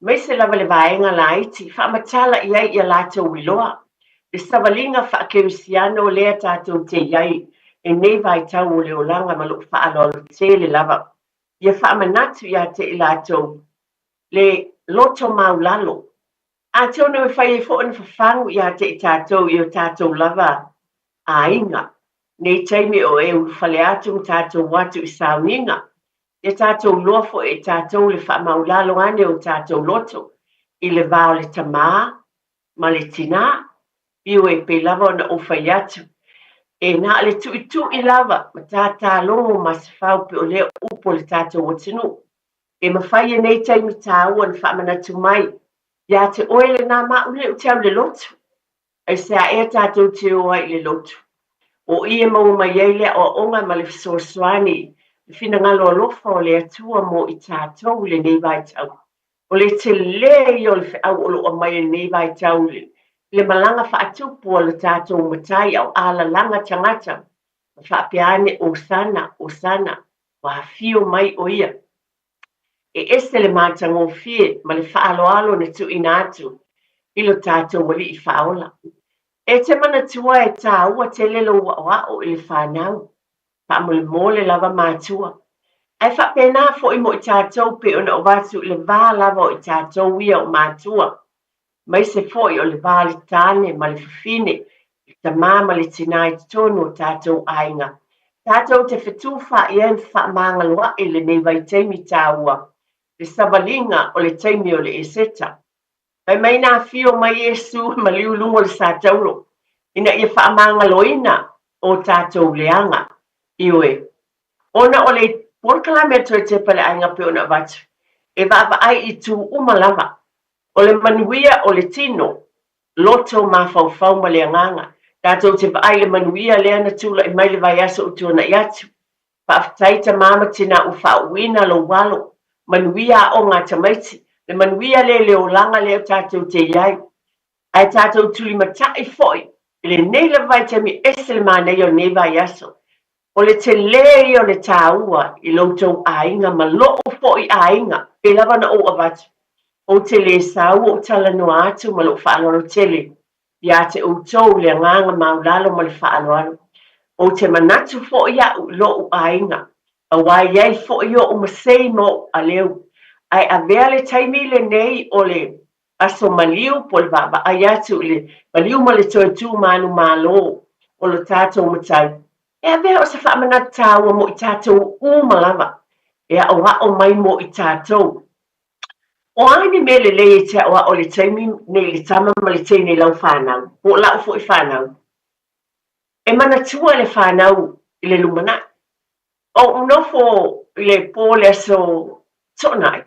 maise lava le vaega laiti, faamatala i ai ia latou iloa, le savaliga faakerisiano lea tatou te i ai i nei vaitau o le olaga ma lou faaaloalo tele lava. Ia faamanatu iā te i latou le loto maulalo. Atonu e fai ai foi ona fafagu iā te i tatou i o tatou lava aiga, nei taimi o e ulufale atu ma tatou atu i sauniga, Ia tatou iloa foi e tatou le faamaulalo ane o tatou loto i le va o le tamā ma le tinā, ioe, pei lava ona ou fai atu, e na o le tuʻituʻi lava ma tātālogo ma se fau pe o lea upu o le tatou atunuu. E mafai e nei taimi tāua ona faamanatu mai iā te oe lenā ma au le ou te au le lotu. Aisea ea tatou te o ai i le lotu? O i e maua mai ai le aoaoga ma le fesoasoani i le finagalo alofa o le Atua mo i tatou i lenei vaitau. O le tele ia o le feau o lo o aumai i lenei vaitau i le malaga faatupu a lo tatou Matai a o alalaga tagata ma faapea ane, Osana, Osana, ua afio mai o ia. E ese le matagofie ma le faaaloalo na tuuina atu i lo tatou Alii Faaola. E te manatua e tāua tele lou aʻoaʻo i le fanau, faamolemole lava matua. Ae faapena foi mo i tatou pei ona ou avatu i le va lava o i tatou ia o matua. Maise foi o le va le tane ma le fafine, le tamā ma le tinā i totonu o tatou aiga. Tatou te fetufaai ai ma faamagaloaʻi lenei vaitaimi tāua, le savaliga o le taimi o le Eseta. Fai mai na afio mai Iesu e maliu i luga o le sataulo, ina ia faamagaloina o tatou leaga. Ioe, ona o le polokalame a Toetepa le Aiga pei ona avatu, e vaavaai i itu uma lava, O le manuia o le tino, loto, mafaufau ma le agaga. Tatou te vaai i le manuia lea na tulai mai le vaiaso ua tuanai atu. Faafetai tamā ma tinā ua faauuina lou alo. Manuia aoga a tamaiti, le manuia lea i le olaga lea tatou te i ai. Ae tatou tulimatai foi i lenei lava vaitaimi ese le manaia o lenei vaiaso. O le telē ia o le tāua i lo outou aiga ma loʻu foi aiga, pei lava ona ou avatu, ou te lē sau ou talanoa atu ma lou faaaloalo tele iā te outou le agaga maulalo ma le faaaloalo. Ou te manatu foi aʻu i loʻu aiga, auā e i ai foi oʻu masei ma oʻu aleu, ae avea le taimi lenei o le aso maliu po o le vaavaai atu i le maliu ma le toe tu manumalo o lo tatou Matai, e avea o se faamanatu tāua mo i tatou uma lava, e aʻoaʻo mai mo i tatou. O a ni mea lelei e te aʻoaʻo i le taimi nei i le tama ma le teine i lau fanau, po o lau foi fanau? E manatua le fanau i le lumanai. Ou nofo i le po le aso Toonai.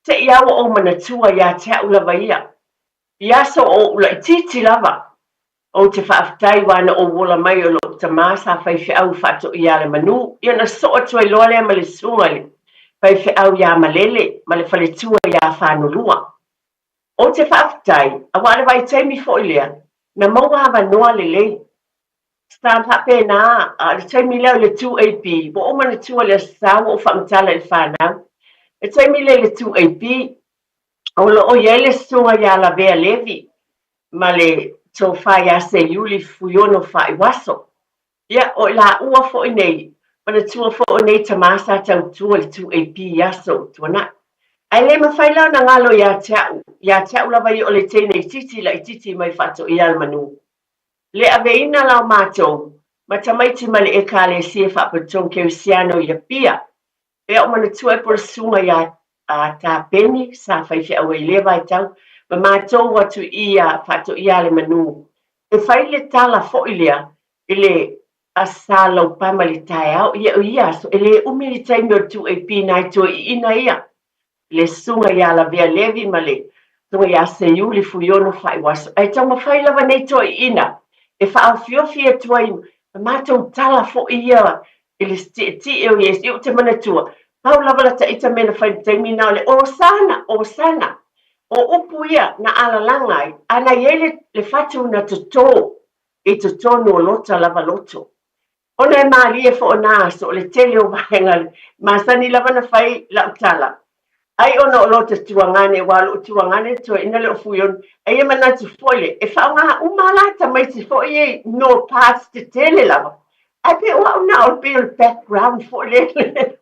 Te i a ua ou manatua ia te a'u lava ia, i aso o o'u laitiiti lava, ou te faafetai ua na ou ola mai o lo'u tamā sa faifeau i faatoia le manū, ia na soo atu ai loa lea ma le susuga i le faifeau iā Malele ma le faletua iā Fanolua. Ou te faafetai, auā le vaitaimi foi lea, na maua avanoa lelei. Sa faapena, a o le taimi lea o le 2AP, ua ou manatua le Aso Sa ua ou faamatala i le fanau. Le taimi lea i le 2AP, o lo o i ai le susuga ia Lavea Levi ma le tofa ia Seiuli Fuiono Faaiuaso. Ia, o i laua foi nei, manatua foi o nei tama sa tautua i le 2AP i aso ua tuanai. Ae le mafai la ona galo ia te au, ia te au lava ia o le teine itiiti laitiiti mai Faatoia le Manu. Le aveina la o matou, ma tamaiti ma le Ekalesia Faapotopotoga Kerisiano i Apia, e o manatua ai po le susuga ia a Tā Peni sa faifeau ai i lea vaitau, ma matou atu i ia Faatoia le Manu. E fai le tala foi lea i le Aso Sa Laupama i le taeao, ia o ia aso, e le umi le taimi o le 2AP nai toeaiina ia. le susuga ia Lavea Levi ma le susuga ia Seiuli Fuiono Faaiuaso, ae taumafai lava nei toeaiina e faaofiofi atu ai ma matou tala foi ia i le tietie o Iesu. Ia ou te manatua, pau lava lata ita mea na fai i le taimi na o le Osana! Osana! O upu ia na alalaga ai, a na i ai le, le fatu na totō i totonu o lota lava loto. Ona e mālie foi o nā aso o le tele o vaega masani lava na fai lau tala. Ai ona o lota tuagane, aua o lou tuagane toeaina lea o Fuiono, a ia manatu foi le, e faaaoga uma lava la tamaiti foi ia no parts tetele lava. Ae pei o au na o le pei o le background foi lele.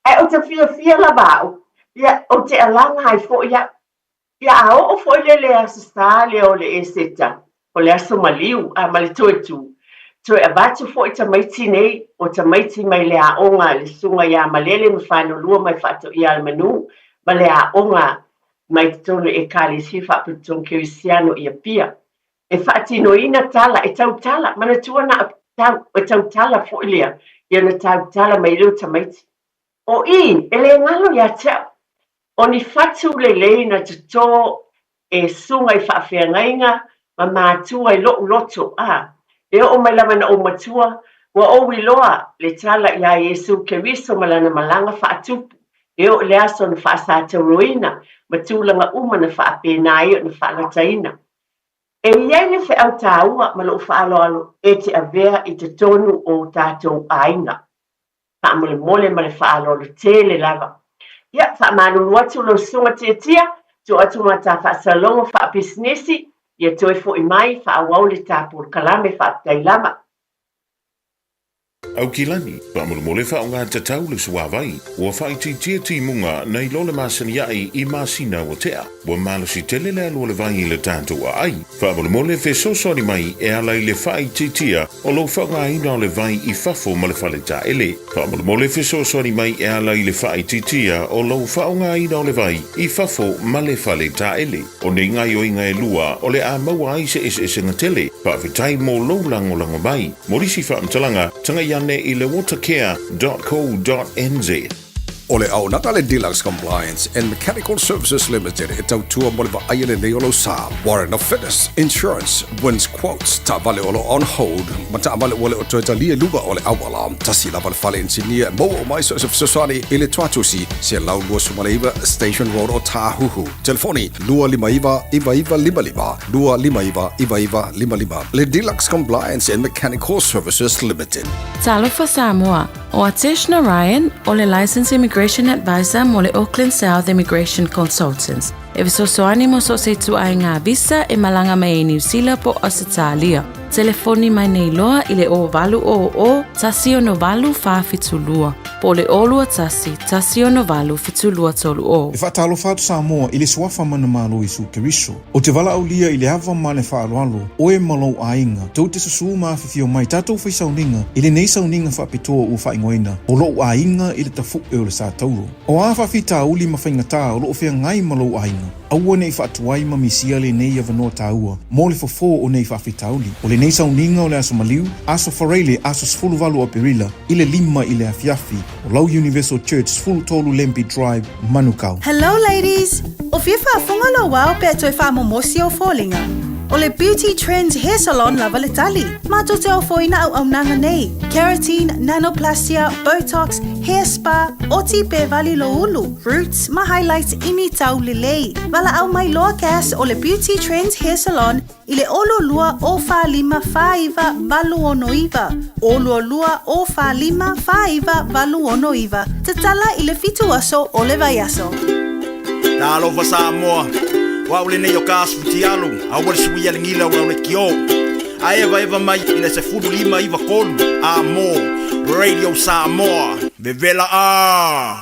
Ae ou te fiafia lava au, ia ou te alaga ai foi au. Ia a oo foi lea le Aso Sa lea o le Eseta, o le aso maliu, a ma le toe tu, toe avatu foi tamaiti nei, o tamaiti mai le aoga a le Susuga ia Malele ma Fanolua mai Faatoia a le Manu, ma le aoga mai totonu i Ekalesia Faapotopotoga Kerisiano i Apia, e faatinoina tala, e tautala, manatua na o tau, e tautala foi lea, ia na tautala mai lea o tamaiti. O i, e le galo ia te au, o ni fatu lelei na totō e susuga i faafeagaiga ma matua i loʻu loto, a e oo mai lava na ou matua, ua ou iloa le tala iā Iesu Keriso ma lana malaga faatupu, e oo i le aso na faasatauroina ma tulaga uma na faapena ai ona faalataina. E i ai le feau tāua ma loʻu faaaloalo e te avea i totonu o tatou aiga. faamolemole ma le faaaloalo tele lava. Ia, faamalulu atu lau susuga Tiatia, tuu atu ma ta faasalogo faapisinisi, ia toe foi mai, faaauau le ta polokalame, faafetai lava. Aukilani, faamolemole faaaoga tatau le suavai. Ua faaitiitia timuga nai lo le masani aʻe i masina ua tea. Ua malosi tele le alu o le vai i le tatou aai. Faamolemole fesoasoani mai e ala i le faaitiitia o lou faaaogaina o le vai i fafo ma le fale taele. Faamolemole fesoasoani mai e ala i le faaitiitia o lou faaaogaina o le vai i fafo ma le fale taele. O nei gaoioiga e lua o le a maua ai se eseesega tele. Faafetai mo lou lagolago mai. Mo nisi faamatalaga, tagai ane i le watercare.co.nz. O le auaunaga a le Deluxe Compliance and Mechanical Services Limited e tautua mo le vaaia lelei o lou sa, Warrant of Fitness, Insurance, Wins Quotes, taavale o lo o on hold, ma taavale ua le o toe talia i luga o le auala. Tasi lava le fale inisinia e maua uma ai so o se fesoasoani i le Tuatusi, 129 Station Road o Tāhuhu. Telefoni, 259 9955, 259 9955. Le Deluxe Compliance and Mechanical Services Limited. Talofa Samoa, O Atesh Narayan, o le Licensed Immigration Advisor mo le Auckland South Immigration Consultants, e fesoasoani mo so o se ituaiga visa e malaga mai ai Niu Sila po o Ausetalia. Telefoni mai nei loa i le 0800 168 472 po o le 021 168 7230. E faatalofa atu Samoa i le Suafa Manamalo Iesu Keriso. Ou te valaaulia i le ava ma le faaaloalo, oe ma lou aiga, tou te susū ma afifio mai tatou fai sauniga i lenei sauniga faapitoa ua faaigoaina o lou aiga i le tafuʻe o le Satauro. O a faafitauli ma faigatā o lo o feagai ma lou aiga, aua ne i faatuai ma misia lenei avanoa taua mo le fofo o nei faafitauli. O lenei. Lenei sauniga o le Aso Maliu, Aso Faraile, aso 18 o Aperila, i le 5 i le afiafi, o Lau Universal Church, 13 Lambie Drive, Manukau. Hello ladies! O fia faafofoga lou ao pea toe faamomosi ou foliga? O le Beauty Trends Hair Salon lava le tali. Matou te ofoina auaunaga nei, Keratin, Nanoplastia, Botox, Hair Spa, oti pe vali lou ulu, Roots ma Highlights ini tau lelei. Valaau mai loa Cass o le Beauty Trends Hair Salon i le 02 0 45 49 869. 02 0 45 49 869. Tatala i le fitu aso o le vaiaso. Talofa Samoa, o au lenei o Kas Futialu, aua le suia le gila o lau lekiō. A evaeva mai i le 15 93 a mo Radio Samoa, vevela a!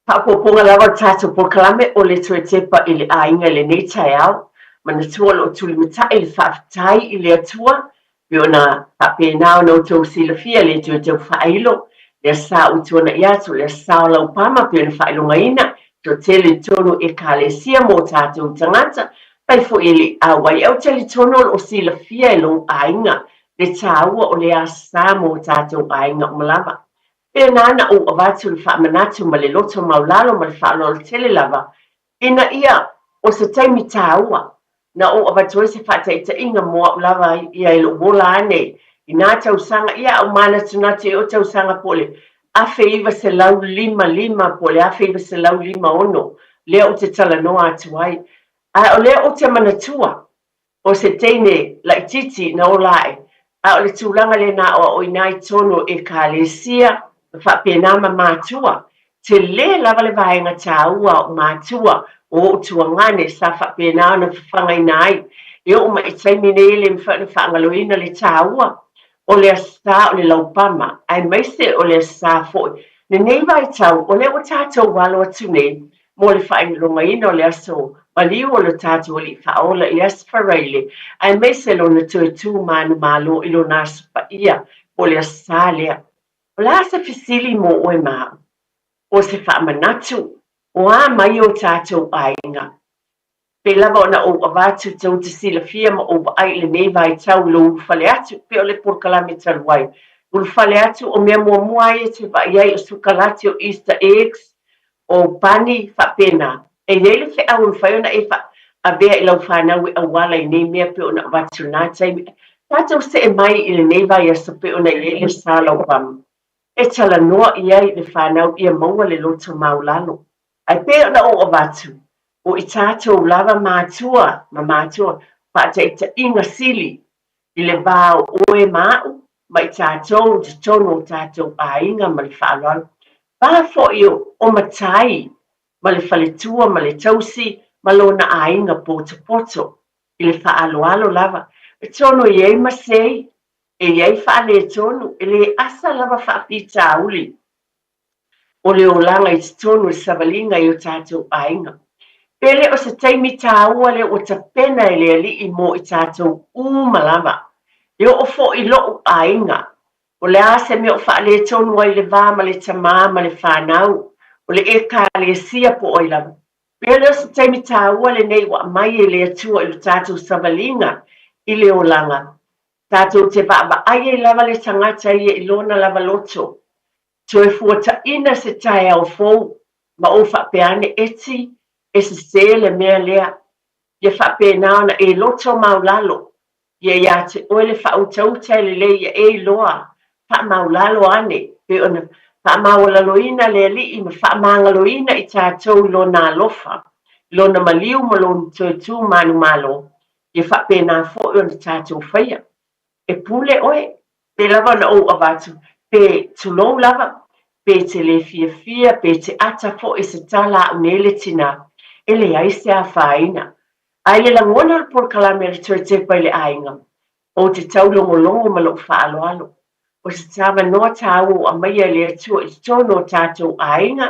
Faaopoopoga lava o le tatou polokalame o le toe tepa i le aiga i lenei taeao, manatua o lo o tulimata'i le faafetai i le Atua pei ona faapena ona outou silafia le toe tau faailo le asa ua tuana'i atu, le asa o Laupama pei ona faailogaina toatele i totonu o Ekalesia mo tatou tagata, fai foi e le i auai. Ae ou te talitonu o lo o silafia e lou aiga le taua o le asa mo tatou aiga uma lava. Pēnā na ou avatu le faamanatu ma le loto maulalo ma le faaaloalo tele lava, ina ia o se taimi tāua na ou avatu ai se faataitaiga mo a'u lava ia i lo'u ola ane i nā tausaga, ia a'u manatunatu i o tausaga po o le 1955 po o le 1956 lea ou te talanoa atu ai. Ae o lea ou te manatua O se teine laitiiti na ola aʻe, a o le tulaga lena o aʻoina ai tonu o Ekalesia ma faapena ma mātua. Tele lava le vaega tāua o mātua o oʻu tuagane sa faapena ona fafagaina ai. E oo mai i taimi nei e le mafai ona faagaloina le tāua o le asa o le laupama, aemaise o le asa foi lenei vaitau o lea ua tatou alo atu nei mo le faailogaina o le aso maliu o lo tatou Alii Faaola i le Aso Faraile, aemaise lona toe tu manumalo i lona aso paia po o le Aso Sa lea. O le a se fesili mo oe ma au? O se faamanatu, o a mai o tatou aiga? Pei lava ona ou avatu tou te silafia ma ou vaai i lenei vaitau i lou ulufale atu, pei o le polokalame talu ai. Ulufale atu, o mea muamua ai e te vaai ai o sukalati, o Easter eggs, o pani, faapena. E i ai le feau e mafai ona e avea i lau fanau e auala i nei mea pei ona avatu i lena taimi. Tatou see mai i lenei vaiaso pei ona i ai le sa laupama. E talanoa i ai le fanau ia maua le loto maulalo. Ae pei ona ou avatu, o i tatou lava matua ma matua faataitaiga sili i le va o oe ma a'u ma i tatou i totonu o tatou aiga ma le faaaloalo. Va foi o matai ma le faletua ma le tausi ma lona aiga potopoto i le faaaloalo lava. E tonu e i ai masei, e i ai faaletonu, e le asa lava faafitauli. o le olaga i totonu o le savaliga i o tatou aiga. Pe le o se taimi tāua lea ua tapena e le Alii mo i tatou uma lava. E oo foi i lo'u aiga. O le a se mea o faaletonu ai le va ma le tamā ma le fanau, o le Ekalesia po o ai lava. Pe le o se taimi tāua lenei ua aumai e le Atua i lo tatou savaliga i le olaga, tatou te vaavaai ai lava le tagata ia i lona lava loto. Toe fuataina se taeao fou ma ou faapea ane, Eti, e sesē le mea lea. Ia faapena ona e loto maulalo. Ia iā te oe le faautauta e lelei ia e iloa, faamaulalo ane, pei ona faamaualaloina le Alii ma faamagaloina i tatou i Lona alofa, i Lona maliu ma Lona toe tu manumalo, ia faapena foi ona tatou faia. E pule oe, pe lava ona ou avatu, pe tulou lava, pe te le fiafia, pe te ata foi i se tala a a'u nei le tinā, e leai se afaina. A i le lagona o le polokalame a le toe tepa i le aiga, ou te taulogologo ma lo'u faaaloalo. O se tavanoa tāua ua aumaia e le Atua i totonu o tatou aiga,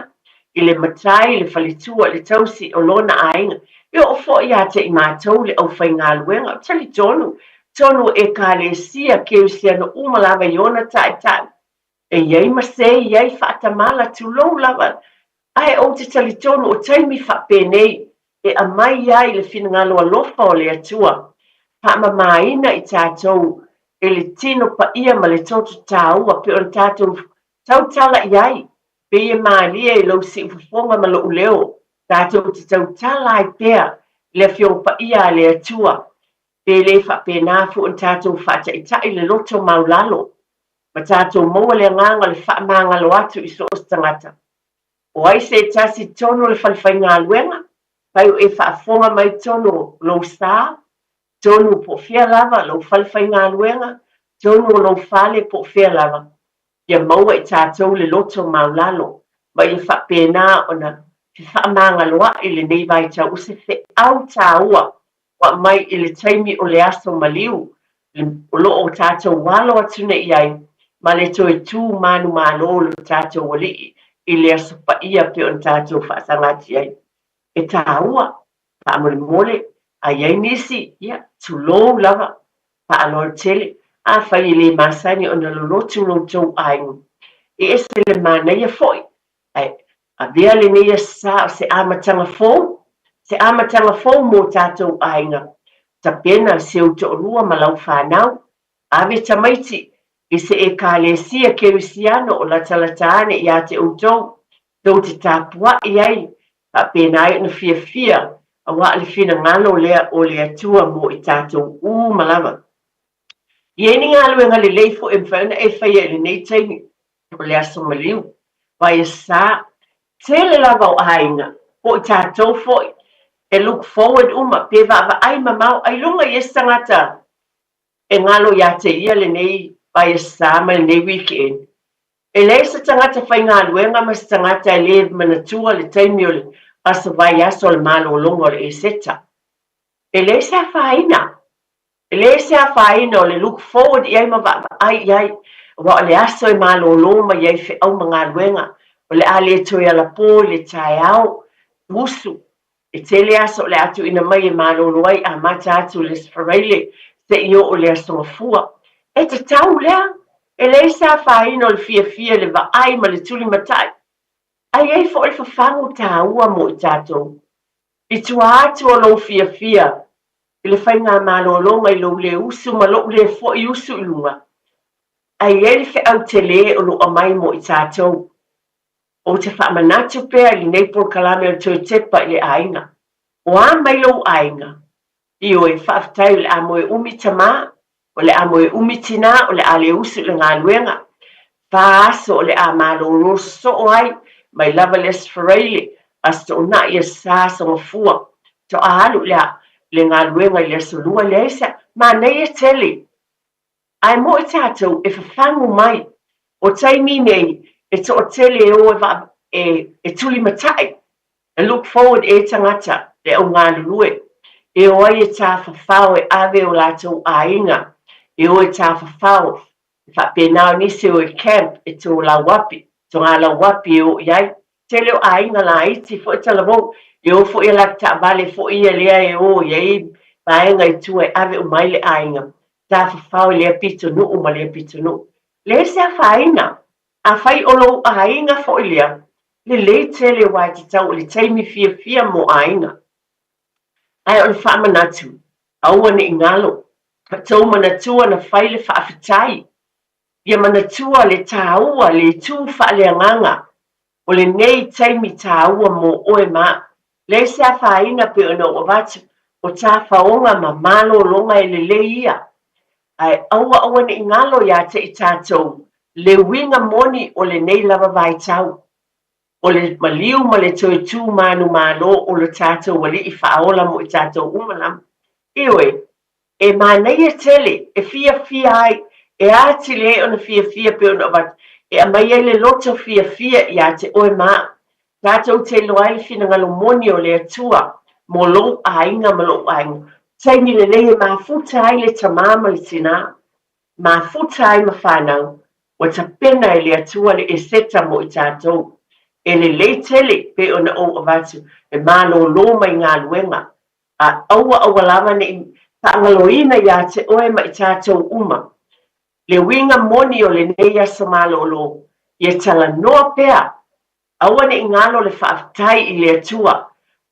i le matai, i le faletua, i le tausi o lona aiga, e oo foi ia te i matou le aufaigaluega. Ou te talitonu, tonu o Ekalesia Kerisiano uma lava i ona ta'ita'i, e i ai ma se i ai faatamala, tulou lava, ae ou te talitonu o taimi faapenei. e aumai ai le finagalo alofa o le Atua, faamamaina i tatou e le tino paia ma le toto taua pei ona tatou tautala i ai, pei e malie i lou siufofoga ma lou leo, tatou te tautala ai pea i le Afioga Paia a le Atua, pe le faapena foi ona tatou faataitai le loto maulalo, ma tatou maua le agaga o le faamagalo atu i so o se tagata. O ai se tasi tonu o le falefaigaluega, fai o e faafofoga mai tonu o lou sa, tonu po o fea lava lou falefaigaluega, tonu o lou fale po o fea lava, ia maua i tatou le loto maulalo, ma ia faapena ona fefaamagaloa'i i lenei vaitau o se feau taua ua aumai i le taimi o le aso maliu o lo o tatou alo atu nei i ai ma le toe tu manumalo o lo tatou Alii i le aso paia pei ona tatou faasagati ai. E taua, faamolemole, a i ai nisi, ia, tulou lava, faaaloalo tele, afai e le masani ona lolotu lo outou aiga, e ese le manaia foi, ae avea lenei aso sa o se amataga fou, se amataga fou mō tātou aiga, tapena si ou toalua ma lau fanau, ave tamaiti i se Ekalesia Kerisiano o latalata ane iā te outou, tou te tapua'i ai, faapena ai ona fiafia auā le finagalo lea o le Atua mō i tātou uma lava. I ai ni galuega lelei foi e mafai ona e faia i lenei taimi o le aso maliu, vai sa, tele lava o aiga, po i tātou foi, e look forward uma, pe vaavaai mamao, ailoga i esi tagata e galo iā te ia lenei vai sa ma lenei weekend. E leai se tagata faigaluega ma se tagata e le manatua le taimi o le aso vaiaso o le malologa o le Eseta. E leai se afaina. E leai se afaina o le look forward i ai ma vaavaai i ai, aua o le aso e malolo mai ai feau ma galuega, o le a le toe alapō i le taeao, usu, E tele aso o le a tuuina mai e malolo ai amata atu i le Aso Faraile seia oo i le Aso Gafua. E tatau lea! E leai se afaina o le fiafia i le vaai ma le tulimatai. Ae i ai foi le fafagu taua mo i tatou. I tua atu o lou fiafia i le faigamalologa i lou le usu ma lou le foi usu i luga, ae i ai le feau tele o lo o aumai mo i tatou. Ou te faamanatu pea i lenei polokalame o le toe tepa i le aiga. O a mai lou aiga? Ioe, faafetai o le a moe umi tamā, o le a moe umi tinā, o le a le usu i le galuega. Fā aso o le a malōlō sosoo ai, mai lava le Aso Faraile, Aso Toonai, Aso Sa, Aso Gafua, toa alu i le le galuega i le Aso Lua, leai se manaia tele. Ae moʻi tatou e fafagu mai, o taimi nei e toatele e o e vaa e e tulimatai, e look forward e tagata le au galulue, e o ai e tafafao e ave o latou aiga, e o e tafafao e faapena o nisi e o e camp e tolauapi, togalauapi e o i ai. Tele o aiga laiti foi talavou, e o foi a latou taavale foi ia lea e o i ai vaega i tua e ave uma ai le aiga, tafafao i lea pitonuu ma lea pitonuu. Leai se afaina, afai o lou aiga foi lea, lelei tele aua e tatau o le taimi fiafia mo aiga. Ae o le faamanatu, aua ne i galo, tou manatua na fai le faafetai Ia manatua le tāua, le itu faaleagaga o lenei taimi tāua mō oe ma au. Leai se afaina pei ona ou avatu, o tafaoga ma malologa e lelei ia. Ae aua aua ne i galo iā te i tātou le uiga moni o lenei lava vaitau, o le maliu ma le toe tū manumalo o lo tātou Alii faaola mo i tātou uma lava. Ioe, E manaia tele, e fiafia ai, e atili ai ona fiafia pei ona avatu, e aumai ai le loto fiafia iā te oe ma au. Tatou te iloa ai le finagalo moni o le Atua mo lou aiga ma lou aiga. Taimi lelei e mafuta ai le tamā ma le tinā, mafuta ai ma fanau, ua tapena e le Atua le Eseta mo i tatou. E lelei tele pei ona ou avatu, e malōlō mai galuega, A aua aua lava ne i faagaloina iā te oe ma i tātou uma le uiga moni o lenei aso malōlō, ia talanoa pea, aua ne i galo le faafetai i le Atua.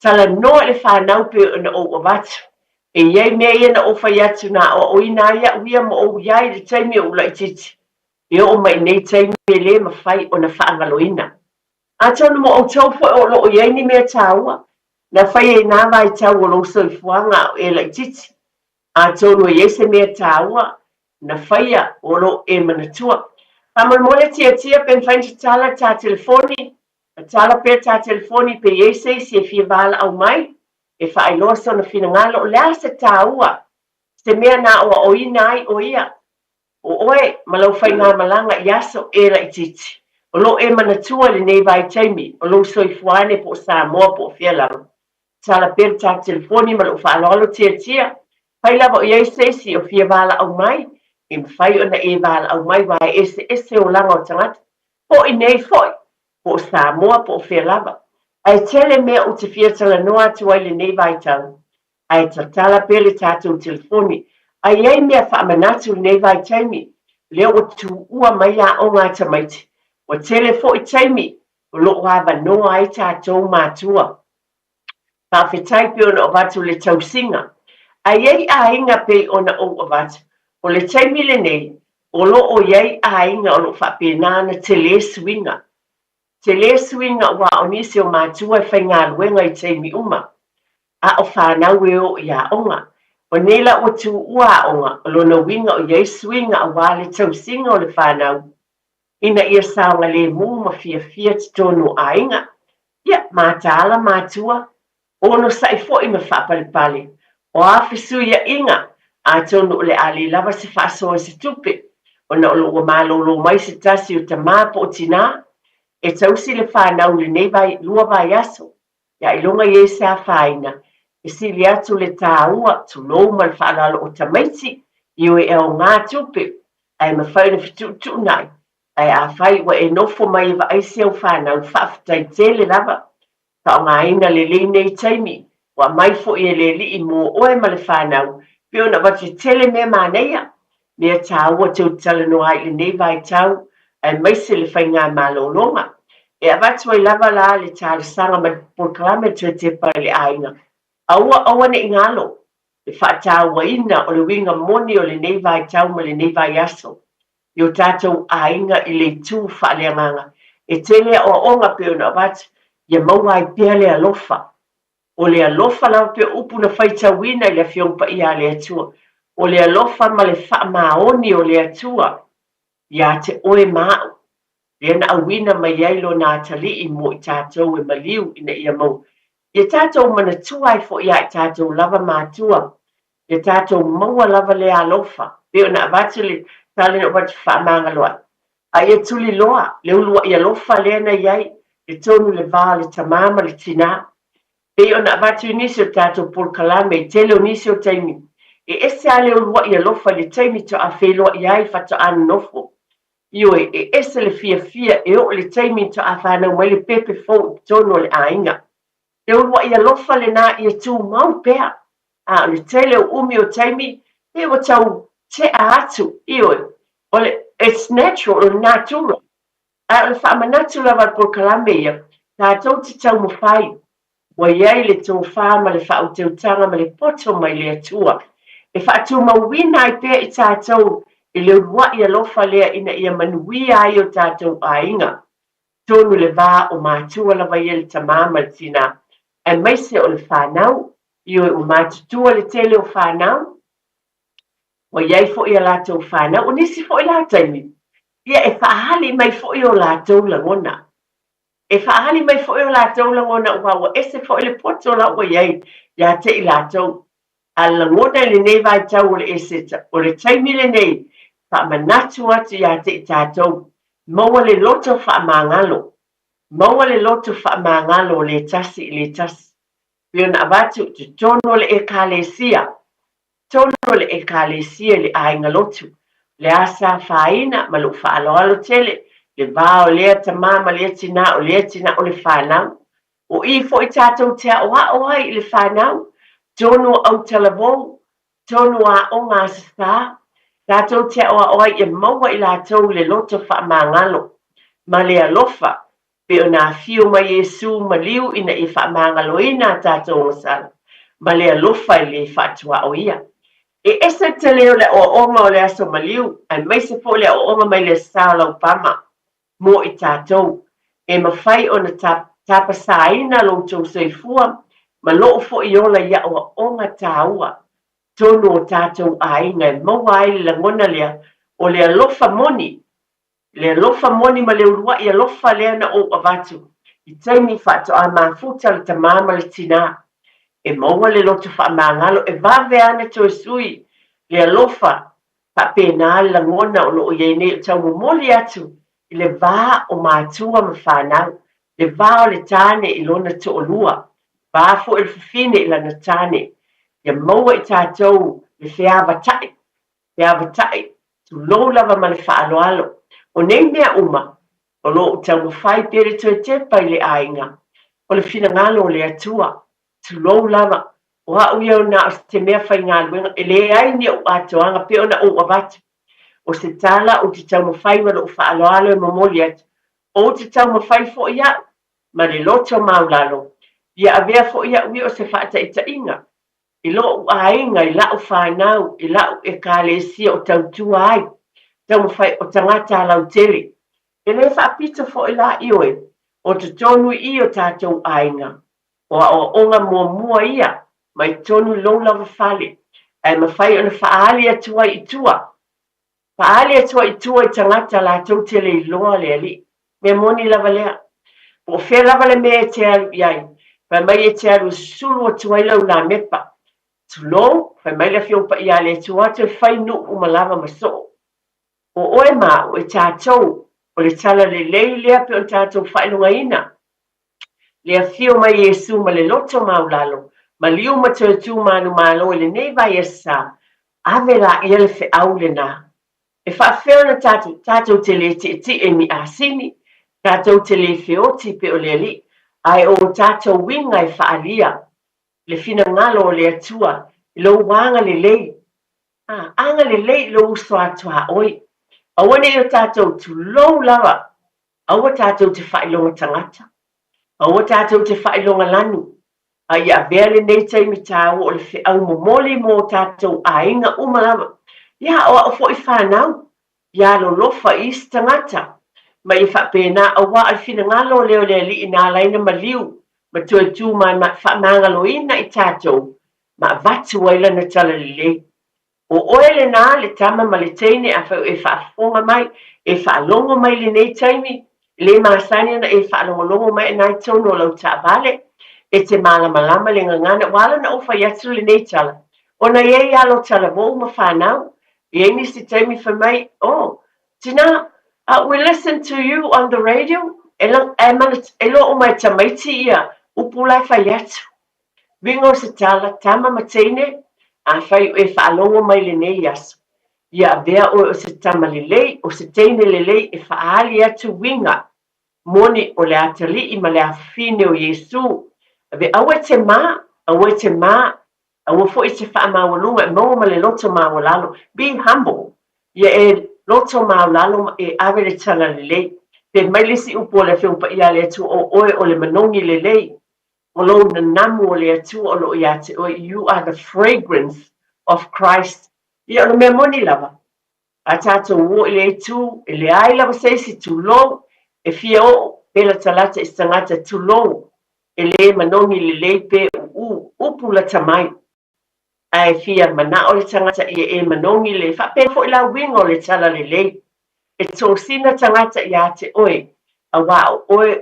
Talanoa i le fanau pei ona ou avatu. E i ai mea ia na ou fai atu na aoaoina ai au ia ma ou i ai i le taimi o ou laitiiti. E oo mai i nei taimi e le mafai ona faagaloina. Atonu mo outou foi o lo o i ai ni mea taua na faia i nā vaitau o lou soifuaga a o e laitiiti. Atonu e i ai se mea taua na faia o lo o e manatua. Faamolemole tiatia pe mafai ona tatala ta telefoni, tatala pea ta telefoni pe i ai se isi e fia valaau mai e faailoa sona finagalo o le a se taua, se mea na aoaoina ai o ia O oe ma lau faigamalaga i aso e laitiiti, o lo o e manatua i lenei vaitaimi o lou soifua ane po o Samoa po o fea lava. Tatala pea le tatou telefoni ma lou faaaloalo tiatia, fai lava o i ai se isi o fia valaau mai, e mafai ona e valaau mai aua e eseese olaga o tagata, po i nei foi, po o Samoa po o fea lava. Ae tele mea ou te fia talanoa atu ai i lenei vaitau, ae tatala pea le tatou telefoni. A i ai mea faamanatu i lenei vaitaimi, lea ua tuua mai aoga a tamaiti, ua tele foi taimi o lo o avanoa ai tatou matua. Faafetai pei ona avatu le tausiga. A i ai aiga pei ona ou avatu, o le taimi lenei, o lo o i ai aiga o lo o faapena ona tele suiga. Tele suiga aua o nisi o matua e faigaluega i taimi uma, a o fanau e o i aoga. O nei la ua tuua aoga, o lona uiga o i ai suiga aua le tausiga o le fanau ina ia saogalemu ma fiafia totonu o aiga. Ia, mataala matua, Onosai foi ma faapalepale. O a fesuiaiga, atonu o le a le lava se faasoa i se tupe, ona o lo ua malolo mai se tasi o tamā po o tinā, e tausi le fanau i lenei vai, lua vaiaso, ia ailoga i ai se afaina, e sili atu le tāua, tulou ma le faaaloalo o tamaiti, ioe e aogā tupe, ae mafai ona fetuutuunai, ae afai ua e nofo mai e vaai si au fanau, faafetai tele lava. Faaaogaina lelei nei taimi, ua aumai foi e le Alii mo oe ma le fanau, pei ona avatu e tele mea manaia, mea tāua tou te talanoa ai i lenei vaitau, aemaise le faigamalologa. E avatu ai lava la le talosaga ma le polokalame toe tepa i le aiga, aua aua ne i galo le faatauaina o le uiga moni o lenei vaitau ma lenei vaiaso. i o tatou aiga i le itu faaleagaga. E tele aoaoga pei ona avatu, ia maua ai pea le alofa. O le alofa lava pei o upu na faitauina i le Afioga Paia a le Atua. O le alofa ma le faamaoni o le Atua ia te oe ma au, lea na auina mai ai Lona atalii mo i tatou e maliu ina ia maua. Ia tatou manatua ai foi ia i tatou lava matua Ia tatou maua lava le alofa, pei ona avatu le tala na avatu faamagalo ai. A ia tuliloa le uluai alofa lea na i ai i totonu le va o le tamā ma le tinā. Pei ona avatu i nisi o tatou polokalame i tele o nisi o taimi, e ese lava le uluai alofa i le taimi toa feiloai ai faatoa nonofo. Ioe, e ese le fiafia e oo i le taimi toa fanau mai le pepe fou i totonu o le aiga. Le uluai alofa lenā ia tumau pea. A o le tele o umi o taimi, pei ua tau tea atu, ioe, o le, it's natural, o le natura. Ae o le faamanatu lava a le polokalame ia, tatou te taumafai, ua i ai le tofa ma le faautautaga ma le poto mai le Atua, e faatumauina ai pea i tatou i le uluai alofa lea ina ia manuia ai o tatou aiga. Tonu le va o matua lava ia le tamā ma le tinā, aemaise o le fanau, Ioe, ua matutua le tele o fanau, ua i ai foi a latou fanau, o nisi foi la taimi, ia e faaali mai foi o latou lagona. E faaali mai foi o latou lagona aua ua ese foi le poto la ua i ai ia te i latou. A lagona i lenei vaitau o le Eseta, o le taimi lenei, faamanatu atu ia te i tatou, maua le loto faamagalo, maua le loto faamagalo o le tasi i le tasi. Pei ona avatu i totonu o le Ekalesia, totonu o le Ekalesia i le aiga lotu, le asa afaina ma lou faaaloalo tele, le va o lea tamā ma lea tinā, o lea tinā, o le fanau. O i foi tatou te aoao ai i le fanau, totonu o autalavou, totonu o aoga a sasā, tatou te aoao ai ia maua i latou le loto faamagalo ma le alofa. Pei ona afio mai Iesu maliu ina ia faamagaloina a tatou agasala ma le alofa e le faatuaoia. E ese le tele o le aoaoga o le aso maliu aemaise foi le aoaoga mai le Sa o Laupama mo i tatou. E mafai ona tapasaina lo outou soifua ma lou foi ola i aoaoga taua tonu o tatou aiga e maua ai le lagona lea o le alofa moni Le alofa moni ma le uluai alofa lea na ou avatu i taimi faatoa mafuta le tamā ma le tinā. E maua le loto faamagalo e vave ana toe sui le alofa faapena le lagona o lo o i ai nei o taumomoli atu i le va o matua ma fanau, le va o le tāne i lona toalua, va foi o le fafine i lana tāne. Ia maua i tatou le feavata'i feavata'i, tulou lava ma le faaaloalo. O nei mea uma, o lo o taumafai pea le toe tepa i le aiga, o le finagalo o le Atua, tulou lava, o a'u ia na o se mea faigaluega, e leai ni o'u atoaga pei ona ou avatu. O se tala ou te taumafai ma lo'u faaaloalo e momoli atu, ou te taumafai foi a'u ma le loto maulalo, ia avea foi a'u ia o se faataitaiga i lo'u aiga, i la'u fanau, i la'u Ekalesia o tautua ai, taumafai o tagata lautele. E le faapito foi la ioe, o totonu i i o tatou aiga, o aoaoga muamua ia mai tonu i lou lava fale, ae mafai ona faaali atu ai i tua Faaali atu ai i tua i tagata latou te le iloa le Alii. Mea moni lava lea. Po o fea lava le mea e te alu i ai, fai mai e te alu e susulu atu ai lau lamepa. Tulou, fai mai le Afioga Paia a le Atua atu e fai nuu uma lava ma soo. O oe ma au, e tatou, o le tala lelei lea pe ona tatou faailogaina. Le afio mai Iesu ma le loto maulalo, maliu ma toe tu manumalo i lenei vaiaso, ave laia le feau lena. E faafefea ona tatou, tatou te le tietie i ni asini, tatou te le feoti pei o le Alii, ae o o tatou uiga e faaalia le finagalo o le Atua i lou agalelei, a, agalelei i lou uso a tuaoi. Aua ne i o tatou tulou lava Aua tatou te faailoga tagata. Aua tatou te faailoga lanu. A ia avea lenei taimi tāua o le feau momoli mō o tatou aiga uma lava. Ia, o au foi whanau, ia alolofa i isi tagata. Ma ia faapena, auā o le finagalo lea o le Alii na ala ai ona maliu ma toe tū mai ma faamagaloina i tatou ma avatu ai lana talalelei. O oe lenā, le tama ma le teine, afai o e faafofoga mai, e faalogo mai i lenei taimi, e le masani ona e faalogologo mai ana i tonu o lau taavale, e te malamalama le gagana, ua ala ona ou fai atu lenei tala, ona e i ai alo talavou ma fanau, e i ai nisi taimi fai mai, Oh, tinā, we listen to you on the radio, e, e, e iloa uma e tamaiti ia upu la e fai atu. Uiga o se tala, tama ma teine, afai o e faalogo mai lenei aso, ia avea oe o se tama lelei, o se teine lelei e faaali atu uiga moni o le atalii ma le afafine o Iesu. Ave, aua e te mā, aua e te mā, aua foi e te faamaualuga e maua ma le loto maualalo. Be humble. Ia e loto maulalo ma e ave le tala lelei. Fai mai le isi upu o le Afioga Paia a le Atua, o oe o le manogi lelei. O lou nanamu o le Atua o lo o iā te oe, you are the fragrance of Christ. Ia, o le mea moni lava, a tatou o i le itu, e leai lava se isi tulou e fia oo pe latalata i se tagata tulou e le manogi lelei pe uu upu lata mai. Ae fia manao le tagata ia e manogi le faapena foi la uiga o le tala lelei. E tosina tagata iā te oe, auā o oe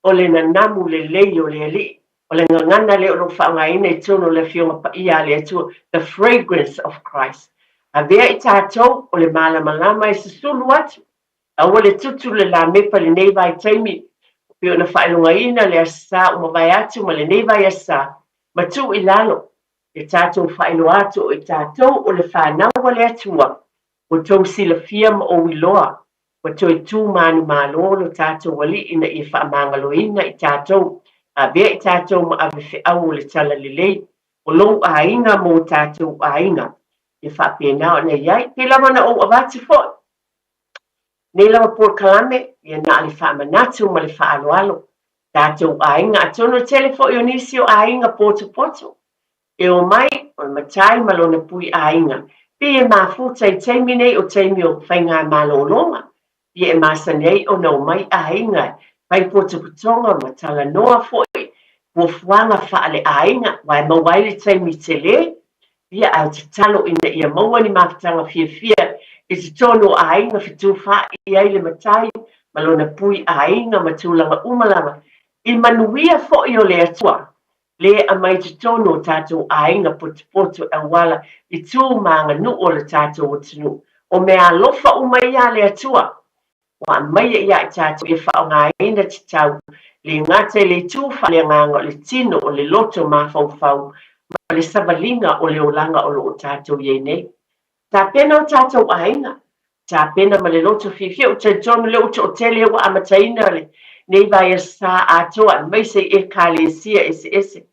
o le nanamu lelei o le Alii, o le gagana lea o lo o faaaogaina i totonu o le Afioga Paia a le Atua, the fragrance of Christ. Avea i tatou o le malamalama e susulu atu, aua le tutu le lamepa i lenei vaitaimi, pei ona faailogaina le Aso Sa ua mavae atu ma lenei vaiaso sa, ma tuu i lalo le tatou faailoa atu o i tatou o le fanau a le Atua, ua tou silafia ma ou iloa ua toe tu manumalo lo tatou Alii ina ia faamagaloina i tatou, avea i tatou ma ave feau o le talalelei o lou aiga mo tatou aiga. Ia faapena ona i ai. Pei lava ona ou avatu foi. Nei lava polokalame, ia na o le faamanatu ma le faaaloalo. Tatou aiga, atonu e tele foi o nisi o aiga potopoto e omai, o le matai ma lona pui aiga. Pei e mafuta i taimi nei o taimi o faigamalologa, ia e masani ai ona omai aiga e fai potopotoga ma talanoa foi fuafuaga faale-aiga, aua e maua ai le taimi tele Ia, ae tatalo ina ia maua ni mafutaga fiafia i totonu o aiga fetufaai ai le matai ma lona pui aiga ma tulaga uma lava, i manuia foi o le Atua le aumai i totonu o tatou aiga potopoto e auala i tu ma aganuu o le tatou atunuu. O mea alofa uma ia a le Atua ua aumaia ia i tatou ia faaaogaina tatau, le gata i le itu faaleagaga o le tino, o le loto mafaufau ma le savaliga o le olaga o lo o tatou i ai nei. Tapena o tatou aiga, tapena ma le loto fiafia, ou te talitonu lea ua toatele ua amataina lenei vaiaso sa atoa aemaise i Ekalesia eseese.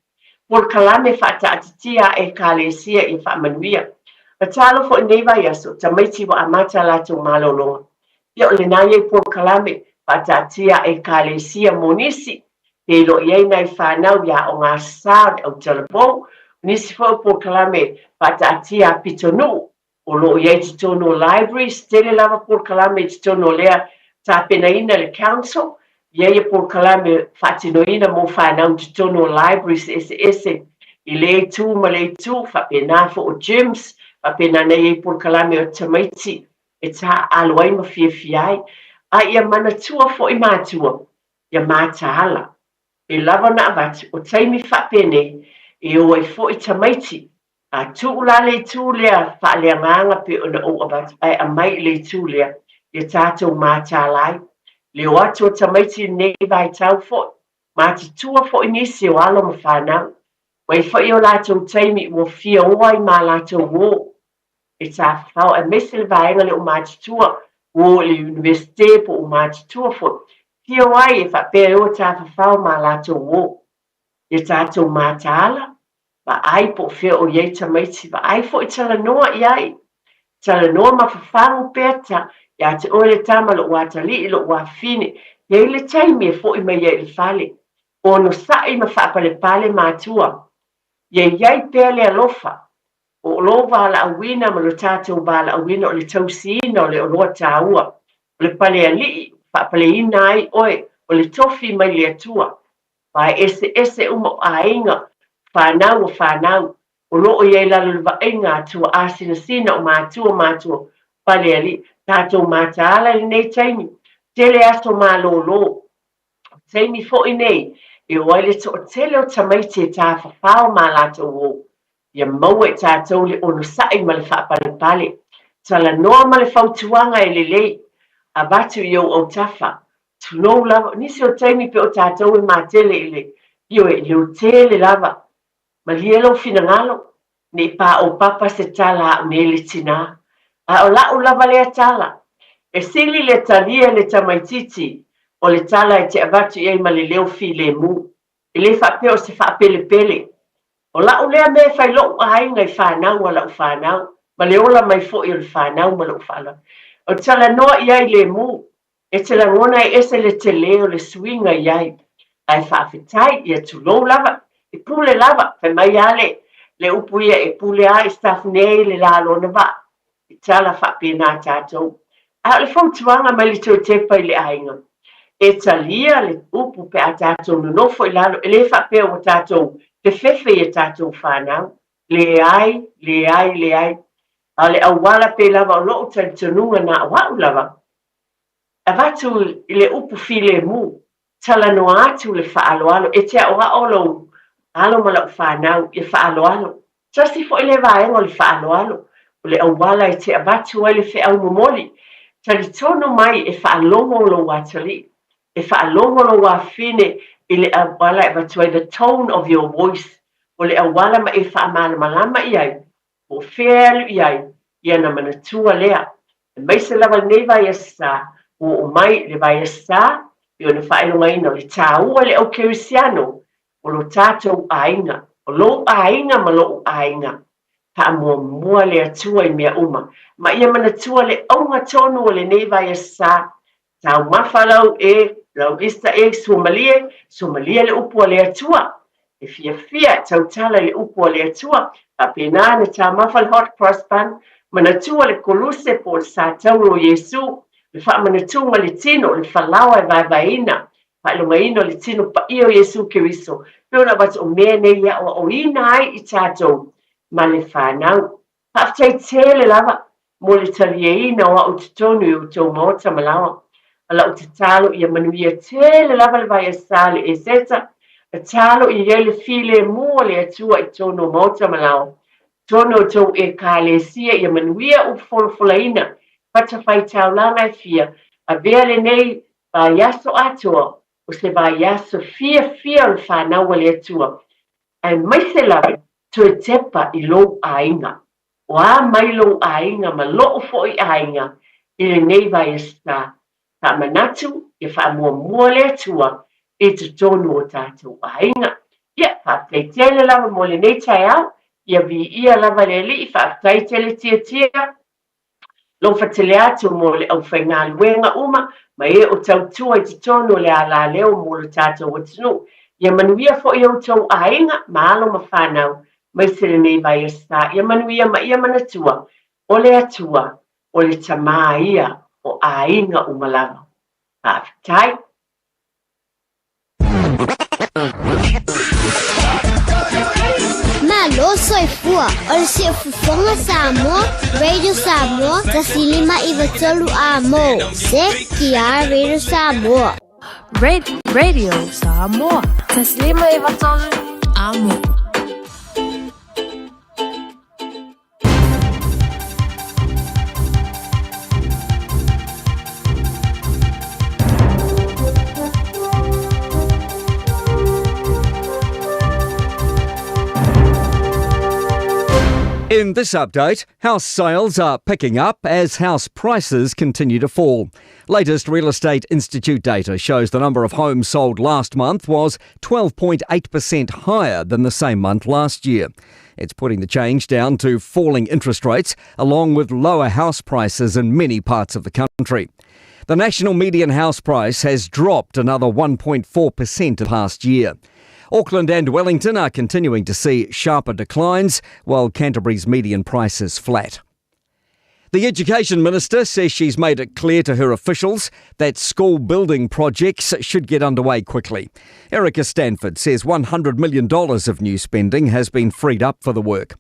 Polokalame faataatitia a Ekalesia ia faamanuia. Tatalo foi i lenei vaiaso, tamaiti ua amata a latou malologa. Ia o lena ia i polokalame faataatia a Ekalesia mo nisi, feiloai ai nai fanau i aoga sa o le autalavou, o nisi foi o polokalame faataatia a pitonuu, O lo o i ai i totonu o libraries, tele lava polokalame i totonu o lea tapenaina e le council, i ai ia polokalame faatinoina mo fanau i totonu o libraries eseese i lea itu ma lea itu, faapena foi o gyms, faapena na i ai polokalame o tamaiti e taaalo ai ma fiafia ai. A ia manatua foi matua, ia mataala, e lava ona avatu, o taimi faapenei e o ai foi tamaiti A tuu la le itu lea faaleagaga pei ona ou avatu ae aumai i le itu lea ia tatou mataala ai. Le o atu o tamaiti i lenei vaitau foi, matutua foi nisi o alo ma fanau. Ua i ai foi o latou taimi ua fia o ai ma latou o e tafafao aemaise le vaega lea o matutua ua o i le Universite po o matutua foi, fia o ai e faapea e o e tafafao ma latou o. Ia tatou mataala, vaai po o fea o i ai tamaiti, vaai foi talanoa i ai. Talanoa ma fafagu pea ta, ia te oe le tama, lou atalii, lou afafine, i ai le taimi e foi mai ai i le fale. Onosai ma faapalepale matua. Ia i ai pea le alofa. O lou valaauina ma lo tatou valaauina o le tausiina o le oloa taua, o le pale alii, faapaleina ai oe, o le tofi mai le Atua. Pae eseese uma o aiga, fanau o fanau, o lo o i ai lalo i le vaaiga a tuaasinasina o matua matua, palealii, tatou mataala i lenei taimi, tele aso malolo. O taimi foi nei e o ai le toatele o tamaiti e tafafao ma latou o. Ia maua e tatou le onosai ma le faapalepale. Talanoa ma le fautuaga e lelei. Avatu i ou autafa. Tulou lava. O nisi o taimi pei o tatou e matele i le, ioe, leotele lava. Malie lou finagalo, ne i paopapa se tala a au nei le tinā. A o la'u lava lea tala. E sili le talia e le tamaitiiti o le tala e te avatu i ai ma le leo filemu. E le faapea o se faapelepele. O la'u lea mea e fai lo'u aiga i fanau a la'u fanau, ma le ola mai foi o le fanau ma lo'u faaaloalo. Ou te talanoa i ai lemu, e te lagona e ese le tele o le suiga i ai, ae faafetai, ia tulou lava, e pule lava, fai mai a le le upu ia e pule a i staff nei le la lona vaa, e tala faapena tatou. A o le fautuaga mai le toetepa i le aiga, e talia le upu pe a tatou nonofo i lalo, e le faapea ua tatou fefefe i a tatou fanau. Leai, leai, leai. A o le auala pei lava o lou talitonuga na o au lava, avatu i le upu filemu, Talanoa atu le faaaloalo, e te aoao lou alo ma lau fanau ia faaaloalo. Tasi foi lea vaega o le faaaloalo, o le auala e te avatu ai le feau momoli. Talitonu mai e faalogo lou atalii, e faalogo lou afafine i le auala e avatu ai the tone of your voice, o le auala ma e faamalamalama i ai Po o fea e alu i ai, ia na manatua lea. Aemaise lava lenei vaiaso sa, ua oo mai i le vaiaso sa, i ona faailogaina o le taua i le au kerisiano o lo tatou aiga, o lou aiga ma lo'u aiga. Faamuamua le Atua i mea uma, ma ia manatua le auga tonu o lenei vaiaso sa, taumafa lau e, lau isa e, suamalie, suamalie le upu a le Atua. E fiafia e tautala i le upu a le Atua, faapena ona taumafa le hot cross bun, manatua le koluse po o le satauro o Iesu, le faamanatuga le tino, le falaoa e vaevaeina, faailogaina o le tino paia o Iesu Keriso, pei ona avatu o mea nei e aoaoina ai i tatou ma le fanau. Faafetai tele lava mo le talieina o au i totonu i outou maota ma laoa. O lau tatalo ia manuia tele lava le vaiaso le Eseta, tatalo ia i ai le filemu o le Atua i totonu o maota ma laoa. Totonu o outou Ekalesia ia manuia upu folafolaina, fatafaitaulaga e fia, avea lenei vaiaso atoa o se vaiaso fiafia o le fanau a le Atua, aemaise lava toe tepa i lou aiga. O a mai lou aiga ma lo'u fo'i aiga i lenei vaiaso, faamanatu ia faamuamua le Atua i totonu o tatou aiga. Ia, faafetai tele lava mo lenei taeao, ia viia lava le Alii, faafetai tele Tiatia. Alofa tele atu mo le aufaigaluega uma ma e o tautua i totonu o le alaleo mo lo tatou atunuu. Ia manuia foi outou aiga ma alo ma fanau maise lenei vaiaso. Ia manuia ma ia manatua o le Atua o le Tamā ia o aiga uma lava. Faafetai. Malo soifua o le Siufofoga Samoa, Radio Samoa, 1593 A mo, CKR Radio Samoa. Radio Samoa. 1593 A mo. In this update, house sales are picking up as house prices continue to fall. Latest Real Estate Institute data shows the number of homes sold last month was 12.8% higher than the same month last year. It's putting the change down to falling interest rates, along with lower house prices in many parts of the country. The national median house price has dropped another 1.4% the past year. Auckland and Wellington are continuing to see sharper declines, while Canterbury's median price is flat. The Education Minister says she's made it clear to her officials that school building projects should get underway quickly. Erica Stanford says $100 million of new spending has been freed up for the work.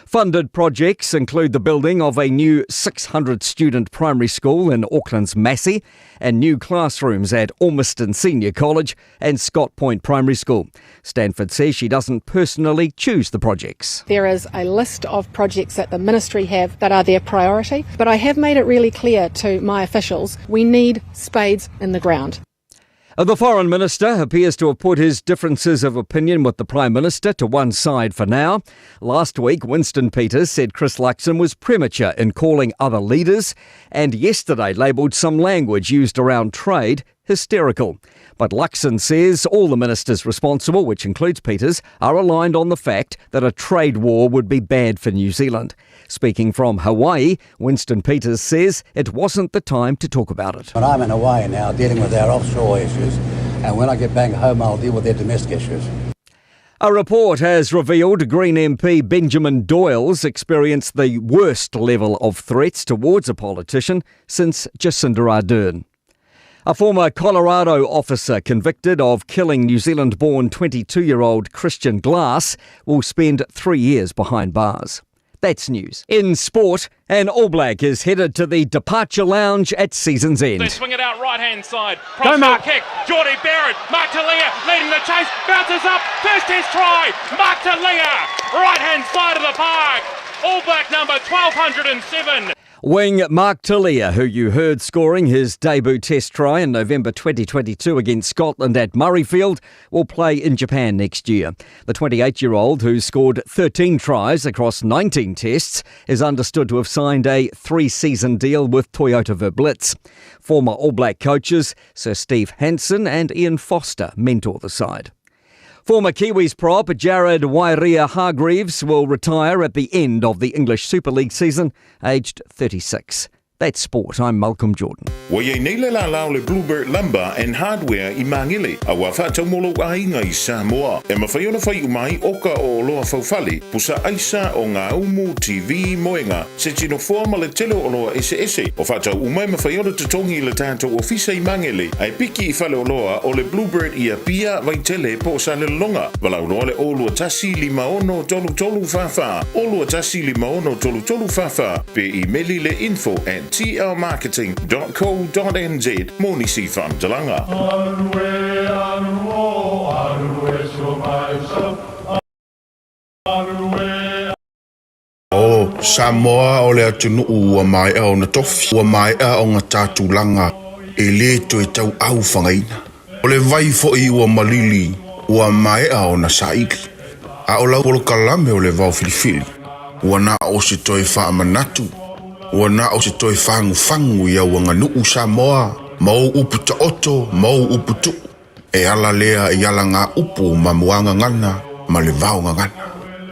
Funded projects include the building of a new 600 student primary school in Auckland's Massey and new classrooms at Ormiston Senior College and Scott Point Primary School. Stanford says she doesn't personally choose the projects. There is a list of projects that the ministry have that are their priority, but I have made it really clear to my officials we need spades in the ground. The Foreign Minister appears to have put his differences of opinion with the Prime Minister to one side for now. Last week, Winston Peters said Chris Luxon was premature in calling other leaders, and yesterday labelled some language used around trade hysterical. But Luxon says all the ministers responsible, which includes Peters, are aligned on the fact that a trade war would be bad for New Zealand. Speaking from Hawaii, Winston Peters says it wasn't the time to talk about it. But I'm in Hawaii now dealing with our offshore issues, and when I get back home, I'll deal with their domestic issues. A report has revealed Green MP Benjamin Doyle's experienced the worst level of threats towards a politician since Jacinda Ardern. A former Colorado officer convicted of killing New Zealand born 22 year old Christian Glass will spend three years behind bars. That's news. In sport, an All Black is headed to the departure lounge at season's end. They swing it out right hand side. Go, Mark. kick. Jordie Barrett. Mark Telea leading the chase. Bounces up. First test try. Mark Telea. Right hand side of the park. All Black number 1207. Wing Mark Telea, who you heard scoring his debut test try in November 2022 against Scotland at Murrayfield, will play in Japan next year. The 28 year old, who scored 13 tries across 19 tests, is understood to have signed a three season deal with Toyota Verblitz. Former All Black coaches Sir Steve Hansen and Ian Foster mentor the side. Former Kiwis prop Jared Waerea Hargreaves will retire at the end of the English Super League season, aged 36. That's sport. I'm Malcolm Jordan. Ua i ai nei le lālā o le Bluebird Lumber and Hardware i Māngere, a ua faatau mo lou aiga i Samoa. E mawhai ona whai uma ai oka o oloa faufale, pusa aisa o ngā umu, TV, moenga, se tino foa ma le tele o oloa eseese. O faatau uma e mawhai ona totogi i le tatou ofisa i Māngere, ae piki i fale oloa o le Bluebird i Apia, Vaitele po o Salelologa. Valaau loa le 0 21 56 33 44, 0 21 56 33 44, Pe imeli le info at tlmarketing dot co dot nz mo nisi faamatalaga. O Samoa o le atunuu ua maea ona tofi, ua maea ona tatulaga, e le toe tauau fagaina. O le vai foi ua malili, ua maea ona saili. A o lau polokalame o le vao filifili, ua na o se toe faamanatu, ua na o se toe fagufagu i au aganuu Samoa ma ou upu taoto ma ou upu tuu, e ala lea i ala ngā upu ma muagagana ma le vaogagana.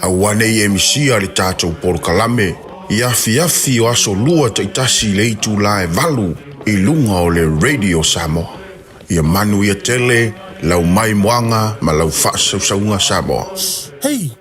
Aua ne i e misia le tatou polokalame i afiafi o aso lua taitasi i le itulā e valu i luga o le Radio Samoa. Ia manuia tele lau maimoaga ma lau faasausauga Samoa. Hei,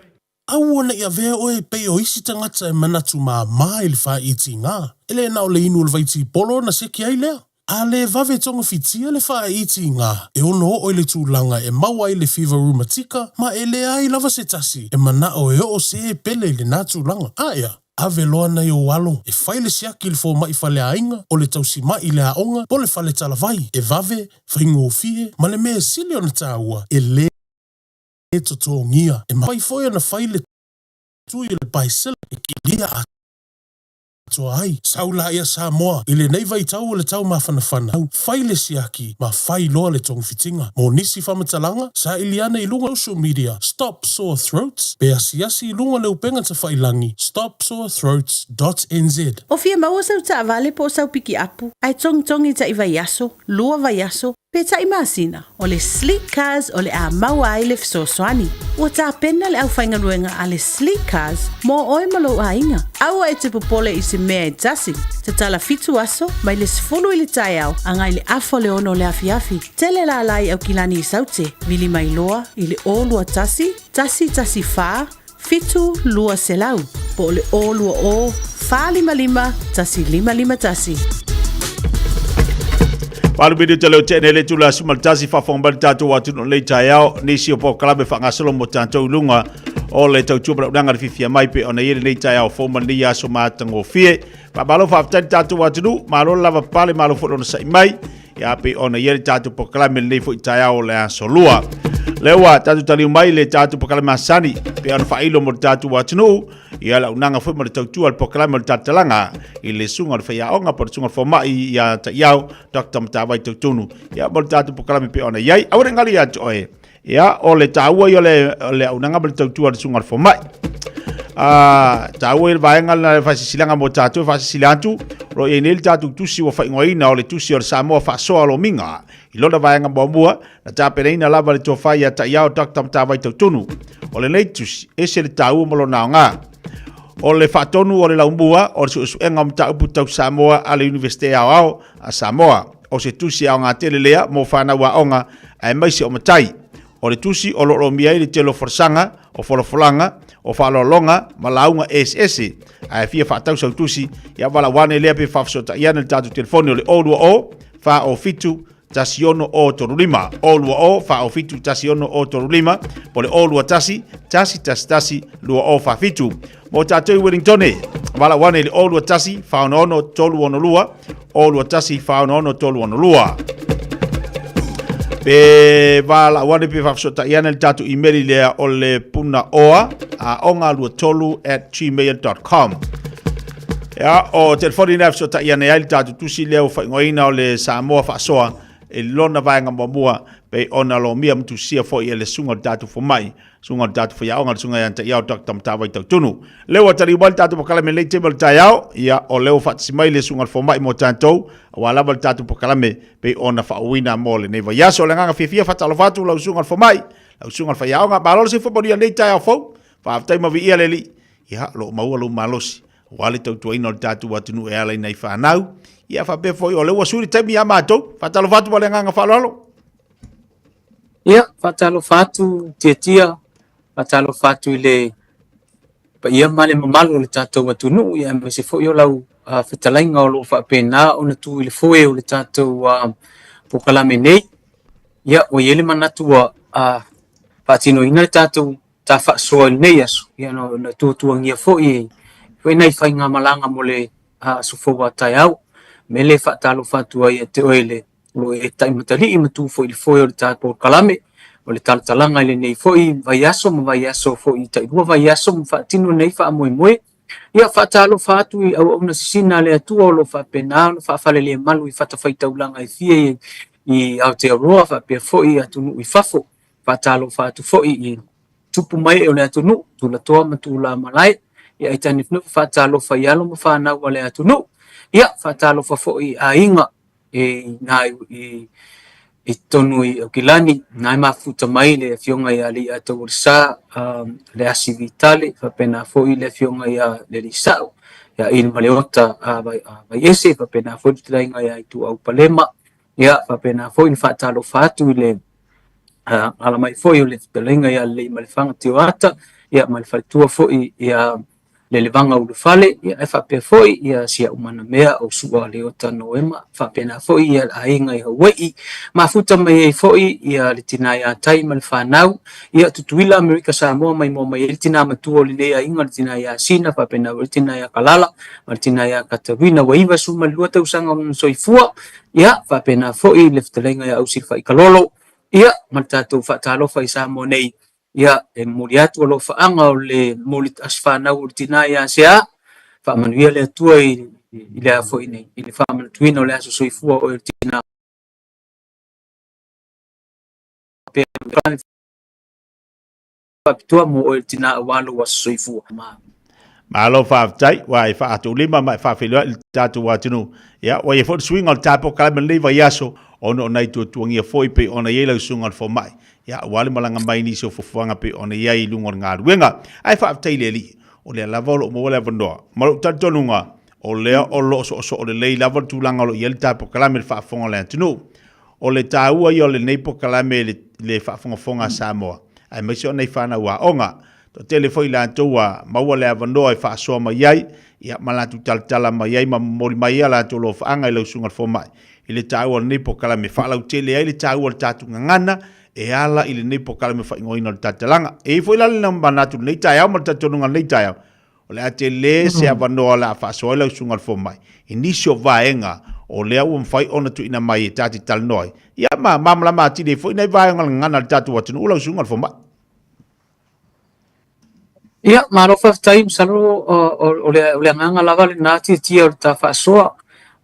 aua ne i avea oe e pei o isi tagata e manatu māmā i le whāitiga, e le na o le inu o le vaitipolo ona seke ai lea. A le vave togafitia le whāitiga, e ono oo i le tulaga e maua ai le fiva reumatika ma e leai lava se tasi e manao e oo se e pele i lenā tulaga. Aea, Ave loa nai ou alo e fai le siaki i le fomai faleaiga, o le tausimai i le aoga, po o le fale talavai, e vave, faigofie, ma le mea e sili ona taua, e lē totogia. E mafai foi ona fai le tui o le paesela e kilia atoa ai. Sau laia Samoa i lenei vaitau o le tau mafanafana, fai le siaki ma fai loa le togafitiga. Mo nisi faamatalaga, saili ane i luga social media Stop Sore Throats pe asiasi i luga le upega tafailangi stopsorethroats dot nz. O fia maua sau taavale po o sau pikiapu, ae togitogi taʻi vaiaso, lua vaiaso, pe taʻi masina, o le Sleek Cars o le a maua ai le fesoasoani. Ua tapena le aufaigaluega a le Sleek Cars mo oe ma lou aiga. Aua e te popole i se mea e tasi. Tatala fitu aso, mai le 10 i le taeao agai le afa o le ono o le afiafi. Tele lala i Aukilani i Saute, vili mai loa i le 021 114 7200 po o le 020 455 1551. Palu video te leo tene le tula suma le tasi faafofoga mai le tatou atunuu nei taeao nisi o polokalame faagasolo mo tatou i luga o le tautua ma le auaunaga le fiafia mai pe ona i ai lenei taeao fou ma lenei aso matagofie. Faamalo faafetai le tatou atunuu, malo le lava pale, malo foi le onosai mai. Ia pei ona i ai le tatou polokalame lenei foi taeao o le aso lua. Lea ua tatou taliu mai le tatou polokalame masani pei ona faailo mo le tatou atunuu. Ia le auaunaga foi ma le tautua le polokalame o le talatalaga i le susuga o le faiaoga po o le susuga o le fomai ia Taiao Dr. Matavai Tautonu. Ia mo le tatou polokalame pei ona i ai. Aua ne i galo ia te oe. Ia, o le taua ia o le, o le auaunaga ma le tautua a le susuga o le fomai. Ah, taua ia le vaega lena le faasisilaga mo tatou e faasisila atu, o lo o i ai nei le tatou tusi ua faaigoaina o le tusi o le Samoa Faasoa o Lomiga. I lona vaega muamua, na tapenaina lava le tofa ia Taiao Dr. Matavai Tautonu. O lenei tusi, ese le taua ma lona aoga. O le faatonu o le laumua o le suesuega o mataupu tau Samoa a le Iunivesite Aoao a Samoa. O se tusi aoga tele lea mo fanau aoga aemaise o matai. O le tusi o lo o lomia ai le tele o folasaga, o folafolaga, o faaaloaloga ma lauga eseese. Ae fia faatau sau tusi, ia valaau ane lea pe faafesootai ane le tatou telefoni o le 020 407 16035, 020 407 16035, po o le 021 111 2047. Mo tatou i Wellingtone, valaau ane i le 021 466 362, 021 466 362. Pe valaau ane pe faafesootai ane le tatou email i lea o le punaoa aoga23 at gmail.com. Ia, o telefoni na e fesootai ane ai le tatou tusi lea ua faaigoaina o le Samoa Faasoa i lona vaega muamua pei ona lomia ma tusia foi e le susuga o le tatou fomai, susuga o le tatou faiaoga, le susuga ia Taiao Dr. Matavai Tautunu. Lea ua taliu mai le tatou polokalame i lenei taimi o le taeao, ia, o lea ua faatasi mai le susuga o le fomai mo tatou, aua lava le tatou polokalame pei ona faauuina mo lenei vaiaso. O le agaga fiafia faatalofa atu lau susuga o le fomai, Lau susuga i le faiaoga, malo le soifua manuia i lenei taeao fou. Faafetai ma viia le Alii. Ia, o lo o maua lou malosi aua le tautuaina o le tatou atunuu e ala i nai fanau. Ia, faapea foi o lea ua sui le taimi ia matou. Faatalofa atu ma le agaga faaaloalo. Ia, faatalofa atu Tiatia, faatalofa atu i le paia ma le mamalu o le tatou atunuu, ia aemaise foi o lau fetalaiga o lo o faapena ona tu i le foe o le tatou polokalame nei. Ia, ua i ai le manatu ua faatinoina le tatou tafaasoa i lenei aso, ia na tuatuagia foi e foi nai faigamalaga mo le aso fou a taeao. Me le faatalofa atu ai ia te oe le o lo o e taimatalii ma tu foi i le foe o le tatou polokalame o le talatalaga i lenei foi vaiaso ma vaiaso foi tailua vaiaso ma faatino nei faamoemoe. Ia faatalofa atu i auauna sisina a le Atua o lo o faapena ona faafalelemalu i fatafaitaulaga e fia i Aotearoa faapea foi i atunuu i fafo. Faatalofa atu foi i tupu ma ee o le atunuu, tulatoa ma tulamalae, ia aitanifinuu faatalofa i alo ma fanau a le atunuu. Ia faatalofa foi i aiga e na i i totonu i Aukilani, na e mafuta mai le afioga ia Alii-a-Tauolesa, le Asi Vitale, faapena foi le afioga ia Lelisao, ia Ili Maleota Vaiese, faapena foi le fetalaiga ia Ituau Palema, ia faapena foi ona faatalofa atu i le ala mai foi o le fetalaiga ia Leleimalefanga Tioata, ia ma le faletua foi ia Lelevaga Ulufale, ia ae faapea foi ia si au manamea o Sua Leota Noema, faapena foi ia le aiga i Hawai'i, mafuta mai ai foi ia le tina ia Tai ma le fanau, ia Tutuila Amerika Samoa maimoa mai ai le tina matua o lenei aiga, le tina ia Sina, faapena foi le tina ia Kalala ma le tina ia Katarina, ua 92 tausaga o lona soifua, ia faapena foi le fetalaiga ia Ausilafaikalolo, ia ma le tatou faatalofa i Samoa nei. Ia, e momoli atu alofaaga o le momoli aso fanau o le tina ia Sea, faamanuia le Atua i le a foi nei, i le faamanatuina o le aso soifua o oe o le tina pea faapitoa mo oe le tina aua lou aso soifua. Malo faafetai, ua e faatoulima ma e faafeiloai i le tatou atunuu. Ia, ua i ai foi le suiga o le ta polokalame i lenei vaiaso, ona o nai tuatuagia foi pei ona i ai lau susuga i le fomai, ia, aua le malaga mai i nisi o fuafuaga pei ona i ai i luga o le galuega. Ae faafetai i le Alii, o lea lava o lo o maua le avanoa. Ma lou talitonuga, o lea o lo o soosoo lelei lava le tulaga o lo o i ai le ta polokalame i le faafofoga a le atunuu. O le taua ia o lenei polokalame i le faafogafoga a Samoa, aemaise o nai fanau aoga. Toatele foi i latou ua maua le avanoa e faasoa mai ai, ia, ma latou talatala mai ai ma momoli mai ai a latou alofaaga i lau Susuga i le Fomai i le taua o lenei polokalame e faalautele ai le taua o le tatou gagana e ala i lenei polokalame faaigoaina o le Talatalaga. E i ai foi la le manatu i lenei taeao ma le talitonuga i lenei taeao, o le a tele se avanoa o le a faasoa ai lau Susuga i le Fomai i nisi o vaega o lea ua mafai ona tuuina mai e ta te talanoa ai, ia ma malamalama atili ai foi nai vaega o le gagana a le tatou atunuu lau Susuga i le Fomai. Ia, malo faafetai, masalo o le agaga lava lena tiatia o le ta faasoa.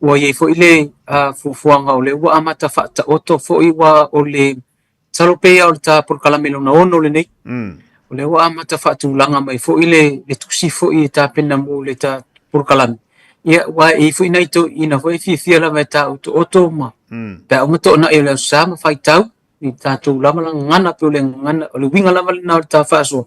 Ua i ai foi le fuafuaga o lea ua amata faataoto foi aua o le, masalo pei lava o le ta polokalame lona ono lenei. O lea ua amata faatulaga mai foi le tusi foi e tapena mo le ta polokalame. Ia, aua e i ai foi nai toeaiina foi e fiafia lava e taotooto ma pe a uma toonai o le Aso Sa ma faitau. i tatou lava la gagana pei o le gagana o le uiga lava lena o le ta faasoa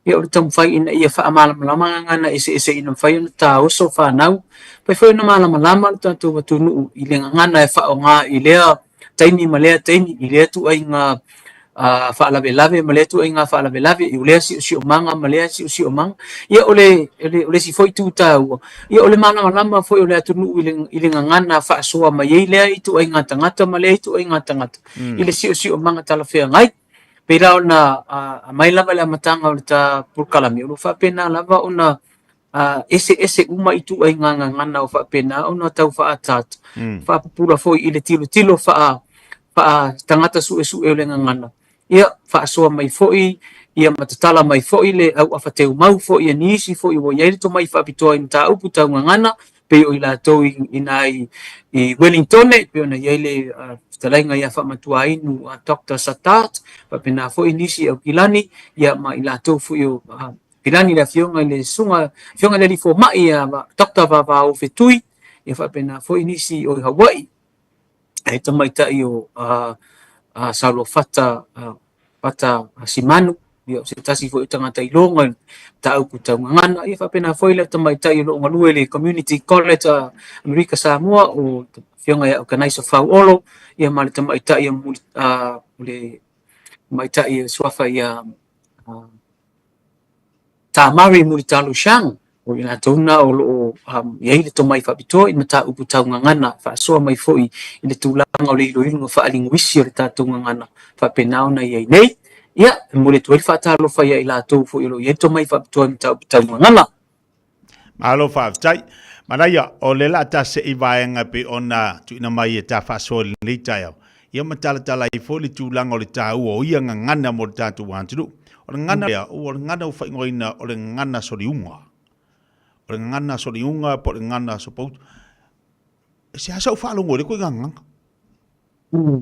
ia o le taumafai ina ia faamalamalama gagana eseese ina mafai ona taoso fanau mafai foi ona malamalama le tatou atunuu i le gagana e faaaoga i lea taimi ma lea taimi i lea ituaiga faalavelave ma lea ituaiga faalavelave i lea siosiomaga ma lea siosiomaga. Ia o le o le isi foi itu taua, ia o le malamalama foi o le atunuu i le gagana faasoa mai ai lea ituaiga tagata ma lea ituaiga tagata i le siosiomaga talafeagai. Pei la ona aumai lava i le amataga o le ta polokalame, o lo o faapena lava ona eseese uma ituaiga gagana o faapena ona tau faaataata, faapupula foi i le tilotilo faa tagata suesue o le gagana, ia faasoa mai foi ia ma tatala mai foi le auafa teumau foi a nisi foi ua i ai le tomai faapitoa i mataupu tau gagana, pei o i latou i ina i Wellingtone, pei ona i ai le fetalaiga ia Faamatuainu Doctor Satart, faapena foi nisi i Aukilani, ia ma i latou foi o Aukilani le afioga i le susuga, afioga i le alii fomai ia Doctor Vavao Fetui, ia faapena foi nisi o Hawaii, e tamaitai o Saoluafata. Pata Simanu, ia o se tasi foi o tagata iloga i le mataupu tau gagana, ia faapena foi le tamaitai o lo o galue i le Community College a Amerika Samoa, o le Afioga ia Okanaisa Fauolo, ia ma le tamaitai o le tamaitai e suafa ia Tamari Mulitalo Shang, o i latou na o lo o i ai le tomai faapitoa i mataupu tau gagana, faasoa mai foi i le tulaga o le iloiloga faalinguisi o le tatou gagana faapena ona i ai nei. Ia, e momoli atu ai le faatalofa ia i latou foi o lo o i ai le tomai faapitoa i mataupu tau gagana. Malo faafetai. Manaia, o le la ta se i vaega pe ona tuuina mai e ta faasoa i lenei taeao. Ia ma talatala ai foi le tulaga o le taua o ia gagana mo le tatou atunuu. O le gagana lea, ua o le gagana ua faaigoaina o le gagana soliuga. O le gagana soliuga po o le gagana sopoutu. E seasea ou faalogo i lea ituaiga gagana.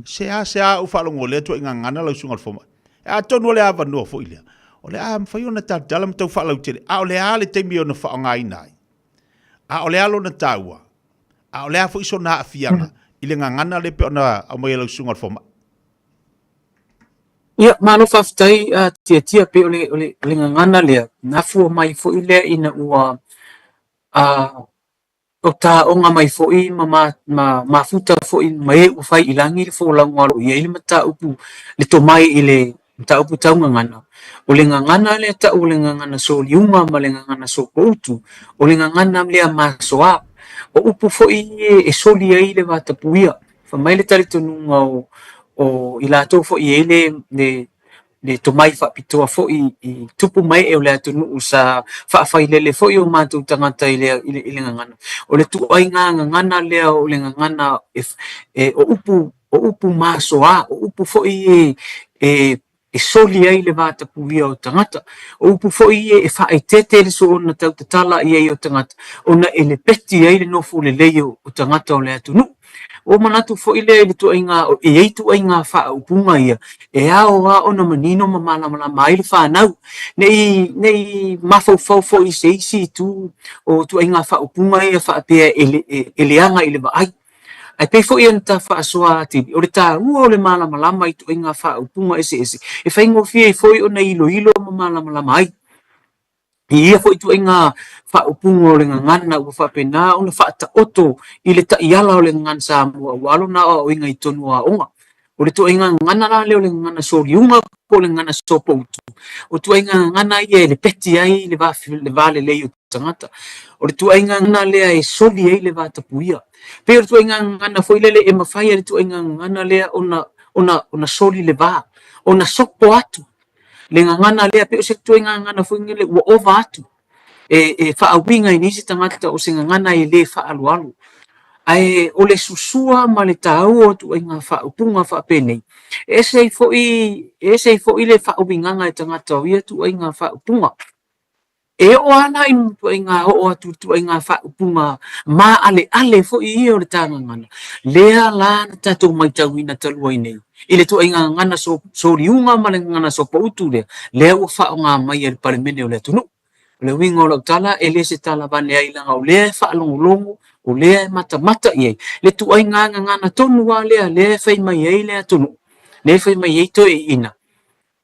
Seasea ou faalogo i lea ituaiga gagana lau susuga i le fomai. Atonu o le avanoa foi lea, o le a mafai ona talatala ma tau faalautele, a o le a le taimi e ono faaaogaina ai? A o le a lona taua? A o le a foi sona aafiaga i le gagana lea pei ona aumai e lau susuga i le fomai? Ia, malo faafetai a Tiatia, pei o le, o le, o le gagana lea, na afua mai foi lea ina ua a, o taoga mai foi ma, ma, ma mafuta foi ma e ua fai i lagi le folauga o lo o i ai le mataupu, le tomai i le mataupu tau gagana. O le gagana lea tau o le gagana soliuga ma le gagana sopoutu, o le gagana lea masoa. O upu foi ia e soli ai le vatapuia. Fai mai le talitonuga o, o i latou foi e i ai le, le, le tomai faapitoa foi i tupu ma ee o le atunuu sa faafailele foi o matou tagata i le, i le, i le gagana. O le tuaiga gagana lea o le gagana e, e, o upu o upu masoa, o upu foi e, e, e soli ai le vatapuia o tagata, o upu foi ia e faaeteete le soona tautatala i ai o tagata, ona e lepeti ai le nofo lelei o, o tagata o le atunuu. Ua manatu foi lea i le tuaiga, e i ai tuaiga faaupuga ia, e ao lava ona manino ma malamalama ai le fanau, ne i, ne i mafaufau foi i se isi itu o tuaiga faaupuga ia faapea e, e, e leaga i le vaai. Ae pei foi ona ta faasoa atili, o le taua o le malamalama i ituaiga faaupuga eseese, e faigofie ai foi ona iloilo ma malamalama ai i ia foi ituaiga faaupuga o le gagana ua faapena ona faataoto i le taiala o le gagana Samoa aua lona aoaoina i totonu o aoga. O le ituaiga gagana la lea o le gagana soliuga po o le gagana sopoutu, o ituaiga gagana ia e lepeti ai le va, le va lelei o tagata. O le ituaiga gagana lea e soli ai le vatapuia. Pei o le ituaiga gagana foi lele e mafai e le ituaiga gagana lea ona, ona, ona soli le va, ona sopo atu le gagana lea, pei o se ituaiga gagana foi lele ua ova atu. E, e faauiga i nisi tagata o se gagana e le faaaloalo. Ae o le susua ma le taua o ituaiga faaupuga faapenei, e ese ai foi, e ese ai foi le faauigaga e tagata o ia ituaiga faaupuga. E oo lava la i ituaiga oo atu i ituaiga faaupuga maaleale foi ia o le ta gagana, lea la na tatou matauina talu ai nei i le ituaiga gagana soliuga ma le gagana sopoutu lea, lea ua faaaoga mai e le Palemene o le atunuu. O le uiga o lau tala, e le se tala avane ai leaga o lea e faalogologo, o lea e matamata i ai le ituaiga gagana tonu lava lea, lea e fai mai ai le atunuu, lea e fai mai ai toeaiina.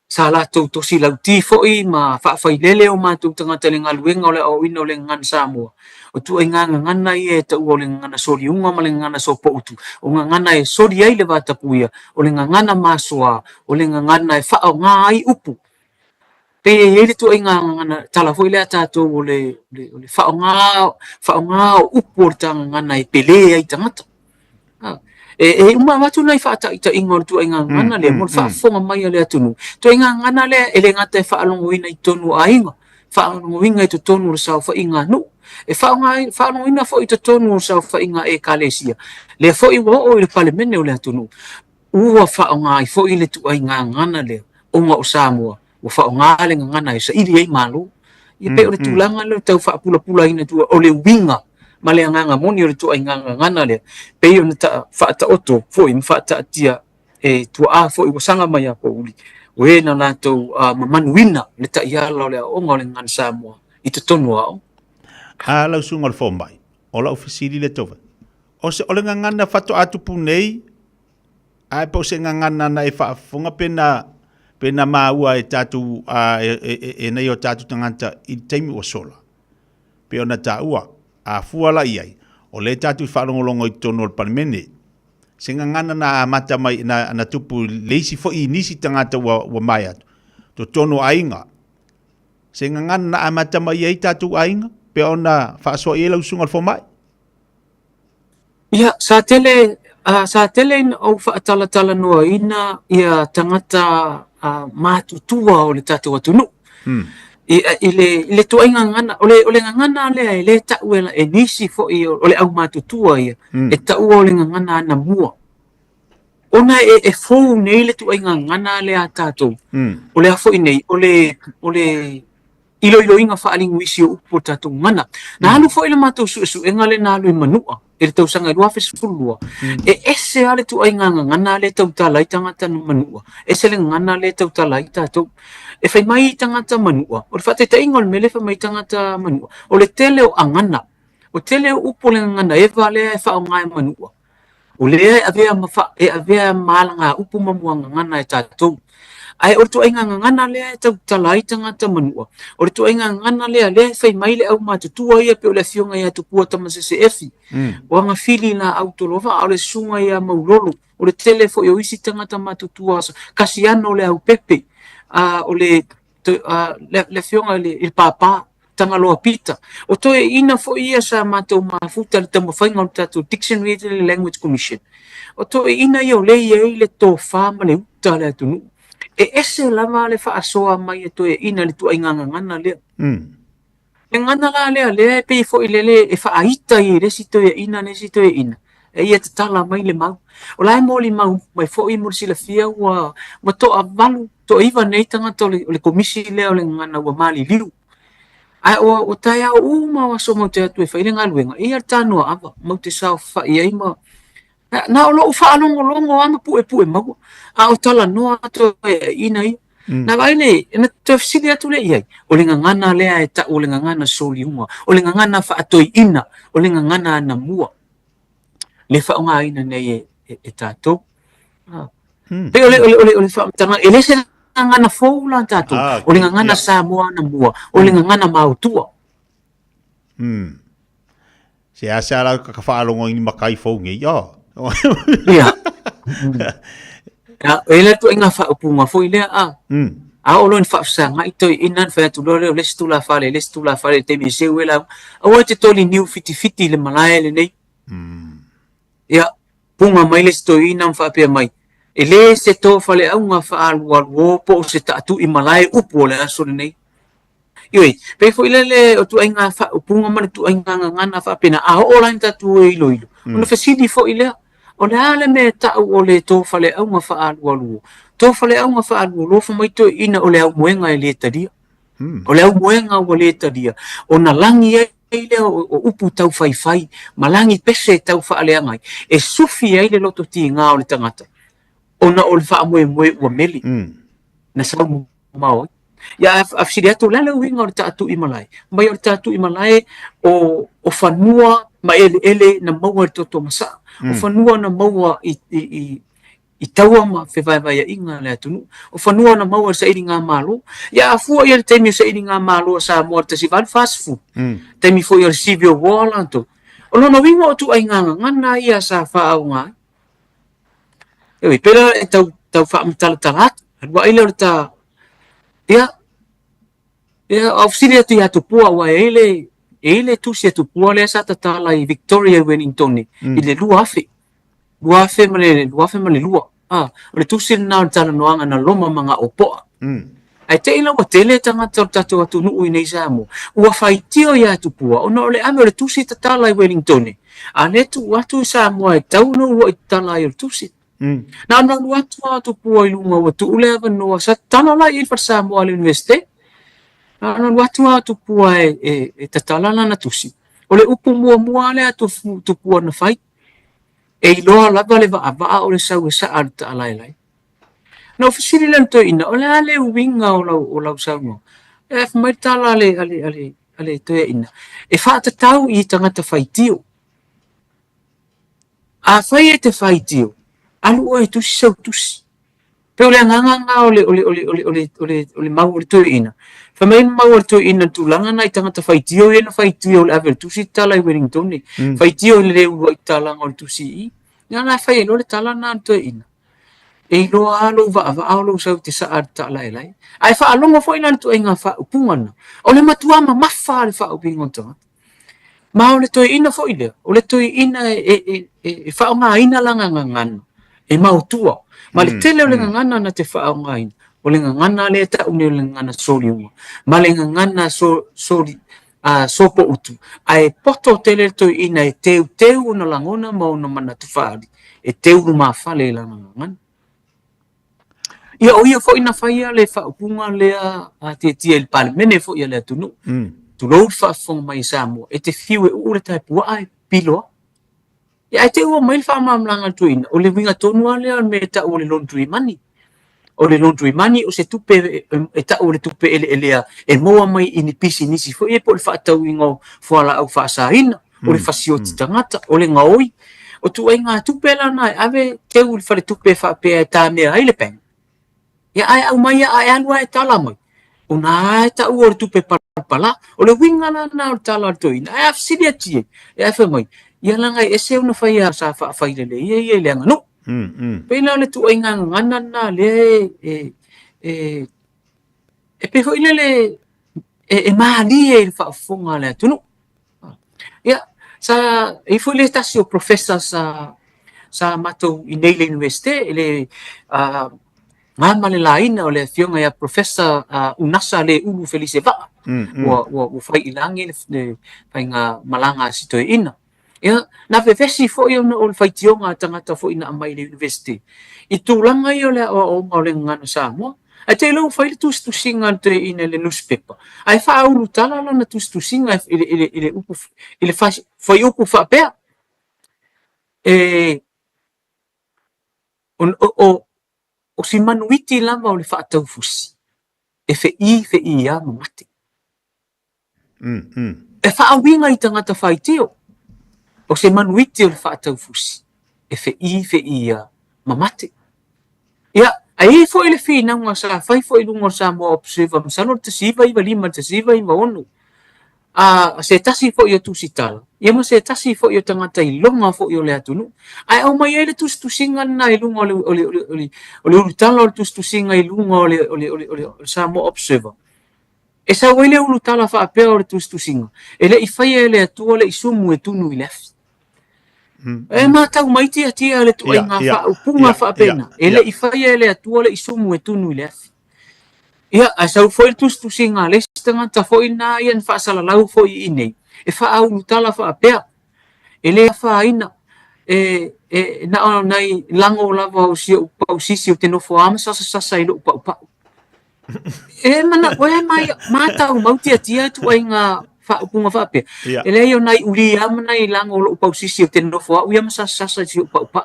Sa latou tosi lauti foi ma faafailele o matou tagata i le galuega o le aoaoina o le gagana Samoa. O ituaiga gagana ia e taua o le gagana soliuga ma le gagana sopoutu, o gagana e soli ai le vatapuia, o le gagana masoa, o le gagana e faaaoga ai upu. Pei e i ai le ituaiga gagana, tala foi lea a tatou o le, o le faaaoga, faaaoga o upu o le ta gagana e pele ai tagata. E, e uma avatu nai faataitaiga o le tuaiga gagana lea mo le faafofoga mai a le atunuu. Tuaiga gagana lea e le gata e faalogoina i totonu o aiga, faalogoina i totonu o le saofaiga a nuu, e faalogoina foi i totonu o le saofaiga a ekalesia. Lea foi ua oo i le Palemene o le atunuu, ua faaaoga ai foi le tuaiga gagana lea ona o Samoa ua faaaoga le gagana e saili ai malo. Ia pei o le tulaga lea o le tau faapulapulaina atu o le uiga ma le agaga moni o le ituaiga gagana lea, pei ona faataoto foi ma faataatia e tuaa foi ua saga mai ia Pouli, o e na latou mamanuina le taiala o le aoaoga o le gagana Samoa i totonu o aoga. A lau susuga o le fomai, o lau fesili lea tau fai, o se o le gagana faatoa tupu nei Ae po o se gagana na e faafofoga pe na Pe na maua e tatou a e, e, e, e nei o tatou tagata i le taimi ua sola. Pei ona taua, a fua la i ai, o lea tatou i faalogologo i totonu o le Palemene, se gagana na amata mai, na, na tupu i le isi foi i nisi tagata ua, ua mae atu, totonu o aiga, se gagana na amata mai ai tatou aiga, pe ona faasoa i ai lau susuga i le fomai? Ia, sa tele, uh, sa tele ina ou faatalatalanoaina ia tagata uh, matutua o le tatou atunuu. Mm. I, i, le, i le tuaiga gagana, o le, o le gagana lea e le tau e, e nisi foi o, o le au matutua ia, mm. e taua o le gagana anamua. Ona e, e fou nei le tuaiga gagana lea a tatou. Mm. O le a foi nei, o le, o le iloiloina faalinguisi o upu o le tatou gagana. Na alu foi le matou suesuega lea na alu i Manua i le tausaga e 2012, e ese lava le ituaiga gagana lea e tautala ai tagata Manua, ese le gagana lea e tautala ai tatou. E fai mai tagata Manua, o le faataitaiga o le mea lea e fai mai tagata Manua, o le tele o agana, o le tele o upu o le gagana eva lea e faaaoga e Manua, O lea e avea ma fa, e avea ma alagaupu ma muagagana e tatou. Ae o le ituaiga gagana lea e tautala ai tagata manua, o le ituaiga gagana lea, lea e fai mai le aumatutua ia pei o le afioga ia Tupua Tamasese Efi, o Agafili laau Tolova, a o le susuga ia Maulolo, o le tele foi o isi tagata matutua, Kasiano o Leaupepe, a o le le, le afioga i le, i le pāpā, Tagaloa Pita. O toeaiina foi ia sa matou mafuta i le taumafaiga o le tatou Dictionary to the Language Commission. O toeaiina ia o lea e i ai le tofa ma le uta a le atunuu. E ese lava le faasoa mai a toeaiina i le ituaiga gagana lea. Mm. Le gagana la lea, lea e pei foi lele e faaita i le isi toeaiina le isi toeaiina, e ia tatala mai le mau. O la e molimau mai foi mo le silafia ua, ua toavalu toaiva nei tagata o le, o le komisi lea o le gagana ua maliliu. Ae o, o taeao uma o aso matou te atu e fai le galuega, e ia le tanoa ava, matou te saofai ai ma na o lou faalogologo lava ma puepue maua, a o talanoa toeaiina ia. Mm. Na vaai le, na toe fesili atu lea i ai, o le gagana lea e tau o le gagana soliuga, o le gagana faatoeaina, o le gagana anamua. Le faaaogaina nei e, e, e tatou. Ah. Pei o le, o le, o le, o le faamatalaga, e le se gagana fou la tatou, ah, o le gagana yeah. Samoa anamua, o le gagana maotua. Mm. Se a se ala ka whaalongo i makai fou ngei. Oh. Ia. Ia, e le ituaiga faaupuga foi lea a. Mm. A oo loa ina faafesagai toeaiina ona fai atu loa lea o le isi tulafale, le isi tulafale i le taimi e seu ai lauga. Aua e te toli niu fitifiti i le malae lenei. Mm. Ia, puga mai le isi toeaina ma faapea mai, E le se to faleauga faaalualuō po o se taatui malae upu o le aso lenei. Ioe, pei foi lele o ituaiga faaupuga ma le ituaiga gagana faapena, a oo la ina tatou e iloilo, ona fesili foi lea, o le a le mea e tau o le to faleauga faaalualuō? To faleauga faaalualuō fai mai toeaiina o le aumoega e le talia. O le aumoega ua le talia, ona lagi ai lea o upu tau faifai ma lagi pese tau faaleaga ai, e sufi ai le loto tiga o le tagata, ona o le faamoemoe ua meli, na sau mamao ai. Ia, a fesili atu, o le a le uiga o le taatui malae? Mai o le taatui malae o, o fanua ma eleele na maua i le toto masaa, o fanua na maua i, i, i, i taua ma fevaevaeaiga a le atunuu. O fanua na maua i le sailiga Malo. Ia a fua ia i le taimi o sailiga Malo a Samoa i le 1840, mm. taimi foi o le Civil War latou. O lona uiga o ituaiga gagana ia sa faaaoga ai. Ioe, pei la e tau, tau faamatalatala atu. Alu ai lea o le ta... Ia, ia, a fesili atu ia Tupua, aua e i ai le, e i ai le tusi a Tupua lea sa tatala i Victoria i Wellington mm. i le 2000. 2000 ma le 2002. Ah, o le tusi lena o le talanoaga na loma ma ngā opoa. Mm. Ae te i la ua tele tagata o le tatou atunuu i nei Samoa, ua faitio iā Tupua ona o le ame o le tusi tatala i Wellingtone, a lea tuu atu i Samoa e tatau ona uluai tatala ai o le tusi. Mm. Na ona alu atu a Tupua i luga ua tuu le avanoa, sa tatala la i le Fale Samoa a le Universite. Na ona alu atu a Tupua e, e, e tatala lana tusi. O le upu muamua lea a Tupua na fai, E iloa lava le vaavaa o le sau e saa i le taalaelae. Na ou fesili lea i le toeaina, o le a le uiga o lau, o lau saunoaga? E fai mai le tala a le, a le, a le, a le toeaina, e faatatau i tagata faitio. Afai e te faitio, alu oe e tusi sau tusi. Pei o le agaga lena o le, o le, o le, o le, o le, o le, o le mau o le toeaina. Fai mai le mau a le toeaina i le tulaga lena i tagata faitio ia na faitio i le ave o le tusi tatala i Wellington. Faitio i le le uluai tatalaga o le tusi i i. Ia la e fai ai loa le tala lena a le toeaina. E iloa lava lou vaavaa o lou sau i te saa i le taalaelae. Ae faalogo foi la i le ituaiga faaupuga lena, o le matua mamafa lava le faauiga o le tagata. Ma o le toeaina foi lea, o le toeaina e faaaogaina lana gagana e maotua. Ma le tele o le gagana na te faaaogaina, o le gagana lea e tau nei o le gagana soliuga, ma le gagana soli, sopoutu. Ae poto tele le toeaina e teuteu ona lagona ma ona manatu faaali, e teu lumafale i lana gagana. Ia o ia foi na faia le faaupuga lea a Tietie i le Palemene foi a le atunuu. Tulou le faafofoga mai a Samoa, e te fiu e uu le tae puaa e pilo lava. Ia ae te i ua mai le faamalamalamaga a le toeaina, o le uiga tonu lava lea o le mea e tau o le laundry money. O le laundry money o se tupe e tau o le tupe eleelea e maua mai i ni pisinisi foi ia po o le faatauina o fualaau faasaina. o le fasioti tagata, o le gaoi. O ituaiga tupe la na e ave teu i le faletupe faapea e tamea ai le bank. Ia ae aumai ae alu lava e tala mai, o na e taua o le tupe palapala. O le uiga la lena o le tala a le toeaina. Ae a fesili atu i ai, ia ae fai mai, ia leaga e ese ona fai a sa faafailele ia ia i le aganuu. Pei la o le ituaiga gagana lena lea e e pei foi lele e malie i le faafofoga a le atunuu. Ia, sa i ai foi le tasi o professor sa sa matou i nei i le Universite i le gama le laina o le afioga ia Professor Unasa Leulu Felise Vaa. Ua ua ua fai i lagi le faiga malaga a si toeaina. Ia, na vevesi foi ona o le faitioga a tagata foi na aumai i le Universite i tulaga ia o le aoaoga o le gagana Samoa. Ae te iloa ua fai le tusitusiga a le toeaina i le nusipepa, ae faaulutala lana tusitusiga i le, i le, i le upu, i le fuaiupu faapea, e, o, o, o si manuiti lava o le faataufusi, e feʻī feʻī lava ma mate. E faauiga i tagata faitio, o se manuiti o le faataufusi, e feʻī feʻī lava ma mate. Ia, ae i ai foi le finauga sa fai foi i luga o le Samoa Observer masalo o le 1995 i le 1996, a se tasi foi o tusitala, ia ma se tasi foi o tagata iloga foi o le atunuu, ae aumai ai le tusitusiga lena i luga o le, o le, o le, o le, o le ulutala o le tusitusiga i luga o le, o le, o le, o le Samoa Observer. E sau ai le ulutala faapea o le tusitusiga, e le i faia e le Atua le isumu e tunu i le afi. E matau mai tiatia le ituaiga faaupuga faapena, e le i faia e le Atua le isumu e tunu i le afi. Ia, ae sau foi le tusitusiga a le isi tagata foi lena ia na faasalalau foi i inei, e faaulutala faapea, e le afaina, e, e na o nai lago lava o si ou pausisi ou te nofo lava ma sasasasa i lou paupau. E mana, e mai, matau mau tiatia ituaiga faaupuga faapea. E leai o nai uli lava ma nai lago o lou pausisi ou te nofo au ia ma sasasasa i si ou paupau.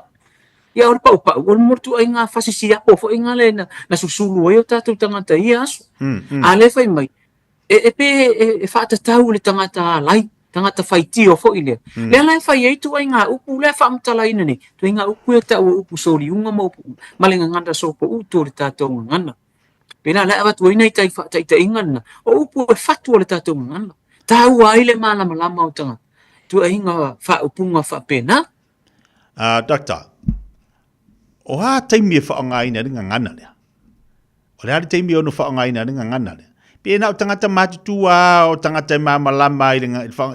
Ia o le paupau, o le mo le ituaiga fasisiapo foi lea na, na susulu ai o tatou tagata i ia aso. A lea fai mai, e, e pe e, e faatatau i le tagata alai, tagata faitio foi lea. Lea la e fai ai ituaiga upu lea faamatalaina nei, ituaiga upu ia tau o upu soliuga ma upu ma le gagana sopoutu o le tatou gagana. Pēlā la e avatu ai nai tai faataitaiga lena, o upu e fatu o le tatou gagana. Taua ai le malamalama o tagata, ituaiga faaupuga faapena. Doctor, o a taimi e faaaogaina ai le gagana lea? O le a le taimi e ono faaaogaina ai le gagana lea? Pe na o tagata matutua o tagata e malamalama i le,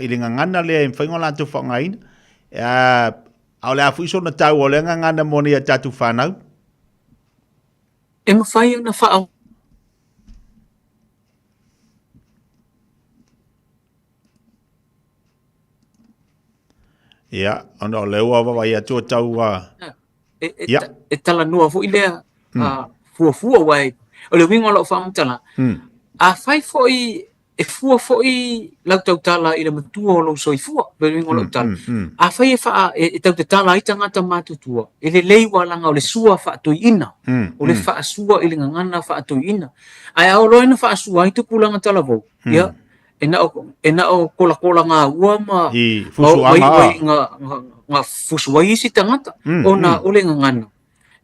i le gagana lea e mafai ona latou faaaogaina. A o le a foi sona taua o lea gagana mo nei a tatou whanau? E mafai ona wha Ia, ona o lea ua vaavaai atu o tau a... E, e, yeah. e talanoa foi lea fuafua aua e, o le uiga o lau faamatalaga, afai foi e fua foi lau tautala i le matua o lou soifua, o le uiga o lau tala, afai e, faa, e, e tautatala ai tagata matutua, e lelei ua laga o le sua faatoeaina, o le faasua i le gagana faatoeaina. Ae a oo loa ina faasua ai tupulaga talavou, ia, e na o, e na o kolakola gaua ma, I ma oo mai fusuaga. ai nga, nga, nga fusu ai isi tagata, ona o le gagana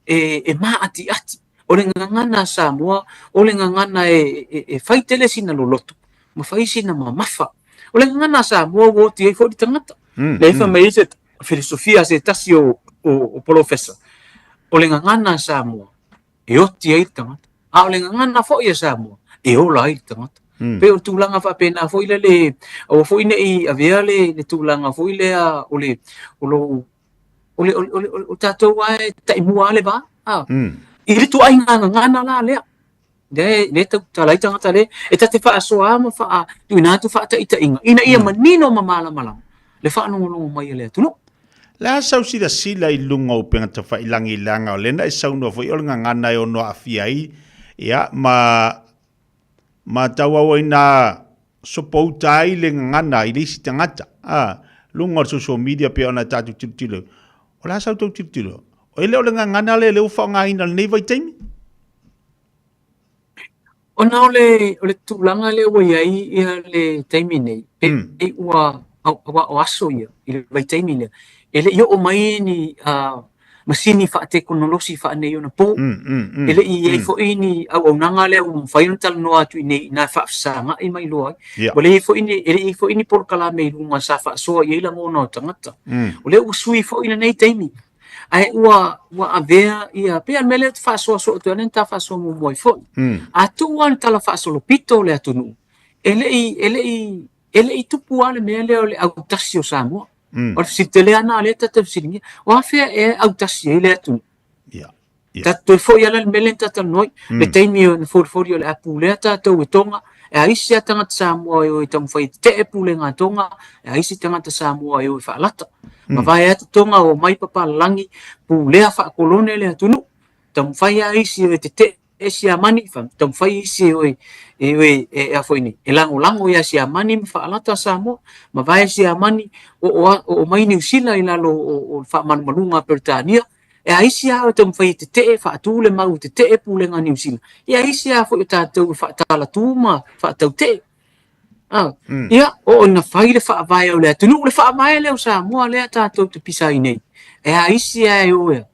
e, e maatiati. O le gagana a Samoa, o le gagana e, e, e fai tele sina loloto, ma fai sina mamafa. O le gagana a Samoa ua oti ai foi le tagata. Lea fai mai ai se filosofia a se tasi o, o, o polofesa. O le gagana a Samoa, e oti ai le tagata. A o le gagana foi a Samoa, e ola ai le tagata. Pei o le tulaga faapena foi lea le, aua foi ne i avea le, le tulaga foi lea o le, o lou, o le, o le, o le, o tatou lava e taimua lava le va. A. I le ituaiga gagana la lea, lea e, lea e tautala ai tagata lea, e ta te faasoa ma faa, tuuina atu faataitaiga, ina ia manino ma malamalama le faalogologo mai a le atunuu. Le a sau silasila i luga o upega tafailangi leaga o lea na e saunoa foi o le gagana e ono aafia ai ia ma ma tauau ai na sopouta ai le gagana i le isi tagata a luga o le social media pei ona tatou tilotilo. O le a sau tou tilotilo? E le o le gagana lea lea ua faaaogaina i lenei vaitaimi? Ona o le, o le tulaga lea ua i ai ia le taimi nei, pei mm. ua, aua o aso ia i le vaitaimi lea, e le i oo mai ni uh, masini faatekonolosi faaneionapo, mm, mm, mm, e le i i ai mm. foi ni auaunaga lea ua mafai ona talanoa atu i nei ina e faafesagai mai loa ai. Yeah. Ua leai foi ni, e le i i ai foi ni polokalame i luga sa faasoa i ai lagona o tagata. O lea ua sui foi lenei taimi. Ae ua, ua avea ia, pei lava o le mea lea ou te faasoa soo atu ai, lea na ta faasoa muamua ai foi. A tuu lava le tala faasolopito o le atunuu, e le i, e le i, e le i tupu lava le mea lea o le autasi o Samoa. O le fesili tele lava lena o lea ta te fesiligia, o afea ea e autasi ai le atunuu? Yeah. Yeah. Ta toe foi ala le mea lea na ta talanoa ai, le taimi na folifoli o le a pulea tatou e Tonga, e a isi lava tagata Samoa e o e taumafai e tetee pulega a Tonga, e a isi tagata Samoa e o e faalata. Mavae atu Tonga, omai papalagi, pulea faakolone le atunuu, taumafai lava isi e o e tetee Siamani, taumafai isi e o e, e, o e, e, a foi nei, e lagolago ia Siamani ma faalata Samoa, mavae Siamani, oo, oo mai Niu Sila i lalo o, o le faamalumaluga a Peretania, E a isi lava o taumafai e tetee, faatu le mau e tetee pulega a Niu Sila, e a isi lava foi o tatou e faatalatū ma faatautee. Ah, mm. Ia, o ina fai le faavae o le atunuu, le faavae lea o Samoa lea tatou te pisa ai nei. E a isi lava e o e,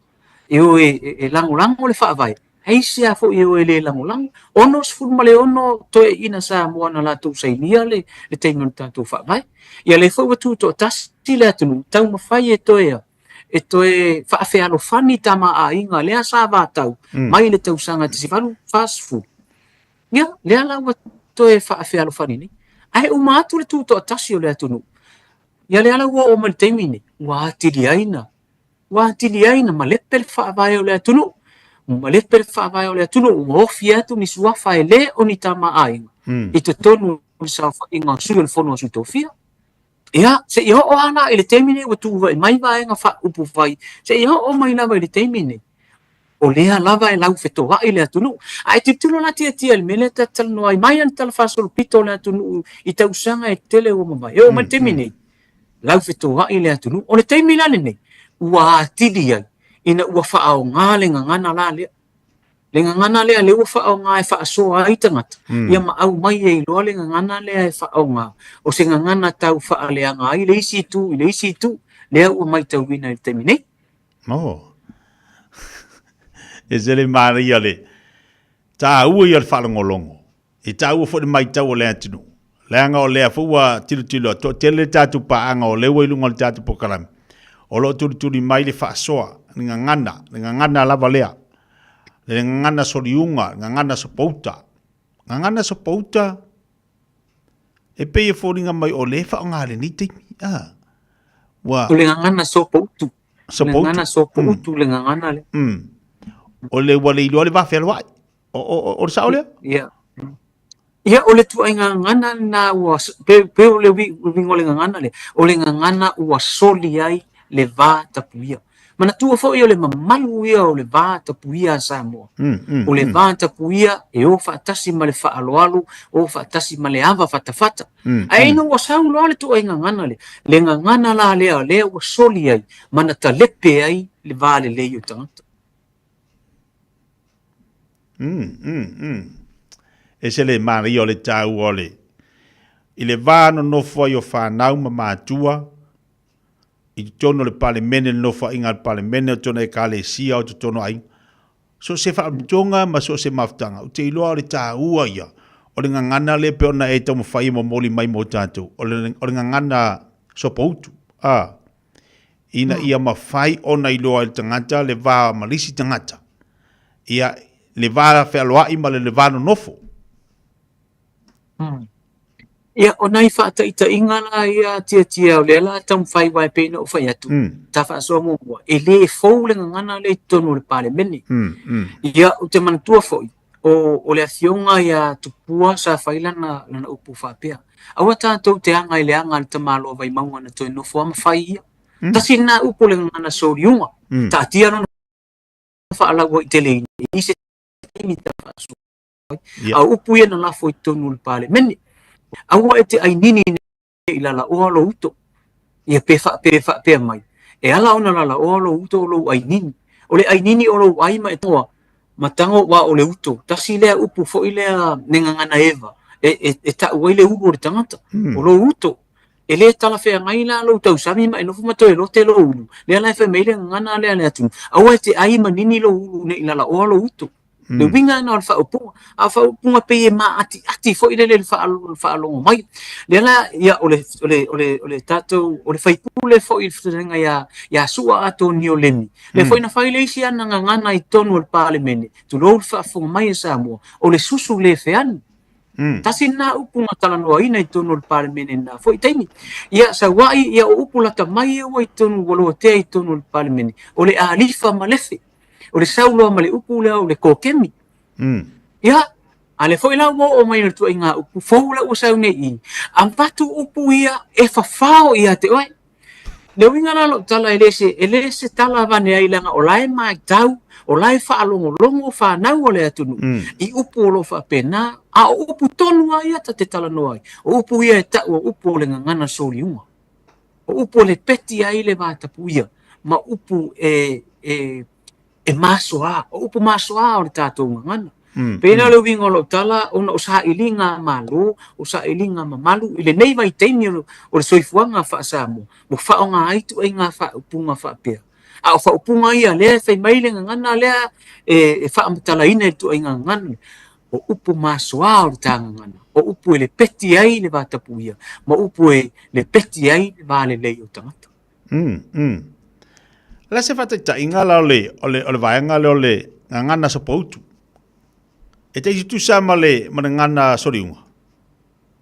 e, o e, e, e lagolago le faavae, e isi lava foi e o e le lagolago. 66 toeaiina Samoa na latou sainia le, le taimi o le tatou faavae. Ia lea foi ua tutoatasi le atunuu, taumafai e toe e toe faafealofani tama a aiga lea sa vatau mm. mai le tausaga 1840. Ia, lea la ua toe faafealofani nei. Ae uma atu le tutoatasi o le atunuu. Ia lea la ua oo mai le taimi nei, ua atili ai na, ua atili ai na malepe le faavae o le atunuu. Malepe le faavae o le atunuu, ua ofi atu ni suafa e le o ni tama a aiga mm. i totonu o le saofaiga o sui o le fono a Sui Tofia. Ia, seia oo lava la i le taimi nei ua tulai mai vaega faaupufai, seia oo mai lava i le taimi nei, o lea lava e laufetoai le atunuu. Ae tilotilo la tiatia i le mea lea ta te talanoa ai mai lava i le talafaasolopito o le atunuu i tausaga e tele ua mavae, e oo mai i le taimi nei, laufetoai le atunuu. O le taimi la lenei, ua atili ai ina ua faaaoga le gagana la lea. Le gagana lea, lea ua faaaoga e faasoa ai tagata, mm. ia ma aumai ai loa le gagana lea e faaaoga, o se gagana tau faaleaga ai le isi itu i le isi itu, lea ua maitauina i le taimi nei. Oh. E se le manaia le tāua ia o le faalogologo. E taua foi le matau o le atunuu, leaga o lea foi ua tilotilo atu, toatele le tatou paaga o lea ua i luga o le tatou polokalame, o lo o tulituli mai le faasoa, le gagana, le gagana lava lea, le gagana soliuga, le gagana sopouta. Gagana sopouta, e pei e foliga mai o lea e faaaoga i lenei taimi. Ah, ua... O le gagana sopoutu. Sopoutu. Le gagana sopoutu, mm. le gagana lea. Mm. O le ua le iloa le va fealoai. O, o, o, o le sao lea? Ia. Ia, o le tuaiga gagana lena ua, pe, pe o le uiga o le gagana lea, o le gagana ua soli ai le va tapuia. Manatua foi o le mamalu ia o le va tapuia a Samoa. Mm, mm, o le mm. va tapuia e o faatasi ma le faaaloalo, o faatasi ma le ava fatafata. Mm, Ae ina ua sau loa le tuaiga gagana lea, le gagana la lea, lea ua soli ai, ma na talepe ai le va lelei o tagata. Mm, mm, mm. E se le manaia o le tāua o le i le vā nonofo ai o whānau ma mātua i totonu o le palemene, le nofoaiga a le palemene, o totonu o ekalesia, o totonu o aiga. So se faamatoga ma so se mafutaga, ou te iloa o le taua ia o le gagana lea pei ona e taumafai e momoli mai mo tatou, o le, o le gagana sopoutu, a, ina ia mafai ona iloa e le tagata le va ma le isi tagata, ia, le va fealoai ma le, le va nonofo. Ia, o nai faataitaiga la ia Tiatia o lea la taumafai aua e pei ona ou fai atu, ta faasoa muamua, e le fou le gagana lea i totonu o le Palemene. Ia, ou te manatua foi, o, o le afioga ia Tupua sa fai lana, lana upu faapea, aua tatou te aga i le aga a le tamaloa Vaimauga na toe nofo lava ma fai ia. Tasi lena upu o le gagana soliuga, taatia lona faalauaiteleina i se taimi ta faasoa. A o upu ia na lafo i totonu o le Palemene. Aua e te ainini nei lalaoa lou uto. Ia pe pe faapea mai, e ala ona lalaoa lou uto o lou ainini. O le ainini o lou ai ma e toa, ma tago aua o le uto. Tasi lea upu foi lea ne gagana eva, e, e, e ta'u ai le ulu o le tagata. O lou uto. E le talafeagai la lou tausami ma e nofo ma toe lote lou ulu. Lea la e fai mai le gagana lea a le atunuu, aua e te ai ma nini lou ulu nei lalaoa lou uto. Le uiga lena o le faaupuga. A o faaupuga pei e maatiati foi lele i le faalogo mai. Lea la, ia, o le, o le, o le, o le tatou, o le faipule foi i le fetalaiga ia, ia Su'a Atonio Lemi, lea foi na fai le isi ana gagana i totonu o le Palemene, tulou le faafofoga mai a Samoa, o le susu le feani. Tasi lena upu na talanoaina i totonu o le Palemene i lena foi taimi. Ia, saua'i, ia, o upu lata mai ia ua i totonu, ua lotea i totonu o le Palemene, o le alifa ma lefe. O le sau loa ma le upu lea o le kokemi. Ia, a lea foi la ua oo mai le ituaiga upu fou la ua sau nei i, avatu upu ia e fafao ia te oe. Le uiga la o lou tala e le se, e le se tala avane ai leaga o la e matau, o la e faalogologo fanau a le atunuu i upu o lo o faapena, a o upu tonu lava ia ta te talanoa ai. O upu ia e tau o upu o le gagana soliuga. O upu e lepeti ai le vatapuia ma upu e, e, e masoa, o upu masoa o le tatou gagana. Pei la o le uiga o lau tala, ona o sailiga a Malo, o sailiga mamalu i lenei vaitaimi o le soifuaga faa-Samoa, ua faaaoga ai ituaiga faaupuga faapea. A o faaupuga ia lea e fai mai le gagana lea e faamatalaina i le ituaiga gagana, o upu masoa o le ta gagana, o upu e lepeti ai le vatapuia, ma upu e lepeti ai le va lelei o tagata. La se faataitaiga la o le, o le, o le vaega lea o le gagana sopoutu. E tai tutusa ma le, ma le gagana soliuga?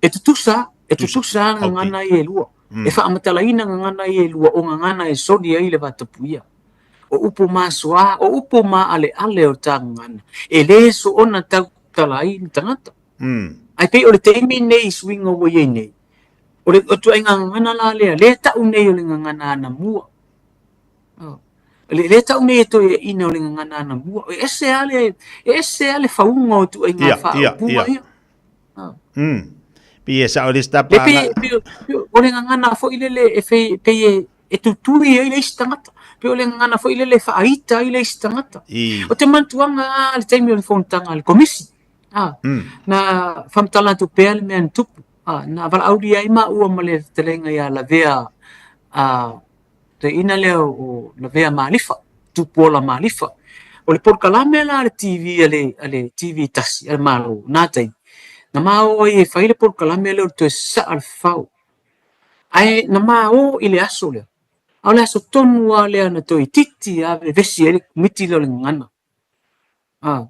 E tutusa, e tutusa gagana ia e lua. E faamatalaina gagana ia e lua o gagana e soli ai le vatapuia. O upu masoa, o upu maaleale o ta gagana, e le soona tautala ai le tagata. Ae pei o le taimi lenei i suiga ua i ai nei, o le ituaiga gagana la lea, lea e tau nei o le gagana anamua. Oh. Le, lea tau nei e toeaiina o le gagana anamua. E ese lava le, e ese lava le fauga o ituaiga faaupuga ia. Pei e sao le stapa. Le pei, pei, pei, o le gagana foi lele e fei, pei e, e tutui ai le isi tagata. Pei o le gagana foi lele e faaita ai le isi tagata. O te manatuaga lava le taimi o le fonotaga a le Komisi. Ah, na faamatala atu pea le mea na tupu. Ah, na valaaulia ai maua ma le fetalaiga ia Lavea, ah, toeaina lea o Lavea Malifa, Tupuola Malifa. O le polokalame la a le TV a le, a le TV tasi a le Malo, na taimi, na ma o ai e fai le polokalame lea o le toe sasaa le fafao. Ae na ma o i le aso lea, a o le aso tonu lava lea na toeitiiti lava vevesi ai le Komiti lea o le Gagana. A,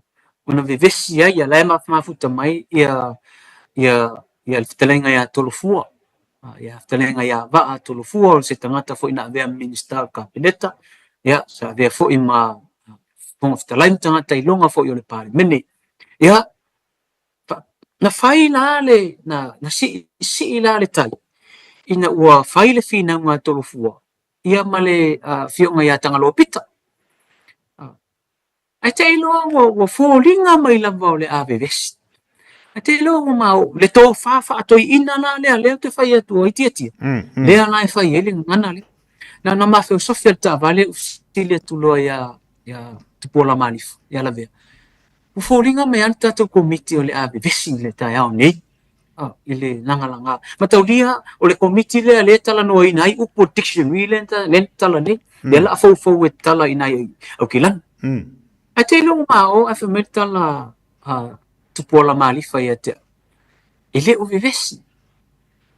ona vevesi ai ia la e mafuta mai ia ia ia le fetalaiga ia Tolofua, ia fetalaiga ia Vaa Tolofua o se tagata foi na avea ma Minisita o le Kapeneta, ia sa avea foi ma Fofoga Fetalai ma tagata iloga foi o le Palemene. Ia, na fai la le, na, na siisii la le tai ina ua fai le finauga a Tolofua ia ma le afioga ia Tagaloa Pita. Ae te iloa ua, ua foliga mai lava o le a vevesi. Ae te iloa ua ma o, le tofa faatoiina la lea, lea ou te fai atu ai Tiatia, lea la e fai ai le gagana lea. Na ona mafeosofi o le taavale ou fesili atu loa ia, ia Tupuola Malifa, ia Lavea. Ua foliga mai lava le tatou komiti o le a vevesi i le taeao nei. i le lagalaga. Mataulia, o le komiti lea lea e talanoaina ai upu o le dictionary lea na tala nei, lea o le a foufou e tala i nai Aukilani. Ae te iloa ua mao ae fai mai le tala a Tupuola Malifa ia te au, e le o vevesi,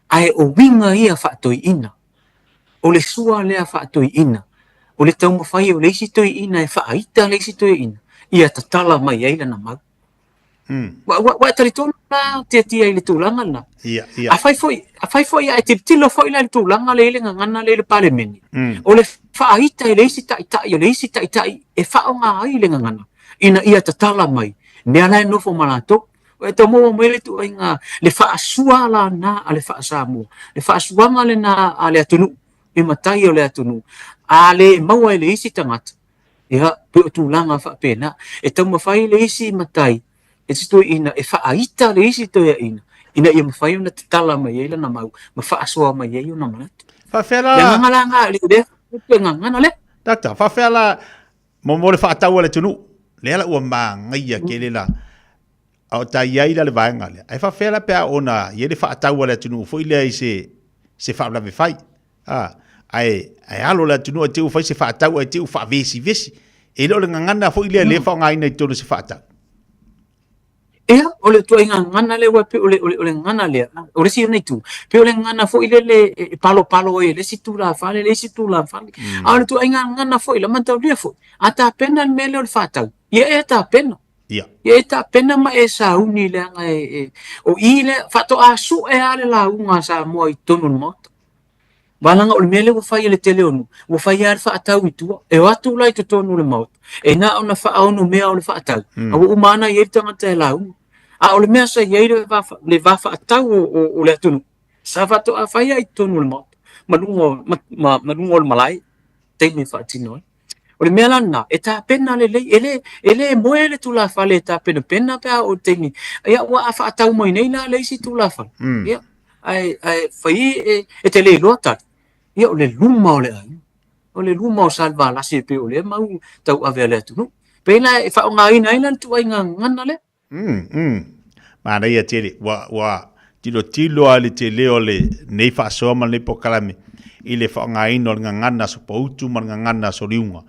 ae o uiga ia faatoeaina. O le sua lea faatoeaina, o le taumafai o le isi toeaina e faaita le isi toeaina, ia tatala mai ai lana mau. Ua e talitonu la Tiatia i le tulaga lena? Ia, ia. Afai foi a e tilotilo foi la i le tulaga lea i le gagana lea i le Palemene, o le faaita e le isi taitai o le isi taitai e faaaoga ai le gagana ina ia tatala mai mea la e nofo ma latou. Ua e tau maua mai le ituaiga, le faasua lena a le faa-Samoa, le faasuaga lena a le atunuu, i matai o le atunuu, a le maua e le isi tagata, Ia, pei o tulaga faapena. E taumafai le isi matai, le isi toeaina e faaita le isi toeaina ina ia mafai ona tatala mai ai lana mau ma faasoa mai ai ona manatu. Faafefea la? Le agaga la lena, le lea le gagana lea. Doctor, faafefea la mo mo le faatau a le atunuu? Lea la ua manaia tele la. A o ta i ai la le vaega lea. Ae faafefea la pe a ona i ai le faatau a le atunuu foi lea i se se faalavelave fai? A, ae, ae alo le atunuu ae te i ua fai se faatau ae te i ua faavesivesi. E le o le gagana foi lea lea e faaaogaina i totonu o se faatau. Ia, o le ituaiga gagana lea ua pei o le, o le, o le gagana lea, o le isi lena itu, pei o le gagana foi lele e palopalo ai e le isi tulafale le isi tulafale. A o le ituaiga gagana foi la, mataulia foi, a tapena le mea lea o le faatau, ia e tapena. Ia. Ia e tapena ma e sauni leaga e, e, o i lea, faatoa sue lava le lauga a Samoa i totonu o le Maota. Leaga o le mea lea ua fai e le tele o nuu, ua fai lava le faatau i tua. E o atu la i totonu o le Maota, e na ona faaonomea o le faatau, a ua uma lava ona i ai le tagata e lauga. A o le mea sa i ai le va, le va faatau o, o, o le atunuu, sa faatoa fai lava i totonu o le Maota, ma luga o, ma, ma, ma luga o le malae, taimi e faatino ai. O le mea la lena, e tapena lelei, e le, e le moe le tulafale e tapenapena pe a oo i le taimi, ia ua a faatau mai nei la le isi tulafale. Ia, ae, ae fai e, e te le iloa tali. Ia, o le luma o le aiga, o le luma o Salevalasi e pei o lea mau tauave a le atunuu. Pei la e faaaogaina ai la le ituaiga gagana lea. Manaia tele. Ua, ua tilotilo lava i le tele o lenei faasoa ma lenei polokalame i le faaaogaina o le gagana sopoutu ma le gagana soliuga.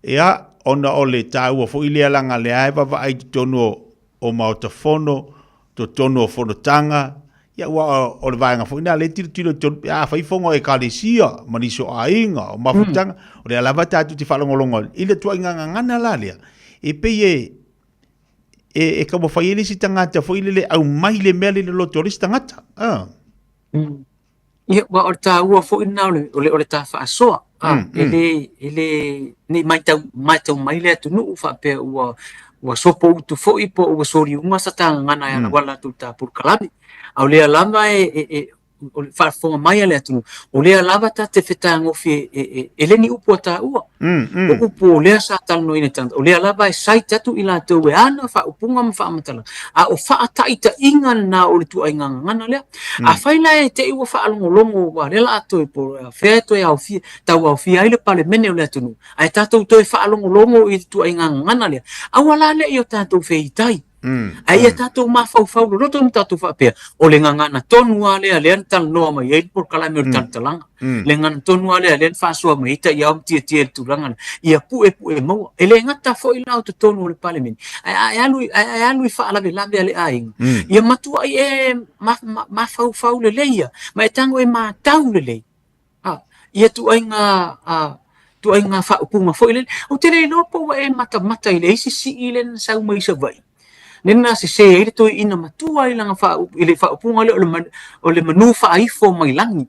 Ia, ona o le taua foi lea leaga lea e vaavaai i totonu o, o Maota Fono, totonu o fonotaga, ia aua o le vaega foi lena lea e tilotilo i totonu pe afai fono a Ekalesia ma nisi o aiga, o mafutaga, o lea lava tatou te faalogologo i le tuaiga gagana la lea, e pei e, e, e taumafai ai le isi tagata foi lele aumai le mea lea i le loto o le isi tagata. Ah. Ia, aua o le taua foi lena o le, o le, o le ta faasoa. Ah, e le, e le, ne i matau, matau mai le atunuu faapea ua, ua sopoutu foi po o ua soliuga sa ta gagana e ala atu i le ta polokalame. A o lea lava e, e, e, o le faafofoga mai a le atunuu, o lea lava ta te fetagofi e, e, e, e le ni upu a taua. O upu o lea sa talanoaina i tagata, o lea lava e cite atu i latou e ana faaupuga ma faamatalaga, a o faataitaiga lena o le ituaiga gagana lea. Afai la e te i ua faalogologo aua o lea la a toe po o fea e toe aofia, tau aofia ai le Palemene o le atunuu, ae tatou toe faalogologo i le ituaiga gagana lea, aua la ne i o tatou feitai. Ae ia tatou mafaufau loloto ma tatou faapea, o le gagana tonu lava lea lea na talanoa mai ai le polokalame o le talatalaga. Le gagana tonu lava lea lea na faasoa mai ai taiao ma tiatia i le tulaga lea, ia puepue maua. E le gata foi la o totonu o le Palemene, ae a e alu, ae a e alu i faalavelave a le aiga, ia matuai e mafaufau lelei ia, ma e tago e matau lelei. A, ia ituaiga, a, ituaiga faaupuga foi lele. Ou te le iloa po ua e matamata i le isi sii lea na sau mai Savaii, lea na sese ai le toeaina matua i lana faaupu, i le faaupuga lea o le manu, o le manu faaifo mai lagi.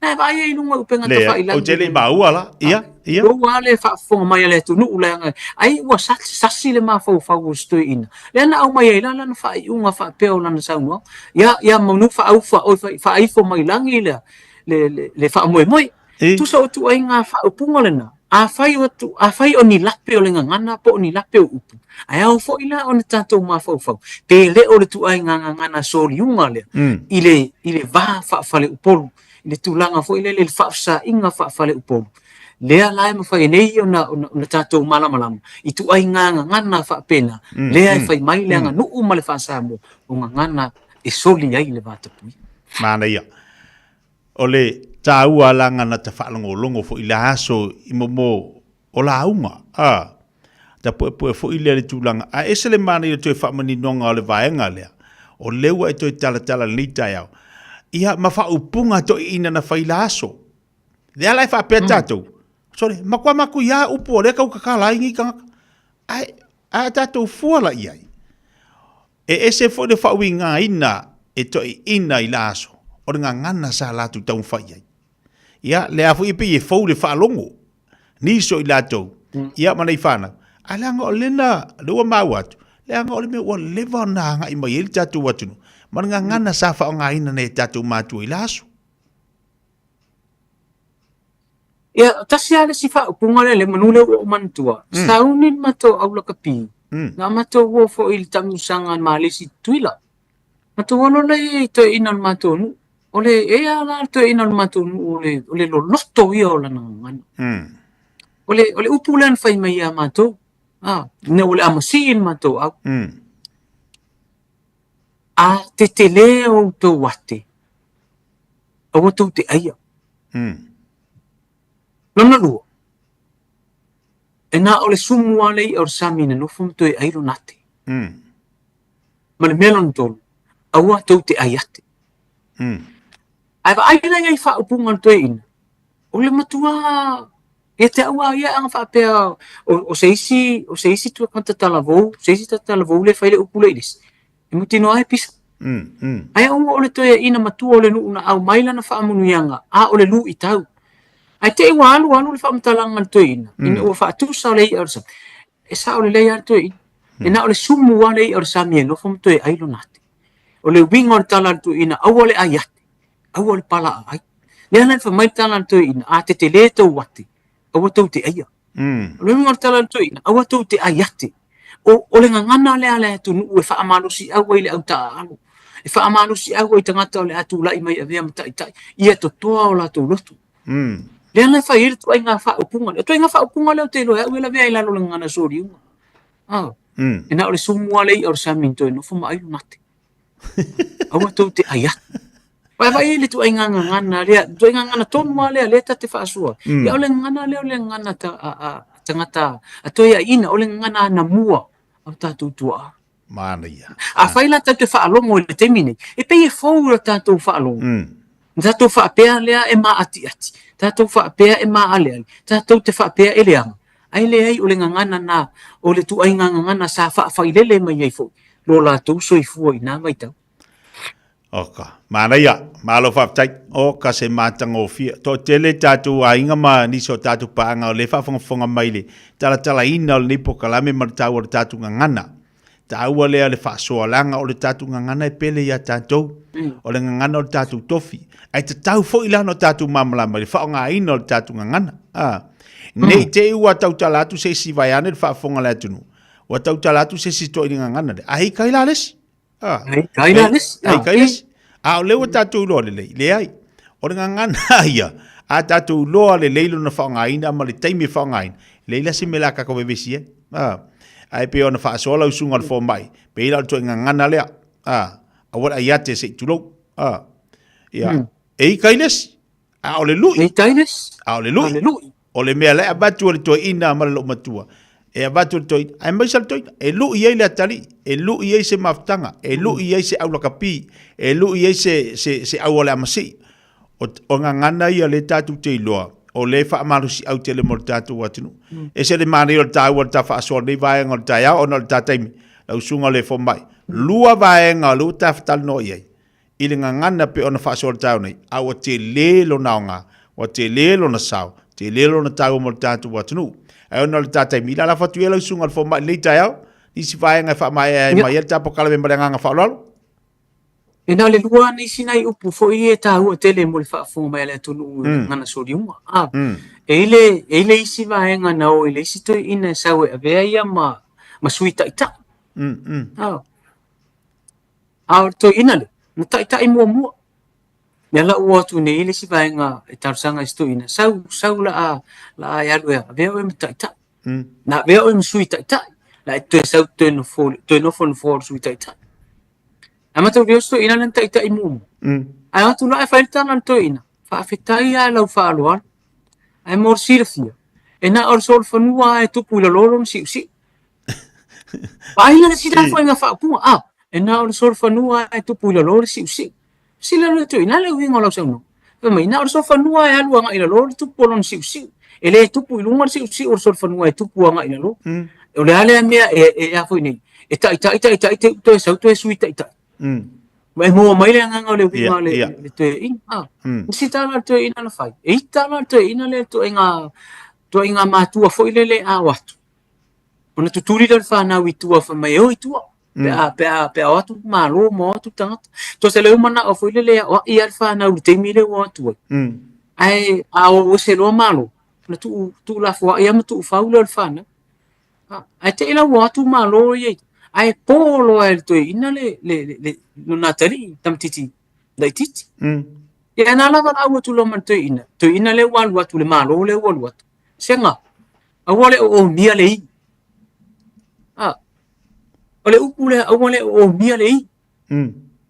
Na e vaai ai i luga o upega tafailagi. Ou te le i maua la. Ia, ia. Lou lava le faafofoga mai a le atunuu leaga ai ua sasi le mafaufau o si toeaina. Lea na aumai ai la lana faaiuga faapea o lana saunoaga. Ia, ia manu faaufa, oi, faaifo mai lagi lea. le, le, le faamoemoe. E. Tusa o ituaiga faaupuga lena, afai o, tu, afai o ni lape o le gagana po o ni lape o upu, ae ao foi la ona tatou mafaufau, pe le o le ituaiga gagana soliuga lea, i le, i le va faafaleupolu, i le tulaga foi lele i le faafesaiga faafaleupolu, lea la e mafai ai nei ona, ona, ona tatou malamalama i ituaiga gagana faapena, lea e fai mai le aganuu ma le faa-Samoa, o gagana e soli ai le vatapuia. Manaia. O le taua laga na ta faalogologo foi i le aso i mo mo o lauga, a. Tapuepue foi lea i le tulaga, ae ese le manaia o le toe faamaninoga o le vaega lea, o lea ua e toe talatala i lenei taeao, ia ma faaupuga toeaiina na fai la aso. Lea la e faapea tatou, sole, matua matuia upu o lea e tau tatala ai nei tagata. Ae a tatou fua la i ai, e ese foi le faauigaina e toeaiina i la aso, o le gagana sa latou taumafai i ai. Ia, lea foi e pei e fou le faalogo, nisi o i latou, ia ma nei fanau, ae leaga o lena, lea ua maua atu, leaga o le mea ua leva ona agai mai ai le tatou atunuu, ma le gagana sa faaaogaina nei e tatou matua i la aso. Ia, tasi lava le isi faaupuga lea i le manu lea ua ou manatua, sauni le matou aulakapi, na matou o foi i le taamilosaga a Malesi i Tutuila. Matou alo lea i toeaiina o le matou nuu. O le ea la le toeaina o le matou nuu o le, o le loloto ia o lana gagana. O le, o le upu lea na fai mai ia matou. Ah, ina ua le amasii le matou au. A tetele outou ate, aua tou te aia. Lona lua, e na o le sumu lava le i'a o le sami na nofo ma toe ai lona ate. Ma le mea lona tolu, aua tou te ai ate. Ae vaai la ia i faaupuga a le toeaina, o le matua ia te au lava ia ana faapea o se isi o se isi tagata talavou, se isi tagata talavou lea e fai le upu lea i le isi, e mautinoa lava e pisa. Ae aua o le toeaina matua o le nuu na aumai lana faamanuiaga, a o le luitau. Ae te i ua alu alu le faamatalaga a le toeaina, ina ua faatusa le i'a o le sami, e sao lelei lava le toeaina. E na o le sumu lava le i'a o le sami e nofo ma toe ai lona ate. O le uiga o le tala a le toeaina, aua le ai ate, aua le pala ai. Lea la e fai mai le tala a le toeaina, a tetele tou ate, aua tou te aia. O le uiga o le tala a le toeaina, aua tou te ai ate. O, o le gagana lea a le atunuu e faamalosiau ai le au taaalo, e faamalosiau ai tagata o le a tulai mai e avea ma taitai, ia totoa o latou loto. Lea la e fai ai le ituaiga faaupuga lea. O ituaiga faaupuga lea ou te iloa e au e lavea ai i lalo o le gagana soliuga. Ah, e na o le sumu lava le i'a o le sami toe nofo ma ai lona ate. Aua tou te ai atu. Vaai vaai ai le ituaiga gagana lea, ituaiga gagana tonu lava lea, lea ta te faasoa. Ia o le gagana lea o le gagana ta, a, a, tagata a toeaiina, o le gagana anamua a o tatou tuaa. Manaia. Afai la tatou te faalogo i le taimi nei, e pei e fou la tatou faalogo. Na tatou faapea lea e maatiati, tatou faapea e maaleale, tatou te faapea e leaga. Ae leai, o le gagana na, o le ituaiga gagana sa faafailele mai ai foi lo latou soifua i na vaitau. Oka, manaia, malo faafetai. Oka se matagofie. Toatele tatou aiga ma nisi o tatou paaga o lea e faafogafoga mai le talatalaina o lenei polokalame ma le taua o le tatou gagana. Taua lea le faasoa leaga o le tatou gagana e pele ia tatou. O le gagana o le tatou tofi. Ae tatau foi la ona tatou malamalama i le faaaogaina o le tatou gagana. Ah. Ne i te i ua tautala atu se isi vaeane le faafofoga a le atunuu. Ua tautala atu se isi toeaina gagana lea. Ae i kai la le isi. Ah. Ai kai la le isi. Ai kai le isi. A o lea ua tatou iloa lelei. Leai. O le gagana ia, a tatou iloa lelei lona faaaogaina ma le taimi e faaaogaina, leai la se mea o le a tatou vevesi ai. Ah. Ae pei ona faasoa lau susuga i le fomai, pei la o le ituaiga gagana lea. Ah. Aua le ai ate se i tulou. Ah. Ia. E i kai le isi. A o le lui. E tai le isi. A o le lui. O le mea la e avatu e le toeaina ma le loomatua, e avatu e le toeaina, aemaise le toeaina, e lui ai le atalii, e lui ai se mafutaga, e lui ai se aulakapi, e lui ai se, se, se au o le amasii. O, o gagana ia lea tatou te iloa, o lea e faamalosiau tele mo le tatou atunuu. Ese le manaia o le taua o le ta faasoa o lenei vaega o le taeao ona o le ta taimi, lau susuga o le fomai. Lua vaega o lea ua ta talanoa i ai, i le gagana pei ona faasoa i le taeao nei, a ua tele lona aoga, ua tele lona sao, tele lona taua mo le tatou atunuu. Ae ona o le ta taimi, i lalafo atu ia lau susuga i le fomai i lenei taeao, nisi vaega e faamaea ai mai ai le ta polokalame ma le agaga faaaloalo. E na o le lua nisi nai upu foi e taua tele mo le faafofoga mai a le atunuu i le gagana soliuga. A, e i le, e i le isi vaega na o i le isi toeaina e sau e avea ia ma, ma sui taitai. A, A o le toeaina lea, na taitai muamua. Lea la ua o atu nei le isi vaega e talosaga i si toeaina, sau, sau la a, la a e alu e avea oe ma taitai. Na avea oe ma sui taitai, la e toe sau toe nofo, toe nofo i le nofoa o le sui taitai. Ae mataulia o si toeaina lea na taitai muamua. Ae o atu la e fai le tala a le toeaina, faafetai lava i lau faaaloalo. Ae mo le silafia, e na o le solofanua lava e tupu i lalo lona siusiu. Vaai la le sila foi nga faaupuga, a, e na o le solofanua e tupu i lalo o le siusiu. Sila le toeaina le uiga o lau saunoaga. Fai mai, na o le solofanua e alu agai i lalo le tupu o lona siusiu. E le tupu i luga le siusiu o le solofanua e tupu agai i lalo. O le a lea mea e, e a foi nei, e taitai, taitai, te toe sau toe sui taitai. Ma e maua mai le agaga o le uiga o le, le toeaina. Ah, isi tala a le toeaina na fai. E ita la le toeaina lea ituaiga, ituaiga matua foi lele a o atu. Ona tutuli lea o le fanau i tua fai mai e o i tua. Pe a, pe a, pe a o atu malo ma o atu tagata. Tosa lea ua manao foi lele e aoai lava le fanau i le taimi lea ua o atu ai. Ae a o ese loa malo, ona tuu, tuulafoai lava ma tuufau lea o le fanau. Ae te i la ua o atu malo ia i ae po loa e le toeaina le, le, le, le, lona atalii, tamaitiiti laitiiti. Ia na lava la ua atu loa ma le toeaina, toeaina lea ua alu atu, le malo lea ua alu atu. Sega, aua le oomia le i. A, o le upu lea, aua le oomia le i.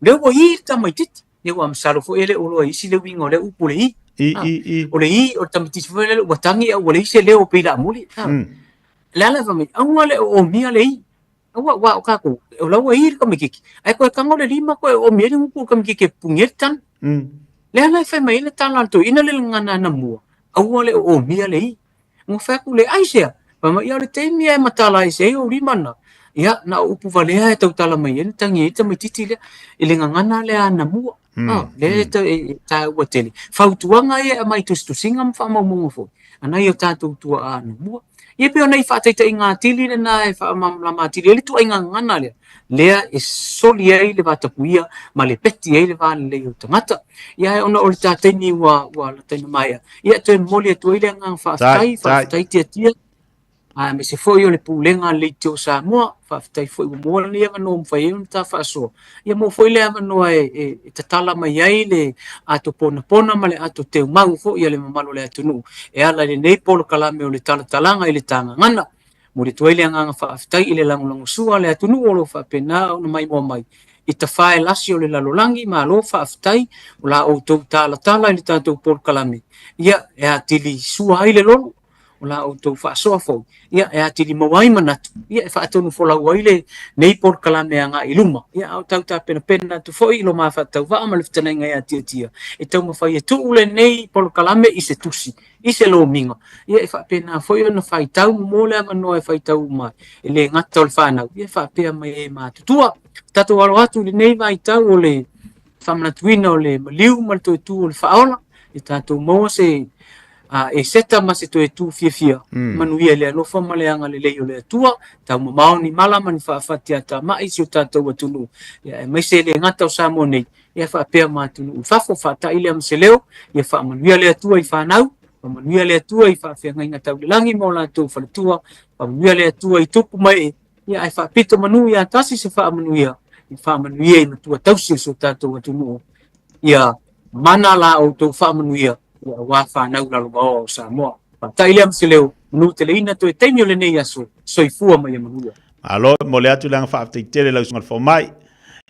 Lea ua i le tamaitiiti. Ia ua masalo foi e le o iloa e isi le uiga o lea upu le i. I, i, i. O le i, o le tamaitiiti foi lea ua tagi a ua leai se leo pei laamuli. A, le ala fai mai, aua le oomia le i. Aua, aua o kākou, o la ua i le tamaitiiti, ae toe tago le lima toe oomi ai le gutu o le tamaitiiti e pupuni ai le tala. Lea la e fai mai ai le tala a le toeaina le gagana anamua, aua le oomia le i. Ona fai atu lea, aisea? Fai mai, ia o le taimi lava e matala ese ai ou lima na, ia na o upu valea e tautala mai ai na tagi ai le tamaitiiti lea i le gagana lea anamua. Ah, lea e taua tele. Fautuaga ia e aumai i tusitusiga ma faamaumauga foi, a nai o tatou tuaa anamua. Ia pei o nai faataitaiga atili lena e faamalamalama atili ai le ituaiga gagana lea, lea e soli ai le vatapuia ma le peti ai le va lelei o tagata. Ia ae ona o le ta taimi ua ua lataina maea, ia e toe momoli atu ai le agaga faafetai, faafetai Tiatia, aemaise foi o le Pulega a le Leitio o Samoa, faafetai foi ua maua lenei avanoa ua mafai ai ona ta faasoa. Ia maua foi le avanoa e, e tatala mai ai le ato ponapona ma le ato teumau foi a le mamalu o le atunuu e ala i lenei polokalame o le talatalaga i le Tagagana. Momoli atu ai le agaga faafetai i le lagolagosua a le atunuu o lo o faapena ona maimoa mai i tafae lasi o le lalolagi. Malo faafetai o la outou talatala i le tatou polokalame, ia e atili sua ai le lolo o la outou faasoa foi, ia e atili maua ai manatu, ia e faatonufolau ai lenei polokalame agai i luma. Ia a o tau tapenapena atu foi i lo ma faatauvaa ma le fetalaiga ia Tiatia e taumafai e tuu lenei polokalame i se tusi, i se lomiga, ia e faapena foi ona faitau mo le avanoa e faitau uma ai, e le gata o le fanau, ia e faapea mai e matutua. Tatou alo atu i lenei vaitau o le faamanatuina o le maliu ma le toe tu o le faaola, ia tatou maua se eseta ma se toe tu fiafia, manuia i le alofa ma le agalelei o le Atua, taumamao ni mala ma ni faafatiatamai i si o tatou atunuu, ia aemaise e le gata o Samoa nei, ia faapea ma atunuu i fafo, faatai lea ma se leo, ia faamanuia le Atua i fanau, faamanuia le Atua i faafeagaiga tau le lagi ma o latou faletua, faamanuia le Atua i tupu ma ee, ia ae faapito manu ia tasi se faamanuia, ia faamanuia i matua tausi o si o tatou atunuu, ia mana la outou faamanuia, ia aua fanau lalovaoa o Samoa. Faata'i lea ma se leo, manuteleina toe taimi o lenei aso, soifua ma ia manuia. Malo, e momoli atu le agaga faafetai tele i lau susuga i le fomai.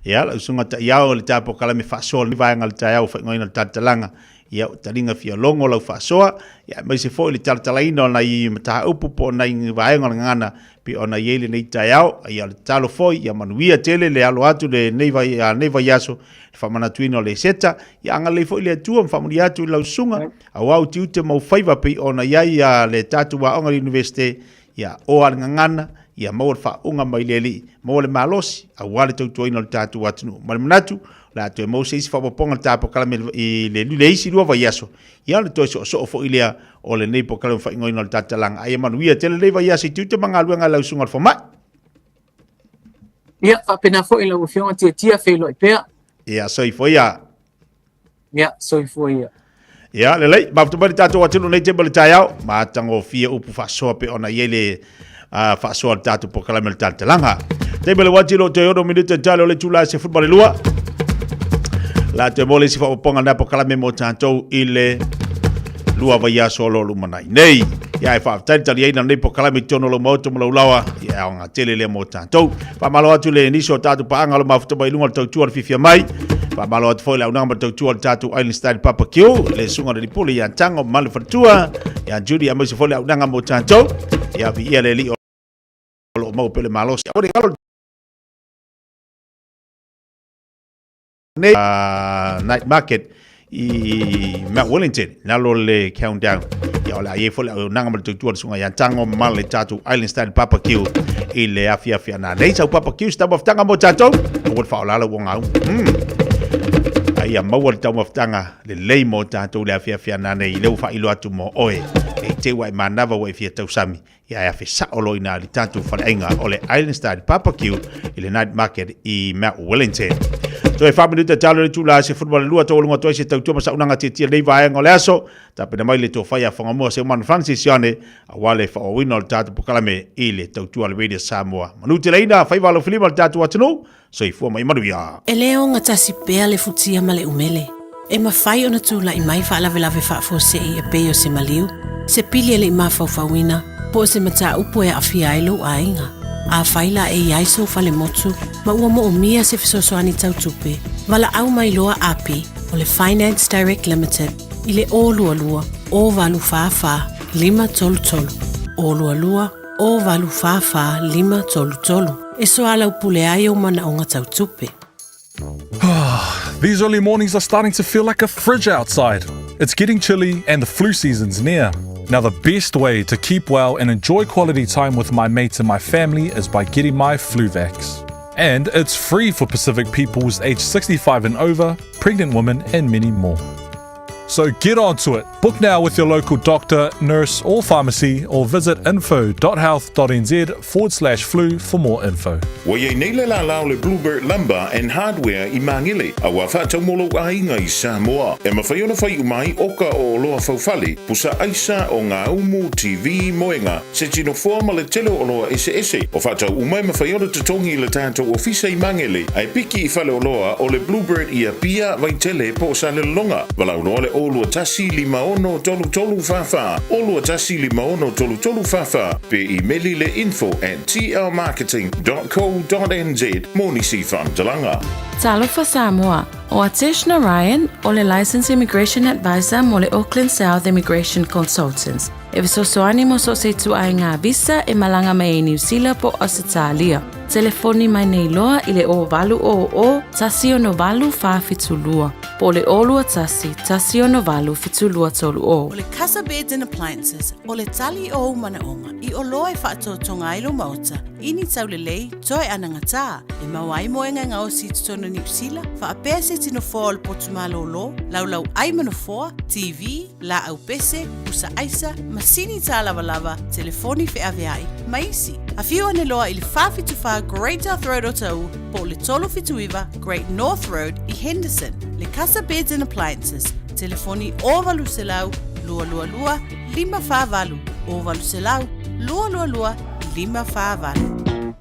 Ia, lau susuga Ta'iao i le ta polokalame faasoa o lenei vaega o le taeao ua faaigoaina o le Talatalaga. Ia, ua taliga fia logo lau faasoa, ia aemaise foi le talatalaina o nai mataupu po o nai vaega o le gagana pei ona i ai lenei taeao. Ia, o le tatalo foi, ia manuia tele le alo atu lenei vai, lenei vaiaso, le faamanatuina o le Eseta. Ia agalelei foi le Atua ma faamanuia atu i lau susuga, aua utiute ma ou faiva pei ona i ai le tatou aoga i le Iunivesite. Ia oa le gagana, ia maua le faauuga mai le Alii, maua le malosi, aua le tautuaina o le tatou atunuu. Ma le manatu, o le a toe maua se isi faaopoopoga i le ta polokalame i le, le isi lua vaiaso, ia ona toe soosoo foi lea o lenei polokalame faaigoaina o le Talatalaga. Ae ia manuia tele lenei vaiaso i tiute ma galuega a lau susuga i le fomai. Ia, faapena foi lau Afioga Tiatia, feiloai pea. Ia, soifua ia. Ia, soifua ia. Ia, lelei, mafuta mai le tatou atunuu nei te ma le taeao, matagofie upu faasoa pe ona i ai le faasoa le tatou polokalame o le talatalaga. Taimi le wati lo toe ono minute tale o le itula e 12. La toe mo le isi faaopoopoga lena polokalame mo tatou i le lua vaiaso o lo o lumanai nei. Ia e faafetai le taliaina o lenei polokalame i totonu o lou maota ma lou laoa, ia e aoga tele lea mo tatou. Faamalo atu le nisi o tatou paaga o lo mafuta mai i luga o le tautua o le fiafia mai. Faamalo atu foi le aunaga ma le tautua o le tatou Island Style Barbecue, le susuga i le Lipuli ia Tango ma le faletua, ia Judy aemaise foi le aunaga mo tatou. Ia viia le Alii o lo o maua pea le malosi. Aua ne i galo nei night market i Mount Wellington, lalo le countdown. Ia o le a i ai foi le auaunaga ma le tautua a le susuga ia Tango ma le tatou Island Style Barbecue i le afiafi ana nei. Sau barbecue se taumafataga mo tatou, aua le faaola lau ogaumu. A ia maua le taumafataga lelei mo tatou i le afiafi ana nei, lea ua faailoa atu mo oe. Ne i te i ua e manava ua e fia tausami, Ia e afe sao loa i ina i le tatou faleaiga o le Island Style Barbecue i le Night Market i Mount Wellington. Toe 4 minuta talo le itula 12 taualuga atu ai se tautua ma saunaga tietie lenei vaega o le aso. Tapena mai le tofa ia Whangamua Seumanu Francis Ioane aua le faaauauina o le tatou polokalame i le tautua a le Radio Samoa. Manu teleina, faiva alofilima le tatou atunuu. Soifua ma ia manuia. E le ogatasi pea le futia ma le umele. E mafai ona tulai mai faalavelave faafuasei e pei o se maliu, se pili e le i mafaufauina, po o se mataupu e aafia ai lou aiga. Afai la e i ai sou falemotu ma ua moomia se fesoasoani tau tupe, valaau mai loa Api o le Finance Direct Limited i le 022 084 533, 022 084 533 e soalaupule ai ou manaoga tau tupe. These early mornings are starting to feel like a fridge outside. It's getting chilly and the flu season's near. Now, the best way to keep well and enjoy quality time with my mates and my family is by getting my Fluvax. And it's free for Pacific peoples aged 65 and over, pregnant women, and many more. So get onto it. Book now with your local doctor, nurse, or pharmacy, or visit info.health.nz forward slash flu for more info. Ua i ai nei le lālā o le Bluebird Lumber and Hardware i Māngere, a ua faatau mo lou aiga i Samoa. E mafai ona fai uma ai oka o oloa faufale, pusa aisa, ogaumu, TV, moega, se tino foa ma le tele o oloa eseese. O faatau uma e mafai ona totogi i le tatou ofisa i Māngere, ae piki i faleoloa o le Bluebird i Apia, Vaitele po o Salelologa. Valaau loa le 021 56 33 44, 021 56 33 44, pe imeli le info at tlmarketing.co.nz mo nisi faamatalaga. Talofa Samoa, o Atesh Narayan o le Licensed Immigration Advisor mo le Auckland South Immigration Consultants. E fesoasoani mo so o se ituaiga visa e malaga mai ai Niu Sila po o Ausetalia. Telefoni mai nei loa i le 0800 168 472 po o le 021 168 7230. O le Casa Beds and Appliances, o le tali o ou manaoga i oloa e faatotoga ai lou maota i ni taulelei toe anagatā e maua ai moega e gaosi i totonu o Niu Sila, faapea se tino foa o le potu malōlō, laulau ai ma nofoa, TV, laau pese, pusa aisa, masini tālavalava, telefoni feaveai, ma isi. Afio ane loa i le 474 Great South Road o Taʻu po o le 379 Great North Road i Henderson. Le Casa Beds and Appliances, telefoni 0800 222 548, 0800 222 548.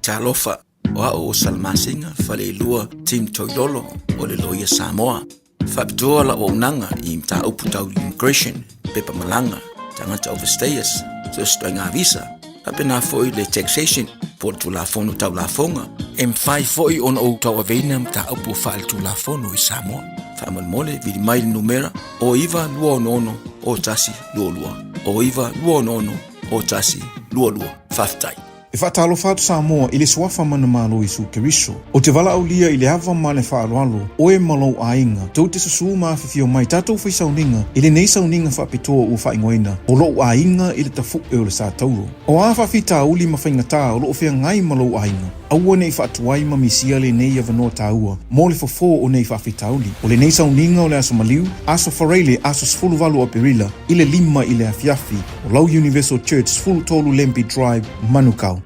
Talofa, o au o Salamasina Faleilua Tim Toilolo o le Loia Samoa. Faapitoa lau auaunaga i mataupu tau immigration, pepa malaga, tagata overstayers, so o se ituaiga visa, faapena foi le taxation po o le Tulafono Tau Lafoga. E mafai foi ona ou tauaveina mataupu faaletulafono i Samoa. Faamolemole, vili mai le numera 0926 0122, 0926 0122. Faafetai. E faatalofa atu Samoa i le Suafa Manumalo Iesu Keriso. Ou te valaaulia i le ava ma le faaaloalo, oe ma lou aiga, tou te susū ma afifio mai tatou fai sauniga i lenei sauniga faapitoa ua faaigoaina o lou aiga i le tafu'e o le Sa Tauro. O a faafitauli ma faigatā o lo o feagai ma lou aiga, aua ne i faatuai ma misia lenei avanoa taua mo le fofo o nei faafitauli. O lenei sauniga o le Aso Maliu, Aso Faraile, Aso 18 o Aperila i le 5 i le afiafi, o lau Universal Church 13 Lambie Drive, Manukau.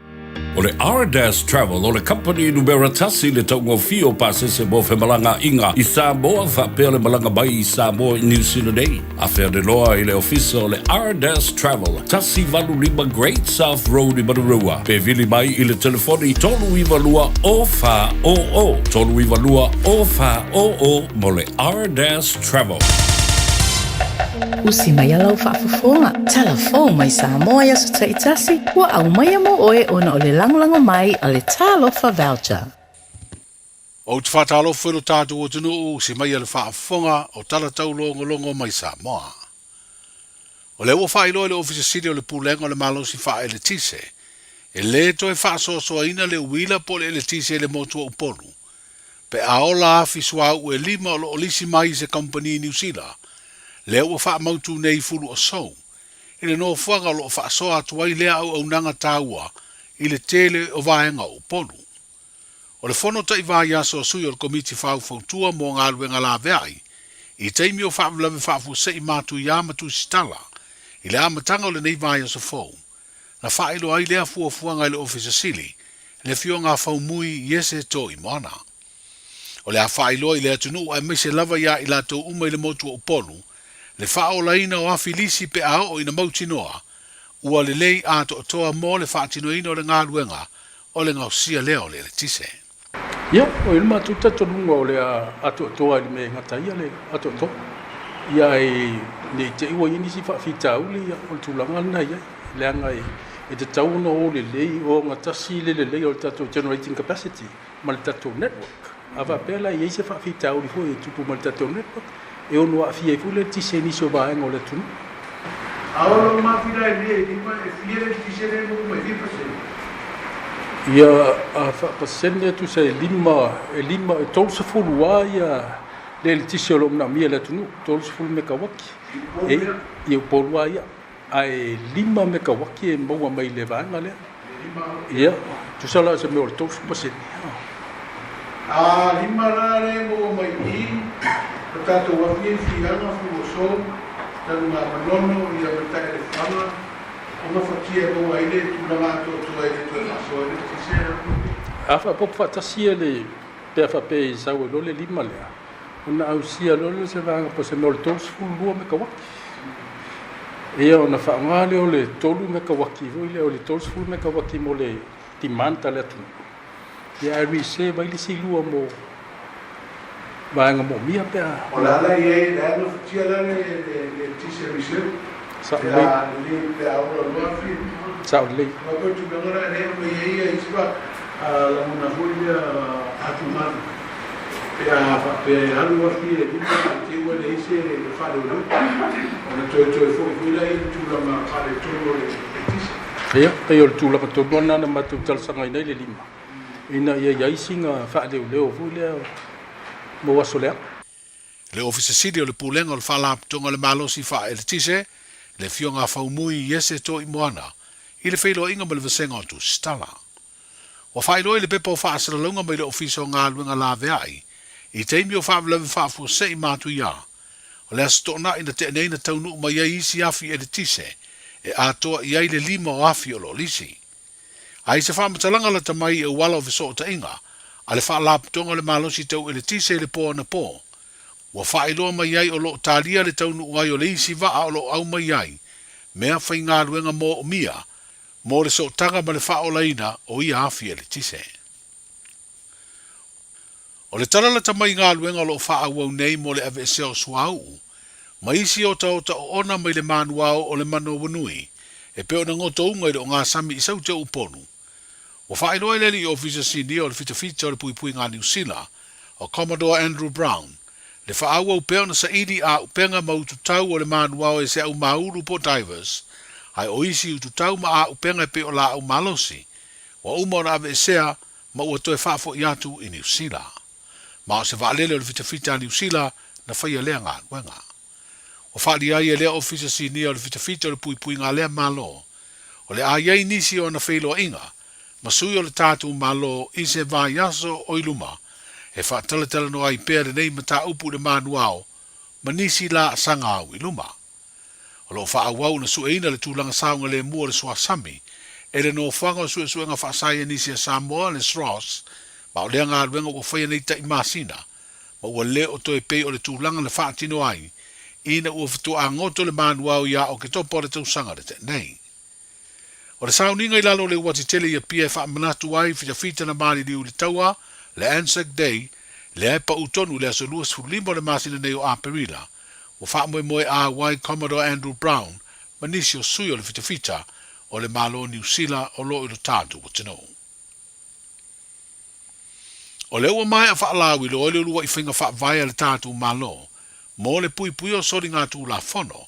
O le Ardas Travel o le kamupani numera tasi i le taugofie o pasese mo femalagaaiga i Samoa faapea le malaga mai i Samoa i Niu Sila nei. Afe ane loa i le ofisa o le Ardas Travel, 185 Great South Road i Manurewa, pe vili mai i le telefoni 392 0400, 392 0400 mo le Ardas Travel. Usi mai a lau faafofoga, tala fou mai Samoa i aso taitasi, ua aumaia mo oe ona o le lagolago mai a le Talofa Voucher. Ou te faatalofa i lo tatou atunuu, usi mai a le faafofoga o tala taulogologo mai Samoa. O lea ua faailoa e le Ofisa Sili o le Pulega o le Malosi Faa-Eletise E lē toe faasoasoaina le uila po o le eletise i le motu o Upolu, pe a ola afi suauu e lima o lo o lisi mai i se kamupani i Niu Sila, lea ua faamautu nei i Fuluasou, i le nofoaga o lo o faasoa atu ai lea auaunaga taua i le tele o vaega o Upolu. O le fono taivaiaso a sui o le Komiti Faufautua mo Galuega Laveai i taimi o faalavelave faafuasei matuia ma tusitala i le amataga o lenei vaiaso fou, na faailoa ai lea fuafuaga i le Ofisa Sili, le Afioga a Faumui Iese Toimoana. O le a faailoa i le atunuu aemaise lava iā i latou uma i le motu o Upolu, le faaolaina o afi lisi pe a oo ina mautinoa ua lelei atoatoa mo le faatinoina o le galuega o le gaosia lea o le eletise. Ia, o i le matou talitonuga o le a atoatoa i le mea e gata ai le atoatoa. Ia, ae ne i te i ua i ai nisi faafitauli, ia, o le tulaga lena e i ai, leaga e tatau ona o lelei, o gatasi le lelei o le tatou generating capacity ma le tatou network. A faapea la e i ai se faafitauli foi e tupu mai i le tatou network, e ono aafia ai foi le eletise i nisi o vaega o le atunuu. A o lou mafila e le lima e fia le eletise le maua mai fia pasene? Ia, a faapasene e tusa e lima, e lima, e 30 lava ia le eletise o lo o manaomia e le atunuu, 30 mekawaki. E, i Upolu lava ia. Ae 5 mekawaki e maua mai le vaega lea. Ia, tusa la o se mea o le 30%. A lima la lea e maua mai i i, o tatou afi e fiaga, fuosou, Tanugamanono, ia ma Taelefaga, o gafatia e maua ai le tulaga atoatoa e le toe faasoa ai le eletise. A faaopoopo faatasi ia le, pe a faapea e sau ai loa le lima lea, ona ausia loa lea o se vaega po o se mea o le 32 mekawaki. Ia ona faaaoga lea o le 3 mekawaki foi lea, o le 30 mekawaki mo le demand a le atunuu. Ia ae reserve ai le isi lua mo vaega moomia pe a. O le a la i ai, le a gafatia la le eletise reserve pe a lelei pe a ola loa afi. Sao lelei. Aua pei o tulaga la lea e aumai ai ia isi lagona foi lea atugalu pe a faapea e alu afi e lima ae te i ua leai se faaleoleo ona toetoe foi foi lea i le tulaga faaletonu o le eletise. Ia, pei o le tulaga tonu lava lena na matou talosagaina ai le lima, ina ia i ai sina faaleoleo foi lea mo aso leaga. Le Ofisa Sili o le Pulega o le Faalapotopotoga o le Malosi Faa-Eletise, le Afioga a Faumui Iese Toimoana, i le feiloaiga ma le Vasega o Tusitala. Ua faailoa i le pepa o faasalalauga mai le Ofisa o Galuega Laveai i taimi o faalavelave faafuasei matuia o le Aso Toonai na tea nei na taunuu mai ai isi afi eletise e atoa i ai le lima o afi o lo o lisi. A i se faamatalaga lata mai i auala o fesootaiga a le Faalapotopotoga o le Malosi Tau Eletise i le po anapo, ua faailoa mai ai o lo o talia le taunuu ai o le isi vaa o lo o aumai ai mea faigaluega moomia mo le sootaga ma le faaolaina o ia afi eletise. O le tala lata mai i galuega o lo o faaauau nei mo le aveesea o suauu ma isi otaota oona mai le manuao o le Manowanui e pei ona gotouga i le ogasami i Saute o Upolu. Ua faailoa e le alii ofisa sinia o le fitafita o le puipuiga a Niu Sila, o Commodore Andrew Brown, le faaauau pea ona saili auupega ma ututau o le manuao e se aumaulu po o divers, ae o isi ututau ma auupega e pei o laau malosi, ua uma ona aveesea ma ua toe faafoi atu i Niu Sila. Ma o se vaalele o le fitafita a Niu Sila na faia lea galuega. Ua faaalia ai e lea ofisa sinia o le fitafita o le puipuiga a lea Malo, o le a i ai nisi o ana feiloaiga ma sui o le tatou Malo i se vaiaso o i luma e faatalatalanoa ai pea lenei mataupu i le manuao ma nisi laasaga au i luma. O lo o faaauau ona sueina le tulaga saogalemu o le suasami e le Nofoaga o Suesuega Faasaienisi a Samoa, le SROS, ma o lea galuega ua faia nei tai masina ma ua le o toe pei o le tulaga na faatino ai ina ua fetoa goto le manuao iā Oketopa o le tausaga le tea nei. O le sauniga i lalo o le uati tele i Apia e faamanatu ai fitafita na maliliu i le taua, le Anzac Day, lea e pau tonu i le aso 25 o le masina nei o Aperila, ua faamoemoe au ai Commodore Andrew Brown ma nisi o sui o le fitafita o le Malo o Niu Sila o lo o i lo tatou atunuu. O lea ua maea faalauiloa i le uluai faiga faavae a le tatou Malo mo le puipuia o soligatulafono,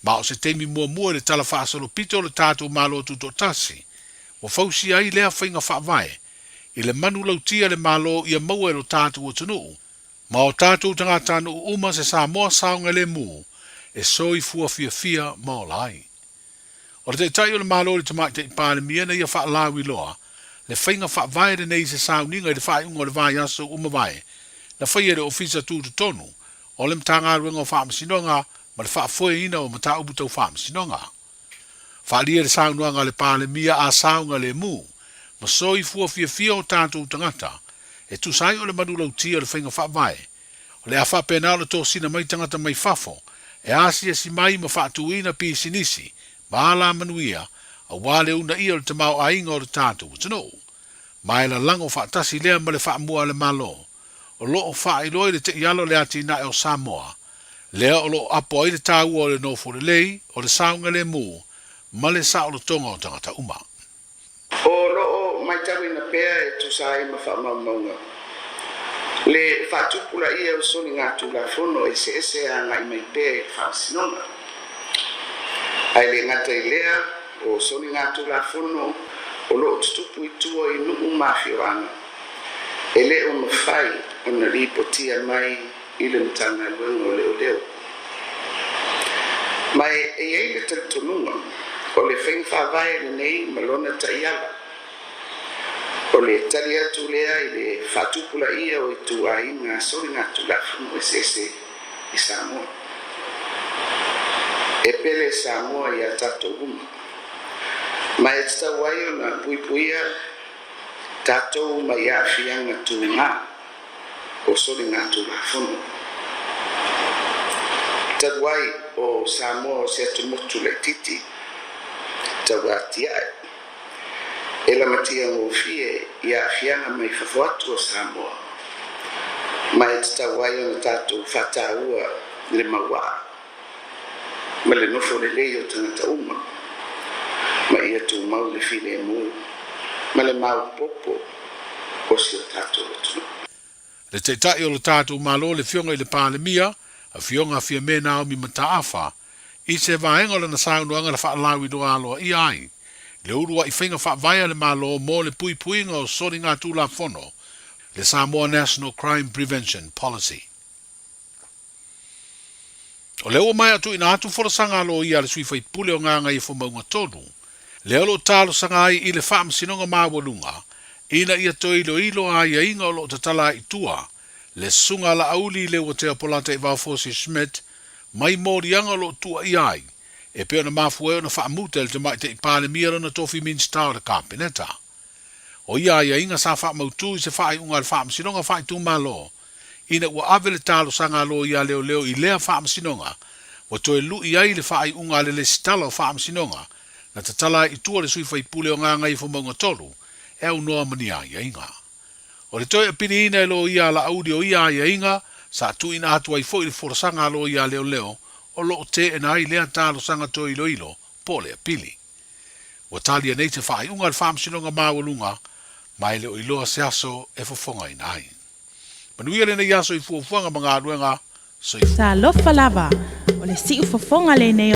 ma o se taimi muamua i le tala faasolopito o le tatou Malo Tutoatasi. Ua fausia ai lea faiga faavae i le manulauti a le Malo ia maua e lo tatou atunuu ma o tatou tagatanuu uma se Samoa saogalemu e soifua fiafia ma ola ai. O le Taitai o le Malo le Tamaitai Palemia na ia faalauiloa le faiga faavae lenei i se sauniga i le faaiuga o le vaiaso ua mavae na faia e le Ofisa Tutotonu o le Matagaluega o Faamasinoga ma le Faafoeina o Mataupu Tau Faamasinoga. Faaalia le saunoaga a le Palemia a saogalemu ma soifua fiafia o tatou tagata e tusa ai o le manulauti o le faiga faavae. O le a faapena ona tosina mai tagata mai fafo e asiasi mai ma faatuina pisinisi ma alamanuia aua le uunaia o le tamaoaiga o le tatou atunuu. Ma e lalago faatasi lea ma le faamua a le Malo o lo o faailoa i le taiala o le atinae o Samoa, lea o lo o apo ai le taua o le nofo lelei, o le saogalemu, ma le saolotoga o tagata uma. O lo o matauina pea e tusa ai ma faamaumauga le faatupulaia o soligatulafono eseese e agai mai pea i le Faamasinoga. Ae le gata i lea, o soligatulafono o lo o tutupu i tua i nuu ma afioaga, e le o mafai ona lipotia mai i le Matagaluega o Leoleo. Ma e i ai le talitonuga o le faiga faavae lenei ma lona taiala, o le tali atu lea i le faatupulaia o ituaiga soligatulafono eseese i Samoa. E pele Samoa iā tatou uma, ma e tatau ai ona puipuia tatou mai aafiaga tuga o soligatulafono. Talu ai o Samoa o se atumotu laitiiti tauatiae, e lamatia gofie i aafiaga mai fafo atu o Samoa, ma e tatau ai ona tatou faataua le mauaa ma le nofo lelei o tagata uma, ma ia tumau le filemu ma le maopoopo o si o tatou atunuu. Le Taitai o lo tatou Malo le Afioga i le Palemia, Afioga Fiame Naomi Mataafa, i se vaega o lana saunoaga na faalauiloa aloaia ai le uluai faiga faavae a le Malo mo le puipuiga o soligatulafono, le Samoa National Crime Prevention Policy. O lea ua maea tuuina atu folasaga a loia a le sui faipule o Gagaifomauga 3, lea o lo o talosaga ai i le Faamasinoga Maualuga ina ia toe iloilo aiaiga o lo o tatala ai i tua le Susuga a Laauli Leuatea Polataivao Fosi Schmidt mai moliaga o lo o tuuaia ai e pei ona mafua ai ona faamuta e le Tamaitai Palemia lona tofi Minisita o le Kapeneta. O ia aiaiga sa faamautu i se faaiuga a le Faamasinoga Faaitumalo ina ua ave le talosaga a loia leoleo i lea faamasinoga, ua toe lui ai le faaiuga a le Lesitala o Faamasinoga na tatala ai i tua le sui faipule o Gagaifomauga 3 e aunoa ma ni aiaiga. O le toe apiliina e loia a Laauli o ia aiaiga sa tuuina atu ai foi le folasaga a loia leoleo o lo o teena ai lea talosaga toe iloilo po o le apili. Ua talia nei se faaiuga a le Faamasinoga Maualuga ma e le o iloa se aso e fofogaina ai. Manuia lenei aso i fuafuaga ma galuega. Soifua. Talofa lava, o le siufofoga lenei.